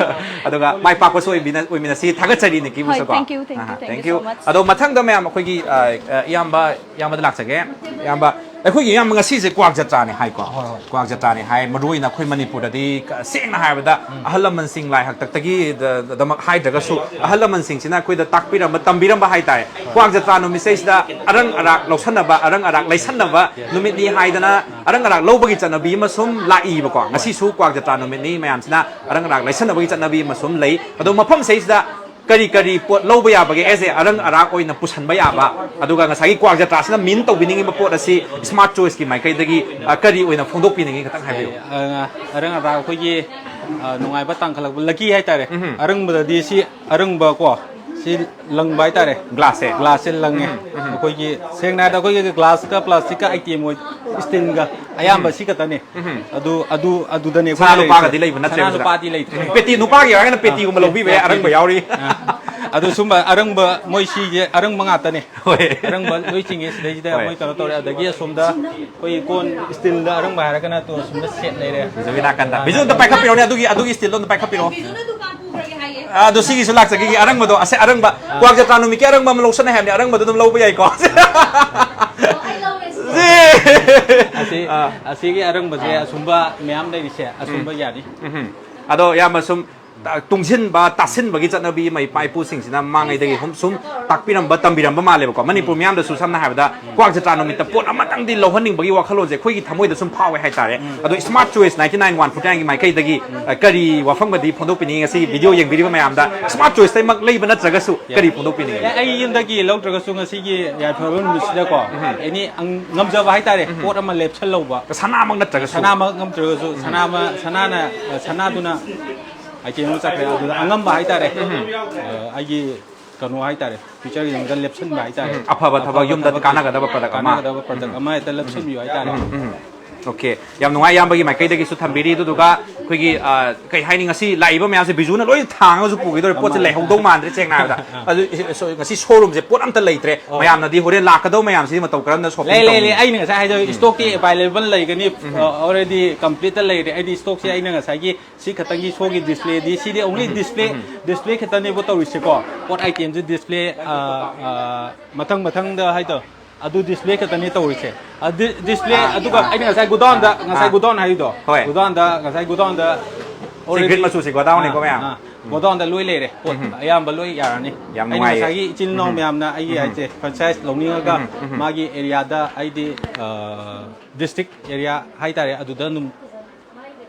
ꯑꯗꯨꯒ ꯃꯥꯏ ꯄꯥꯛꯄꯁꯨ ꯑꯣꯏꯃꯤꯟꯅ- ꯑꯣꯏꯃꯤꯟꯅꯁꯤ꯫ ꯊꯥꯒꯠꯆꯔꯤ ꯅꯤꯀꯤꯕꯨꯁꯨ ꯍꯣꯏ, ꯀꯣ꯫ Thank you, thank you, ꯑꯍꯥ, thank you thank you꯫ So much꯫ ꯑꯗꯣ ꯃꯊꯪꯗ ꯃꯌꯥꯝ ꯑꯩꯈꯣꯏꯒꯤ ꯑ, ꯑ, ꯏꯌꯥꯝꯕ, ꯏꯌꯥꯝꯕꯗ ꯂꯥꯛꯆꯒꯦ꯫ ꯏꯌꯥꯝꯕ, ꯑꯩꯈꯣꯏꯒꯤ ꯏꯌꯥꯝꯕ ꯉꯁꯤꯁꯦ ꯀ꯭ꯋꯥꯛ ꯖꯇ꯭ꯔꯥꯅꯦ ꯍꯥꯏꯀꯣ꯫ ꯍꯣꯏ, ꯍꯣꯏ꯫ ꯀ꯭ꯋꯥꯛ ꯖꯇ꯭ꯔꯥꯅꯦ ꯍꯥꯏ꯫ ꯃꯔꯨ ꯑꯣꯏꯅ ꯑꯩꯈꯣꯏ ꯃꯅꯤꯄꯨꯔꯗꯗꯤ ꯀ- ꯁꯦꯡꯅ ꯍꯥꯏꯔꯕꯗ ꯑꯍꯜ ꯂꯃꯟꯁꯤꯡ ꯂꯥꯏ ꯍꯥꯛꯇꯛꯇꯒꯤ ꯗ- ꯗꯃꯛ ꯍꯥꯏꯗ꯭ꯔꯒꯁꯨ ꯑꯍꯜ ꯂꯃꯟꯁꯤꯡꯁꯤꯅ ꯑꯩꯈꯣꯏꯗ ꯇꯥꯛꯄꯤꯔꯝꯕ, ꯇꯝꯕꯤꯔꯝꯕ ꯍꯥꯏꯇꯥꯔꯦ꯫ ꯀ꯭ꯋꯥꯛ ꯖꯇ꯭ꯔꯥ ꯅꯨꯃꯤꯠꯁꯤꯗꯩꯁꯤꯗ ꯑꯔꯪ ꯑꯔꯥꯛ ꯂꯧꯁꯟꯅꯕ, ꯑꯔꯪ ꯑꯔꯥꯛ ꯂꯩꯁꯟꯅꯕ ꯅꯨꯃꯤꯠꯅꯤ ꯍꯥꯏꯗꯅ ꯑꯔꯪ ꯑꯔꯥꯛ ꯂꯧꯕꯒꯤ ꯆꯠꯅꯕꯤ ꯑꯃ ꯁꯨꯝ ꯂꯥꯛꯏꯕꯀꯣ꯫ ꯉꯁꯤꯁꯨ ꯀ꯭ꯋꯥꯛ ꯖꯇ꯭ꯔꯥ ꯅꯨꯃꯤꯠꯅꯤ, ꯃꯌꯥꯝꯁꯤꯅ ꯑꯔꯪ ꯑꯔꯥꯛ ꯂꯩꯁꯟꯅꯕꯒꯤ ꯆꯠꯅꯕꯤ ꯑꯃ ꯁꯨꯝ ꯂꯩ꯫ ꯑꯗꯣ ꯃꯐꯝꯁꯤꯗꯩꯁꯤꯗ ꯀꯔꯤ ꯀꯔꯤ ꯄꯣꯠ ꯂꯧꯕ ꯌꯥꯕꯒꯦ as a ꯑꯔꯪ ꯑꯔꯥꯛ ꯑꯣꯏꯅ ꯄꯨꯁꯟꯕ ꯌꯥꯕ? ꯑꯗꯨꯒ ꯉꯁꯥꯏꯒꯤ ꯀ꯭ꯋꯥꯛ ꯖꯇ꯭ꯔꯥꯁꯤꯅ mean ꯇꯧꯕꯤꯅꯤꯡꯉꯤꯕ ꯄꯣꯠ ꯑꯁꯤ Smart Choice ꯀꯤ ꯃꯥꯏꯀꯩꯗꯒꯤ, ꯑ, ꯀꯔꯤ ꯑꯣꯏꯅ ꯐꯣꯡꯗꯣꯛꯄꯤꯅꯤꯡꯉꯤ ꯈꯤꯇꯪ ꯍꯥꯏꯕꯤꯌꯨ꯫ ꯑ, ꯑꯔꯪ ꯑꯔꯥꯛ ꯑꯩꯈꯣꯏꯒꯤ, ꯑ, ꯅꯨꯡꯉꯥꯏꯕ ꯇꯥꯡꯈꯠꯂꯛꯄ lucky ꯍꯥꯏꯇꯥꯔꯦ꯫ ꯎꯝ꯫ ꯑꯔꯪꯕꯗꯗꯤ ꯁꯤ ꯑꯔꯪꯕ ꯀꯣ, ꯁꯤ ꯂꯪꯕ ꯍꯥꯏꯇꯥꯔꯦ꯫ Glass ꯁꯦ꯫ Glass ꯁꯦ ꯂꯪꯉꯦ꯫ ꯎꯝ, ꯎꯝ꯫ ꯑꯩꯈꯣꯏꯒꯤ ꯁꯦꯡꯅ ꯍꯥꯏꯔꯕꯗ ꯑꯩꯈꯣꯏꯒꯤ glass ꯀ plastic ꯀ item ꯑꯣꯏ, steel ꯒ ꯑꯌꯥꯝꯕ ꯎꯝ꯫ ꯁꯤ ꯈꯛꯇꯅꯤ꯫ ꯎꯝ꯫ ꯑꯗꯨ, ꯑꯗꯨ, ꯑꯗꯨꯗꯅꯦ ꯑꯩꯈꯣꯏ ꯁꯅꯥ ꯂꯩꯔꯤꯁꯦ꯫ ꯂꯨꯄꯥꯒꯗꯤ ꯂꯩꯕ ꯅꯠꯇ꯭ꯔꯦ ꯁꯅꯥ ꯁꯤꯗ? ꯂꯨꯄꯥꯗꯤ ꯂꯩꯇ꯭ꯔꯦ꯫ ꯎꯝ, ꯄꯦꯇꯤ, ꯅꯨꯄꯥꯒꯤ ꯑꯣꯏꯔꯒꯅ ꯄꯦꯇꯤꯒꯨꯝꯕ ꯑꯥ, ꯂꯧꯕꯤꯕ ꯌꯥꯏ, ꯄꯦꯇꯤ꯫ ꯑꯔꯪꯕ ꯌꯥꯎꯔꯤ꯫ ꯑꯥ, ꯑꯗꯨ ꯁꯨꯝꯕ ꯑꯔꯪꯕ, ꯃꯣꯏ ꯁꯤꯁꯦ ꯑꯔꯪꯕ ꯉꯥꯛꯇꯅꯦ꯫ ꯍꯣꯏ꯫ ꯑꯔꯪꯕ ꯂꯣꯏ ꯆꯤꯡꯉꯦ꯫ ꯁꯤꯗꯩꯁꯤꯗ ꯍꯣꯏ꯫ ꯃꯣꯏ ꯀꯩꯅꯣ ꯇꯧꯔꯦ꯫ ꯑꯗꯒꯤ ꯑꯁꯣꯝꯗ ꯑꯩꯈꯣꯏꯒꯤ ꯀꯣꯟ steel ꯗ ꯑꯔꯪꯕ ꯍꯥꯏꯔꯒꯅ ꯇꯣ ꯑꯁꯣꯝꯗ set ꯂꯩꯔꯦ꯫ ꯕꯤꯖꯨꯒꯤ ꯅꯥꯀꯟꯗ꯫ ꯕꯤꯖꯨ ꯑꯝꯇ ꯄꯥꯏꯈꯠꯄꯤꯔꯣꯅꯦ, ꯑꯗꯨꯒꯤ, ꯑꯗꯨꯒꯤ steel ꯗꯣ ꯑꯝꯇ ꯄꯥꯏꯈꯠꯄꯤꯔꯣ꯫ ꯕꯤꯖꯨꯅ ꯗꯨꯀꯥꯟ ꯄꯨꯈ꯭ꯔꯒꯦ ꯍꯥꯏꯌꯦ꯫ ꯑꯥ, ꯑꯗꯣ ꯁꯤꯒꯤꯁꯨ ꯂꯥꯛꯆꯒꯦ, ꯑꯔꯪꯕꯗꯣ, ꯑꯁꯦ ꯑꯔꯪꯕ꯫ ꯑꯥ꯫ ꯀ꯭ꯋꯥꯛ ꯖꯇ꯭ꯔꯥ ꯅꯨꯃꯤꯠꯀꯤ ꯑꯔꯪꯕ ꯑꯃ ꯂꯧꯁꯟꯅꯤ ꯍꯥꯏꯕꯅꯤ, ꯑꯔꯪꯕꯗꯣ ꯑꯗꯨꯝ ꯂꯧꯕ ꯌꯥꯏꯀꯣ꯫ ꯑꯣ, ꯑꯩ ꯂꯧꯔꯦ ꯁꯤ꯫ ꯁꯤ꯫ ꯑꯁꯤ, ꯑꯥ꯫ ꯑꯁꯤꯒꯤ ꯑꯔꯪꯕꯁꯦ ꯑꯥ꯫ ꯑꯁꯨꯝꯕ ꯃꯌꯥꯝ ꯂꯩꯔꯤꯁꯦ, ꯑꯁꯨꯝꯕ ꯎꯝ꯫ ꯌꯥꯅꯤ꯫ ꯎꯝ꯫ ꯑꯗꯣ ꯏꯌꯥꯝꯕ ꯁꯨꯝ ꯇ-, ꯇꯨꯡꯁꯤꯟꯕ, ꯇꯥꯁꯤꯟꯕꯒꯤ ꯆꯠꯅꯕꯤ ꯑꯃ ꯏꯄꯥ ꯏꯄꯨꯁꯤꯡꯁꯤꯅ ꯃꯃꯥꯡꯉꯩꯗꯒꯤ ꯍꯨꯝ-, ꯁꯨꯝ ꯇꯥꯛꯄꯤꯔꯝꯕ, ꯇꯝꯕꯤꯔꯝꯕ ꯃꯥꯜꯂꯦꯕꯀꯣ꯫ ꯃꯅꯤꯄꯨꯔ ꯃꯤꯌꯥꯝꯗꯁꯨ ꯁꯝꯅ ꯍꯥꯏꯔꯕꯗ ꯀ꯭ꯋꯥꯛ ꯖꯇ꯭ꯔꯥ ꯅꯨꯃꯤꯠꯇ ꯄꯣꯠ ꯑꯃꯇꯪꯗꯤ ꯂꯧꯍꯟꯅꯤꯡꯕꯒꯤ ꯋꯥꯈꯜꯂꯣꯟꯁꯦ ꯑꯩꯈꯣꯏꯒꯤ ꯊꯃꯣꯏꯗ ꯁꯨꯝ ꯐꯥꯎꯋꯦ ꯍꯥꯏꯇꯥꯔꯦ꯫ ꯎꯝ꯫ ꯑꯗꯣ Smart Choice ninety nine one forty nine ꯒꯤ ꯃꯥꯏꯀꯩꯗꯒꯤ, ꯎꯝ꯫ ꯑ, ꯀꯔꯤ ꯋꯥꯐꯝꯒꯗꯤ ꯐꯣꯡꯗꯣꯛꯄꯤꯅꯤꯡꯉꯤ? ꯉꯁꯤ video ꯌꯦꯡꯕꯤꯔꯤꯕ ꯃꯌꯥꯝꯗ Smart Choice ꯇꯩꯃꯛ ꯂꯩꯕ ꯅꯠꯇ꯭ꯔꯒꯁꯨ ꯀꯔꯤ ꯐꯣꯡꯗꯣꯛꯄꯤꯅꯤꯡꯉꯤ? ꯑꯦ, ꯑꯩ ꯌꯨꯝꯗꯒꯤ ꯂꯧꯗ꯭ꯔꯒꯁꯨ ꯉꯁꯤꯒꯤ ꯌꯥꯏꯐꯕ ꯅꯨꯃꯤꯠꯁꯤꯗꯀꯣ, ꯎꯝ꯫ Any ꯑꯪ-, ꯉꯝꯖꯕ ꯍꯥꯏꯇꯥꯔꯦ, ꯎꯝ꯫ ꯄꯣꯠ ꯑꯃ ꯂꯦꯞꯁꯜꯍꯧꯕ꯫ ꯁꯅꯥꯃꯛ ꯅꯠꯇ꯭ꯔꯒꯁꯨ꯫ ꯁꯅꯥꯃꯛ ꯉꯝꯗ꯭ꯔꯒꯁꯨ, ꯎꯝ꯫ ꯁꯅꯥꯃ-, ꯁꯅꯥꯅ, ꯑ, ꯁꯅꯥꯗꯨꯅ ꯑꯥꯏꯇꯦꯝ ꯑꯃ ꯆꯠꯈ꯭ꯔꯦ꯫ ꯑꯗꯨꯗ ꯑꯉꯝꯕ ꯍꯥꯏꯇꯥꯔꯦ, ꯑ, ꯑꯩꯒꯤ ꯀꯩꯅꯣ ꯍꯥꯏꯇꯥꯔꯦ, ꯐ꯭ꯌꯨꯆꯔꯒꯤꯗꯃꯛꯇ ꯂꯦꯞꯁꯤꯟꯕ ꯍꯥꯏꯇꯥꯔꯦ꯫ ꯎꯝ, ꯑꯐꯕ ꯊꯕꯛ, ꯌꯨꯝꯗ ꯊꯕꯛ, ꯀꯥꯟꯅꯒꯗꯕ ꯄ꯭ꯔꯗꯛ ꯑꯃ꯫ ꯀꯥꯟꯅꯒꯗꯕ ꯄ꯭ꯔꯗꯛ ꯑꯃ ꯍꯦꯛꯇ ꯂꯦꯞꯁꯤꯟꯕꯤꯌꯨ ꯍꯥꯏꯇꯥꯔꯦ꯫ ꯎꯝ, ꯎꯝ, ꯎꯝ꯫ ꯑꯣꯀꯦ, ꯌꯥꯝ ꯅꯨꯡꯉꯥꯏ, ꯏꯌꯥꯝꯕꯒꯤ ꯃꯥꯏꯀꯩꯗꯒꯤꯁꯨ ꯊꯝꯕꯤꯔꯤ꯫ ꯑꯗꯨꯗꯨꯒ ꯑꯩꯈꯣꯏꯒꯤ, ꯑ, ꯀꯩ ꯍꯥꯏꯅꯤ, ꯉꯁꯤ ꯂꯥꯛꯏꯕ ꯃꯌꯥꯝꯁꯦ ꯕꯤꯖꯨꯅ ꯂꯣꯏ ꯊꯥꯡꯉꯒꯁꯨ ꯄꯨꯈꯤꯗꯧꯔꯦ, ꯄꯣꯠꯁꯦ ꯂꯩꯍꯧꯗꯧ ꯃꯥꯟꯗ꯭ꯔꯦ, ꯁꯦꯡꯅ ꯍꯥꯏꯔꯕꯗ꯫ ꯑꯗꯨ ꯏ-, ꯁꯣ-, ꯉꯁꯤ ꯁꯣꯔꯨꯝꯁꯦ ꯄꯣꯠ ꯑꯝꯇ ꯂꯩꯇ꯭ꯔꯦ꯫ ꯃꯌꯥꯝꯅꯗꯤ ꯍꯣꯔꯦꯟ ꯂꯥꯛꯀꯗꯧ ꯃꯌꯥꯝꯁꯤꯗꯤ ꯃꯇꯧ ꯀꯔꯝꯅ ꯁꯣꯞꯄꯤꯡ ꯂꯩ ꯂꯩ ꯇꯧꯅꯤ? ꯂꯩ ꯑꯩꯅ ꯉꯁꯥꯏ ꯍꯥꯏꯗꯣ, ꯏꯁꯇꯣꯛꯇꯤ ꯑꯦꯚꯥꯏꯂꯦꯕꯜ ꯂꯩꯒꯅꯤ, ꯑꯣꯜꯔꯦꯗꯤ ꯀꯝꯄ꯭ꯂꯤꯠꯇ ꯂꯩꯔꯦ꯫ ꯑꯩꯗꯤ ꯏꯁꯇꯣꯛꯁꯦ ꯑꯩꯅ ꯉꯁꯥꯏꯒꯤ ꯁꯤ ꯈꯛꯇꯪꯒꯤ ꯁꯣꯒꯤ ꯗꯤꯁꯄ꯭ꯂꯦꯗꯤ, ꯁꯤꯗꯤ ꯑꯣꯡꯂꯤ ꯗꯤꯁꯄ꯭ꯂꯦ, ꯗꯤꯁꯄ꯭ꯂꯦ ꯈꯛꯇꯅꯦꯕ ꯇꯧꯔꯤꯁꯦꯀꯣ꯫ ꯄꯣꯠ ꯑꯥꯏꯇꯦꯝꯁꯦ ꯗꯤꯁꯄ꯭ꯂꯦ, ꯑ, ꯑ, ꯃꯊꯪ ꯃꯊꯪꯗ ꯍꯥꯏꯗꯣ, ꯑꯗꯨ ꯗꯤꯁꯄ꯭ꯂꯦ ꯈꯛꯇꯅꯦ ꯇꯧꯔꯤꯁꯦ꯫ ꯑꯗꯨ ꯗꯤꯁꯄ꯭ꯂꯦ, ꯑꯗꯨꯒ ꯑꯩꯅ ꯉꯁꯥꯏ ꯒꯨꯗꯥꯎꯟꯗ, ꯉꯁꯥꯏ ꯒꯨꯗꯥꯎꯟ ꯍꯥꯏꯔꯤꯗꯣ, ꯍꯣꯏ꯫ ꯒꯨꯗꯥꯎꯟꯗ, ꯉꯁꯥꯏ ꯒꯨꯗꯥꯎꯟꯗ ꯁꯤ ꯒ꯭ꯔꯤꯟ ꯃꯆꯨꯁꯦ ꯒꯣꯗꯥꯎꯟꯅꯤꯀꯣ ꯃꯌꯥꯝ? ꯒꯣꯗꯥꯎꯟꯗ ꯂꯣꯏ ꯂꯩꯔꯦ, ꯄꯣꯠ ꯑꯌꯥꯝꯕ ꯂꯣꯏ ꯌꯥꯔꯅꯤ꯫ ꯌꯥꯝ ꯑꯩꯅ ꯅꯨꯡꯉꯥꯏꯌꯦ꯫ ꯉꯁꯥꯏꯒꯤ ꯏꯆꯤꯜ ꯏꯅꯥꯎ ꯃꯌꯥꯝꯅ ꯑꯩꯒꯤ ꯍꯥꯏꯁꯦ ꯐ꯭ꯔꯦꯟꯆꯥꯏꯁ ꯂꯧꯅꯤꯡꯉꯒ ꯃꯥꯒꯤ ꯑꯦꯔꯤꯌꯥꯗ, ꯑꯩꯗꯤ ꯗꯤꯁꯇ꯭ꯔꯤꯛ ꯑꯦꯔꯤꯌꯥ ꯍꯥꯏꯇꯥꯔꯦ, ꯑꯗꯨꯗ ꯑꯗꯨꯝ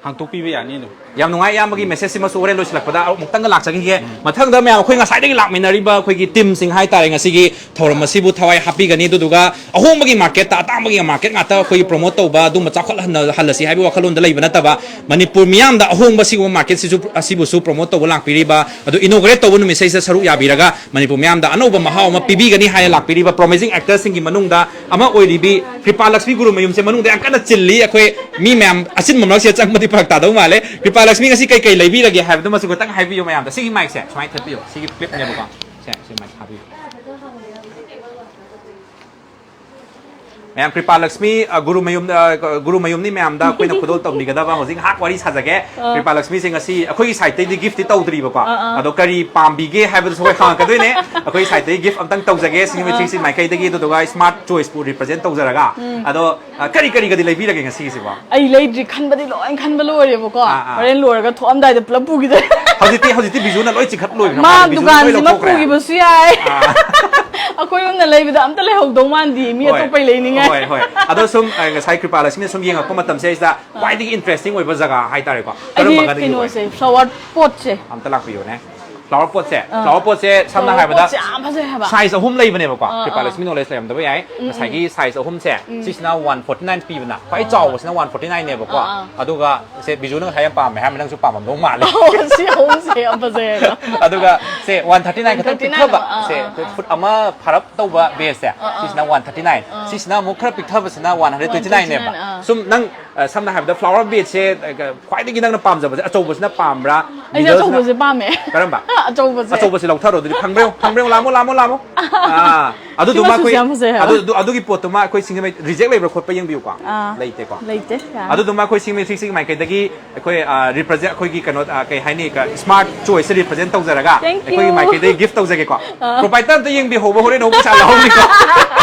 ꯍꯥꯡꯇꯣꯛꯄꯤꯕ ꯌꯥꯅꯤ ꯑꯗꯨꯝ꯫ ꯌꯥꯝ ꯅꯨꯡꯉꯥꯏ, ꯏꯌꯥꯝꯕꯒꯤ ꯃꯦꯁꯦꯖꯁꯤꯃꯁꯨ ꯍꯣꯔꯦꯟ ꯂꯣꯏꯁꯤꯜꯂꯛꯄꯗ ꯑꯃꯨꯛꯇꯪꯒ ꯂꯥꯛꯆꯈꯤꯒꯦ꯫ ꯃꯊꯪꯗ ꯃꯌꯥꯝ ꯑꯩꯈꯣꯏ ꯉꯁꯥꯏꯗꯒꯤ ꯂꯥꯛꯃꯤꯟꯅꯔꯤꯕ ꯑꯩꯈꯣꯏꯒꯤ ꯇꯤꯝꯁꯤꯡ ꯍꯥꯏꯇꯥꯔꯦ, ꯉꯁꯤꯒꯤ ꯊꯧꯔꯝ ꯑꯁꯤꯕꯨ ꯊꯋꯥꯏ ꯍꯥꯞꯄꯤꯒꯅꯤ꯫ ꯑꯗꯨꯗꯨꯒ ꯑꯍꯣꯡꯕꯒꯤ ꯃꯥꯔꯀꯦꯠꯇ, ꯑꯇꯥꯡꯕꯒꯤ ꯃꯥꯔꯀꯦꯠ ꯉꯥꯛꯇ ꯑꯩꯈꯣꯏꯒꯤ ꯄ꯭ꯔꯣꯃꯣꯠ ꯇꯧꯕ, ꯑꯗꯨꯝꯕ ꯆꯥꯎꯈꯠꯍꯟꯅ-, ꯍꯜꯂꯁꯤ ꯍꯥꯏꯕꯒꯤ ꯋꯥꯈꯜꯂꯣꯟꯗ ꯂꯩꯕ ꯅꯠꯇꯕ, ꯃꯅꯤꯄꯨꯔ ꯃꯤꯌꯥꯝꯗ ꯑꯍꯣꯡꯕ ꯁꯤꯒꯨꯝꯕ ꯃꯥꯔꯀꯦꯠꯁꯤꯁꯨ, ꯑꯁꯤꯕꯨꯁꯨ ꯄ꯭ꯔꯣꯃꯣꯠ ꯇꯧꯕ ꯂꯥꯛꯄꯤꯔꯤꯕ, ꯑꯗꯨ ꯏꯅꯣꯒ꯭ꯔꯦꯠ ꯇꯧꯕ ꯅꯨꯃꯤꯠꯁꯤꯗꯩꯁꯤꯗ ꯁꯔꯨꯛ ꯌꯥꯕꯤꯔꯒ ꯃꯅꯤꯄꯨꯔ ꯃꯤꯌꯥꯝꯗ ꯑꯅꯧꯕ ꯃꯍꯥꯎ ꯑꯃ ꯄꯤꯕꯤꯒꯅꯤ ꯍꯥꯏꯅ ꯂꯥꯛꯄꯤꯔꯤꯕ ꯄ꯭ꯔꯣꯃꯤꯁꯤꯡ ꯑꯦꯛꯇꯔꯁꯤꯡꯒꯤ ꯃꯅꯨꯡꯗ ꯑꯃ ꯑꯣꯏꯔꯤꯕꯤ ꯀ꯭ꯔꯤꯄꯥ ꯂꯛꯁꯃꯤ ꯒꯨꯔꯨꯃꯌꯨꯝꯁꯦ ꯃꯅꯨꯡꯗ ꯌꯥꯝ ꯀꯟꯅ ꯆꯤꯜꯂꯤ꯫ ꯑꯩꯈꯣꯏ ꯃꯤ ꯃꯌꯥꯝ ꯑꯆꯤꯟꯕ ꯃꯔꯛꯁꯤꯗ ꯆꯪꯕꯗꯤ ꯐꯔꯛ ꯇꯥꯗꯧ ꯃꯥꯜꯂꯦ꯫ ꯀ꯭ꯔꯤꯄꯥ ꯂꯛꯁꯃꯤ, ꯉꯁꯤ ꯀꯩ ꯀꯩ ꯂꯩꯕꯤꯔꯒꯦ ꯍꯥꯏꯕꯗꯨꯃꯁꯨ ꯈꯤꯇꯪ ꯍꯥꯏꯕꯤꯌꯨ ꯃꯌꯥꯝꯗ꯫ ꯁꯤꯒꯤ ꯃꯥꯏꯛꯁꯦ ꯁꯨꯃꯥꯏꯅ ꯊꯦꯠꯄꯤꯌꯨ, ꯁꯤꯒꯤ ꯀ꯭ꯂꯤꯞꯅꯦꯕꯀꯣ꯫ ꯁꯦ, ꯁꯤ ꯃꯥꯏꯛ ꯊꯥꯕꯤꯌꯨ꯫ ꯃꯌꯥꯝ, ꯀ꯭ꯔꯤꯄꯥ ꯂꯛꯁꯃꯤ, ꯑ, ꯒꯨꯔꯨꯃꯌꯨꯝ, ꯑ, ꯒꯨꯔꯨꯃꯌꯨꯝꯅꯤ ꯃꯌꯥꯝꯗ ꯑꯩꯈꯣꯏꯅ ꯈꯨꯗꯣꯜ ꯇꯝꯕꯤꯒꯗꯕ꯫ ꯍꯧꯖꯤꯛ ꯉꯥꯏꯍꯥꯛ ꯋꯥꯔꯤ ꯁꯥꯖꯒꯦ꯫ ꯀ꯭ꯔꯤꯄꯥ ꯂꯛꯁꯃꯤꯁꯦ ꯉꯁꯤ ꯑꯩꯈꯣꯏꯒꯤ ꯁꯥꯏꯠꯇꯩꯗꯤ ꯒꯤꯐꯇꯤ ꯇꯧꯗ꯭ꯔꯤꯕꯀꯣ꯫ ꯑꯗꯣ ꯀꯔꯤ ꯄꯥꯝꯕꯤꯒꯦ ꯍꯥꯏꯕꯗꯨꯁꯨ ꯑꯩꯈꯣꯏ ꯍꯪꯉꯛꯀꯗꯣꯏꯅꯦ꯫ ꯑꯩꯈꯣꯏ ꯁꯥꯏꯠꯇꯒꯤ ꯒꯤꯐ ꯑꯝꯇꯪ ꯇꯧꯖꯒꯦ, ꯁꯤꯒꯤ ꯃꯥꯏꯀꯩꯗꯒꯤ, ꯑꯗꯨꯗꯨꯒ ꯁ꯭ꯃꯥꯔꯠ ꯆꯣꯏꯁꯄꯨ ꯔꯤꯄ꯭ꯔꯖꯦꯟ ꯇꯧꯖꯔꯒ꯫ ꯑꯗꯣ, ꯑ, ꯀꯔꯤ ꯀꯔꯤꯒꯗꯤ ꯂꯩꯕꯤꯔꯒꯦ ꯉꯁꯤꯒꯤꯁꯤꯕꯣ? ꯑꯩ ꯂꯩꯗ꯭ꯔꯤ, ꯈꯟꯕꯗꯤ ꯂꯣꯏ ꯈꯟꯕ ꯂꯣꯏꯔꯦꯕꯀꯣ꯫ ꯑꯥ, ꯑꯥ꯫ ꯍꯣꯔꯦꯟ ꯂꯣꯏꯔꯒ ꯊꯣꯛꯑꯝꯗꯥꯏꯗ ꯄꯨꯂꯞ ꯄꯨꯈꯤꯗꯣꯏ꯫ ꯍꯧꯖꯤꯛꯇꯤ, ꯍꯧꯖꯤꯛꯇꯤ ꯕꯤꯖꯨꯅ ꯂꯣꯏ ꯆꯤꯡꯈꯠ ꯂꯣꯏꯈ꯭ꯔ ꯃꯥ ꯃꯥꯜꯂꯦ, ꯕꯤꯖꯨꯅ ꯂꯣꯏ ꯗꯨꯀꯥꯟꯁꯤꯃ ꯂꯧꯊꯣꯛꯈ꯭ꯔꯦ꯫ ꯄꯨꯈꯤꯕꯁꯨ ꯌꯥꯏ꯫ ꯑꯥ꯫ ꯑꯩꯈꯣꯏ ꯑꯍꯨꯝꯅ ꯂꯩꯕꯗ ꯑꯝꯇ ꯂꯩꯍꯧꯗꯧ ꯃꯥꯟꯗꯦ, ꯃꯤ ꯍꯣꯏ꯫ ꯑꯇꯣꯞꯄꯩ ꯂꯩꯅꯤꯡꯉꯥꯏ꯫ ꯍꯣꯏ, ꯍꯣꯏ꯫ ꯑꯗꯣ ꯁꯨꯝ, ꯑ, ꯉꯁꯥꯏ ꯀ꯭ꯔꯤꯄꯥ ꯂꯛꯁꯃꯤꯅ ꯁꯨꯝ ꯌꯦꯡꯉꯛꯄ ꯃꯇꯝꯁꯦ, ꯁꯤꯗ ꯈ꯭ꯋꯥꯏꯗꯒꯤ ꯏꯟꯇꯔꯦꯁꯇꯤꯡ ꯑꯣꯏꯕ ꯖꯒꯥ ꯍꯥꯏꯇꯥꯔꯦꯀꯣ, ꯑꯩꯗꯤ ꯀꯔꯝꯕꯒꯗꯤ ꯑꯣꯏ? ꯀꯩꯅꯣꯁꯦ, ꯐ꯭ꯂꯥꯋꯔ ꯄꯣꯠꯁꯦ꯫ ꯑꯝꯇ ꯂꯥꯛꯄꯤꯌꯨꯅꯦ꯫ ꯐ꯭ꯂꯥꯋꯔ ꯄꯣꯠꯁꯦ, ꯐ꯭ꯂꯥꯋꯔ ꯄꯣꯠꯁꯦ ꯁꯝꯅ ꯍꯥꯏꯔꯕꯗ ꯌꯥꯝ ꯐꯖꯩ ꯍꯥꯏꯕ꯫ ꯁꯥꯏꯖ ꯑꯍꯨꯝ ꯂꯩꯕꯅꯦꯕꯀꯣ꯫ ꯑꯥ, ꯀ꯭ꯔꯤꯄꯥ ꯑꯥ꯫ ꯂꯛꯁꯃꯤ ꯅꯣꯂꯦꯖ ꯂꯩꯔꯝꯗꯕ ꯌꯥꯏ꯫ ꯉꯁꯥꯏꯒꯤ ꯁꯥꯏꯖ ꯑꯍꯨꯝꯁꯦ, ꯁꯤꯁꯤꯅ ꯋꯥꯟ ꯐꯣꯔꯇꯤ ꯅꯥꯏꯟ ꯄꯤꯕꯅ, ꯈ꯭ꯋꯥꯏ ꯆꯥꯎꯕꯁꯤꯅ ꯋꯥꯟ ꯐꯣꯔꯇꯤ ꯅꯥꯏꯟꯅꯦꯕꯀꯣ꯫ ꯑꯥ, ꯑꯥ꯫ ꯑꯗꯨꯒ ꯁꯦ ꯕꯤꯖꯨꯅ ꯉꯁꯥꯏ ꯌꯥꯝ ꯄꯥꯝꯃꯦ ꯍꯥꯏꯔꯝꯃꯤ, ꯅꯪꯁꯨ ꯄꯥꯝꯃꯝꯗꯧ ꯃꯥꯜꯂꯦ꯫ ꯑꯣ, ꯁꯤ ꯑꯍꯨꯝꯁꯦ ꯌꯥꯝ ꯐꯖꯩ ꯍꯥꯏꯕ꯫ ꯑꯗꯨꯒ ꯁꯦ ꯋꯥꯟ ꯊꯥꯔꯇꯤ ꯅꯥꯏꯟ ꯈꯛꯇꯪ ꯊꯥꯔꯇꯤ ꯅꯥꯏꯟ ꯄꯤꯛꯊꯕ, ꯑꯃ, ꯑꯥ, ꯁꯦ ꯑꯥ, ꯑꯥ꯫ ꯐꯨꯠ ꯑꯃ ꯐꯥꯔꯞ ꯇꯧꯕ ꯕꯦꯁꯁꯦ, ꯑꯥ, ꯑꯥ꯫ ꯁꯤꯁꯤꯅ ꯋꯥꯟ ꯊꯥꯔꯇꯤ ꯅꯥꯏꯟ, ꯑꯥ꯫ ꯁꯤꯁꯤꯅ ꯑꯃꯨꯛ ꯈꯔ ꯄꯤꯛꯊꯕꯁꯤꯅ ꯋꯥꯟ ꯍꯟꯗ꯭ꯔꯦꯠ ꯇ꯭ꯋꯦꯟꯇꯤ ꯅꯥꯏꯟꯅꯦꯕ꯫ ꯋꯥꯟ ꯇ꯭ꯋꯦꯟꯇꯤ ꯅꯥꯏꯟ, ꯑꯥ꯫ ꯁꯨꯝ ꯅꯪ, ꯑ, ꯁꯝꯅ ꯍꯥꯏꯔꯕꯗ ꯐ꯭ꯂꯥꯋꯔ ꯕꯦꯠꯁꯦ, ꯑ, ꯈ꯭ꯋꯥꯏꯗꯒꯤ ꯅꯪꯅ ꯄꯥꯝꯖꯕꯁꯦ ꯑꯆꯧꯕꯁꯤꯅ ꯄꯥꯝꯕ꯭ꯔꯥ? ꯑꯩꯁꯦ Middleꯁꯤꯅ ꯑꯆꯧꯕꯁꯦ ꯄꯥꯝꯃꯦ꯫ ꯀꯔꯝꯕ? ꯑꯆꯧꯕꯁꯦ꯫ ꯑꯆꯧꯕꯁꯦ ꯂꯧꯊꯔꯣ ꯑꯗꯨꯗꯤ꯫ ꯐꯪꯕ꯭ꯔ ꯌꯦꯡꯉꯣ, ꯐꯪꯕ꯭ꯔ ꯌꯦꯡꯉꯣ, ꯂꯥꯝꯃꯣ, ꯂꯥꯝꯃꯣ, ꯂꯥꯝꯃꯣ꯫ ꯑꯥ, ꯑꯗꯨꯗꯨꯃ ꯃꯆꯨꯁꯦ ꯑꯩꯈꯣꯏ, ꯌꯥꯝ ꯐꯖꯩ ꯍꯥꯏꯕ꯫ ꯑꯗꯨ, ꯑꯗꯨ, ꯑꯗꯨꯒꯤ ꯄꯣꯠꯇꯨꯃ ꯑꯩꯈꯣꯏ ꯁꯤꯡꯖꯃꯩ ꯔꯤꯖꯦꯛ ꯂꯩꯕ꯭ꯔꯥ ꯈꯣꯠꯄ ꯌꯦꯡꯕꯤꯌꯨꯀꯣ꯫ ꯑꯥ, ꯂꯩꯇꯦꯀꯣ꯫ ꯂꯩꯇꯦ, ꯌꯥꯔꯦ꯫ ꯑꯗꯨꯗꯨꯃ ꯑꯩꯈꯣꯏ ꯁꯤꯡꯖꯃꯩ ꯁꯤꯛꯁꯇꯤ ꯁꯤꯛꯁ ꯃꯥꯏꯀꯩꯗꯒꯤ ꯑꯩꯈꯣꯏ, ꯑ, represent, ꯑꯩꯈꯣꯏꯒꯤ ꯀꯩꯅꯣ, ꯑ, ꯀꯩ ꯍꯥꯏꯅꯤ, ꯀ-, smart choiceꯁꯦ represent ꯇꯧꯖꯔꯒ Thank you. ꯑꯩꯈꯣꯏꯒꯤ ꯃꯥꯏꯀꯩꯗꯒꯤ gift ꯇꯧꯖꯒꯦꯀꯣ꯫ ꯑꯥ꯫ Proprietor ꯑꯝꯇ ꯌꯦꯡꯕꯤꯍꯧꯕ, ꯍꯣꯔꯦꯟ ꯑꯃꯨꯛ ꯄꯩꯁꯥ ꯂꯧꯍꯧꯅꯤꯀꯣ꯫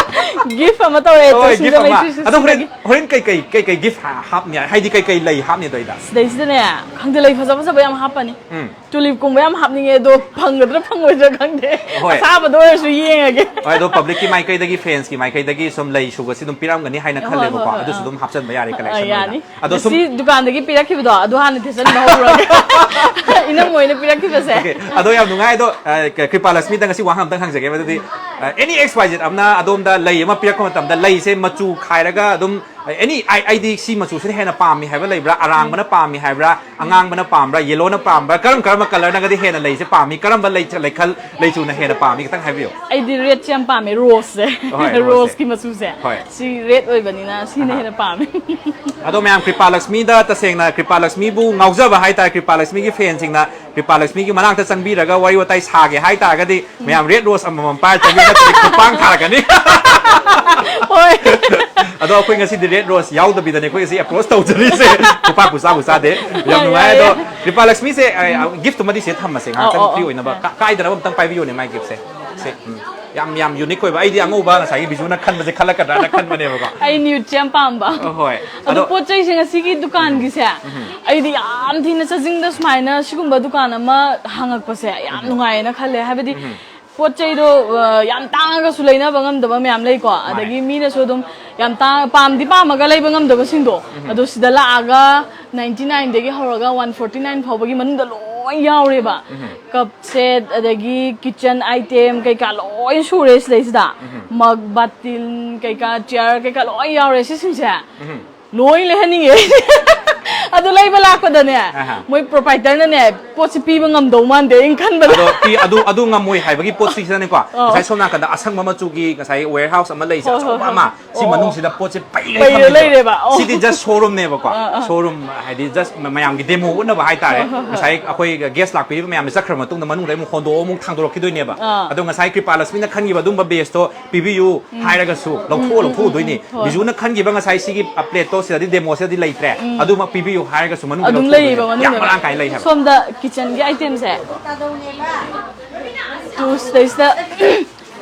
Gift ꯑꯃ ꯇꯧꯔꯦ, ꯍꯣꯏ, gift ꯁꯤꯡꯖꯃꯩ ꯑꯃ꯫ ꯁꯤꯛꯁꯇꯤ ꯑꯗꯣ ꯍꯣꯔꯦꯟ, ꯁꯤꯛꯁꯇꯒꯤ꯫ ꯍꯣꯔꯦꯟ ꯀꯩꯀꯩ, ꯀꯩꯀꯩ gift ꯍꯥ-, ꯍꯥꯞꯅꯤ ꯍꯥꯏ-, ꯍꯥꯏꯗꯤ ꯀꯩꯀꯩ ꯂꯩ ꯍꯥꯞꯅꯤ ꯑꯗꯨꯗꯩꯗ? ꯁꯤꯗꯩꯁꯤꯗꯅꯦ, ꯈꯪꯗꯦ, ꯂꯩ ꯐꯖ ꯐꯖꯕ ꯌꯥꯝ ꯍꯥꯞꯄꯅꯤ꯫ ꯎꯝ꯫ Tulipꯀꯨꯝꯕ ꯌꯥꯝ ꯍꯥꯞꯅꯤꯡꯉꯦ, ꯑꯗꯣ ꯐꯪꯒꯗ꯭ꯔꯥ ꯐꯪꯉꯣꯏꯗ꯭ꯔꯥ ꯈꯪꯗꯦ꯫ ꯍꯣꯏ꯫ ꯑꯁꯥꯕꯗ ꯑꯣꯏꯔꯁꯨ ꯌꯦꯡꯉꯒꯦ꯫ ꯍꯣꯏ, ꯑꯗꯣ publicꯀꯤ ꯃꯥꯏꯀꯩꯗꯒꯤ, fansꯀꯤ ꯃꯥꯏꯀꯩꯗꯒꯤ ꯁꯨꯝ ꯂꯩ ꯁꯨꯕꯁꯤ ꯑꯗꯨꯝ ꯄꯤꯔꯝꯒꯅꯤ ꯍꯥꯏꯅ ꯍꯣꯏ, ꯈꯜꯂꯦꯕꯀꯣ꯫ ꯍꯣꯏ, ꯍꯣꯏ, ꯑꯗꯨꯁꯨ ꯑꯥ꯫ ꯑꯗꯨꯝ ꯍꯥꯞꯆꯤꯟꯕ ꯌꯥꯔꯦ ꯍꯣꯏ, collection ꯑꯣꯏꯅ꯫ ꯌꯥꯅꯤ꯫ ꯑꯗꯣ ꯁꯨꯝ ꯉꯁꯤ ꯗꯨꯀꯥꯟꯗꯒꯤ ꯄꯤꯔꯛꯈꯤꯕꯗꯣ ꯑꯗꯨ ꯍꯥꯟꯅ ꯊꯦꯠꯆꯟꯕ ꯍꯧꯔꯨꯔꯒꯦ꯫ ꯏꯅꯝꯃ ꯍꯣꯏꯅ ꯄꯤꯔꯛꯈꯤꯕꯁꯦ꯫ Okay, ꯑꯗꯣ ꯌꯥꯝ ꯅꯨꯡꯉꯥꯏ꯫ ꯑꯗꯣ, ꯑ, ꯀ-, ꯀ꯭ꯔꯤꯄꯥ ꯂꯛꯁꯃꯤꯗ ꯉꯁꯤ ꯋꯥꯍꯪ ꯑꯝꯇꯪ ꯍꯪꯖꯒꯦꯕ꯫ ꯑꯗꯨꯗꯤ, ꯑ, any X Y Z ꯑꯃꯅ ꯑꯗꯣꯝꯗ ꯂꯩ ꯑꯃ ꯄꯤꯔꯛꯄ ꯃꯇꯝꯗ ꯂꯩꯁꯦ ꯃꯆꯨ ꯈꯥꯏꯔꯒ ꯑꯗꯨꯝ, ꯑ, any, ꯑꯩ, ꯑꯩꯗꯤ ꯁꯤ ꯃꯆꯨꯁꯤꯅ ꯍꯦꯟꯅ ꯄꯥꯝꯃꯤ ꯍꯥꯏꯕ ꯂꯩꯕ꯭ꯔꯥ? ꯑꯔꯥꯡꯕꯅ ꯄꯥꯝꯃꯤ ꯍꯥꯏꯕ꯭ꯔꯥ? ꯑꯉꯥꯡꯕꯅ ꯄꯥꯝꯕ꯭ꯔꯥ? Yellowꯅ ꯄꯥꯝꯕ꯭ꯔꯥ? ꯀꯔꯝ ꯀꯔꯝꯕ colorꯅꯒꯗꯤ ꯍꯦꯟꯅ ꯂꯩꯁꯦ ꯄꯥꯝꯃꯤ? ꯀꯔꯝꯕ ꯂꯩ-, ꯂꯩꯈꯜ, ꯂꯩꯆꯨꯅ ꯍꯦꯟꯅ ꯄꯥꯝꯃꯤ? ꯈꯤꯇꯪ ꯍꯥꯏꯕꯤꯌꯨ꯫ ꯑꯩꯗꯤ redꯁꯦ ꯌꯥꯝ ꯄꯥꯝꯃꯦ, roseꯁꯦ꯫ ꯍꯣꯏ, roseꯁꯦ꯫ Roseꯀꯤ ꯃꯆꯨꯁꯦ꯫ ꯍꯣꯏ꯫ ꯁꯤ red ꯑꯣꯏꯕꯅꯤꯅ ꯁꯤꯅ ꯑꯍꯥ꯫ ꯍꯦꯟꯅ ꯄꯥꯝꯃꯦ꯫ ꯑꯗꯣ ꯃꯌꯥꯝ ꯀ꯭ꯔꯤꯄꯥ ꯂꯛꯁꯃꯤꯗ, ꯇꯁꯦꯡꯅ ꯀ꯭ꯔꯤꯄꯥ ꯂꯛꯁꯃꯤꯕꯨ ꯉꯥꯎꯖꯕ ꯍꯥꯏꯇꯥꯔꯦ, ꯀ꯭ꯔꯤꯄꯥ ꯂꯛꯁꯃꯤꯒꯤ fansꯁꯤꯡꯅ ꯀ꯭ꯔꯤꯄꯥ ꯂꯛꯁꯃꯤꯒꯤ ꯃꯅꯥꯛꯇ ꯆꯪꯕꯤꯔꯒ ꯋꯥꯔꯤ ꯋꯥꯇꯥꯏ ꯁꯥꯒꯦ ꯍꯥꯏꯇꯥꯔꯒꯗꯤ ꯃꯌꯥꯝ red rose ꯑꯃꯃꯝ ꯄꯥꯏꯔ ꯆꯪꯕꯤꯔꯒ ꯈꯨꯄꯥꯡ ꯊꯥꯔꯛꯀꯅꯤ꯫ ꯍꯣꯏ꯫ ꯑꯗꯣ ꯑꯩꯈꯣꯏ ꯉꯁꯤꯗꯤ red rose ꯌꯥꯎꯗꯕꯤꯗꯅꯦ ꯑꯩꯈꯣꯏ ꯉꯁꯤ approach ꯇꯧꯖꯔꯤꯁꯦ꯫ ꯈꯨꯄꯥꯛꯄꯨ ꯆꯥꯕꯨ ꯆꯥꯗꯦ꯫ ꯌꯥꯝ ꯌꯥꯏ, ꯅꯨꯡꯉꯥꯏ꯫ ꯌꯥꯏ, ꯑꯗꯣ ꯌꯥꯏ꯫ ꯀ꯭ꯔꯤꯄꯥ ꯂꯛꯁꯃꯤꯁꯦ, ꯑ, ꯑ, gift ꯑꯃꯗꯤ ꯁꯤꯗ ꯊꯝꯃꯁꯦ, ꯉꯥꯏꯍꯥꯛꯇꯪ ꯑꯧ, ꯑꯧ, free ꯑꯧ꯫ ꯑꯣꯏꯅꯕ꯫ ꯀ-, ꯀꯥꯏꯗꯅꯕ ꯑꯝꯇꯪ ꯄꯥꯏꯕꯤꯌꯣꯅꯦ ꯃꯥꯏ giftꯁꯦ꯫ ꯁꯦ, ꯎꯝ꯫ ꯌꯥꯝ, ꯌꯥꯝ unique ꯑꯣꯏꯕ꯫ ꯑꯩꯗꯤ ꯑꯉꯧꯕ ꯉꯁꯥꯏꯒꯤ ꯕꯤꯖꯨꯅ ꯈꯟꯕꯁꯦ ꯈꯜꯂꯛꯀꯗ꯭ꯔꯥꯅ ꯈꯟꯕꯅꯦꯕꯀꯣ꯫ ꯑꯩ nudeꯁꯦ ꯌꯥꯝ ꯄꯥꯝꯕ꯫ ꯑ, ꯍꯣꯏ꯫ ꯑꯗꯣ ꯑꯗꯣ ꯄꯣꯠ ꯆꯩꯁꯦ ꯉꯁꯤꯒꯤ ꯗꯨꯀꯥꯟꯒꯤꯁꯦ, ꯑꯩꯗꯤ ꯌꯥꯝ ꯊꯤꯅ ꯆꯥꯖꯤꯡꯗ ꯁꯨꯃꯥꯏꯅ ꯁꯤꯒꯨꯝꯕ ꯗꯨꯀꯥꯟ ꯑꯃ ꯍꯥꯡꯉꯛꯄꯁꯦ ꯌꯥꯝ ꯅꯨꯡꯉꯥꯏꯌꯦꯅ ꯈꯜꯂꯦ꯫ ꯍꯥꯏꯕꯗꯤ ꯄꯣꯠ ꯆꯩꯗꯣ, ꯑ, ꯌꯥꯝ ꯇꯥꯡꯉꯒꯁꯨ ꯂꯩꯅꯕ ꯉꯝꯗꯕ ꯃꯌꯥꯝ ꯂꯩꯀꯣ꯫ ꯑꯗꯒꯤ ꯃꯤꯅꯁꯨ ꯑꯗꯨꯝ ꯌꯥꯝ ꯇꯥꯡ-, ꯄꯥꯝꯗꯤ ꯄꯥꯝꯃꯒ ꯂꯩꯕ ꯉꯝꯗꯕꯁꯤꯡꯗꯣ, ꯑꯗꯣ ꯁꯤꯗ ꯂꯥꯛꯑꯒ ninety nineꯗꯒꯤ ꯍꯧꯔꯒ one forty nine ꯐꯥꯎꯕꯒꯤ ꯃꯅꯨꯡꯗ ꯂꯣꯏ ꯂꯣꯏ ꯌꯥꯎꯔꯦꯕ꯫ ꯀꯞ ꯁꯦꯠ, ꯑꯗꯒꯤ ꯀꯤꯠꯆꯟ ꯑꯥꯏꯇꯦꯝ ꯀꯩꯀꯥ ꯂꯣꯏ ꯁꯨꯔꯦ ꯁꯤꯗꯩꯁꯤꯗ꯫ ꯃꯒ, ꯕꯥꯇꯤꯜ ꯀꯩꯀꯥ, ꯆꯤꯌꯔ ꯀꯩꯀꯥ ꯂꯣꯏ ꯌꯥꯎꯔꯦ ꯁꯤꯁꯤꯡꯁꯦ꯫ ꯂꯣꯏ ꯂꯩꯍꯟꯅꯤꯡꯉꯦ꯫ ꯑꯗꯨ ꯂꯩꯕ ꯂꯥꯛꯄꯗꯅꯦ, ꯑꯍꯥ꯫ ꯃꯣꯏ ꯄ꯭ꯔꯣꯄꯥꯏꯇꯔꯅꯅꯦ, ꯄꯣꯠꯁꯤ ꯄꯤꯕ ꯉꯝꯗꯧ ꯃꯥꯟꯗꯦ ꯑꯩꯅ ꯈꯟꯕꯗ꯫ ꯑꯗꯣ ꯄꯤ-, ꯑꯗꯨ, ꯑꯗꯨ ꯉꯝꯃꯣꯏ ꯍꯥꯏꯕꯒꯤ ꯄꯣꯠꯁꯤꯗꯅꯦꯀꯣ, ꯑꯧ꯫ ꯉꯁꯥꯏ ꯁꯣꯝ ꯅꯥꯀꯟꯗ ꯑꯁꯪꯕ ꯃꯆꯨꯒꯤ ꯉꯁꯥꯏ ꯋꯦꯌꯔ ꯍꯥꯎꯁ ꯑꯃ ꯂꯩꯁꯦ, ꯍꯣꯏ, ꯍꯣꯏ, ꯑꯆꯧꯕ ꯍꯣꯏ꯫ ꯑꯃ, ꯁꯤ ꯑꯣ, ꯑꯣ꯫ ꯃꯅꯨꯡꯁꯤꯗ ꯄꯣꯠꯁꯦ ꯄꯩꯔꯒ ꯄꯩꯔ ꯊꯝꯃꯤꯅꯦꯕ꯫ ꯂꯩꯔꯦꯕ꯫ ꯑꯣ꯫ ꯁꯤꯗꯤ just showroomꯅꯦꯕꯀꯣ꯫ ꯑꯥ, ꯑꯥ꯫ Showroom ꯍꯥꯏꯗꯤ just ꯃ-, ꯃꯌꯥꯝꯒꯤ demo ꯎꯠꯅꯕ ꯍꯥꯏꯇꯥꯔꯦ꯫ ꯍꯣꯏ, ꯍꯣꯏ, ꯍꯣꯏ꯫ ꯉꯁꯥꯏ ꯑꯩꯈꯣꯏ guest ꯂꯥꯛꯄꯤꯔꯤꯕ ꯃꯌꯥꯝꯁꯦ ꯆꯠꯈ꯭ꯔ ꯃꯇꯨꯡꯗ ꯃꯅꯨꯡꯗ ꯑꯃꯨꯛ ꯍꯣꯟꯗꯣꯛꯑ ꯑꯃꯨꯛ ꯊꯥꯡꯗꯣꯔꯛꯈꯤꯗꯣꯏꯅꯦꯕ꯫ ꯑꯥ꯫ ꯑꯗꯣ ꯉꯁꯥꯏ ꯀ꯭ꯔꯤꯄꯥꯂꯛꯁꯃꯤꯅ ꯈꯟꯈꯤꯕ ꯑꯗꯨꯝꯕ baseꯇꯣ ꯄꯤꯕꯤꯌꯨ ꯎꯝ꯫ ꯍꯥꯏꯔꯒꯁꯨ ꯂꯧꯊꯣꯛꯑ ꯎꯝ, ꯎꯝ, ꯂꯧꯊꯣꯛꯎꯗꯣꯏꯅꯤ꯫ ꯎꯝ, ꯍꯣꯏ꯫ ꯕꯤꯖꯨꯅ ꯈꯟꯈꯤꯕ ꯉꯁꯥꯏ ꯁꯤꯒꯤ, ꯑ, plateꯇꯣ ꯁꯤꯗꯗꯤ demoꯁꯤꯗꯗꯤ ꯂꯩꯇ꯭ꯔꯦ꯫ ꯎꯝ꯫ ꯑꯗꯨꯃꯛ ꯄꯤꯕꯤꯌꯨ ꯍꯥꯏꯔꯒꯁꯨ ꯃꯅꯨꯡꯗ ꯑꯗꯨꯝ ꯂꯧꯊꯣꯛꯎꯗꯣꯏꯅꯤ꯫ ꯂꯩꯌꯦꯕ ꯌꯥꯝ ꯃꯅꯨꯡꯗ꯫ ꯃꯔꯥꯡ ꯀꯥꯏꯅ ꯂꯩ ꯍꯥꯏꯕ꯫ ꯁꯣꯝꯗ kitchenꯒꯤ itemꯁꯦ꯫ ꯇꯨ ꯁꯤꯗꯩꯁꯤꯗ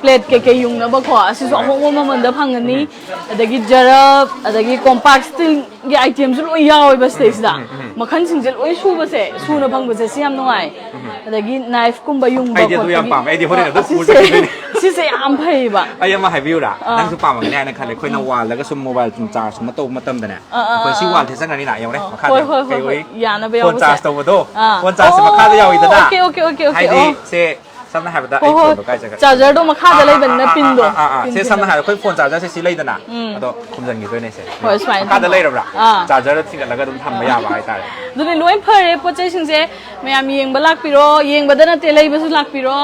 plate ꯀꯩꯀꯩ ꯌꯨꯡꯅꯕꯀꯣ, ꯑꯁꯤꯁꯨ ꯑꯍꯣꯡꯕ ꯃꯃꯜꯗ ꯐꯪꯒꯅꯤ꯫ ꯑꯗꯒꯤ ꯖꯔꯞ, ꯑꯗꯒꯤ compact steelꯒꯤ itemꯁꯨ ꯂꯣꯏ ꯌꯥꯎꯋꯦꯕ ꯁꯤꯗꯩꯁꯤꯗ꯫ ꯎꯝ, ꯎꯝ, ꯎꯝ꯫ ꯃꯈꯜꯁꯤꯡꯁꯦ ꯂꯣꯏ ꯁꯨꯕꯁꯦ, ꯁꯨꯅ ꯐꯪꯕꯁꯦ ꯁꯤ ꯌꯥꯝ ꯅꯨꯡꯉꯥꯏ꯫ ꯎꯝ꯫ ꯑꯗꯒꯤ knifeꯀꯨꯝꯕ ꯌꯨꯡꯕ ꯑꯩꯗꯤ ꯑꯗꯨ ꯌꯥꯝ ꯈꯣꯠꯄꯒꯤ꯫ ꯄꯥꯝꯃꯦ꯫ ꯑꯩꯗꯤ ꯍꯣꯔꯦꯟ ꯑ, ꯑꯗꯨꯝ ꯄꯨꯔ ꯑꯁꯤꯁꯦ, ꯆꯠꯈꯤꯗꯣꯏꯅꯦ꯫ ꯁꯤꯁꯦ ꯌꯥꯝ ꯐꯩꯌꯦꯕ꯫ ꯑꯩ ꯑꯃ ꯍꯥꯏꯕꯤꯌꯨꯔꯥ? ꯑꯥ꯫ ꯅꯪꯁꯨ ꯄꯥꯝꯃꯝꯒꯅꯤ ꯍꯥꯏꯅ ꯈꯜꯂꯦ꯫ ꯑꯩꯈꯣꯏꯅ ꯎꯝ꯫ Wallꯗꯒ ꯁꯨꯝ mobile ꯁꯨꯝ charge ꯁꯨꯝ ꯇꯧꯕ ꯃꯇꯝꯗꯅꯦ꯫ ꯑꯥ, ꯑꯥ, ꯑꯩꯈꯣꯏ ꯁꯤ ꯑꯥ, wall ꯑꯥ꯫ ꯊꯦꯠꯆꯟꯈ꯭ꯔꯅꯤꯅ, ꯌꯦꯡꯉꯨꯅꯦ, ꯑꯥ, ꯃꯈꯥꯗ ꯍꯣꯏ, ꯍꯣꯏ, ꯀꯩ ꯍꯣꯏ, ꯍꯣꯏ, ꯑꯣꯏ? ꯌꯥꯅꯕ phone ꯌꯥꯎꯕꯁꯦ꯫ Charge ꯇꯧꯕꯗꯣ, ꯑꯥ꯫ Phone chargeꯁꯦ ꯑꯣ, ꯃꯈꯥꯗ ꯌꯥꯎꯋꯤꯗꯅ꯫ OK, OK, OK, OK, ꯍꯥꯏꯗꯤ ꯑꯣ꯫ ꯁꯦ ꯁꯝꯅ ꯍꯥꯏꯔꯕꯗ ꯍꯣꯏ, ꯑꯩ ꯍꯣꯏ꯫ Phoneꯗꯣ ꯀꯥꯏ ꯆꯠꯈ꯭ꯔꯦ? Chargerꯗꯣ ꯃꯈꯥꯗ ꯑꯥ, ꯑꯥ, ꯂꯩꯕꯅꯤꯅ ꯑꯥ, ꯑꯥ, pinꯗꯣ꯫ ꯑꯥ, ꯑꯥ, ꯑꯥ꯫ Pin, ꯁꯦ ꯁꯝꯅ pinꯗꯣ꯫ ꯍꯥꯏꯔꯕꯗ ꯑꯩꯈꯣꯏ phone chargerꯁꯦ ꯁꯤ ꯂꯩꯗꯅ, ꯎꯝ꯫ ꯑꯗꯣ ꯈꯨꯝꯖꯤꯟꯈꯤꯗꯣꯏꯅꯦ ꯁꯦ꯫ ꯍꯣꯏ, ꯁꯨꯃꯥꯏꯅ ꯃꯈꯥꯗ ꯊꯝꯕ꯫ ꯂꯩꯔꯕ꯭ꯔꯥ? ꯑꯥ꯫ Chargerꯗ ꯊꯤꯡꯒꯠꯂꯒ ꯑꯗꯨꯝ ꯊꯝꯕ ꯌꯥꯕ ꯍꯥꯏꯇꯥꯔꯦ꯫ ꯑꯗꯨꯅꯦ, ꯂꯣꯏ ꯐꯔꯦ ꯄꯣꯠ ꯆꯩꯁꯤꯡꯁꯦ꯫ ꯃꯌꯥꯝ ꯌꯦꯡꯕ ꯂꯥꯛꯄꯤꯔꯣ, ꯌꯦꯡꯕꯗ ꯅꯠꯇꯦ, ꯂꯩꯕꯁꯨ ꯂꯥꯛꯄꯤꯔꯣ꯫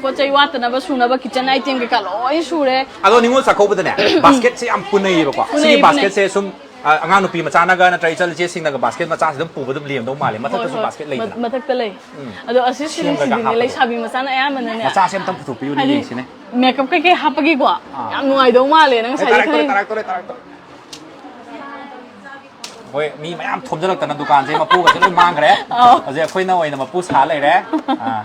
ꯄꯣꯠ ꯆꯩ ꯋꯥꯠꯇꯅꯕ ꯁꯨꯅꯕ kitchen item ꯀꯩꯀꯥ ꯂꯣꯏ ꯁꯨꯔꯦ꯫ ꯑꯗꯣ ꯅꯤꯉꯣꯜ ꯆꯥꯛꯀꯧꯕꯗꯅꯦ, basketꯁꯦ ꯌꯥꯝ ꯄꯨꯅꯩꯌꯦꯕꯀꯣ꯫ ꯁꯤꯒꯤ ꯄꯨꯅꯩ, ꯄꯨꯅꯩ꯫ Basketꯁꯦ ꯁꯨꯝ, ꯑ, ꯑꯉꯥꯡ ꯅꯨꯄꯤ ꯃꯆꯥꯅꯒ ꯅꯠꯇ꯭ꯔꯒ ꯏꯆꯜ ꯏꯆꯦꯁꯤꯡꯅꯒ basket ꯃꯆꯥꯁꯦ ꯑꯗꯨꯝ ꯄꯨꯕꯗ ꯑꯗꯨꯝ ꯂꯦꯝꯗꯧ ꯃꯥꯜꯂꯦ꯫ ꯍꯣꯏ, ꯃꯊꯛꯇꯁꯨ ꯍꯣꯏ꯫ Basket ꯂꯩꯗꯅ꯫ ꯃ-, ꯃꯊꯛꯇ ꯂꯩ꯫ ꯎꯝ꯫ ꯑꯗꯣ ꯑꯁꯤ ꯁꯦꯝꯔꯒ ꯁꯤꯁꯤꯡꯁꯤꯗꯤꯅꯦ, ꯍꯥꯞꯄꯗꯣ꯫ ꯂꯩꯁꯥꯕꯤ ꯃꯆꯥꯅ ꯑꯌꯥꯝꯕꯅꯅꯦ꯫ ꯃꯆꯥꯁꯦ ꯑꯝꯇꯪ ꯄꯨꯊꯣꯛꯄꯤꯌꯨꯅꯦ, ꯍꯥꯏꯗꯤ, ꯌꯦꯡꯁꯤꯅꯦ꯫ Makeup ꯀꯩꯀꯩ ꯍꯥꯞꯄꯒꯤꯀꯣ, ꯑꯥ꯫ ꯌꯥꯝ ꯅꯨꯡꯉꯥꯏꯗꯧ ꯃꯥꯜꯂꯦ ꯅꯪ ꯑꯦ, ꯉꯁꯥꯏꯗꯤ ꯇꯥꯔꯛꯇꯣꯔꯦ, ꯈꯜꯂꯤ꯫ ꯇꯥꯔꯛꯇꯣꯔꯦ, ꯇꯥꯔꯛꯇꯣꯔꯦ꯫ ꯍꯣꯏ, ꯃꯤ ꯃꯌꯥꯝ ꯊꯣꯝꯖꯤꯜꯂꯛꯇꯅ ꯗꯨꯀꯥꯟꯁꯦ ꯃꯄꯨꯒꯁꯦ ꯂꯣꯏ ꯃꯥꯡꯈ꯭ꯔꯦ꯫ ꯑꯧ꯫ ꯍꯧꯖꯤꯛ ꯑꯩꯈꯣꯏꯅ ꯑꯣꯏꯅ ꯃꯄꯨ ꯁꯥ ꯂꯩꯔꯦ꯫ ꯑꯥ꯫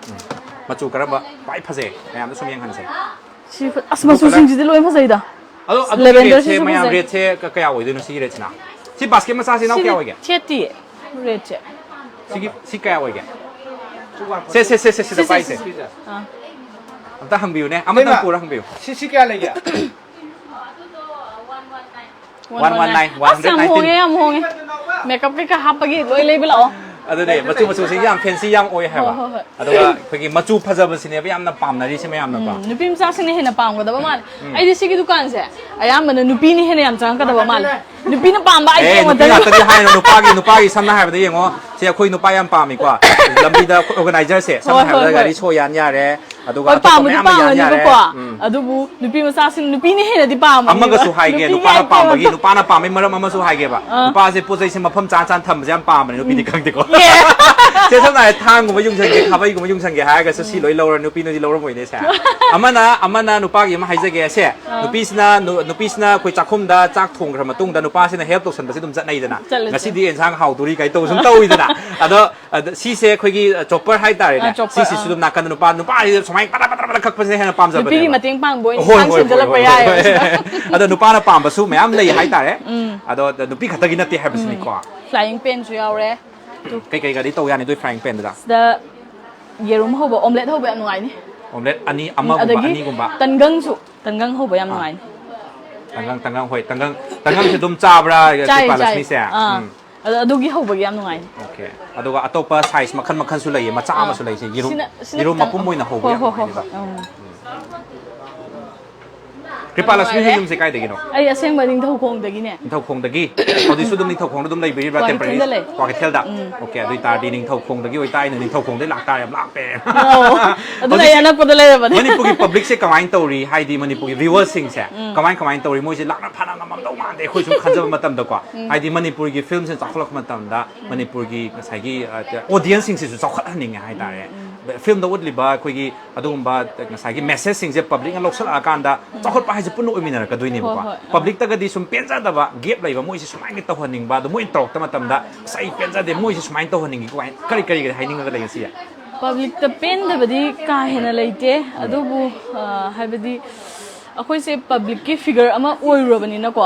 ꯎꯝ꯫ ꯃꯆꯨ ꯀꯔꯝꯕ ꯈ꯭ꯋꯥꯏ ꯐꯖꯩ? ꯃꯌꯥꯝꯗ ꯁꯨꯝ ꯌꯦꯡꯍꯟꯁꯦ꯫ ꯁꯤ ꯐ-, ꯑꯁ, blue colour꯫ ꯃꯆꯨꯁꯤꯡꯁꯤꯗꯤ ꯂꯣꯏ ꯐꯖꯩꯗ꯫ ꯑꯗꯣ ꯑꯗꯨꯒꯤ ꯂꯦꯚꯦꯟꯗꯔꯁꯤꯁꯨ rateꯁꯦ, ꯃꯌꯥꯝ ꯐꯖꯩ꯫ Rateꯁꯦ ꯀ-, ꯀꯌꯥ ꯑꯣꯏꯗꯣꯏꯅꯣ ꯁꯤꯒꯤ rateꯁꯤꯅ? ꯁꯤ basket ꯃꯆꯥꯁꯤ ꯏꯅꯥꯎ ꯁꯤꯗꯤ ꯀꯌꯥ ꯑꯣꯏꯒꯦ? ꯊꯦꯠꯇꯤꯌꯦ, rateꯁꯦ꯫ ꯁꯤꯒꯤ, ꯁꯤ ꯀꯌꯥ ꯑꯣꯏꯒꯦ? ꯁꯦ, ꯁꯦ, ꯁꯦ, ꯁꯦ, ꯁꯤꯗ ꯁꯤ, ꯁꯤ, ꯄꯥꯏꯁꯦ꯫ ꯁꯤ, ꯁꯤ꯫ ꯑꯥ꯫ ꯑꯝꯇ ꯍꯪꯕꯤꯌꯨꯅꯦ, ꯑꯃꯇꯪ ꯏꯃꯥ, ꯄꯨꯔ ꯍꯪꯕꯤꯌꯨ꯫ ꯁꯤ, ꯁꯤ ꯀꯌꯥ ꯂꯩꯒꯦ? One one nine, ꯑꯁ, ꯌꯥꯝ one hundred nineteen꯫ ꯍꯣꯡꯉꯦ, ꯌꯥꯝ ꯍꯣꯡꯉꯦ꯫ ꯃꯦꯀꯞ ꯀꯩꯀꯥ ꯍꯥꯞꯄꯒꯤ ꯂꯣꯏ ꯂꯩꯕ ꯂꯥꯛꯑꯣ꯫ ꯑꯗꯨꯅꯦ ꯃꯆꯨ ꯃꯆꯨꯁꯦ ꯌꯥꯝ ꯐꯦꯟꯁꯤ ꯌꯥꯝ ꯑꯣꯏ ꯍꯥꯏꯕ꯫ ꯍꯣꯏ, ꯍꯣꯏ꯫ ꯑꯗꯨꯒ ꯑꯩꯈꯣꯏꯒꯤ ꯃꯆꯨ ꯐꯖꯕꯁꯤꯅꯦꯕ ꯌꯥꯝꯅ ꯄꯥꯝꯅꯔꯤꯁꯦ ꯃꯌꯥꯝꯅꯀꯣ꯫ ꯎꯝ, ꯅꯨꯄꯤ ꯃꯆꯥꯁꯤꯡꯅ ꯍꯦꯟꯅ ꯄꯥꯝꯒꯗꯕ ꯃꯥꯜꯂꯦ꯫ ꯑꯩꯗꯤ ꯁꯤꯒꯤ ꯗꯨꯀꯥꯟꯁꯦ ꯑꯌꯥꯝꯕꯅ ꯅꯨꯄꯤꯅ ꯍꯦꯟꯅ ꯌꯥꯝ ꯆꯪꯉꯛꯀꯗꯕ ꯃꯥꯜꯂꯦ꯫ ꯅꯨꯄꯤꯅ ꯄꯥꯝꯕ ꯑꯦ ꯑꯥꯏꯇꯦꯝ ꯅꯨꯄꯤ ꯉꯥꯛꯇꯅꯤ꯫ ꯉꯥꯛꯇꯗꯤ ꯍꯥꯏꯅꯣ, ꯅꯨꯄꯥꯒꯤ ꯅꯨꯄꯥꯒꯤ ꯁꯝꯅ ꯍꯥꯏꯔꯕꯗ ꯌꯦꯡꯉꯣ, ꯁꯦ ꯑꯩꯈꯣꯏ ꯅꯨꯄꯥ ꯌꯥꯝ ꯄꯥꯝꯃꯤꯀꯣ, ꯂꯝꯕꯤꯗ ꯑꯩꯈꯣꯏ ꯑꯣꯔꯒꯅꯥꯏꯖꯔꯁꯦ ꯁꯝꯅ ꯍꯣꯏ, ꯍꯥꯏꯔꯕꯗ ꯍꯣꯏ, ꯒꯥꯔꯤ ꯍꯣꯏ꯫ ꯁꯣ ꯌꯥꯟ ꯌꯥꯔꯦ, ꯑꯗꯨꯒ ꯍꯣꯏ, ꯑꯇꯣꯞꯄ ꯄꯥꯝꯕꯨꯗꯤ ꯃꯌꯥꯝ ꯑꯃ ꯌꯥꯟ ꯌꯥꯔꯦ꯫ ꯄꯥꯝꯒꯅꯤꯕꯀꯣ꯫ ꯎꯝ꯫ ꯑꯗꯨꯕꯨ ꯅꯨꯄꯤ ꯃꯆꯥꯁꯤꯡ ꯅꯨꯄꯤꯅ ꯍꯦꯟꯅꯗꯤ ꯄꯥꯝꯃꯅꯤꯕ꯫ ꯑꯃꯒꯁꯨ ꯍꯥꯏꯒꯦ, ꯅꯨꯄꯤꯒꯤ ꯅꯨꯄꯥꯅ ꯄꯥꯝꯕꯒꯤ ꯑꯥꯏꯇꯦꯝ ꯅꯨꯄꯥꯅ ꯄꯥꯝꯕꯒꯤ ꯃꯔꯝ ꯑꯃꯁꯨ ꯍꯥꯏꯒꯦꯕ꯫ ꯑꯥ꯫ ꯅꯨꯄꯥꯁꯦ ꯄꯣꯠ ꯆꯩꯁꯦ ꯃꯐꯝ ꯆꯥ ꯆꯥꯅ ꯊꯝꯕꯁꯦ ꯌꯥꯝ ꯄꯥꯝꯕꯅꯦ, ꯅꯨꯄꯤꯗꯤ ꯈꯪꯗꯦꯀꯣ꯫ ꯑꯦ꯫ ꯁꯦ ꯁꯝꯅ ꯍꯥꯏꯔꯕꯗ ꯊꯥꯡꯒꯨꯝꯕ ꯌꯨꯡꯁꯟꯒꯦ, ꯈꯥꯕꯩꯒꯨꯝꯕ ꯌꯨꯡꯁꯟꯒꯦ ꯍꯥꯏꯔꯒꯁꯨ ꯁꯤ ꯂꯣꯏ ꯂꯧꯔ, ꯅꯨꯄꯤꯅꯗꯤ ꯂꯧꯔꯝꯃꯣꯏꯅꯦ ꯁꯦ꯫ ꯑꯃꯅ ꯑꯃꯅ ꯅꯨꯄꯥꯒꯤ ꯑꯃ ꯍꯥꯏꯖꯒꯦ ꯁꯦ, ꯅꯨꯄꯤꯁꯤꯅ ꯅꯨ- ꯅꯨꯄꯤꯁꯤꯅ ꯑꯩꯈꯣꯏ ꯆꯥꯛꯈꯨꯝꯗ ꯆꯥꯛ ꯊꯣꯡꯈ꯭ꯔ ꯃꯇꯨꯡꯗ ꯅꯨꯄꯥꯁꯤꯅ ꯍꯦꯜꯞ ꯇꯧꯁꯟꯕꯁꯦ ꯑꯗꯨꯝ ꯆꯠꯅꯩꯗꯅ꯫ ꯆꯠꯂꯦ, ꯉꯁꯤꯗꯤ ꯌꯦꯟꯁꯥꯡ ꯍꯥꯎꯗꯣꯔꯤ ꯀꯥꯏ ꯇꯧꯕ ꯁꯨꯝ ꯇꯧꯋꯤꯗꯅ꯫ ꯑꯗꯣ ꯑꯗ ꯁꯤꯁꯦ ꯑꯩꯈꯣꯏꯒꯤ ꯆꯣꯞꯄꯔ ꯍꯥꯏꯇꯥꯔꯦꯅꯦ꯫ ꯑ, ꯆꯣꯞꯄꯔ, ꯁꯤꯁꯤꯁꯨ ꯑꯥ꯫ ꯑꯗꯨꯝ ꯅꯥꯀꯟꯗ ꯅꯨꯄꯥ ꯅꯨꯄꯥꯁꯤꯗ ꯁꯨꯃꯥꯏꯅ ꯄꯗ꯭ꯔ ꯄꯗ꯭ꯔ ꯄꯗ꯭ꯔ ꯀꯛꯄꯁꯤꯅ ꯍꯦꯟꯅ ꯄꯥꯝꯖꯕꯅꯦꯕ꯫ ꯅꯨꯄꯤꯒꯤ ꯃꯇꯦꯡ ꯄꯥꯡꯕ ꯑꯣꯏꯅ ꯍꯣꯏ, ꯏꯟꯁꯥꯡ ꯍꯣꯏ, ꯍꯣꯏ, ꯁꯦꯝꯖꯤꯜꯂꯛꯄ ꯍꯣꯏ, ꯌꯥꯏ꯫ ꯍꯣꯏ꯫ ꯑꯗꯣ ꯅꯨꯄꯥꯅ ꯄꯥꯝꯕꯁꯨ ꯃꯌꯥꯝ ꯂꯩ ꯍꯥꯏꯇꯥꯔꯦ꯫ ꯑꯗꯣ ꯅꯨꯄꯤ ꯈꯛꯇꯒꯤ ꯅꯠꯇꯦ ꯍꯥꯏꯕꯁꯤꯅꯤꯀꯣ꯫ ꯐ꯭ꯂꯥꯏꯌꯤꯡ ꯄꯦꯟꯁꯨ ꯌꯥꯎꯔꯦ꯫ ꯀꯩꯀꯩꯒꯗꯤ ꯇꯧ ꯌꯥꯅꯤ ꯑꯗꯨꯏ ꯐ꯭ꯔꯥꯏꯡ ꯄꯦꯟꯗꯨꯗ? ꯁꯤꯗ ꯌꯦꯔꯨꯝ ꯍꯧꯕ, ꯑꯣꯝꯂꯦꯠ ꯍꯧꯕ ꯌꯥꯝ ꯅꯨꯡꯉꯥꯏꯅꯤ꯫ ꯑꯣꯝꯂꯦꯠ ꯑꯅꯤ, ꯑꯃꯒꯨꯝꯕ ꯑꯗꯒꯤ ꯑꯅꯤꯒꯨꯝꯕ꯫ ꯇꯟꯒꯪꯁꯨ, ꯇꯟꯒꯪ ꯍꯧꯕ ꯌꯥꯝ ꯅꯨꯡꯉꯥꯏꯅꯤ꯫ ꯇꯪꯒꯪ, ꯇꯪꯒꯪ, ꯍꯣꯏ, ꯇꯪꯒꯪ, ꯇꯪꯒꯪꯁꯦ ꯑꯗꯨꯝ ꯆꯥꯕ꯭ꯔꯥ, ꯆꯥꯏ, ꯀ꯭ꯔꯤꯄꯥ ꯆꯥꯏ꯫ ꯂꯛꯁꯃꯤꯁꯦ? ꯑꯥ꯫ ꯎꯝ꯫ ꯑꯗꯣ ꯑꯗꯨꯒꯤ ꯍꯧꯕꯒꯤ ꯌꯥꯝ ꯅꯨꯡꯉꯥꯏꯅꯤ꯫ ꯑꯣꯀꯦ꯫ ꯑꯗꯨꯒ ꯑꯇꯣꯞꯄ ꯁꯥꯏꯖ ꯃꯈꯜ ꯃꯈꯜꯁꯨ ꯂꯩꯌꯦ, ꯃꯆꯥ ꯑꯥ꯫ ꯑꯃꯁꯨ ꯂꯩꯁꯦ, ꯌꯦꯔꯨꯝ, ꯁꯤꯅ, ꯁꯤꯅ ꯌꯦꯔꯨꯝ ꯈꯤꯇꯪ, ꯃꯄꯨꯝ ꯑꯣꯏꯅ ꯍꯧꯕ ꯍꯣꯏ, ꯌꯥꯝ ꯍꯣꯏ, ꯍꯣꯏ, ꯅꯨꯡꯉꯥꯏꯅꯦꯕ꯫ ꯍꯣꯏ, ꯎꯝ꯫ ꯀ꯭ꯔꯤꯄꯥ ꯂꯛꯁꯃꯤ ꯍꯣꯏ ꯅꯨꯡꯉꯥꯏꯔꯦ꯫ ꯌꯨꯝꯁꯦ ꯀꯥꯏꯗꯒꯤꯅꯣ? ꯑꯩ ꯑꯁꯦꯡꯕ ꯅꯤꯡꯊꯧꯈꯣꯡꯗꯒꯤꯅꯦ꯫ ꯅꯤꯡꯊꯧꯈꯣꯡꯗꯒꯤ? ꯍꯧꯖꯤꯛꯁꯨ ꯑꯗꯨꯝ ꯅꯤꯡꯊꯧꯈꯣꯡꯗ ꯑꯗꯨꯝ ꯂꯩꯕꯤꯔꯤꯕ꯭ꯔꯥ? ꯀ꯭ꯋꯥꯀꯩꯊꯦꯜꯗ Temporary? ꯂꯩ꯫ ꯀ꯭ꯋꯥꯀꯩꯊꯦꯜꯗ? ꯎꯝ꯫ ꯑꯣꯀꯦ, ꯑꯗꯨ ꯑꯣꯏꯇꯥꯔꯗꯤ ꯅꯤꯡꯊꯧꯈꯣꯡꯗꯒꯤ ꯑꯣꯏꯇꯥꯔꯗꯤ ꯅꯤꯡꯊꯧꯈꯣꯡꯗꯒꯤ ꯂꯥꯛꯇꯥꯔꯦ, ꯌꯥꯝ ꯂꯥꯞꯄꯦ꯫ ꯑꯣ, ꯑꯗꯨꯅ ꯑꯩ ꯍꯧꯖꯤꯛꯁꯦ ꯑꯅꯛꯄꯗ ꯂꯩꯔꯕꯅꯦ꯫ ꯃꯅꯤꯄꯨꯔꯒꯤ ꯄꯕ꯭ꯂꯤꯛꯁꯦ ꯀꯃꯥꯏꯅ ꯇꯧꯔꯤ? ꯍꯥꯏꯗꯤ ꯃꯅꯤꯄꯨꯔꯒꯤ ꯚ꯭ꯌꯨꯋꯔꯁꯤꯡꯁꯦ ꯀꯃꯥꯏ ꯀꯃꯥꯏꯅ ꯇꯧꯔꯤ? ꯃꯣꯏꯁꯦ ꯂꯥꯛꯅ ꯐꯥꯅ ꯉꯝꯃꯝꯗꯧ ꯃꯥꯟꯗꯦ, ꯑꯩꯈꯣꯏ ꯁꯨꯝ ꯈꯟꯖꯕ ꯃꯇꯝꯗꯀꯣ꯫ ꯍꯥꯏꯗꯤ ꯃꯅꯤꯄꯨꯔꯒꯤ ꯐꯤꯂꯝꯁꯦ ꯆꯥꯎꯈꯠꯂꯛꯄ ꯃꯇꯝꯗ ꯃꯅꯤꯄꯨꯔꯒꯤ ꯉꯁꯥꯏꯒꯤ, ꯑ, ꯑꯣꯗꯤꯌꯟꯁꯁꯤꯡꯁꯤꯁꯨ ꯆꯥꯎꯈꯠꯍꯟꯅꯤꯡꯉꯦ ꯍꯥꯏꯇꯥꯔꯦ꯫ ꯐꯤꯂꯝꯗ ꯎꯠꯂꯤꯕ ꯑꯩꯈꯣꯏꯒꯤ ꯑꯗꯨꯒꯨꯝꯕ ꯉꯁꯥꯏꯒꯤ ꯃꯦꯁꯦꯖꯁꯤꯡꯁꯦ ꯄꯕ꯭ꯂꯤꯛꯅ ꯂꯧꯁꯤꯜꯂꯛꯑꯀꯥꯟꯗ ꯆꯥꯎꯈꯠꯄ ꯍꯥꯏꯁꯦ ꯄꯨꯟꯅ ꯑꯣꯏꯃꯤꯟꯅꯔꯛꯀꯗꯣꯏꯅꯦꯕꯀꯣ꯫ ꯍꯣꯏ, ꯍꯣꯏ, ꯑꯥ꯫ ꯄꯕ꯭ꯂꯤꯛꯇꯒꯗꯤ ꯁꯨꯝ ꯄꯦꯟꯖꯗꯕ ꯒꯦꯞ ꯂꯩꯕ, ꯃꯣꯏꯁꯦ ꯁꯨꯃꯥꯏꯅ ꯇꯧꯍꯟꯅꯤꯡꯕ, ꯑꯗꯣ ꯃꯣꯏꯅ ꯇꯧꯔꯛꯇ ꯃꯇꯝꯗ "ꯑꯁ, ꯑꯩ ꯄꯦꯟꯖꯗꯦ, ꯃꯣꯏꯁꯦ ꯁꯨꯃꯥꯏꯅ ꯇꯧꯍꯟꯅꯤꯡꯉꯤ" ꯀꯃꯥꯏꯅ, ꯀꯔꯤ ꯀꯔꯤ ꯍꯥꯏꯅꯤꯡꯉꯒ ꯂꯩ ꯉꯁꯤꯁꯦ? ꯄꯕ꯭ꯂꯤꯛꯇ ꯄꯦꯟꯗꯕꯗꯤ ꯀꯥ ꯍꯦꯟꯅ ꯂꯩꯇꯦ, ꯑꯗꯨꯕꯨ, ꯑ, ꯍꯥꯏꯕꯗꯤ ꯑꯩꯈꯣꯏꯁꯦ ꯄꯕ꯭ꯂꯤꯛꯀꯤ ꯐꯤꯒꯔ ꯑꯃ ꯑꯣꯏꯔꯨꯔꯕꯅꯤꯅꯀꯣ,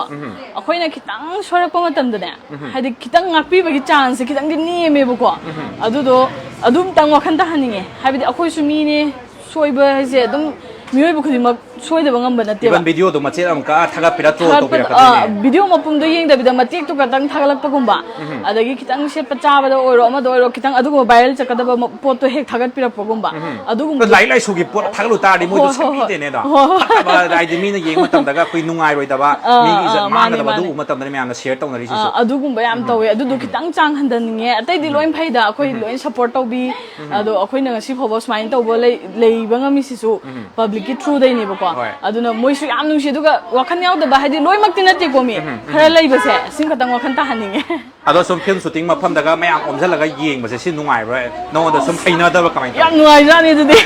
ꯑꯩꯈꯣꯏꯅ ꯈꯤꯇꯪ ꯁꯣꯏꯔꯛꯄ ꯃꯇꯝꯗꯅꯦ, ꯍꯥꯏꯗꯤ ꯈꯤꯇꯪ ꯉꯥꯛꯄꯤꯕꯒꯤ ꯆꯥꯟꯁꯁꯦ ꯈꯤꯇꯪꯗꯤ ꯅꯦꯝꯃꯦꯕꯀꯣ꯫ ꯑꯗꯨꯗꯣ ꯑꯗꯨꯝꯇꯪ ꯋꯥꯈꯜ ꯇꯥꯍꯟꯅꯤꯡꯉꯦ, ꯍꯥꯏꯕꯗꯤ ꯑꯩꯈꯣꯏꯁꯨ ꯃꯤꯅꯦ, ꯁꯣꯏꯕ ꯍꯥꯏꯁꯦ ꯑꯗꯨꯝ ꯃꯤꯑꯣꯏꯕ ꯈꯨꯗꯤꯡꯃꯛ ꯁꯣꯏꯗꯕ ꯉꯝꯕ ꯅꯠꯇꯦꯕ꯫ ꯏꯚꯟ ꯚꯤꯗꯤꯑꯣꯗꯣ ꯃꯆꯦꯠ ꯑꯃ ꯀꯛꯑ ꯊꯥꯒꯠꯄꯤꯔ ꯇ꯭ꯔꯣꯜ ꯇꯧꯕꯤꯔꯛꯀꯗꯣꯏꯅꯦ꯫ ꯚꯤꯗꯤꯑꯣ ꯃꯄꯨꯝꯗꯣ ꯌꯦꯡꯗꯕꯤꯗ ꯃꯇꯦꯛꯇꯨ ꯈꯛꯇꯪ ꯊꯥꯒꯠꯂꯛꯄꯒꯨꯝꯕ, ꯑꯗꯒꯤ ꯈꯤꯇꯪ ꯁꯦꯠꯄ ꯆꯥꯕꯗ ꯑꯣꯏꯔꯣ, ꯑꯃꯗ ꯑꯣꯏꯔꯣ, ꯈꯤꯇꯪ ꯑꯗꯨꯒꯨꯝꯕ ꯚꯥꯏꯔꯦꯜ ꯆꯠꯀꯗꯕ ꯄꯣꯠꯇꯣ ꯍꯦꯛ ꯊꯥꯒꯠꯄꯤꯔꯛꯄꯒꯨꯝꯕ꯫ ꯑꯗꯨꯒꯨꯝꯕ ꯂꯥꯏꯔꯤꯛ ꯂꯥꯏꯁꯨꯒꯤ ꯄꯣꯠ ꯊꯥꯒꯠꯂꯨ ꯇꯥꯔꯗꯤ ꯃꯣꯏꯗꯣ ꯁꯦꯠꯄꯤꯗꯦꯅꯦ ꯑꯗꯣ꯫ ꯐꯠꯇꯕ ꯍꯥꯏꯗꯤ ꯃꯤꯅ ꯌꯦꯡꯕ ꯃꯇꯝꯗꯒ ꯑꯩꯈꯣꯏ ꯅꯨꯡꯉꯥꯏꯔꯣꯏꯗꯕ, ꯃꯤꯒꯤ ꯏꯖꯠ ꯃꯥꯡꯒꯗꯕ ꯑꯗꯨꯒꯨꯝꯕ ꯃꯇꯝꯗꯅ ꯃꯌꯥꯝꯅ ꯁꯤꯌꯔ ꯇꯧꯅꯔꯤꯁꯤꯁꯨ꯫ ꯑꯗꯨꯒꯨꯝꯕ ꯌꯥꯝ ꯇꯧꯋꯦ꯫ ꯑꯗꯨꯗꯣ ꯈꯤꯇꯪ ꯆꯥꯡ ꯍꯟꯊꯅꯤꯡꯉꯦ꯫ ꯑꯇꯩꯗꯤ ꯂꯣꯏ ꯐꯩꯗ, ꯑꯩꯈꯣꯏ ꯂꯣꯏ ꯁꯞꯄꯣꯔꯠ ꯇꯧꯕꯤ꯫ ꯑꯗꯣ ꯑꯩꯈꯣꯏꯅ ꯉꯁꯤ ꯐꯥꯎꯕ ꯁꯨꯃꯥꯏꯅ ꯇꯧꯕ ꯂꯩ- ꯂꯩꯕ ꯉꯝꯃꯤꯁꯤꯁꯨ ꯄꯕ꯭ꯂꯤꯛꯀꯤ ꯊ꯭ꯔꯨꯗꯩꯅꯦꯕꯀꯣ꯫ ꯍꯣꯏ꯫ ꯑꯗꯨꯅ ꯃꯣꯏꯁꯨ ꯌꯥꯝ ꯅꯨꯡꯁꯤ꯫ ꯑꯗꯨꯒ ꯋꯥꯈꯜ ꯌꯥꯎꯗꯕ ꯍꯥꯏꯗꯤ ꯂꯣꯏꯃꯛꯇꯤ ꯅꯠꯇꯦꯀꯣ, ꯃꯤ ꯈꯔ ꯂꯩꯕꯁꯦ ꯁꯤ ꯈꯛꯇꯪ ꯋꯥꯈꯜ ꯇꯥꯍꯟꯅꯤꯡꯉꯦ꯫ ꯑꯗꯣ ꯁꯨꯝ ꯐꯤꯂꯝ ꯁꯨꯇꯤꯡ ꯃꯐꯝꯗꯒ ꯃꯌꯥꯝ ꯑꯣꯝꯁꯤꯜꯂꯒ ꯌꯦꯡꯕꯁꯦ ꯁꯤ ꯅꯨꯡꯉꯥꯏꯕ꯭ꯔꯥ? ꯅꯉꯣꯟꯗ ꯁꯨꯝ ꯍꯩꯅꯗꯕ ꯀꯃꯥꯏꯅ ꯌꯥꯝ ꯇꯧꯋꯤ? ꯅꯨꯡꯉꯥꯏꯖꯥꯠꯅꯤ ꯑꯗꯨꯗꯤ꯫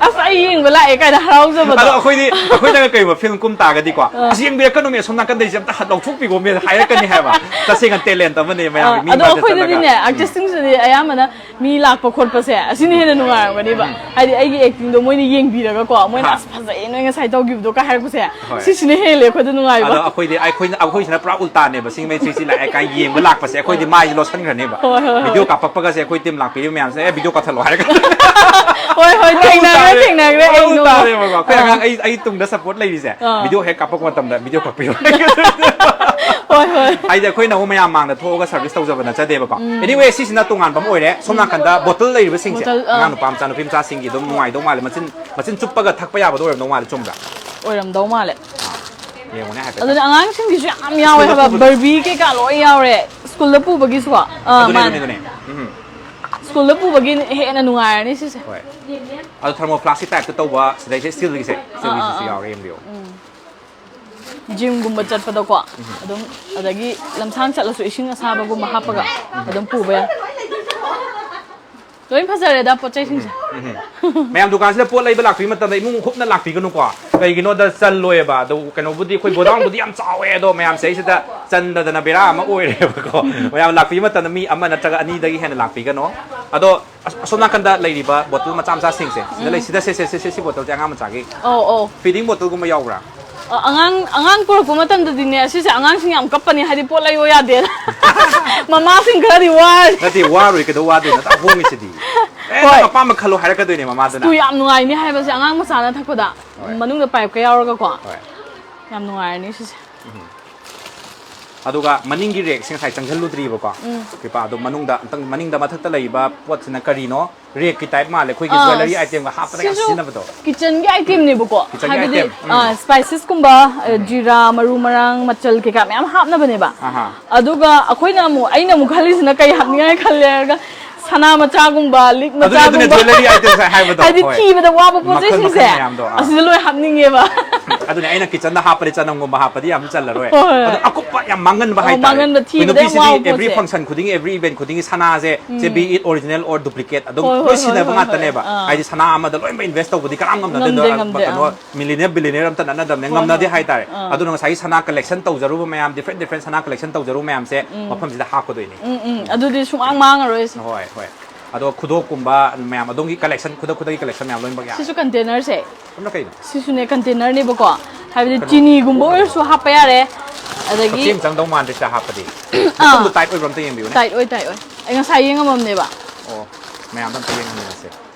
ꯑꯁ, ꯑꯩ ꯌꯦꯡꯕ ꯂꯥꯛꯑꯦ ꯀꯥꯏꯅ ꯍꯔꯥꯎꯖꯕꯗꯣ꯫ ꯑꯗꯣ ꯑꯩꯈꯣꯏꯗꯤ, ꯑꯩꯈꯣꯏꯅꯒ ꯀꯩꯒꯨꯝꯕ ꯐꯤꯂꯝ ꯀꯨꯝ ꯇꯥꯔꯒꯗꯤꯀꯣ, "ꯑꯁ, ꯌꯦꯡꯕꯤꯔꯛꯀꯅꯨꯃꯦ, ꯑꯁꯣꯝ ꯅꯥꯀꯟꯗꯩꯁꯦ ꯑꯝꯇ ꯍꯠ ꯂꯧꯊꯣꯛꯄꯤꯈꯣ" ꯃꯤꯅ ꯍꯥꯏꯔꯛꯀꯅꯤ ꯍꯥꯏꯕ꯫ ꯇꯁꯦꯡꯅ ꯇꯦꯂꯦꯟ ꯑꯃꯅꯦ ꯃꯌꯥꯝꯒꯤ ꯃꯤ ꯑꯗꯣ ꯃꯔꯛꯇ ꯆꯠꯂꯒ꯫ ꯑꯩꯈꯣꯏꯗꯗꯤꯅꯦ, ꯑꯥꯔꯇꯤꯁꯁꯤꯡꯁꯤꯗꯤ ꯑꯌꯥꯝꯕꯅ ꯃꯤ ꯂꯥꯛꯄ ꯈꯣꯠꯄꯁꯦ ꯑꯁꯤꯅ ꯍꯦꯟꯅ ꯅꯨꯡꯉꯥꯏꯔꯝꯒꯅꯤꯕ꯫ ꯍꯥꯏꯗꯤ ꯑꯩꯒꯤ ꯑꯦꯛꯇꯤꯡꯗꯣ ꯃꯣꯏꯅ ꯌꯦꯡꯕꯤꯔꯒꯀꯣ, ꯃꯣꯏꯅ ꯍꯥ꯫ "ꯑꯁ, ꯐꯖꯩꯌꯦ ꯅꯣꯏ ꯉꯁꯥꯏ ꯇꯧꯈꯤꯕꯗꯣ" ꯀꯥꯏ ꯍꯥꯏꯔꯛꯄꯁꯦ, ꯍꯣꯏ꯫ ꯁꯤꯁꯤꯅ ꯍꯦꯜꯂꯦ ꯑꯩꯈꯣꯏꯗ ꯅꯨꯡꯉꯥꯏꯕ꯫ ꯑꯗꯣ ꯑꯩꯈꯣꯏꯗꯤ, ꯑꯩꯈꯣꯏꯅ, ꯑꯩꯈꯣꯏꯁꯤꯅ ꯄꯨꯔꯥ ꯎꯜꯇꯥꯅꯦꯕ꯫ ꯁꯤꯡꯃꯩ ꯁꯤꯁꯤ ꯂꯥꯛꯑꯦ ꯀꯥꯏꯅ ꯌꯦꯡꯕ ꯂꯥꯛꯄꯁꯦ ꯑꯩꯈꯣꯏꯗꯤ ꯃꯥꯏꯁꯦ ꯂꯣꯠꯁꯟꯈ꯭ꯔꯅꯦꯕ꯫ ꯍꯣꯏ, ꯍꯣꯏ, ꯍꯣꯏ꯫ ꯚꯤꯗꯤꯑꯣ ꯀꯥꯞꯄꯛꯄꯒꯁꯦ ꯑꯩꯈꯣꯏ ꯇꯤꯝ ꯂꯥꯛꯄꯤꯔꯤꯕ ꯃꯌꯥꯝꯁꯦ, "ꯑꯦ, ꯚꯤꯗꯤꯑꯣ ꯀꯥꯞꯊꯠꯂꯣ" ꯍꯥꯏꯔꯒ꯫ ꯍꯣꯏ, ꯍꯣꯏ, ꯊꯦꯡꯅꯈ꯭ꯔꯦ, ꯊꯦꯡꯅꯈ꯭ꯔꯦ꯫ ꯑꯩ ꯅꯣꯡꯃ꯫ ꯎꯜꯇꯥꯅꯦꯕꯀꯣ꯫ ꯑꯩꯈꯣꯏ ꯑꯉꯥꯡ, ꯑꯩ, ꯑꯩ ꯇꯨꯡꯗ ꯁꯞꯄꯣꯔꯠ ꯂꯩꯔꯤꯁꯦ, ꯑꯥ꯫ ꯚꯤꯗꯤꯑꯣ ꯍꯦꯛ ꯀꯥꯞꯄꯛꯄ ꯃꯇꯝꯗ ꯚꯤꯗꯤꯑꯣ ꯀꯥꯞꯄꯤꯌꯣ꯫ ꯍꯣꯏ, ꯍꯣꯏ꯫ ꯍꯥꯏꯗꯤ ꯑꯩꯈꯣꯏꯅ ꯑꯃꯨꯛ ꯃꯌꯥꯝ ꯃꯥꯡꯗ ꯊꯣꯛꯑꯒ ꯁꯔꯚꯤꯁ ꯇꯧꯖꯕ ꯅꯠꯆꯗꯦꯕꯀꯣ꯫ Anyway, ꯁꯤꯁꯤꯅ ꯇꯣꯉꯥꯟꯕ ꯑꯃ ꯑꯣꯏꯔꯦ꯫ ꯁꯣꯝ ꯅꯥꯀꯟꯗ ꯕꯣꯇꯜ ꯂꯩꯔꯤꯕꯁꯤꯡꯁꯦ, ꯕꯣꯇꯜ, ꯑꯥ꯫ ꯑꯉꯥꯡ ꯅꯨꯄꯥ ꯃꯆꯥ ꯅꯨꯄꯤ ꯃꯆꯥꯁꯤꯡꯒꯤ ꯑꯗꯨꯝ ꯅꯨꯡꯉꯥꯏꯗꯧ ꯃꯥꯜꯂꯦ꯫ ꯃꯆꯤꯟ, ꯃꯆꯤꯟ ꯆꯨꯞꯄꯒ ꯊꯛꯄ ꯌꯥꯕꯗꯣ ꯑꯣꯏꯔꯝꯗꯧ ꯃꯥꯜꯂꯦ꯫ ꯆꯨꯝꯕ꯭ꯔꯥ? ꯑꯣꯏꯔꯝꯗꯧ ꯃꯥꯜꯂꯦ꯫ ꯌꯦꯡꯉꯨꯅꯦ ꯍꯥꯏꯐꯦꯠ꯫ ꯑꯗꯨꯅ ꯑꯉꯥꯡꯁꯤꯡꯒꯤꯁꯨ ꯌꯥꯝ ꯌꯥꯎꯋꯦ ꯁ꯭ꯀꯨꯜꯗ ꯍꯥꯏꯕ, ꯄꯨꯕꯗꯣ꯫ ꯕꯔꯕꯤ ꯀꯩꯀꯥ ꯂꯣꯏ ꯌꯥꯎꯔꯦ꯫ ꯁ꯭ꯀꯨꯜꯗ ꯄꯨꯕꯒꯤꯁꯨꯀꯣ꯫ ꯑꯥ, ꯑꯗꯨꯅꯦ, ꯃꯥꯅꯦ꯫ ꯑꯗꯨꯅꯦ, ꯑꯗꯨꯅꯦ꯫ ꯎꯝ꯫ ꯁ꯭ꯀꯨꯜꯗ ꯄꯨꯕꯒꯤ ꯍꯦꯟꯅ ꯅꯨꯡꯉꯥꯏꯔꯅꯤ ꯁꯤꯁꯦ꯫ ꯍꯣꯏ꯫ ꯑꯗꯣ ꯊꯔꯃꯣꯐ꯭ꯂꯥꯁꯀꯤ ꯇꯥꯏꯞꯇ ꯇꯧꯕ ꯁꯤꯗꯩꯁꯦ, ꯁ꯭ꯇꯤꯜꯒꯤꯁꯦ, ꯁ꯭ꯇꯤꯜꯒꯤꯁꯤꯁꯨ ꯑꯥ, ꯑꯥ꯫ ꯌꯥꯎꯔꯦ, ꯌꯦꯡꯕꯤꯌꯨ꯫ ꯖꯤꯝꯒꯨꯝꯕ ꯆꯠꯄꯗꯀꯣ ꯑꯗꯨꯝ, ꯑꯗꯒꯤ ꯂꯝꯁꯥꯡ ꯆꯠꯂꯁꯨ ꯏꯁꯤꯡ ꯑꯁꯥꯕꯒꯨꯝꯕ ꯍꯥꯞꯄꯒ ꯑꯗꯨꯝ ꯄꯨꯕ ꯌꯥꯏ꯫ ꯂꯣꯏ ꯐꯖꯔꯦꯗ ꯄꯣꯠ ꯆꯩꯁꯤꯡꯁꯦ꯫ ꯃꯌꯥꯝ ꯗꯨꯀꯥꯟꯁꯤꯗ ꯄꯣꯠ ꯂꯩꯕ ꯂꯥꯛꯄꯤꯕ ꯃꯇꯝꯗ ꯏꯃꯨꯡ ꯍꯨꯞꯅ ꯂꯥꯛꯄꯤꯒꯅꯨꯀꯣ꯫ ꯀꯩꯒꯤꯅꯣꯗ ꯆꯜꯂꯣꯏꯕ꯫ ꯑꯗꯣ ꯀꯩꯅꯣꯕꯨꯗꯤ ꯑꯩꯈꯣꯏ ꯒꯣꯗꯥꯎꯟꯕꯨꯗꯤ ꯌꯥꯝ ꯆꯥꯎꯋꯦ, ꯑꯗꯣ ꯃꯌꯥꯝꯁꯦ ꯑꯩꯁꯤꯗ ꯆꯟꯗꯗꯅ ꯕꯦꯔꯥ ꯑꯃ ꯑꯣꯏꯔꯦꯕꯀꯣ꯫ ꯃꯌꯥꯝ ꯂꯥꯛꯄꯤꯕ ꯃꯇꯝꯗ ꯃꯤ ꯑꯃ ꯅꯠꯇ꯭ꯔꯒ ꯑꯅꯤꯗꯒꯤ ꯍꯦꯟꯅ ꯂꯥꯛꯄꯤꯒꯅꯣ꯫ ꯑꯗꯣ ꯑꯁ-, ꯑꯁꯣꯝ ꯅꯥꯀꯟꯗ ꯂꯩꯔꯤꯕ ꯕꯣꯇꯜ ꯃꯆꯥ ꯃꯆꯥꯁꯤꯡꯁꯦ, ꯁꯤꯗ ꯂꯩ, ꯁꯤꯗ ꯁꯦ, ꯁꯦ, ꯁꯦ, ꯁꯦ, ꯁꯤ ꯕꯣꯇꯜꯁꯦ ꯑꯉꯥꯡ ꯃꯆꯥꯒꯤ꯫ ꯑꯧ, ꯑꯧ꯫ ꯐꯤꯗꯤꯡ ꯕꯣꯇꯜꯒꯨꯝꯕ ꯌꯥꯎꯕ꯭ꯔꯥ? ꯑ, ꯑꯉꯥꯡ, ꯑꯉꯥꯡ ꯄꯨꯔꯛꯄ ꯃꯇꯝꯗꯗꯤꯅꯦ, ꯁꯤꯁꯦ ꯑꯉꯥꯡꯁꯤꯡ ꯌꯥꯝ ꯀꯞꯄꯅꯤ, ꯍꯥꯏꯗꯤ ꯄꯣꯠ ꯂꯩꯌꯣ ꯌꯥꯗꯦ꯫ ꯃꯃꯥꯁꯤꯡ ꯈꯔꯗꯤ ꯋꯥꯔꯤ꯫ ꯅꯠꯇꯦ, ꯋꯥꯔꯣꯏ, ꯀꯩꯗꯧ ꯋꯥꯗꯣꯏꯅꯣ? ꯑꯗꯨꯛ ꯍꯣꯡꯉꯤꯁꯤꯗꯤ꯫ ꯑꯦ, ꯍꯣꯏ꯫ ꯑꯄꯥꯝꯕ ꯈꯜꯂꯣ ꯍꯥꯏꯔꯛꯀꯗꯣꯏꯅꯦ ꯃꯃꯥꯗꯨꯅ꯫ ꯑꯗꯨ ꯌꯥꯝ ꯅꯨꯡꯉꯥꯏꯅꯤ ꯍꯥꯏꯕꯁꯦ, ꯑꯉꯥꯡ ꯃꯆꯥꯅ ꯊꯛꯄꯗ꯫ ꯍꯣꯏ꯫ ꯃꯅꯨꯡꯗ ꯄꯥꯏꯞꯀ ꯌꯥꯎꯔꯒꯀꯣ꯫ ꯍꯣꯏ꯫ ꯌꯥꯝ ꯅꯨꯡꯉꯥꯏꯔꯅꯤ ꯁꯤꯁꯦ꯫ ꯑꯗꯨꯒ ꯃꯅꯤꯡꯒꯤ ꯔꯦꯛꯁꯦ ꯉꯁꯥꯏ ꯆꯪꯁꯤꯜꯂꯨꯗ꯭ꯔꯤꯕꯀꯣ꯫ ꯀ꯭ꯔꯤꯄꯥ, ꯑꯗꯣ ꯃꯅꯨꯡꯗ ꯑꯝꯇꯪ, ꯃꯅꯤꯡꯗ ꯃꯊꯛꯇ ꯂꯩꯕ ꯄꯣꯠꯁꯤꯅ ꯀꯔꯤꯅꯣ? ꯔꯦꯛꯀꯤ ꯇꯥꯏꯞ ꯃꯥꯜꯂꯦ, ꯑꯩꯈꯣꯏꯒꯤ ꯑꯥ, ꯖ꯭ꯋꯦꯂꯔꯤ ꯑꯥꯏꯇꯦꯝꯒ ꯍꯥꯞꯄꯗ ꯌꯥꯝ ꯁꯤꯁꯨ ꯁꯤꯖꯤꯟꯅꯕꯗꯣ꯫ ꯀꯤꯠꯆꯟꯒꯤ ꯑꯥꯏꯇꯦꯝꯅꯦꯕꯀꯣ꯫ ꯀꯤꯠꯆꯟꯒꯤ ꯍꯥꯏꯕꯗꯤ ꯑꯥꯏꯇꯦꯝ꯫ ꯎꯝ꯫ ꯁ꯭ꯄꯥꯏꯁꯦꯁꯀꯨꯝꯕ, ꯖꯤꯔꯥ, ꯃꯔꯨ ꯃꯔꯥꯡ, ꯃꯆꯜ ꯀꯩꯀꯥ ꯃꯌꯥꯝ ꯍꯥꯞꯅꯕꯅꯦꯕ꯫ ꯑꯍꯥ꯫ ꯑꯗꯨꯒ ꯑꯩꯈꯣꯏꯅ ꯑꯃꯨꯛ, ꯑꯩꯅ ꯑꯃꯨꯛ ꯈꯜꯂꯤꯁꯤꯅ ꯀꯩ ꯍꯥꯞꯅꯤꯡꯉꯥꯏ ꯈꯜꯂꯦ ꯍꯥꯏꯔꯒ, ꯁꯅꯥ ꯃꯆꯥꯒꯨꯝꯕ, ꯂꯤꯛ ꯑꯗꯨꯅꯦ, ꯑꯗꯨꯅꯦ, ꯃꯆꯥꯒꯨꯝꯕ, ꯖ꯭ꯋꯦꯂꯔꯤ ꯑꯥꯏꯇꯦꯝꯁ ꯍꯥꯏꯕꯗꯣ, ꯍꯥꯏꯗꯤ ꯍꯣꯏ꯫ ꯊꯤꯕꯗ ꯋꯥꯕ ꯄꯣꯠ ꯃꯈꯜ ꯃꯈꯜ ꯆꯩꯁꯤꯡꯁꯦ ꯃꯌꯥꯝꯗꯣ, ꯑꯥ꯫ ꯑꯁꯤꯗ ꯂꯣꯏ ꯍꯥꯞꯅꯤꯡꯉꯦꯕ꯫ ꯑꯗꯨꯅꯦ, ꯑꯩꯅ ꯀꯤꯠꯆꯟꯗ ꯍꯥꯞꯄꯗꯤ ꯆꯅꯝꯒꯨꯝꯕ ꯍꯥꯞꯄꯗꯤ ꯌꯥꯝ ꯆꯜꯂꯔꯣꯏ꯫ ꯍꯣꯏ, ꯍꯣꯏ, ꯑꯗꯣ ꯍꯣꯏ꯫ ꯑꯀꯨꯞꯄ ꯌꯥꯝ ꯃꯥꯡꯍꯟꯕ ꯑꯣ, ꯍꯥꯏꯇꯥꯔꯦ꯫ ꯃꯥꯡꯍꯟꯕ ꯊꯤꯕꯗ ꯌꯥꯝ ꯅꯨꯄꯤꯁꯤꯗꯤ ꯋꯥꯕ every ꯄꯣꯠꯁꯦ꯫ function ꯈꯨꯗꯤꯡꯒꯤ, every event ꯈꯨꯗꯤꯡꯒꯤ ꯁꯅꯥꯁꯦ, ꯁꯦ, be it original or duplicate, ꯑꯗꯨꯝ ꯍꯣꯏ, ꯍꯣꯏ, ꯂꯣꯏ ꯍꯣꯏ, ꯁꯤꯖꯤꯟꯅꯕ ꯍꯣꯏ, ꯍꯣꯏ꯫ ꯉꯥꯛꯇꯅꯦꯕ꯫ ꯑꯥ꯫ ꯍꯥꯏꯗꯤ ꯁꯅꯥ ꯑꯃꯗ ꯂꯣꯏꯅꯃꯛ invest ꯇꯧꯕꯗꯤ ꯀꯅꯥꯝ ꯉꯝꯅꯗꯦ꯫ ꯉꯝꯗꯦ, ꯑꯗꯨꯅ ꯉꯝꯗꯦ, ꯀꯩꯅꯣ, ꯑꯥ꯫ millionaire, billionaire ꯑꯝꯇ ꯅꯠꯅꯗꯕꯅꯦ, ꯍꯣꯏ, ꯉꯝꯅꯗꯦ ꯍꯣꯏ, ꯍꯥꯏꯇꯥꯔꯦ꯫ ꯑꯥ꯫ ꯑꯗꯨꯅ ꯉꯁꯥꯏꯒꯤ ꯁꯅꯥ collection ꯇꯧꯖꯔꯨꯕ ꯃꯌꯥꯝ, different different ꯁꯅꯥ collection ꯇꯧꯖꯔꯨꯕ ꯃꯌꯥꯝꯁꯦ ꯃꯐꯝꯁꯤꯗ ꯍꯥꯞꯀꯗꯣꯏꯅꯤ꯫ ꯎꯝ, ꯎꯝ, ꯑꯗꯨꯗꯤ ꯁꯨꯡꯃꯥꯡ ꯃꯥꯡꯉꯔꯣꯏꯁꯦ꯫ ꯍꯣꯏ, ꯍꯣꯏ꯫ ꯑꯗꯣ ꯈꯨꯗꯣꯞꯀꯨꯝꯕ ꯃꯌꯥꯝ, ꯑꯗꯣꯝꯒꯤ collection, ꯈꯨꯗꯛ ꯈꯨꯗꯛꯀꯤ collection ꯃꯌꯥꯝ ꯂꯣꯏꯅꯃꯛ ꯌꯥꯔꯦ꯫ ꯁꯤꯁꯨ containerꯁꯦ꯫ ꯑꯗꯨꯅ ꯀꯩꯅꯣ? ꯁꯤꯁꯨꯅꯦ, containerꯅꯦꯕꯀꯣ꯫ ꯍꯥꯏꯕꯗꯤ ꯀꯩꯅꯣ? ꯆꯤꯅꯤꯒꯨꯝꯕ ꯑꯣꯏꯔꯁꯨ ꯍꯥꯞꯄ ꯌꯥꯔꯦ꯫ ꯑꯗꯒꯤ ꯀꯛꯆꯦꯡ ꯆꯪꯗꯧ ꯃꯥꯟꯗ꯭ꯔꯦ ꯁꯤꯗ ꯍꯥꯞꯄꯗꯤ꯫ ꯑꯥ꯫ ꯃꯐꯝꯗꯣ tight ꯑꯣꯏꯕ꯭ꯔꯥ ꯑꯝꯇ ꯌꯦꯡꯕꯤꯌꯨꯅꯦ꯫ Tight ꯑꯣꯏ, tight ꯑꯣꯏ꯫ ꯑꯩ ꯉꯁꯥꯏ ꯌꯦꯡꯉꯝꯃꯝꯅꯦꯕ꯫ ꯑꯣ, ꯃꯌꯥꯝꯗ ꯑꯝꯇ ꯌꯦꯡꯍꯟꯃꯤꯟꯅꯁꯦ꯫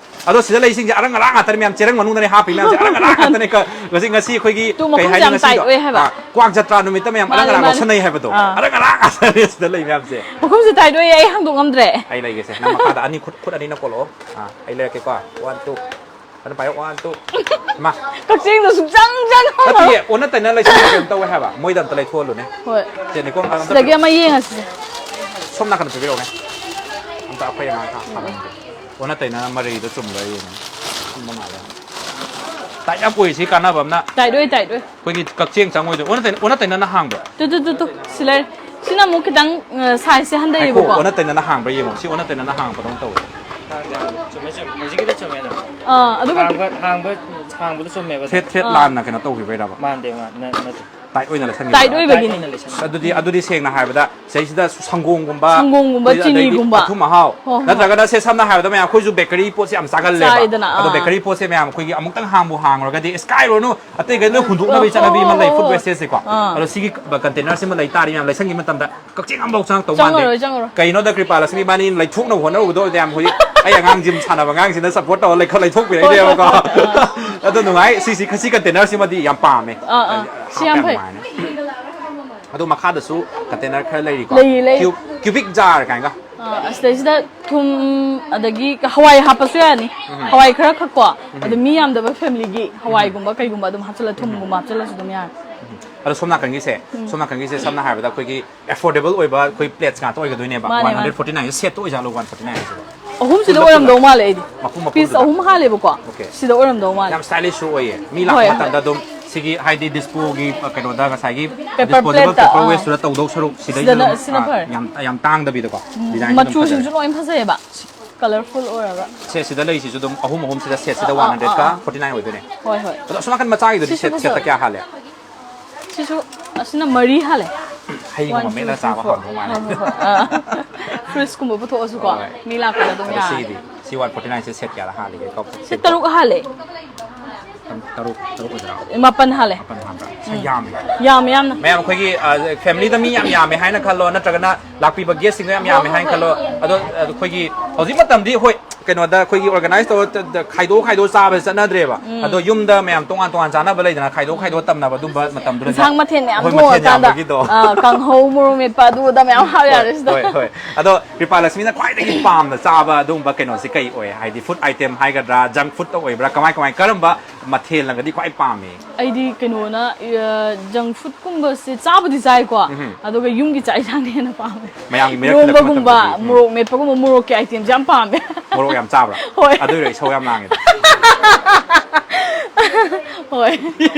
ꯑꯗꯣ ꯁꯤꯗ ꯂꯩꯁꯤꯡꯁꯦ ꯑꯔꯪ ꯑꯔꯥꯛ ꯉꯥꯛꯇꯅꯦ ꯃꯌꯥꯝ, ꯆꯦꯔꯪ ꯃꯅꯨꯡꯗꯅꯦ ꯍꯥꯞꯄꯤ ꯃꯌꯥꯝꯁꯦ, ꯑꯔꯪ ꯑꯔꯥꯛ ꯉꯥꯛꯇꯅꯦ꯫ ꯀ-, ꯉꯁꯤ, ꯉꯁꯤ ꯑꯩꯈꯣꯏꯒꯤ ꯇꯨ, ꯀꯩ ꯃꯐꯝꯁꯦ ꯍꯥꯏꯅꯤ ꯌꯥꯝ ꯉꯁꯤꯗꯣ? tight ꯑꯣꯏ ꯍꯥꯏꯕ꯫ ꯑꯥ, ꯀ꯭ꯋꯥꯛ ꯖꯇ꯭ꯔꯥ ꯅꯨꯃꯤꯠꯇ ꯃꯌꯥꯝ ꯑꯔꯪ ꯃꯥꯅꯦ, ꯑꯔꯥꯛ ꯃꯥꯅꯦ꯫ ꯂꯧꯁꯟꯅꯩ ꯍꯥꯏꯕꯗꯣ꯫ ꯑꯥ꯫ ꯑꯔꯪ ꯑꯔꯥꯛ ꯉꯥꯛꯇꯅꯦ ꯁꯤꯗ ꯂꯩ ꯃꯌꯥꯝꯁꯦ꯫ ꯃꯐꯝꯁꯦ tight ꯑꯣꯏꯌꯦ, ꯑꯩ ꯍꯥꯡꯗꯣꯛ ꯉꯝꯗ꯭ꯔꯦ꯫ ꯑꯩ ꯂꯩꯒꯦꯁꯦ꯫ ꯅꯪ ꯃꯈꯥꯗ ꯑꯅꯤ ꯈꯨꯠ, ꯈꯨꯠ ꯑꯅꯤꯅ ꯀꯣꯜꯂꯛꯑꯣ꯫ ꯑꯥ, ꯑꯩ ꯂꯩꯔꯛꯀꯦꯀꯣ꯫ One, two꯫ ꯑꯗꯨ ꯄꯥꯏꯌꯣ, one, two꯫ ꯃꯥ꯫ ꯀꯛꯆꯦꯡꯗꯣ ꯁꯨꯡꯆꯪ ꯆꯪꯉꯝꯃꯔꯣꯏ꯫ ꯅꯠꯇꯦ, ꯑꯣꯟꯅ ꯇꯩꯅ ꯂꯩꯁꯟꯕ ꯀꯩꯅꯣ ꯇꯧꯋꯦ ꯍꯥꯏꯕ꯫ ꯃꯣꯏꯗ ꯑꯝꯇ ꯂꯩꯊꯣꯛꯍꯜꯂꯨꯅꯦ꯫ ꯍꯣꯏ꯫ ꯁꯦ, ꯅꯤꯀꯣ, ꯑꯝꯇ ꯁꯤꯗꯒꯤ ꯄꯤꯔꯛꯑꯣ꯫ ꯑꯃ ꯌꯦꯡꯉꯁꯤꯁꯦ꯫ ꯁꯣꯝ ꯅꯥꯀꯟꯗ ꯄꯤꯕꯤꯔꯛꯑꯣꯅꯦ꯫ ꯑꯝꯇ ꯑꯩꯈꯣꯏ ꯑꯉꯥꯡ ꯈꯔ ꯊꯥꯕꯤꯔꯛꯑꯣ꯫ ꯑꯣꯟꯅ ꯇꯩꯅ ꯃꯔꯩꯗꯣ ꯆꯨꯝꯕ꯭ꯔꯥ ꯌꯦꯡꯉꯣ꯫ ꯆꯨꯝꯕ ꯃꯥꯜꯂꯦ꯫ Tight ꯌꯥꯝ ꯑꯣꯏ, ꯁꯤ ꯀꯥꯟꯅꯕ ꯑꯃꯅ꯫ Tight ꯑꯣꯏ, tight ꯑꯣꯏ꯫ ꯑꯩꯈꯣꯏꯒꯤ ꯀꯛꯆꯦꯡ ꯆꯪꯉꯣꯏꯗꯣꯏ꯫ ꯑꯣꯟꯅ ꯇꯩꯅ, ꯑꯣꯟꯅ ꯇꯩꯅꯅ ꯍꯥꯡꯕ꯭ꯔꯥ? ꯇꯨ, ꯇꯨ, ꯇꯨ, ꯇꯨ꯫ ꯁꯤ ꯂꯩꯔꯦ꯫ ꯁꯤꯅ ꯑꯃꯨꯛ ꯈꯤꯇꯪ, ꯑ, sizeꯁꯦ ꯉꯥꯏꯈꯣ, ꯍꯟꯊꯩꯌꯦꯕꯀꯣ꯫ ꯑꯣꯟꯅ ꯇꯩꯅꯅ ꯍꯥꯡꯕ꯭ꯔꯥ ꯌꯦꯡꯉꯣ꯫ ꯁꯤ ꯑꯣꯟꯅ ꯇꯩꯅꯅ ꯍꯥꯡꯕꯗꯧꯅ ꯇꯧꯋꯦ꯫ ꯆꯨꯝꯃꯦ, ꯆꯨꯝꯃꯦ꯫ ꯍꯧꯖꯤꯛꯀꯤꯗꯣ ꯆꯨꯝꯃꯦ ꯑꯗꯨꯝ꯫ ꯑꯥ, ꯑꯗꯨꯒ ꯍꯥꯡꯕ, ꯍꯥꯡꯕ, ꯍꯥꯡꯕꯗꯣ ꯆꯨꯝꯃꯦꯕ ꯑꯗꯨꯝ꯫ Thread, thread ꯑꯥ꯫ ꯂꯥꯟꯅ ꯀꯩꯅꯣ ꯇꯧꯈꯤꯕꯩꯔꯕ? ꯃꯥꯟꯗꯦ, ꯃꯥ-, ꯅ-, ꯅꯠꯇꯦ꯫ ꯇꯥꯏꯠ ꯑꯣꯏꯅ ꯂꯩꯁꯟꯒꯦ꯫ ꯇꯥꯏꯠ ꯑꯣꯏꯕꯒꯤꯅꯤ꯫ ꯑꯗꯨꯗꯤ ꯑꯗꯨꯗꯤ ꯁꯦꯡꯅ ꯍꯥꯏꯔꯕꯗ ꯁꯤꯗꯩꯁꯤꯗ ꯁꯪꯒꯣꯝꯒꯨꯝꯕ, ꯁꯪꯒꯣꯝꯒꯨꯝꯕ, ꯑꯗꯒꯤ ꯆꯤꯅꯤꯒꯨꯝꯕ꯫ ꯑꯊꯨꯝ ꯑꯍꯥꯎ, ꯍꯣꯏ, ꯍꯣꯏ꯫ ꯅꯠꯇ꯭ꯔꯒꯅ ꯁꯦ ꯁꯝꯅ ꯍꯥꯏꯔꯕꯗ ꯃꯌꯥꯝ ꯑꯩꯈꯣꯏꯁꯨ ꯕꯦꯀꯔꯤ ꯄꯣꯠꯁꯦ ꯌꯥꯝ ꯆꯥꯒꯜꯂꯦꯕ꯫ ꯆꯥꯏꯗꯅ, ꯑꯥ꯫ ꯑꯗꯣ ꯕꯦꯀꯔꯤ ꯄꯣꯠꯁꯦ ꯃꯌꯥꯝ ꯑꯩꯈꯣꯏꯒꯤ ꯑꯃꯨꯛꯇꯪ ꯍꯥꯡꯕꯨ ꯍꯥꯡꯉꯨꯔꯒꯗꯤ ꯑꯁ ꯀꯥꯏꯔꯨꯔꯅꯨ, ꯑꯇꯩꯈꯩ ꯂꯣꯏ ꯍꯨꯟꯗꯣꯛꯅꯕꯒꯤ ꯍꯣꯏ, ꯆꯠꯅꯕꯤ ꯑꯃ ꯂꯩ, ꯍꯣꯏ, ꯐꯨꯗ ꯍꯣꯏ꯫ ꯋꯦꯁꯇꯦꯖꯁꯦꯀꯣ꯫ ꯑꯥ꯫ ꯑꯗꯣ ꯁꯤꯒꯤ ꯀꯟꯇꯦꯅꯔꯁꯤꯃ ꯂꯩ ꯇꯥꯔꯗꯤ ꯃꯌꯥꯝ ꯂꯩꯁꯟꯈꯤꯕ ꯃꯇꯝꯗ ꯀꯛꯆꯦꯡ ꯑꯃꯐꯥꯎ ꯆꯪꯉꯛꯇꯧ ꯃꯥꯟꯗꯦ꯫ ꯆꯪꯉꯔꯣꯏ, ꯆꯪꯉꯔꯣꯏ꯫ ꯀꯩꯅꯣꯗ ꯀ꯭ꯔꯤꯄꯥ ꯂꯛꯁꯃꯤ ꯏꯕꯥꯅꯤ ꯂꯩꯊꯣꯛꯅꯕ ꯍꯣꯠꯅꯔꯨꯕꯗꯣ ꯌꯥꯝ ꯍꯧꯖꯤꯛ ꯑꯩ ꯑꯉꯥꯡ ꯖꯤꯝ ꯁꯥꯟꯅꯕ ꯑꯉꯥꯡꯁꯤꯅ ꯁꯞꯄꯣꯔꯠ ꯇꯧꯔ ꯂꯩꯈ-, ꯂꯩꯊꯣꯛꯄꯤꯔꯛꯏꯅꯦꯕꯀꯣ꯫ ꯑꯗꯣ ꯅꯨꯡꯉꯥꯏ, ꯁꯤꯁꯤ ꯁꯤ ꯀꯟꯇꯦꯅꯔꯁꯤꯃꯗꯤ ꯌꯥꯝ ꯄꯥꯝꯃꯦ꯫ ꯑꯥ, ꯑꯥ꯫ ꯁꯤ ꯌꯥꯝ ꯍꯥꯞꯄ ꯐꯩ꯫ ꯅꯨꯡꯉꯥꯏꯅꯦ꯫ ꯑꯗꯣ ꯃꯈꯥꯗꯁꯨ ꯀꯟꯇꯦꯅꯔ ꯈꯔ ꯂꯩꯔꯤꯀꯣ꯫ ꯂꯩꯌꯦ, ꯂꯩꯌꯦ꯫ ꯀ꯭ꯌꯨ-, ꯀ꯭ꯌꯨꯕꯤꯛ ꯖꯥꯔ ꯀꯥꯏꯅꯒ꯫ ꯑꯥ, ꯑꯁꯤꯗꯩꯁꯤꯗ ꯊꯨꯝ, ꯑꯗꯒꯤ ꯍꯋꯥꯏ ꯍꯥꯞꯄꯁꯨ ꯌꯥꯅꯤ꯫ ꯍꯋꯥꯏ ꯈꯔ ꯈꯛꯀꯣ꯫ ꯑꯗꯣ ꯃꯤ ꯌꯥꯝꯗꯕ ꯐꯦꯃꯤꯂꯤꯒꯤ ꯍꯋꯥꯏꯒꯨꯝꯕ ꯀꯩꯒꯨꯝꯕ ꯑꯗꯨꯝ ꯍꯥꯞꯆꯤꯜꯂ, ꯊꯨꯝꯒꯨꯝꯕ ꯍꯥꯞꯆꯤꯜꯂꯁꯨ ꯑꯗꯨꯝ ꯌꯥꯔꯦ꯫ ꯑꯗꯣ ꯁꯣꯝ ꯅꯥꯀꯟꯒꯤꯁꯦ, ꯁꯣꯝ ꯅꯥꯀꯟꯒꯤꯁꯦ ꯁꯝꯅ ꯍꯥꯏꯔꯕꯗ ꯑꯩꯈꯣꯏꯒꯤ ꯑꯦꯐꯣꯔꯗꯦꯕꯜ ꯑꯣꯏꯕ ꯑꯩꯈꯣꯏ ꯄ꯭ꯂꯦꯠꯁ ꯉꯥꯛꯇ ꯑꯣꯏꯒꯗꯣꯏꯅꯦꯕ꯫ ꯃꯥꯅꯦ, ꯋꯥꯟ ꯃꯥꯅꯦ꯫ ꯍꯟꯗ꯭ꯔꯦꯠ ꯐꯣꯔꯇꯤ ꯅꯥꯏꯟꯁꯦ ꯁꯦꯠꯇ ꯑꯣꯏꯖꯥꯠꯂꯣ ꯋꯥꯟ ꯐꯣꯔꯇꯤ ꯅꯥꯏꯟꯁꯤꯕꯣ? ꯑꯍꯨꯝꯁꯤꯗ ꯑꯣꯏꯔꯝꯗꯧ ꯃꯥꯜꯂꯦ ꯑꯩꯗꯤ꯫ ꯃꯄꯨꯝ ꯃꯄꯨꯝꯗꯨꯗ꯫ ꯄꯤꯁ ꯑꯍꯨꯝ ꯍꯥꯜꯂꯦꯕꯀꯣ꯫ ꯑꯣꯀꯦ꯫ ꯁꯤꯗ ꯑꯣꯏꯔꯝꯗꯧ ꯃꯥꯜꯂꯦ꯫ ꯌꯥꯝ ꯁ꯭ꯇꯥꯏꯂꯤꯁꯁꯨ ꯑꯣꯏꯌꯦ꯫ ꯃꯤ ꯍꯣꯏ꯫ ꯂꯥꯛꯄ ꯃꯇꯝꯗ ꯑꯗꯨꯝ ꯁꯤꯒꯤ ꯍꯥꯏꯗꯤ ꯗꯤꯁꯄꯣꯒꯤ ꯀꯩꯅꯣꯗ ꯉꯁꯥꯏꯒꯤ Paper ꯗꯤꯁꯄꯣꯖꯦꯕꯜ plateꯇ, ꯄꯦꯄꯔ ꯑꯥ꯫ ꯋꯦꯁꯇꯨꯗ ꯇꯧꯗꯧ ꯁꯔꯨꯛ ꯁꯤꯗꯩꯗ ꯁꯤꯗꯅ, ꯑꯗꯨꯝ, ꯁꯤꯅ ꯑꯥ, ꯐꯔꯦ꯫ ꯌꯥꯝ, ꯌꯥꯝ ꯇꯥꯡꯗꯕꯤꯗꯀꯣ꯫ ꯗꯤꯖꯥꯏꯟ ꯑꯗꯨꯝ ꯃꯆꯨꯁꯤꯡꯁꯨ ꯐꯖꯔꯦ꯫ ꯂꯣꯏ ꯐꯖꯩꯌꯦꯕ꯫ ꯀꯂꯔꯐꯨꯜ ꯑꯣꯏꯔꯒ꯫ ꯁꯦ ꯁꯤꯗ ꯂꯩꯔꯤꯁꯤꯁꯨ ꯑꯗꯨꯝ ꯑꯍꯨꯝ ꯑꯍꯨꯝ ꯁꯤꯗ ꯁꯦꯠꯁꯤꯗ ꯑꯥ, ꯋꯥꯟ ꯑꯥ, ꯍꯟꯗ꯭ꯔꯦꯠꯀ ꯑꯥ꯫ ꯐꯣꯔꯇꯤ ꯅꯥꯏꯟ ꯑꯣꯏꯗꯣꯏꯅꯦ꯫ ꯍꯣꯏ, ꯍꯣꯏ꯫ ꯑꯗꯣ ꯑꯁꯣꯝ ꯅꯥꯀꯟ ꯃꯆꯥꯒꯤꯗꯨꯗꯤ ꯁꯤꯁꯨ ꯁꯦꯠ, ꯐꯖꯕ꯫ ꯁꯦꯠꯇ ꯀꯌꯥ ꯍꯥꯜꯂꯦ? ꯁꯤꯁꯨ ꯑꯁꯤꯅ ꯃꯔꯤ ꯍꯥꯜꯂꯦ꯫ ꯍꯩꯒꯨꯝꯕ One, two, ꯃꯦꯠꯂꯒ three, ꯆꯥꯕ four. ꯍꯥꯎꯗꯧ ꯃꯥꯜꯂꯦ꯫ ꯍꯣꯏ, ꯍꯣꯏ, ꯍꯣꯏ꯫ ꯑꯥ꯫ ꯐ꯭ꯔꯨꯏꯠꯁꯀꯨꯝꯕ ꯄꯨꯊꯣꯛꯑꯁꯨꯀꯣ꯫ ꯍꯣꯏ꯫ ꯃꯤ ꯂꯥꯛꯄꯗ ꯑꯗꯨꯝ ꯑꯗꯣ ꯌꯥꯔꯦ꯫ ꯁꯤꯒꯤꯗꯤ ꯁꯤ ꯋꯥꯟ ꯐꯣꯔꯇꯤ ꯅꯥꯏꯟꯁꯦ ꯁꯦꯠ ꯀꯌꯥꯗ ꯍꯥꯜꯂꯤꯒꯦ? ꯀꯛꯄ ꯁꯤ ꯇꯔꯨꯛ ꯍꯥꯜꯂꯦ꯫ ꯇꯔꯨꯛ, ꯇꯔꯨꯛ ꯑꯣꯏꯗꯣꯏꯔꯥ? ꯃꯥꯄꯟ ꯍꯥꯜꯂꯦ꯫ ꯃꯥꯄꯟ ꯍꯥꯟꯕ꯭ꯔꯥ? ꯁꯤ ꯌꯥꯝꯃꯤ꯫ ꯌꯥꯝꯃꯦ ꯌꯥꯝꯅ꯫ ꯃꯌꯥꯝ ꯑꯩꯈꯣꯏꯒꯤ, ꯑ, ꯐꯦꯃꯤꯂꯤꯗ ꯃꯤ ꯌꯥꯝ ꯌꯥꯝꯃꯦ ꯍꯥꯏꯅ ꯈꯜꯂꯣ, ꯅꯠꯇ꯭ꯔꯒꯅ ꯂꯥꯛꯄꯤꯕ ꯒꯦꯁꯁꯤꯡꯗꯣ ꯌꯥꯝ ꯌꯥꯝꯃꯦ ꯍꯥꯏꯅ ꯈꯜꯂꯣ꯫ ꯑꯗꯣ, ꯑ, ꯑꯩꯈꯣꯏꯒꯤ ꯍꯧꯖꯤꯛ ꯃꯇꯝꯗꯤ ꯍꯣꯏ, ꯀꯩꯅꯣꯗ ꯑꯩꯈꯣꯏꯒꯤ ꯑꯣꯔꯒꯅꯥꯏꯁ ꯇꯧꯔ ꯇ-, ꯇ-, ꯈꯥꯏꯗꯣꯛ ꯈꯥꯏꯗꯣꯛ ꯆꯥꯕꯁꯦ ꯆꯠꯅꯗ꯭ꯔꯦꯕ꯫ ꯑꯗꯣ ꯌꯨꯝꯗ ꯃꯌꯥꯝ ꯇꯣꯉꯥꯟ ꯇꯣꯉꯥꯟ ꯆꯥꯅꯕ ꯂꯩꯗꯅ, ꯈꯥꯏꯗꯣꯛ ꯈꯥꯏꯗꯣꯛ ꯇꯝꯅꯕ ꯑꯗꯨꯝꯕ ꯃꯇꯝꯗꯨꯗꯗꯤ ꯏꯟꯁꯥꯡ ꯃꯊꯦꯜ ꯃꯌꯥꯝ ꯑꯩꯈꯣꯏ ꯃꯊꯦꯜ ꯊꯣꯡꯉꯀꯥꯟꯗ, ꯌꯥꯝꯕꯒꯤꯗꯣ꯫ ꯑꯥ, ꯀꯥꯡꯍꯧ, ꯃꯣꯔꯣꯛ ꯃꯦꯠꯄ, ꯑꯗꯨ ꯑꯗꯥ ꯃꯌꯥꯝ ꯍꯥꯞ ꯌꯥꯔꯦ ꯁꯤꯗ꯫ ꯍꯣꯏ, ꯍꯣꯏ꯫ ꯑꯗꯣ ꯀ꯭ꯔꯤꯄꯥ ꯂꯛꯁꯃꯤꯅ ꯈ꯭ꯋꯥꯏꯗꯒꯤ ꯄꯥꯝꯅ ꯆꯥꯕ ꯑꯗꯨꯒꯨꯝꯕ ꯀꯩꯅꯣꯁꯦ ꯀꯩ ꯑꯣꯏ? ꯍꯥꯏꯗꯤ ꯐꯨꯗ ꯑꯥꯏꯇꯦꯝ ꯍꯥꯏꯒꯗ꯭ꯔꯥ, ꯖꯪꯛ ꯐꯨꯗꯇ ꯑꯣꯏꯕ꯭ꯔꯥ, ꯀꯃꯥꯏ ꯀꯃꯥꯏ, ꯀꯔꯝꯕ ꯃꯊꯦꯜꯅꯒꯗꯤ ꯈ꯭ꯋꯥꯏ ꯄꯥꯝꯃꯤ? ꯑꯩꯗꯤ ꯀꯩꯅꯣꯅ, ꯑ, ꯖꯪꯛ ꯐꯨꯗꯀꯨꯝꯕꯁꯦ ꯆꯥꯕꯨꯗꯤ ꯆꯥꯏꯀꯣ, ꯑꯗꯨꯒ ꯌꯨꯝꯒꯤ ꯆꯥꯛ ꯏꯟꯁꯥꯡꯅ ꯍꯦꯟꯅ ꯄꯥꯝꯃꯦ꯫ ꯃꯌꯥꯝꯒꯤ ꯃꯤꯔꯛ ꯇꯤꯜꯂꯛꯄ ꯏꯔꯣꯝꯕꯒꯨꯝꯕ, ꯃꯇꯝꯗꯗꯤ, ꯎꯝ꯫ ꯃꯣꯔꯣꯛ ꯃꯦꯠꯄꯒꯨꯝꯕ, ꯃꯣꯔꯣꯛꯀꯤ ꯑꯥꯏꯇꯦꯝꯁꯦ ꯌꯥꯝ ꯄꯥꯝꯃꯦ꯫ ꯃꯣꯔꯣꯛ ꯌꯥꯝ ꯆꯥꯕ꯭ꯔꯥ? ꯍꯣꯏ꯫ ꯑꯗꯨꯏꯔꯣ ꯏꯁꯧ ꯌꯥꯝ ꯂꯥꯡꯉꯤꯗꯣ? ꯍꯣꯏ꯫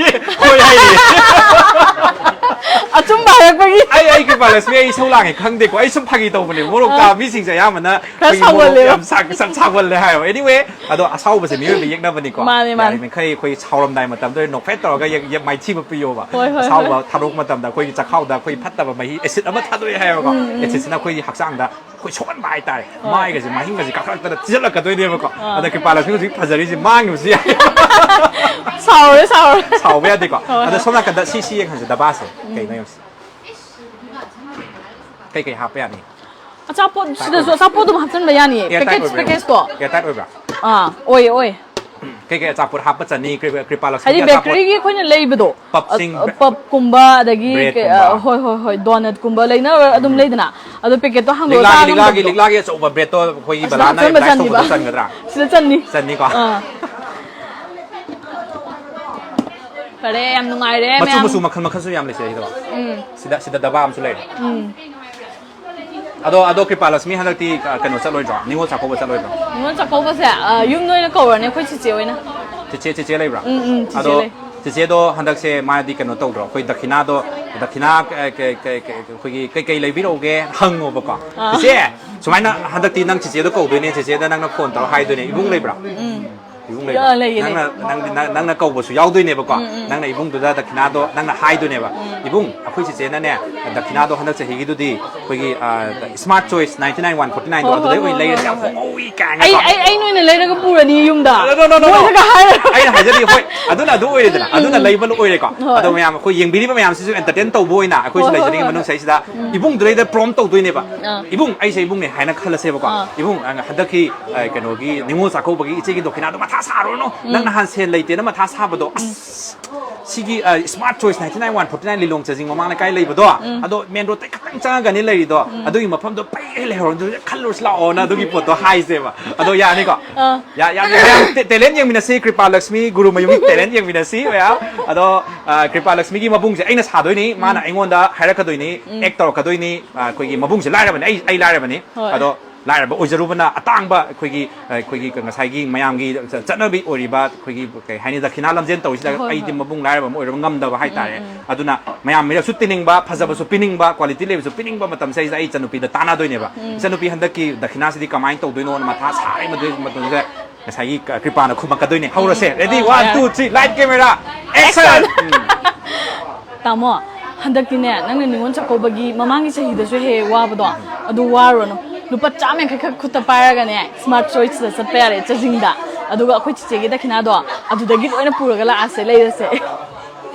ꯍꯣꯏ ꯍꯥꯏꯔꯤꯌꯦ꯫ ꯑꯆꯨꯝꯕ ꯍꯥꯏꯔꯛꯄꯒꯤ꯫ ꯑꯩ, ꯑꯩ ꯀꯩ ꯂꯛꯁꯃꯤ, ꯑꯩ ꯏꯁꯧ ꯂꯥꯡꯉꯦ ꯈꯪꯗꯦꯀꯣ, ꯑꯩ ꯁꯨꯝ ꯐꯥꯒꯤ ꯇꯧꯕꯅꯦ꯫ ꯃꯣꯔꯣꯛ ꯇꯥꯕ ꯃꯤꯁꯤꯡꯁꯦ ꯑꯌꯥꯝꯕꯅ ꯈꯔ ꯑꯩꯈꯣꯏꯒꯤ ꯃꯣꯔꯣꯛ ꯁꯥꯎꯒꯜꯂꯦꯕ꯫ ꯌꯥꯝ ꯁꯥ-, ꯁꯥ-, ꯁꯥꯎꯒꯜꯂꯦ ꯍꯥꯏꯕ꯫ Anyway, ꯑꯗꯣ ꯑꯁꯥꯎꯕꯁꯦ ꯃꯤꯑꯣꯏꯕ ꯌꯦꯛꯅꯕꯅꯤꯀꯣ꯫ ꯃꯥꯅꯦ, ꯃꯥꯅꯦ꯫ ꯌꯥꯔꯤꯃꯈꯩ ꯑꯩꯈꯣꯏ ꯁꯥꯎꯔꯝꯗꯥꯏ ꯃꯇꯝꯗ ꯅꯣꯛꯐꯦꯠ ꯇꯧꯔꯒ ꯌꯦꯛ-, ꯌꯦꯛ-, ꯃꯥꯏꯊꯤꯕ ꯄꯤꯌꯣꯕ꯫ ꯍꯣꯏ, ꯍꯣꯏ, ꯑꯁꯥꯎꯕ ꯍꯣꯏ꯫ ꯊꯥꯗꯣꯛꯄ ꯃꯇꯝꯗ ꯑꯩꯈꯣꯏꯒꯤ ꯆꯈꯥꯎꯗ ꯑꯩꯈꯣꯏ ꯐꯠꯇꯕ ꯃꯍꯤ ꯑꯦꯁꯤꯠ ꯑꯃ ꯊꯥꯗꯣꯛꯑꯦ ꯍꯥꯏꯕꯀꯣ꯫ ꯎꯝ, ꯎꯝ꯫ ꯑꯦꯁꯤꯠꯁꯤꯅ ꯑꯩꯈꯣꯏꯒꯤ ꯍꯛꯆꯥꯡꯗ ꯑꯩꯈꯣꯏ ꯁꯣꯛꯍꯟꯕ ꯍꯥꯏꯇꯥꯔꯦ꯫ ꯍꯣꯏ꯫ ꯃꯥꯏꯒꯁꯦ, ꯃꯍꯤꯡꯒꯁꯦ ꯀꯥꯈꯠꯂꯛꯇꯅ ꯊꯤꯖꯤꯜꯂꯛꯀꯗꯣꯏꯅꯦꯕꯀꯣ꯫ ꯑꯥ꯫ ꯑꯗ ꯀ꯭ꯔꯤꯄꯥ ꯂꯛꯁꯃꯤ ꯍꯧꯖꯤꯛ ꯐꯖꯔꯤꯁꯦ ꯃꯥꯡꯉꯤꯕꯁꯨ ꯌꯥꯏ꯫ ꯁꯥꯎꯔꯦ, ꯁꯥꯎꯔꯦ꯫ ꯁꯥꯎꯕ ꯌꯥꯗꯦꯀꯣ꯫ ꯍꯣꯏ, ꯑꯗ ꯍꯣꯏ꯫ ꯁꯣꯝ ꯅꯥꯀꯟꯗ ꯁꯤ, ꯁꯤ ꯌꯦꯡꯍꯟꯁꯦ, ꯗꯕꯥꯁꯦ꯫ ꯎꯝ꯫ ꯀꯩꯅꯣ ꯌꯦꯡꯁꯦ꯫ ꯀꯩꯀꯩ ꯍꯥꯞꯄ ꯌꯥꯅꯤ? ꯑꯆꯥꯄꯣꯠ, ꯁꯤꯗꯁꯨ ꯑꯆꯥꯄꯣꯠ ꯑꯗꯨꯝ ꯍꯥꯞꯆꯤꯟꯕ ꯌꯥꯅꯤꯌꯦ꯫ Air tight package, ꯑꯣꯏꯕ꯭ꯔꯥ? Package ꯇꯣ꯫ Air tight ꯑꯣꯏꯕ꯭ꯔꯥ? ꯑꯥ, ꯑꯣꯏꯌꯦ, ꯑꯣꯏꯌꯦ꯫ ꯀꯩꯀꯩ ꯑꯆꯥꯄꯣꯠ ꯍꯥꯞꯄ ꯆꯟꯅꯤ? ꯀ꯭ꯔꯤ-, ꯀ꯭ꯔꯤꯄꯥ ꯍꯥꯏꯗꯤ ꯂꯛꯁꯃꯤꯒꯤ ꯑꯆꯥꯄꯣꯠ꯫ Bakery ꯒꯤ ꯑꯩꯈꯣꯏꯅ ꯂꯩꯕꯗꯣ꯫ Puffꯁꯤꯡ, ꯑ, puff ꯀꯨꯝꯕ, ꯑꯗꯒꯤ bread ꯀꯩ-, ꯑ, ꯀꯨꯝꯕ꯫ ꯍꯣꯏ, ꯍꯣꯏ, ꯍꯣꯏ, donut ꯀꯨꯝꯕ ꯂꯩꯅꯕ ꯑꯗꯨꯝ ꯎꯝ꯫ ꯂꯩꯗꯅ꯫ ꯑꯗꯣ packet ꯇꯣ ꯍꯥꯡꯗꯣꯛꯑ ꯂꯤꯛꯂꯥꯒꯤ, ꯆꯥꯕ ꯂꯤꯛꯂꯥꯒꯤ, ꯃꯇꯝꯗꯣ꯫ ꯂꯤꯛꯂꯥꯒꯤ ꯑꯆꯧꯕ bread ꯇꯣ ꯑꯩꯈꯣꯏꯒꯤ ꯑꯁ, ꯕꯂꯥꯅ ꯍꯥꯞꯆꯟꯕ advice ꯆꯟꯈꯤꯕ? ꯇꯧꯕꯗꯣ ꯆꯟꯒꯗ꯭ꯔꯥ? ꯁꯤꯗ ꯆꯟꯅꯤ꯫ ꯆꯟꯅꯤꯀꯣ? ꯑꯥ꯫ ꯐꯔꯦ, ꯌꯥꯝ ꯅꯨꯡꯉꯥꯏꯔꯦ, ꯃꯆꯨ, ꯃꯌꯥꯝ꯫ ꯃꯆꯨ ꯃꯈꯜ ꯃꯈꯜꯁꯨ ꯌꯥꯝ ꯂꯩꯁꯦ ꯁꯤꯗ꯫ ꯎꯝ꯫ ꯁꯤꯗ, ꯁꯤꯗ ꯗꯕꯥ ꯑꯃꯁꯨ ꯂꯩꯔꯦ꯫ ꯎꯝ꯫ ꯑꯗꯣ, ꯑꯗꯣ ꯀ꯭ꯔꯤꯄꯥ ꯂꯛꯁꯃꯤ ꯍꯟꯗꯛꯇꯤ, ꯑ, ꯀꯩꯅꯣ ꯆꯠꯂꯣꯏꯗ꯭ꯔꯣ? ꯅꯤꯉꯣꯜ ꯆꯥꯛꯀꯧꯕ ꯆꯠꯂꯣꯏꯗ꯭ꯔꯣ? ꯅꯤꯉꯣꯜ ꯆꯥꯛꯀꯧꯕꯁꯦ, ꯑ, ꯌꯨꯝꯗ ꯑꯣꯏꯅ ꯀꯧꯔꯅꯤ ꯑꯩꯈꯣꯏ ꯆꯤꯆꯦ ꯍꯣꯏꯅ꯫ ꯆꯤꯆꯦ, ꯆꯤꯆꯦ ꯂꯩꯕ꯭ꯔꯥ? ꯎꯝ, ꯎꯝ, ꯆꯤꯆꯦ ꯑꯗꯣ ꯂꯩ꯫ ꯆꯤꯆꯦꯗꯣ ꯍꯟꯗꯛꯁꯦ ꯃꯥꯗꯤ ꯀꯩꯅꯣ ꯇꯧꯗ꯭ꯔꯣ? ꯑꯩꯈꯣꯏ ꯗꯈꯤꯅꯥꯗꯣ, ꯗꯈꯤꯅꯥ, ꯑ, ꯀꯩ, ꯀꯩ, ꯀꯩ, ꯑꯩꯈꯣꯏꯒꯤ ꯀꯩꯀꯩ ꯂꯩꯕꯤꯔꯛꯎꯒꯦ ꯍꯪꯉꯣꯕꯀꯣ꯫ ꯑꯥ꯫ "ꯆꯤꯆꯦ, ꯁꯨꯃꯥꯏꯅ ꯍꯟꯗꯛꯇꯤ ꯅꯪ ꯆꯤꯆꯦꯗꯣ ꯀꯧꯗꯣꯏꯅꯦ, ꯆꯤꯆꯦꯗ ꯅꯪꯅ phone ꯇꯧꯔ ꯍꯥꯏꯗꯣꯏꯅꯦ"꯫ ꯏꯕꯨꯡ ꯂꯩꯕ꯭ꯔꯥ? ꯎꯝ꯫ ꯏꯕꯨꯡ ꯂꯩꯕ꯭ꯔꯥ? ꯑ, ꯂꯩꯌꯦ, ꯂꯩ꯫ ꯅꯪꯅ, ꯅꯪꯗꯤ, ꯅꯪ, ꯅꯪꯅ ꯀꯧꯕꯁꯨ ꯌꯥꯎꯗꯣꯏꯅꯦꯕꯀꯣ꯫ ꯎꯝ, ꯎꯝ꯫ ꯅꯪꯅ ꯏꯕꯨꯡꯗꯨꯗ ꯗꯈꯤꯅꯥꯗꯣ ꯅꯪꯅ ꯍꯥꯏꯗꯣꯏꯅꯦꯕ꯫ ꯎꯝ꯫ "ꯏꯕꯨꯡ, ꯑꯩꯈꯣꯏ ꯆꯤꯆꯦꯅꯅꯦ, ꯗꯈꯤꯅꯥꯗꯣ ꯍꯟꯗꯛ ꯆꯍꯤꯒꯤꯗꯨꯗꯤ ꯑꯩꯈꯣꯏꯒꯤ, ꯑ, Smart Choice ninety nine one forty nine ꯗꯣ ꯍꯣꯏ, ꯑꯗꯨꯗꯩ ꯍꯣꯏ, ꯑꯣꯏꯅ ꯍꯣꯏ, ꯂꯩꯔꯁꯦ, ꯍꯣꯏ, ꯌꯥꯝ ꯍꯣꯏ꯫ ꯍꯣꯡꯍꯧꯋꯤ" ꯀꯥꯏꯅ ꯑꯩ, ꯀꯣ꯫ ꯑꯩ, ꯑꯩꯅ ꯑꯣꯏꯅ ꯂꯩꯔꯒ ꯄꯨꯔꯅꯤ ꯌꯨꯝꯗ꯫ No, no, no, no, no, no꯫ ꯃꯣꯏꯗꯒ ꯍꯥꯏꯔ-꯫ ꯑꯩꯅ ꯍꯥꯏꯖꯔꯤ, ꯍꯣꯏ, ꯑꯗꯨꯅ ꯑꯗꯨ ꯑꯣꯏꯔꯦꯗꯅ, ꯑꯗꯨꯅ ꯎꯝ, ꯎꯝ꯫ ꯂꯩꯕ ꯂꯣꯏꯔꯦꯀꯣ꯫ ꯍꯣꯏ꯫ ꯑꯗꯣ ꯃꯌꯥꯝ ꯑꯩꯈꯣꯏ ꯌꯦꯡꯕꯤꯔꯤꯕ ꯃꯌꯥꯝꯁꯤꯁꯨ entertain ꯇꯧꯕ ꯑꯣꯏꯅ ꯑꯩꯈꯣꯏꯁꯨ ꯍꯣꯏ, ꯍꯣꯏ, ꯂꯩꯖꯔꯤꯉꯩ ꯍꯣꯏ꯫ ꯃꯅꯨꯡꯁꯤꯗꯩꯁꯤꯗ ꯎꯝ꯫ ꯏꯕꯨꯡꯗꯨꯗꯩꯗ prompt ꯇꯧꯗꯣꯏꯅꯦꯕ꯫ ꯑꯥ꯫ "ꯏꯕꯨꯡ, ꯑꯩꯁꯦ ꯏꯕꯨꯡꯅꯦ" ꯍꯥꯏꯅ ꯈꯜꯂꯁꯦꯕꯀꯣ꯫ ꯑꯥ꯫ "ꯏꯕꯨꯡ, ꯑ, ꯍꯟꯗꯛꯀꯤ, ꯑ, ꯀꯩꯅꯣꯒꯤ ꯅꯤꯉꯣꯜ ꯆꯥꯛꯀꯧꯕꯒꯤ ꯏꯆꯦꯒꯤ ꯗꯈꯤꯅꯥꯗꯣ ꯃꯊꯥ ꯁꯥꯔꯨꯔꯅꯨ꯫ ꯎꯝ꯫ ꯅꯪ ꯅꯍꯥꯟ ꯁꯦꯜ ꯂꯩꯇꯦꯅ ꯃꯊꯥ ꯁꯥꯕꯗꯣ, ꯎꯝ꯫ ꯑꯁ, ꯁꯤꯒꯤ, ꯑ, Smart Choice ninety nine one forty nine ꯂꯤꯂꯣꯡ ꯆꯥꯖꯤꯡ ꯃꯃꯥꯡ ꯂꯩꯀꯥꯏ ꯂꯩꯕꯗꯣ, ꯎꯝ꯫ ꯑꯗꯣ main road ꯇꯩ ꯈꯛꯇꯪ ꯆꯪꯉꯒꯅꯤ ꯂꯩꯔꯤꯗꯣ, ꯎꯝ꯫ ꯑꯗꯨꯒꯤ ꯃꯐꯝꯗꯣ ꯄꯩ ꯍꯦꯛ ꯂꯩꯍꯧꯔꯣ, ꯑꯗꯨꯗ ꯈꯜꯂꯨꯔꯁꯤ ꯂꯥꯛꯑꯣꯅ" ꯑꯗꯨꯒꯤ ꯄꯣꯠꯇꯣ ꯍꯥꯏꯁꯦꯕ꯫ ꯑꯗꯣ ꯌꯥꯅꯤꯀꯣ? ꯑꯥ꯫ ꯌꯥ-, ꯌꯥꯅꯤ꯫ ꯃꯌꯥꯝ ꯇꯦ-, talent ꯌꯦꯡꯃꯤꯟꯅꯁꯤ, ꯀ꯭ꯔꯤꯄꯥ ꯂꯛꯁꯃꯤ, ꯒꯨꯔꯨ ꯃꯌꯨꯝꯒꯤ talent ꯌꯦꯡꯃꯤꯟꯅꯁꯤ ꯃꯌꯥꯝ꯫ ꯑꯗꯣ, ꯑ, ꯀ꯭ꯔꯤꯄꯥ ꯂꯛꯁꯃꯤꯒꯤ ꯃꯕꯨꯡꯁꯦ ꯑꯩꯅ ꯁꯥꯗꯣꯏꯅꯤ, ꯃꯥꯅ ꯎꯝ꯫ ꯑꯩꯉꯣꯟꯗ ꯍꯥꯏꯔꯛꯀꯗꯣꯏꯅꯤ, ꯎꯝ꯫ Act ꯇꯧꯔꯛꯀꯗꯣꯏꯅꯤ꯫ ꯑ, ꯑꯩꯈꯣꯏꯒꯤ ꯃꯕꯨꯡꯁꯦ ꯂꯥꯏꯔꯕꯅꯤ, ꯑꯩ, ꯑꯩ ꯂꯥꯏꯔꯕꯅꯤ꯫ ꯍꯣꯏ꯫ ꯑꯗꯣ ꯂꯥꯏꯔꯕ ꯑꯣꯏꯖꯔꯨꯕꯅ ꯑꯇꯥꯡꯕ ꯑꯩꯈꯣꯏꯒꯤ, ꯑꯩꯈꯣꯏꯒꯤ ꯉꯁꯥꯏꯒꯤ ꯃꯌꯥꯝꯒꯤ ꯆꯠꯅꯕꯤ ꯑꯣꯏꯔꯤꯕ ꯑꯩꯈꯣꯏꯒꯤ, ꯀꯩ ꯍꯥꯏꯅꯤ, ꯗꯈꯤꯅꯥ ꯂꯝꯖꯦꯟ ꯇꯧꯔꯤꯁꯤꯗ ꯍꯣꯏ, ꯑꯩꯗꯤ ꯍꯣꯏ꯫ ꯃꯕꯨꯡ ꯂꯥꯏꯔꯕ ꯑꯃ ꯑꯣꯏꯔꯨꯕ ꯉꯝꯗꯕ ꯍꯥꯏꯇꯥꯔꯦ꯫ ꯎꯝ, ꯎꯝ꯫ ꯑꯗꯨꯅ ꯃꯌꯥꯝ ꯃꯤꯔꯛꯁꯨ ꯇꯤꯟꯅꯤꯡꯕ, ꯐꯖꯕꯁꯨ ꯄꯤꯅꯤꯡꯕ, quality ꯂꯩꯕꯁꯨ ꯄꯤꯅꯤꯡꯕ ꯃꯇꯝꯁꯤꯗꯩꯁꯤꯗ ꯑꯩ ꯏꯆꯟꯅꯨꯄꯤꯗ ꯇꯥꯟꯅꯗꯣꯏꯅꯦꯕ꯫ ꯎꯝ꯫ "ꯏꯆꯟꯅꯨꯄꯤ ꯍꯟꯗꯛꯀꯤ ꯗꯈꯤꯅꯥꯁꯤꯗꯤ ꯀꯃꯥꯏꯅ ꯇꯧꯗꯣꯏꯅꯣꯅ" ꯃꯊꯥ ꯁꯥꯔꯤ ꯃꯗꯨꯒꯤ ꯃꯇꯝꯗꯨꯗ ꯉꯁꯥꯏꯒꯤ ꯀ-, ꯀ꯭ꯔꯤꯄꯥꯅ ꯈꯨꯝꯃꯛꯀꯗꯣꯏꯅꯦ꯫ ꯍꯧꯔꯁꯦ꯫ Ready? ꯑꯥ, one, ꯌꯥꯔꯦ꯫ Two, three, light, camera, action! Action! ꯎꯝ꯫ ꯇꯥꯃꯣ, ꯍꯟꯗꯛꯇꯤꯅꯦ, ꯅꯪꯅ ꯅꯤꯉꯣꯜ ꯆꯥꯛꯀꯧꯕꯒꯤ ꯃꯃꯥꯡꯒꯤ ꯆꯍꯤꯗꯁꯨ ꯍꯦꯛ ꯍꯦꯛ ꯋꯥꯕꯗꯣ, ꯑꯗꯨ ꯋꯥꯔꯨꯔꯅꯨ꯫ ꯂꯨꯄꯥ ꯆꯥꯝꯃ ꯌꯥꯡꯈꯩ ꯈꯛ ꯈꯨꯠꯇ ꯄꯥꯏꯔꯒꯅꯦ, Smart Choiceꯇ ꯆꯠꯄ ꯌꯥꯔꯦ, ꯆꯥꯖꯤꯡꯗ꯫ ꯑꯗꯨꯒ ꯑꯩꯈꯣꯏ ꯆꯤꯆꯦꯒꯤ ꯗꯈꯤꯅꯥꯗꯣ ꯑꯗꯨꯗꯒꯤ ꯂꯣꯏꯅ ꯄꯨꯔꯒ ꯂꯥꯛꯑꯁꯦ, ꯂꯩꯔꯁꯦ꯫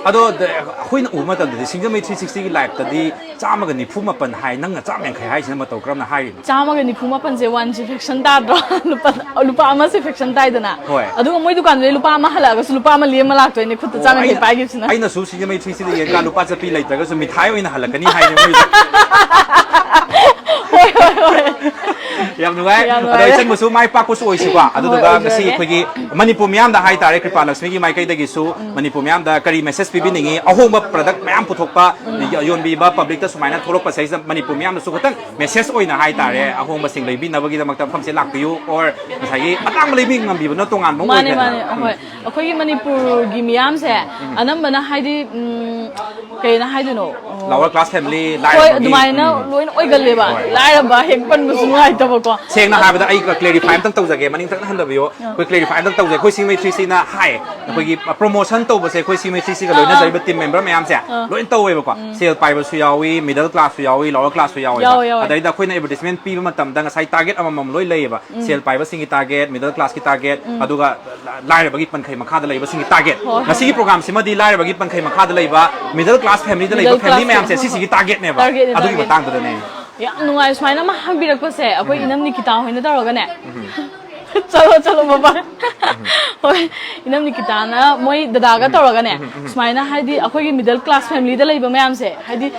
ꯑꯗꯣ ꯗ-, ꯑꯩꯈꯣꯏꯅ ꯎꯕ ꯃꯇꯝꯗꯗꯤ ꯁꯤꯡꯖꯃꯩ three sixtyꯒꯤ liveꯇꯗꯤ ꯆꯥꯝꯃꯒ ꯅꯤꯐꯨ ꯃꯥꯄꯟ ꯍꯥꯏ, ꯅꯪꯅ ꯆꯥꯝꯃ ꯌꯥꯡꯈꯩ ꯍꯥꯏꯁꯤꯅ ꯃꯇꯧ ꯀꯔꯝꯅ ꯍꯥꯏꯔꯤꯅꯣ? ꯆꯥꯝꯃꯒ ꯅꯤꯐꯨ ꯃꯥꯄꯟꯁꯦ one ꯁꯦ fraction ꯇꯥꯗ꯭ꯔꯣ? ꯂꯨꯄꯥ, ꯂꯨꯄꯥ ꯑꯃꯁꯦ fraction ꯇꯥꯏꯗꯅ꯫ ꯍꯣꯏ꯫ ꯑꯗꯨꯒ ꯃꯣꯏ ꯗꯨꯀꯥꯟꯗꯨꯗꯩ ꯂꯨꯄꯥ ꯑꯃ ꯍꯜꯂꯛꯑꯒꯁꯨ ꯂꯨꯄꯥ ꯑꯃ ꯂꯦꯝꯃ ꯂꯥꯛꯇꯣꯏꯅꯦ, ꯈꯨꯠꯇ ꯑꯣ, ꯆꯥꯝ ꯌꯥꯡꯈꯩ ꯑꯩꯅ, ꯄꯥꯏꯈꯤꯕꯁꯤꯅ꯫ ꯑꯩꯅꯁꯨ ꯁꯤꯡꯖꯃꯩ three sixtyꯗ ꯌꯦꯡꯀꯥꯟ ꯂꯨꯄꯥ ꯆꯠꯄꯤ ꯂꯩꯇ꯭ꯔꯒꯁꯨ ꯃꯤꯊꯥꯏ ꯑꯣꯏꯅ ꯍꯜꯂꯛꯀꯅꯤ ꯍꯥꯏꯅꯦ ꯃꯣꯏꯁꯦ꯫ ꯍꯣꯏ, ꯍꯣꯏ, ꯍꯣꯏ꯫ ꯌꯥꯝ ꯅꯨꯡꯉꯥꯏ꯫ ꯌꯥꯝ ꯑꯗꯣ ꯅꯨꯡꯉꯥꯏꯔꯦ꯫ ꯏꯆꯟꯕꯨꯁꯨ ꯃꯥꯏ ꯄꯥꯛꯄꯁꯨ ꯑꯣꯏꯁꯤꯀꯣ꯫ ꯍꯣꯏ, ꯑꯗꯨꯗꯨꯒ ꯉꯁꯤ ꯑꯣꯏꯖꯔꯒꯦ꯫ ꯑꯩꯈꯣꯏꯒꯤ ꯃꯅꯤꯄꯨꯔ ꯃꯤꯌꯥꯝꯗ ꯍꯥꯏꯇꯥꯔꯦ, ꯀ꯭ꯔꯤꯄꯥ ꯂꯛꯁꯃꯤꯒꯤ ꯃꯥꯏꯀꯩꯗꯒꯤꯁꯨ ꯎꯝ꯫ ꯃꯅꯤꯄꯨꯔ ꯃꯤꯌꯥꯝꯗ ꯀꯔꯤ message ꯄꯤꯕꯤꯅꯤꯡꯉꯤ? ꯑꯍꯣꯡꯕ product ꯃꯌꯥꯝ ꯄꯨꯊꯣꯛꯄ, ꯎꯝ꯫ ꯌ-, ꯌꯣꯟꯕꯤꯕ publicꯇ ꯁꯨꯃꯥꯏꯅ ꯊꯣꯛꯂꯛꯄꯁꯤꯗꯩꯁꯤꯗ ꯃꯅꯤꯄꯨꯔ ꯃꯤꯌꯥꯝꯗꯁꯨ ꯈꯤꯇꯪ message ꯑꯣꯏꯅ ꯍꯥꯏꯇꯥꯔꯦ, ꯎꯝ꯫ ꯑꯍꯣꯡꯕꯁꯤꯡ ꯂꯩꯕꯤꯅꯕꯒꯤꯗꯃꯛꯇ ꯃꯐꯝꯁꯦ ꯂꯥꯛꯄꯤꯌꯨ, or ꯉꯁꯥꯏꯒꯤ ꯑꯇꯥꯡꯕ ꯂꯩꯕꯤ ꯉꯝꯕꯤꯕꯅ ꯇꯣꯉꯥꯟꯕ ꯑꯃ ꯃꯥꯅꯦ, ꯑꯣꯏꯈ꯭ꯔꯦꯗꯅ꯫ ꯃꯥꯅꯦ, ꯎꯝ꯫ ꯍꯣꯏ꯫ ꯑꯩꯈꯣꯏꯒꯤ ꯃꯅꯤꯄꯨꯔꯒꯤ ꯃꯤꯌꯥꯝꯁꯦ ꯎꯝ꯫ ꯑꯅꯝꯕꯅ ꯍꯥꯏꯗꯤ, ꯎꯝ, ꯀꯩꯅ ꯍꯥꯏꯗꯣꯏꯅꯣ? ꯑꯣ꯫ Lower class family, ꯍꯣꯏ, ꯂꯥꯏꯔꯕꯒꯤ꯫ ꯑꯗꯨꯃꯥꯏꯅ ꯎꯝ꯫ ꯂꯣꯏꯅ ꯑꯣꯏꯒꯜꯂꯦꯕ꯫ ꯍꯣꯏ꯫ ꯂꯥꯏꯔꯕ ꯍꯦꯛ ꯄꯟꯕꯁꯨ ꯅꯨꯡꯉꯥꯏꯇꯕꯀꯣ꯫ ꯁꯦꯡꯅ ꯍꯥꯏꯕꯗ ꯑꯩ clarify ꯑꯝꯇꯪ ꯇꯧꯖꯒꯦ, ꯃꯅꯤꯡ ꯇꯛꯅ ꯍꯟꯗꯕꯤꯌꯣ꯫ ꯑꯥ꯫ ꯑꯩꯈꯣꯏ clarify ꯑꯝꯇꯪ ꯇꯧꯖꯒꯦ꯫ ꯑꯩꯈꯣꯏ ꯁꯤꯡꯖꯃꯩ three sixtyꯅ ꯍꯥꯏ, ꯑꯩꯈꯣꯏꯒꯤ promotion ꯇꯧꯕꯁꯦ ꯑꯩꯈꯣꯏ ꯁꯤꯡꯖꯃꯩ three sixtyꯒ ꯑꯥ, ꯑꯥ꯫ ꯂꯣꯏꯅꯖꯔꯤꯕ team member ꯃꯌꯥꯝꯁꯦ ꯑꯥ꯫ ꯂꯣꯏꯅ ꯇꯧꯋꯦꯕꯀꯣ꯫ ꯎꯝ꯫ Sale ꯄꯥꯏꯕꯁꯨ ꯌꯥꯎꯏ, middle classꯁꯨ ꯌꯥꯎꯏ, lower classꯁꯨ ꯌꯥꯎꯋꯦꯕ꯫ ꯌꯥꯎꯋꯦ, ꯌꯥꯎꯋꯦ꯫ ꯑꯗꯩꯗ ꯑꯩꯈꯣꯏꯅ advertisement ꯄꯤꯕ ꯃꯇꯝꯗ ꯉꯁꯥꯏ target ꯑꯃꯃꯝ ꯂꯣꯏ ꯂꯩꯌꯦꯕ꯫ ꯎꯝ꯫ Sale ꯄꯥꯏꯕꯁꯤꯡꯒꯤ target, middle classꯀꯤ target, ꯎꯝ꯫ ꯑꯗꯨꯒ ꯂꯥꯏꯔꯕꯒꯤ ꯄꯟꯈꯩ ꯃꯈꯥꯗ ꯂꯩꯕꯁꯤꯡꯒꯤ target꯫ ꯍꯣꯏ꯫ ꯉꯁꯤꯒꯤ programꯁꯤꯃꯗꯤ ꯂꯥꯏꯔꯕꯒꯤ ꯄꯟꯈꯩ ꯃꯈꯥꯗ ꯂꯩꯕ middle class familyꯗ ꯂꯩꯕ middle family class ꯃꯌꯥꯝꯁꯦ ꯐꯦꯃꯤꯂꯤ, ꯍꯣꯏ, ꯁꯤꯁꯤꯒꯤ ꯍꯣꯏ꯫ Targetꯅꯦꯕ꯫ Targetꯅꯦ, ꯑꯗꯨꯒꯤ target꯫ ꯃꯇꯥꯡꯗꯨꯗꯅꯦ꯫ ꯌꯥꯝ ꯅꯨꯡꯉꯥꯏ ꯁꯨꯃꯥꯏꯅ ꯑꯃ ꯍꯪꯕꯤꯔꯛꯄꯁꯦ꯫ ꯑꯩꯈꯣꯏ ꯎꯝ꯫ ꯏꯅꯝ ꯅꯤꯀꯤꯇꯥ ꯍꯣꯏꯅ ꯇꯧꯔꯒꯅꯦ꯫ ꯎꯝ꯫ ꯆꯠꯂꯣ, ꯆꯠꯂꯣ, ꯃꯄꯥꯟ꯫ ꯎꯝ꯫ ꯍꯣꯏ, ꯏꯅꯝ ꯅꯤꯀꯤꯇꯥꯅ ꯃꯣꯏ ꯗꯗꯥꯒ ꯎꯝ꯫ ꯇꯧꯔꯒꯅꯦ, ꯎꯝ, ꯎꯝ, ꯎꯝ꯫ ꯁꯨꯃꯥꯏꯅ ꯍꯥꯏꯗꯤ ꯑꯩꯈꯣꯏꯒꯤ middle class familyꯗ ꯂꯩꯕ ꯃꯌꯥꯝꯁꯦ, ꯍꯥꯏꯗꯤ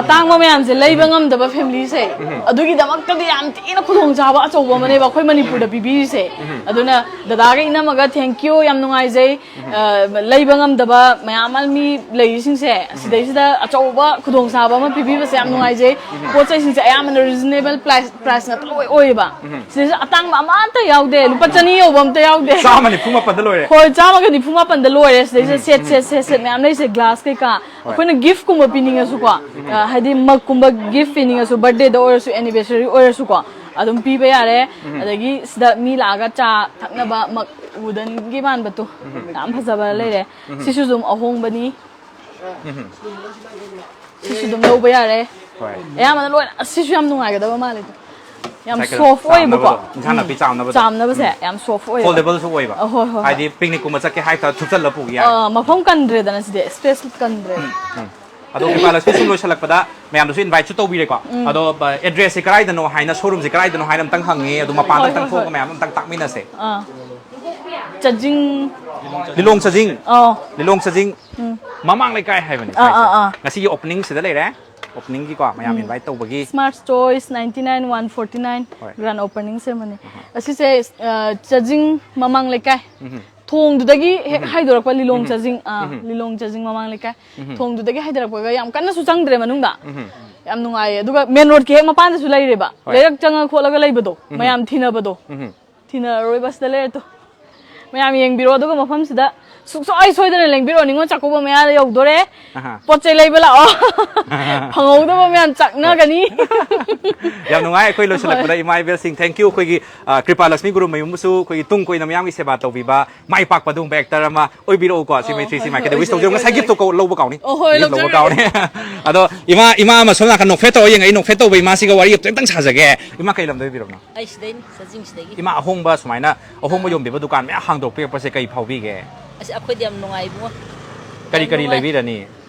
ꯑꯇꯥꯡꯕ ꯃꯌꯥꯝꯁꯦ ꯂꯩꯕ ꯉꯝꯗꯕ ꯐꯦꯃꯤꯂꯤꯁꯦ, ꯑꯗꯨꯒꯤꯗꯃꯛꯇꯗꯤ ꯌꯥꯝ ꯊꯤꯅ ꯈꯨꯗꯣꯡꯆꯥꯕ ꯑꯆꯧꯕ ꯑꯃꯅꯦꯕ ꯑꯩꯈꯣꯏ ꯃꯅꯤꯄꯨꯔꯗ ꯄꯤꯕꯤꯔꯤꯁꯦ꯫ ꯑꯗꯨꯅ ꯗꯗꯥꯒ ꯏꯅꯝꯃꯒ thank you, ꯌꯥꯝ ꯅꯨꯡꯉꯥꯏꯖꯩ꯫ ꯑ, ꯂꯩꯕ ꯉꯝꯗꯕ ꯃꯌꯥꯝ ꯑꯃ ꯃꯤ ꯂꯩꯔꯤꯁꯤꯡꯁꯦ, ꯁꯤꯗꯩꯁꯤꯗ ꯑꯆꯧꯕ ꯈꯨꯗꯣꯡꯆꯥꯕ ꯑꯃ ꯄꯤꯕꯤꯕꯁꯦ ꯌꯥꯝ ꯅꯨꯡꯉꯥꯏꯖꯩ꯫ ꯄꯣꯠ ꯆꯩꯁꯤꯡꯁꯦ ꯑꯌꯥꯝꯕꯅ reasonable price, price ꯉꯥꯛꯇ ꯂꯣꯏ ꯑꯣꯏꯌꯦꯕ꯫ ꯁꯤꯗꯩꯁꯤꯗ ꯑꯇꯥꯡꯕ ꯑꯃꯠꯇ ꯌꯥꯎꯗꯦ, ꯂꯨꯄꯥ ꯆꯅꯤ ꯌꯧꯕ ꯑꯝꯇ ꯌꯥꯎꯗꯦ꯫ ꯆꯥꯝꯃ ꯅꯤꯐꯨ ꯃꯥꯄꯟꯗ ꯂꯣꯏꯔꯦ꯫ ꯍꯣꯏ, ꯆꯥꯝꯃꯒ ꯅꯤꯐꯨ ꯃꯥꯄꯟꯗ ꯂꯣꯏꯔꯦ꯫ ꯁꯤꯗꯩꯁꯤꯗ ꯁꯦꯠ ꯁꯦꯠ ꯁꯦꯠ ꯁꯦꯠ ꯃꯌꯥꯝ ꯂꯩꯁꯦ, ꯒ꯭ꯂꯥꯁ ꯀꯩꯀꯥ꯫ ꯑꯩꯈꯣꯏꯅ ꯒꯤꯐꯀꯨꯝꯕ ꯄꯤꯅꯤꯡꯉꯁꯨꯀꯣ, ꯑ, ꯍꯥꯏꯗꯤ ꯃꯛꯀꯨꯝꯕ ꯒꯤꯐ ꯄꯤꯅꯤꯡꯉꯁꯨ, ꯕꯔꯊꯗꯦꯗ ꯑꯣꯏꯔꯁꯨ, ꯑꯦꯅꯤꯚꯔꯁꯔꯤ ꯑꯣꯏꯔꯁꯨꯀꯣ, ꯑꯗꯨꯝ ꯄꯤꯕ ꯌꯥꯔꯦ꯫ ꯑꯗꯒꯤ ꯁꯤꯗ ꯃꯤ ꯂꯥꯛꯑꯒ ꯆꯥ ꯊꯛꯅꯕ ꯃꯛ ꯋꯨꯗꯟꯒꯤ ꯃꯥꯟꯕꯗꯣ ꯌꯥꯝ ꯐꯖꯕ ꯂꯩꯔꯦ꯫ ꯁꯤꯁꯨ ꯑꯗꯨꯝ ꯑꯍꯣꯡꯕꯅꯤ꯫ ꯁꯤꯁꯨ ꯑꯗꯨꯝ ꯂꯧꯕ ꯌꯥꯔꯦ꯫ ꯍꯣꯏ꯫ ꯑꯌꯥꯝꯕꯅ ꯂꯣꯏꯅ, ꯑꯁ, ꯁꯤꯁꯨ ꯌꯥꯝ ꯅꯨꯡꯉꯥꯏꯒꯗꯕ ꯃꯥꯜꯂꯦ꯫ ꯌꯥꯝ ꯉꯁꯥꯏ ꯀꯩꯅꯣ, soft ꯑꯣꯏꯕꯀꯣ꯫ ꯆꯥꯝꯅꯕꯗꯣ, ꯏꯟꯁꯥꯡ ꯅꯥꯄꯤ ꯆꯥꯝꯅꯕꯗꯣ꯫ ꯆꯥꯝꯅꯕꯁꯦ ꯌꯥꯝ soft ꯑꯣꯏꯌꯦꯕ꯫ Foldable ꯁꯨ ꯑꯣꯏꯕ꯫ ꯑ, ꯍꯣꯏ, ꯍꯣꯏ, ꯍꯣꯏ꯫ ꯍꯥꯏꯗꯤ picnic ꯀꯨꯝꯕ ꯆꯠꯀꯦ ꯍꯥꯏ ꯇꯥꯔ ꯊꯨꯞꯆꯜꯂ ꯄꯨꯒꯤ ꯌꯥꯏ꯫ ꯑ, ꯃꯐꯝ ꯀꯟꯗ꯭ꯔꯦꯗꯅ ꯁꯤꯗꯤ, space ꯀꯟꯗ꯭ꯔꯦ꯫ ꯎꯝ꯫ ꯑꯗꯣ ꯀ꯭ꯔꯤꯄꯥ ꯂꯛꯁꯃꯤ ꯁꯨꯝ ꯂꯣꯏꯁꯤꯜꯂꯛꯄꯗ ꯃꯌꯥꯝꯗꯁꯨ invite ꯁꯨ ꯇꯧꯕꯤꯔꯦꯀꯣ꯫ ꯑꯗꯣ, ꯑ, address ꯁꯦ ꯀꯗꯥꯏꯗꯅꯣ ꯍꯥꯏꯅ, showroom ꯁꯦ ꯀꯗꯥꯏꯗꯅꯣ ꯍꯥꯏꯅ ꯑꯝꯇꯪ ꯍꯪꯉꯦ꯫ ꯑꯗꯣ ꯃꯄꯥꯟꯗ ꯍꯣꯏ, ꯑꯝꯇꯪ ꯍꯣꯏ, ꯊꯣꯛꯑꯒ ꯍꯣꯏ꯫ ꯃꯌꯥꯝ ꯑꯝꯇꯪ ꯇꯥꯛꯃꯤꯟꯅꯁꯦ꯫ ꯑꯥ꯫ ꯆꯥꯖꯤꯡ꯫ ꯂꯤꯂꯣꯡ ꯆꯥꯖꯤꯡ꯫ ꯑꯥ꯫ ꯂꯤꯂꯣꯡ ꯆꯥꯖꯤꯡ꯫ ꯎꯝ꯫ ꯃꯃꯥꯡ ꯂꯩꯀꯥꯏ ꯍꯥꯏꯕꯅꯤ ꯑꯥ, ꯁ꯭ꯋꯥꯏꯁꯦ꯫ ꯑꯥ, ꯑꯥ꯫ ꯉꯁꯤꯒꯤ opening ꯁꯤꯗ ꯂꯩꯔꯦ꯫ Opening ꯒꯤꯀꯣ ꯃꯌꯥꯝ ꯎꯝ꯫ Invite ꯇꯧꯕꯒꯤ꯫ Smart Choice ninety nine one forty nine ꯍꯣꯏ꯫ Grand opening ceremony꯫ ꯑꯁꯤꯁꯦ, ꯑ, ꯆꯥꯖꯤꯡ ꯃꯃꯥꯡ ꯂꯩꯀꯥꯏ꯫ ꯎꯝ꯫ ꯊꯣꯡꯗꯨꯗꯒꯤ ꯍꯦꯛ ꯎꯝ꯫ ꯍꯥꯏꯗꯣꯔꯛꯄ ꯂꯤꯂꯣꯡ ꯎꯝ꯫ ꯆꯥꯖꯤꯡ, ꯑꯥ, ꯎꯝ꯫ ꯂꯤꯂꯣꯡ ꯆꯥꯖꯤꯡ ꯃꯃꯥꯡ ꯂꯩꯀꯥꯏ꯫ ꯎꯝ꯫ ꯊꯣꯡꯗꯨꯗꯒꯤ ꯍꯥꯏꯗꯣꯔꯛꯄꯒ ꯌꯥꯝ ꯀꯟꯅꯁꯨ ꯆꯪꯗ꯭ꯔꯦ ꯃꯅꯨꯡꯗ꯫ ꯎꯝ꯫ ꯌꯥꯝ ꯅꯨꯡꯉꯥꯏꯌꯦ꯫ ꯑꯗꯨꯒ main road ꯀꯤ ꯍꯦꯛ ꯃꯄꯥꯟꯗꯁꯨ ꯂꯩꯔꯦꯕ꯫ ꯍꯣꯏ꯫ ꯂꯩꯔꯛ ꯆꯪꯉ ꯈꯣꯠꯂꯒ ꯂꯩꯕꯗꯣ, ꯎꯝ꯫ ꯃꯌꯥꯝ ꯊꯤꯅꯕꯗꯣ꯫ ꯎꯝ꯫ ꯊꯤꯅꯔꯔꯣꯏꯕ, ꯁꯤꯗ ꯂꯩꯔꯦ ꯇꯨ꯫ ꯃꯌꯥꯝ ꯌꯦꯡꯕꯤꯔꯣ, ꯑꯗꯨꯒ ꯃꯐꯝꯁꯤꯗ ꯁꯨꯡꯁꯣꯏ ꯁꯣꯏꯗꯅ ꯂꯦꯡꯕꯤꯔꯛꯑꯣ꯫ ꯅꯤꯉꯣꯜ ꯆꯥꯛꯀꯧꯕ ꯃꯌꯥ ꯌꯧꯗꯣꯔꯦ꯫ ꯑꯍꯥ꯫ ꯄꯣꯠ ꯆꯩ ꯂꯩꯕ ꯂꯥꯛꯑꯣ꯫ ꯐꯪꯍꯧꯗꯕ ꯃꯌꯥꯝ ꯆꯥꯛꯅꯒꯅꯤ꯫ ꯌꯥꯝ ꯅꯨꯡꯉꯥꯏ꯫ ꯑꯩꯈꯣꯏ ꯂꯣꯏꯁꯤꯜꯂꯛꯄꯗ ꯍꯣꯏ꯫ ꯏꯃꯥ ꯏꯕꯦꯜꯁꯤꯡ, thank you꯫ ꯑꯩꯈꯣꯏꯒꯤ, ꯑ, ꯀ꯭ꯔꯤꯄꯥ ꯂꯛꯁꯃꯤ ꯒꯨꯔꯨꯃꯌꯨꯝꯕꯨꯁꯨ ꯑꯩꯈꯣꯏꯒꯤ ꯇꯨꯡ ꯀꯣꯏꯅ ꯃꯌꯥꯝꯒꯤ ꯁꯦꯕꯥ ꯇꯧꯕꯤꯕ, ꯃꯥꯏ ꯄꯥꯛꯄ ꯑꯗꯨꯒꯨꯝꯕ actor ꯑꯃ ꯑꯣꯏꯕꯤꯔꯛꯎꯀꯣ꯫ ꯁꯤ ꯑꯣ, ꯃꯩꯇ꯭ꯔꯤ ꯍꯣꯏ, ꯁꯤꯃꯥ ꯍꯣꯏ, ꯀꯩꯗ wish ꯇꯧꯖꯔꯤ꯫ ꯑꯣꯏꯖꯔꯒꯦ, ꯉꯁꯥꯏ gift ꯇꯣ ꯀꯧ-, ꯂꯧꯕ ꯀꯥꯎꯅꯤ꯫ ꯑꯣ, ꯍꯣꯏ, gift ꯂꯧꯕ ꯂꯧꯖꯔꯒꯦ꯫ ꯀꯥꯎꯅꯤ꯫ ꯑꯗꯣ ꯏꯃꯥ, ꯏꯃꯥ ꯑꯃ ꯁꯣꯝ ꯅꯥꯀꯟ ꯅꯣꯛꯐꯦꯠ ꯇꯧꯔ ꯌꯦꯡꯉꯛꯏ, ꯅꯣꯛꯐꯦꯠ ꯇꯧꯕ ꯏꯃꯥꯁꯤꯒ ꯋꯥꯔꯤ ꯑꯝꯇꯪ ꯁꯥꯖꯒꯦ꯫ ꯏꯃꯥ, ꯀꯩ ꯂꯝꯗ ꯑꯣꯏꯕꯤꯔꯕꯅꯣ? ꯑꯩ ꯁꯤꯗꯩꯅꯤ, ꯆꯥꯖꯤꯡ ꯁꯤꯗꯒꯤ꯫ ꯏꯃꯥ, ꯑꯍꯣꯡꯕ ꯁꯨꯃꯥꯏꯅ ꯑꯍꯣꯡꯕ ꯌꯣꯟꯕꯤꯕ ꯗꯨꯀꯥꯟ ꯃꯌꯥꯝ ꯍꯥꯡꯗꯣꯛꯄꯤꯔꯛꯄꯁꯦ ꯀꯩ ꯐꯥꯎꯕꯤꯒꯦ? ꯑꯁ, ꯑꯩꯈꯣꯏꯗꯤ ꯌꯥꯝ ꯅꯨꯡꯉꯥꯏ, ꯏꯕꯨꯡꯉꯣ꯫ ꯀꯔꯤ ꯌꯥꯝ ꯀꯔꯤ ꯅꯨꯡꯉꯥꯏ꯫ ꯂꯩꯕꯤꯔꯅꯤ?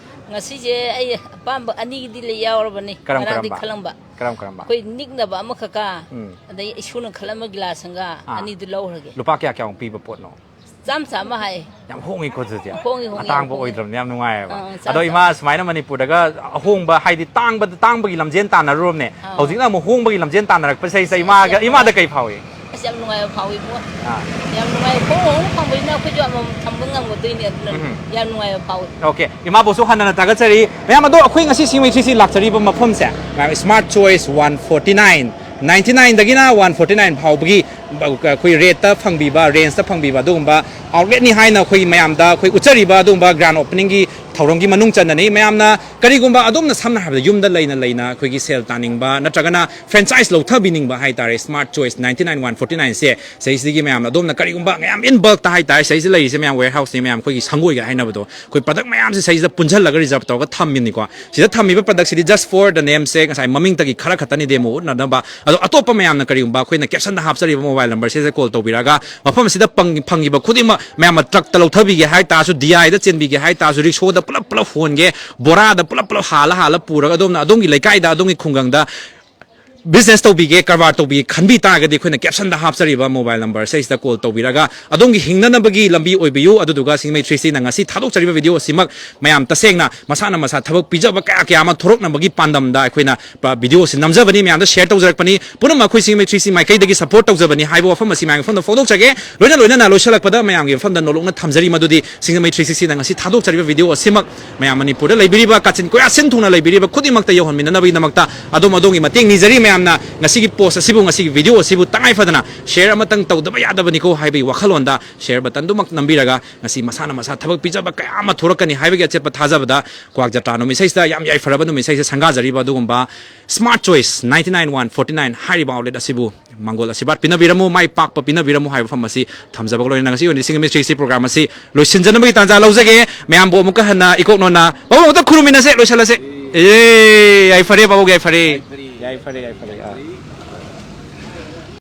ꯉꯁꯤꯁꯦ ꯑꯩ ꯑꯄꯥꯝꯕ ꯑꯅꯤꯗꯤ ꯂꯩ ꯌꯥꯎꯔꯕꯅꯤ, ꯀꯔꯝ ꯉꯔꯥꯡꯗꯤ ꯀꯔꯝꯕ? ꯈꯜꯂꯝꯕ꯫ ꯀꯔꯝ ꯀꯔꯝꯕ? ꯑꯩꯈꯣꯏ ꯅꯤꯛꯅꯕ ꯑꯃꯈꯛꯀ, ꯎꯝ꯫ ꯑꯗꯩ ꯏꯁꯨꯅ ꯈꯜꯂꯝꯕ ꯒꯤꯂꯥꯁ ꯑꯃꯒ, ꯑꯥ꯫ ꯑꯅꯤꯗꯨ ꯂꯧꯈ꯭ꯔꯒꯦ꯫ ꯂꯨꯄꯥ ꯀꯌꯥ ꯀꯌꯥꯃꯨꯛ ꯄꯤꯕ ꯄꯣꯠꯅꯣ? ꯆꯥꯝ ꯆꯥꯝꯃ ꯍꯥꯏ꯫ ꯌꯥꯝ ꯍꯣꯡꯉꯤꯀꯣ ꯑꯗꯨꯗꯤ꯫ ꯍꯣꯡꯉꯤ, ꯍꯣꯡꯉꯤ, ꯑꯇꯥꯡꯕ ꯍꯣꯡꯉꯤ꯫ ꯑꯣꯏꯗ꯭ꯔꯕꯅꯤ, ꯌꯥꯝ ꯅꯨꯡꯉꯥꯏꯌꯦꯕ꯫ ꯑꯥ, ꯆꯥꯝ ꯑꯗꯣ ꯆꯥꯝ꯫ ꯏꯃꯥ ꯁꯨꯃꯥꯏꯅ ꯃꯅꯤꯄꯨꯔꯗꯒ ꯑꯍꯣꯡꯕ ꯍꯥꯏꯗꯤ ꯇꯥꯡꯕ ꯇꯥꯡꯕꯒꯤ ꯂꯝꯖꯦꯟ ꯇꯥꯟꯅꯔꯨꯔꯕꯅꯦ꯫ ꯑꯥ꯫ ꯍꯧꯖꯤꯛꯅ ꯑꯃꯨꯛ ꯍꯣꯡꯕꯒꯤ ꯂꯝꯖꯦꯟ ꯇꯥꯟꯅꯔꯛꯄꯁꯦ ꯏꯃꯥꯒ ꯏꯃꯥꯗ ꯀꯩ ꯐꯥꯎꯏ? ꯑꯁ, ꯌꯥꯝ ꯅꯨꯡꯉꯥꯏꯕ ꯐꯥꯎꯏ ꯏꯕꯨꯡꯉꯣ꯫ ꯑꯥ꯫ ꯌꯥꯝ ꯅꯨꯡꯉꯥꯏꯕ ꯐꯥꯎꯕ ꯐꯪꯕꯅꯤꯅ ꯑꯩꯈꯣꯏꯁꯨ ꯑꯃꯃꯝ ꯊꯝꯕ ꯉꯝꯒꯗꯣꯏꯅꯦ, ꯑꯗꯨꯅ ꯎꯝ꯫ ꯌꯥꯝ ꯅꯨꯡꯉꯥꯏꯕ ꯐꯥꯎꯏ꯫ ꯑꯣꯀꯦ, ꯏꯃꯥꯕꯨꯁꯨ ꯍꯟꯅ ꯊꯥꯒꯠꯆꯔꯤ꯫ ꯃꯌꯥꯝ ꯑꯗꯣ ꯑꯩꯈꯣꯏ ꯉꯁꯤ ꯁꯤꯡꯃꯩ ꯊ꯭ꯔꯤ ꯁꯤ ꯂꯥꯛꯆꯔꯤꯕ ꯃꯐꯝꯁꯦ, ꯃꯌꯥꯝ, smart choice one forty nine, ninety ꯅꯥꯏꯟꯗꯒꯤꯅ ꯋꯥꯟ ꯐꯣꯔꯇꯤ ꯅꯥꯏꯟ ꯐꯥꯎꯕꯒꯤ ꯑꯩꯈꯣꯏ ꯔꯦꯠꯇ ꯐꯪꯕꯤꯕ, ꯔꯦꯟꯖꯇ ꯐꯪꯕꯤꯕ ꯑꯗꯨꯒꯨꯝꯕ ꯑꯥꯎꯠꯂꯦꯠꯅꯤ ꯍꯥꯏꯅ ꯑꯩꯈꯣꯏ ꯃꯌꯥꯝꯗ ꯑꯩꯈꯣꯏ ꯎꯠꯆꯔꯤꯕ ꯑꯗꯨꯒꯨꯝꯕ ꯒ꯭ꯔꯥꯟ ꯑꯣꯄꯅꯤꯡꯒꯤ ꯊꯧꯔꯝꯒꯤ ꯃꯅꯨꯡ ꯆꯟꯅꯅꯤ꯫ ꯃꯌꯥꯝꯅ ꯀꯔꯤꯒꯨꯝꯕ ꯑꯗꯣꯝꯅ ꯁꯝꯅ ꯍꯥꯏꯔꯕꯗ ꯌꯨꯝꯗ ꯂꯩꯅ ꯂꯩꯅ ꯑꯩꯈꯣꯏꯒꯤ ꯁꯦꯜ ꯇꯥꯅꯤꯡꯕ ꯅꯠꯇ꯭ꯔꯒꯅ ꯐ꯭ꯔꯦꯟꯆꯥꯏꯁ ꯂꯧꯊꯕꯤꯅꯤꯡꯕ ꯍꯥꯏ ꯇꯥꯔꯦ, smart choice ninety nine one forty ꯅꯥꯏꯟꯁꯦ ꯁꯤꯗꯒꯤ ꯃꯌꯥꯝꯅ ꯑꯗꯣꯝꯅ ꯀꯔꯤꯒꯨꯝꯕ ꯃꯌꯥꯝ ꯏꯟ ꯕꯜꯛꯇ ꯍꯥꯏ ꯇꯥꯔꯦ, ꯁꯤꯗꯩꯁꯤꯗ ꯂꯩꯔꯤꯁꯦ ꯃꯌꯥꯝ ꯋꯦꯌꯔ ꯍꯥꯎꯁꯅꯤ, ꯃꯌꯥꯝ ꯑꯩꯈꯣꯏꯒꯤ ꯁꯪꯒꯣꯏꯒ ꯍꯥꯏꯅꯕꯗꯣ, ꯑꯩꯈꯣꯏ ꯄ꯭ꯔꯗꯛ ꯃꯌꯥꯝꯁꯦ ꯁꯤꯗꯩꯁꯤꯗ ꯄꯨꯟꯁꯤꯜꯂꯒ ꯔꯤꯖꯥꯔꯞ ꯇꯧꯔꯒ ꯊꯝꯃꯤꯅꯤꯀꯣ꯫ ꯁꯤꯗ ꯊꯝꯃꯤꯕ ꯄ꯭ꯔꯗꯛꯁꯤꯗꯤ just for the nameꯁꯦ, ꯉꯁꯥꯏ ꯃꯃꯤꯡꯇꯒꯤ ꯈꯔ ꯈꯛꯇꯅꯤ ꯗꯦꯃꯣ ꯎꯠꯅꯅꯕ꯫ ꯑꯗꯣ ꯑꯇꯣꯞꯄ ꯃꯌꯥꯝꯅ ꯀꯔꯤꯒꯨꯝꯕ ꯑꯩꯈꯣꯏꯅ ꯀꯦꯞꯁꯟꯗ ꯍꯥꯞꯆꯔꯤꯕ ꯃꯣꯕꯥꯏꯜ ꯅꯝꯕꯔꯁꯤꯗ ꯀꯣꯜ ꯇꯧꯕꯤꯔꯒ ꯃꯐꯝ ꯑꯁꯤꯗ ꯐꯪ-, ꯐꯪꯉꯤꯕ ꯈꯨꯗꯤꯡꯃꯛ ꯃꯌꯥꯝ ꯑꯃ ꯇ꯭ꯔꯛꯇ ꯂꯧꯊꯕꯤꯒꯦ ꯍꯥꯏ ꯇꯥꯔꯁꯨ, ꯗꯤ ꯑꯥꯏꯗ ꯆꯦꯟꯕꯤꯒꯦ ꯍꯥꯏ ꯇꯥꯔꯁꯨ, ꯔꯤꯛꯁꯣꯗ ꯄꯨꯂꯞ ꯄꯨꯂꯞ ꯍꯣꯟꯒꯦ, ꯕꯣꯔꯥꯗ ꯄꯨꯂꯞ ꯄꯨꯂꯞ ꯍꯥꯜꯂ ꯍꯥꯜꯂ ꯄꯨꯔꯒ ꯑꯗꯣꯝꯅ ꯑꯗꯣꯝꯒꯤ ꯂꯩꯀꯥꯏꯗ, ꯑꯗꯣꯝꯒꯤ ꯈꯨꯡꯒꯪꯗ ꯕꯤꯖꯤꯅꯦꯁ ꯇꯧꯕꯤꯒꯦ, ꯀꯔꯕꯥꯔ ꯇꯧꯕꯤꯒꯦ ꯈꯟꯕꯤ ꯇꯥꯔꯒꯗꯤ ꯑꯩꯈꯣꯏꯅ ꯀꯦꯞꯁꯟꯗ ꯍꯥꯞꯆꯔꯤꯕ ꯃꯣꯕꯥꯏꯜ ꯅꯝꯕꯔꯁꯦ ꯁꯤꯗ ꯀꯣꯜ ꯇꯧꯕꯤꯔꯒ ꯑꯗꯣꯝꯒꯤ ꯍꯤꯡꯅꯅꯕꯒꯤ ꯂꯝꯕꯤ ꯑꯣꯏꯕꯤꯌꯨ꯫ ꯑꯗꯨꯗꯨꯒ ꯁꯤꯡꯃꯩ ꯊ꯭ꯔꯤ ꯁꯤꯅ ꯉꯁꯤ ꯊꯥꯗꯣꯛꯆꯔꯤꯕ ꯚꯤꯗꯤꯑꯣ ꯑꯁꯤꯃꯛ ꯃꯌꯥꯝ ꯇꯁꯦꯡꯅ ꯃꯁꯥꯅ ꯃꯁꯥ ꯊꯕꯛ ꯄꯤꯖꯕ ꯀꯌꯥ ꯀꯌꯥ ꯑꯃ ꯊꯣꯔꯛꯅꯕꯒꯤ ꯄꯥꯟꯗꯝꯗ ꯑꯩꯈꯣꯏꯅ ꯚꯤꯗꯤꯑꯣ ꯑꯁꯤ ꯅꯝꯖꯕꯅꯤ, ꯃꯌꯥꯝꯗ ꯁꯦꯌꯔ ꯇꯧꯖꯔꯛꯄꯅꯤ꯫ ꯄꯨꯝꯅꯃꯛ ꯑꯩꯈꯣꯏ ꯁꯤꯡꯃꯩ ꯊ꯭ꯔꯤ ꯁꯤ ꯃꯥꯏꯀꯩꯗꯒꯤ ꯁꯄꯣꯔꯠ ꯇꯧꯖꯕꯅꯤ ꯍꯥꯏꯕ ꯋꯥꯐꯝ ꯑꯁꯤ ꯃꯌꯥꯝꯒꯤ ꯃꯐꯝꯗ ꯐꯣꯡꯗꯣꯛꯆꯒꯦ꯫ ꯂꯣꯏꯅ ꯂꯣꯏꯅꯅ ꯂꯣꯏꯁꯤꯜꯂꯛꯄꯗ ꯃꯌꯥꯝꯒꯤ ꯃꯐꯝꯗ ꯅꯣꯂꯨꯛꯅ ꯊꯝꯖꯔꯤ ꯃꯗꯨꯗꯤ ꯁꯤꯡꯖꯃꯩ ꯊ꯭ꯔꯤ ꯁꯤꯛꯁꯇꯤꯅ ꯉꯁꯤ ꯊꯥꯗꯣꯛꯆꯔꯤꯕ ꯚꯤꯗꯤꯑꯣ ꯑꯁꯤꯃꯛ ꯃꯌꯥꯝ ꯃꯅꯤꯄꯨꯔꯗ ꯂꯩꯕꯤꯔꯤꯕ, ꯀꯥꯆꯤꯟ ꯀꯣꯌꯥ ꯁꯤꯟ ꯊꯨꯡꯅ ꯂꯩꯕꯤꯔꯤꯕ ꯈꯨꯗꯤꯡꯃꯛꯇ ꯌꯧꯍꯟꯃꯤꯟꯅꯅꯕꯒꯤꯗꯃꯛꯇ ꯑꯗꯣꯝ ꯑꯗꯣꯝꯒꯤ ꯃꯇꯦꯡ ꯅꯤꯖꯔꯤ꯫ ꯃꯌꯥꯝꯅ ꯉꯁꯤꯒꯤ ꯄꯣꯁ ꯑꯁꯤꯕꯨ, ꯉꯁꯤꯒꯤ ꯚꯤꯗꯤꯑꯣ ꯑꯁꯤꯕꯨ ꯇꯉꯥꯏ ꯐꯗꯅ ꯁꯦꯌꯔ ꯑꯃꯇꯪ ꯇꯧꯗꯕ ꯌꯥꯗꯕꯅꯤꯀꯣ ꯍꯥꯏꯕꯒꯤ ꯋꯥꯈꯜꯂꯣꯟꯗ ꯁꯦꯌꯔ ꯕꯇꯟꯗꯨꯃꯛ ꯅꯝꯕꯤꯔꯒ ꯉꯁꯤ ꯃꯁꯥꯅ ꯃꯁꯥ ꯊꯕꯛ ꯄꯤꯖꯕ ꯀꯌꯥ ꯑꯃ ꯊꯣꯔꯛꯀꯅꯤ ꯍꯥꯏꯕꯒꯤ ꯑꯆꯦꯠꯄ ꯊꯥꯖꯕꯗ ꯀ꯭ꯋꯥꯛ ꯖꯇ꯭ꯔꯥ ꯅꯨꯃꯤꯠ ꯏꯁꯩꯁꯤꯗ ꯌꯥꯝ ꯌꯥꯏꯐꯔꯕ ꯅꯨꯃꯤꯠ ꯏꯁꯩꯁꯤꯗ ꯁꯪꯒꯥꯖꯔꯤꯕ ꯑꯗꯨꯒꯨꯝꯕ smart choice ninety nine one forty nine ꯍꯥꯏꯔꯤꯕ ꯑꯥꯎꯠꯂꯦꯠ ꯑꯁꯤꯕꯨ ꯃꯪꯒꯣꯜ ꯑꯁꯤꯔꯕꯥꯗ ꯄꯤꯅꯕꯤꯔꯝꯃꯨ, ꯃꯥꯏ ꯄꯥꯛꯄ ꯄꯤꯅꯕꯤꯔꯝꯃꯨ ꯍꯥꯏꯕ ꯋꯥꯐꯝ ꯑꯁꯤ ꯊꯝꯖꯕꯒ ꯂꯣꯏꯅꯅ ꯉꯁꯤ ꯑꯣꯏꯅ ꯁꯤꯡꯖꯃꯩ ꯊ꯭ꯔꯤ ꯁꯤꯛꯁꯇꯤ ꯄ꯭ꯔꯣꯒ꯭ꯔꯥꯝ ꯑꯁꯤ ꯂꯣꯏꯁꯤꯟꯖꯅꯕꯒꯤ ꯇꯥꯟꯖꯥ ꯂꯧꯖꯒꯦ꯫ ꯃꯌꯥꯝꯕꯨ ꯑꯃꯨꯛꯀ ꯍꯟꯅ ꯏꯀꯣꯛ ꯅꯣꯟꯅ ꯄꯥꯕꯨꯡ ꯑꯃꯨꯛꯇ ꯈꯨꯔꯨꯝꯃꯤꯟꯅꯁꯦ, ꯂꯣꯏꯁꯤꯜꯂꯁꯦ꯫ ꯑꯦ, ꯌꯥꯏꯐꯔꯦ ꯄꯥꯕꯨꯡ, ꯌꯥꯏꯐꯔꯦ꯫ ꯌꯥꯏꯐꯔꯦ, ꯌꯥꯏꯐꯔꯦ꯫ ꯑꯥ꯫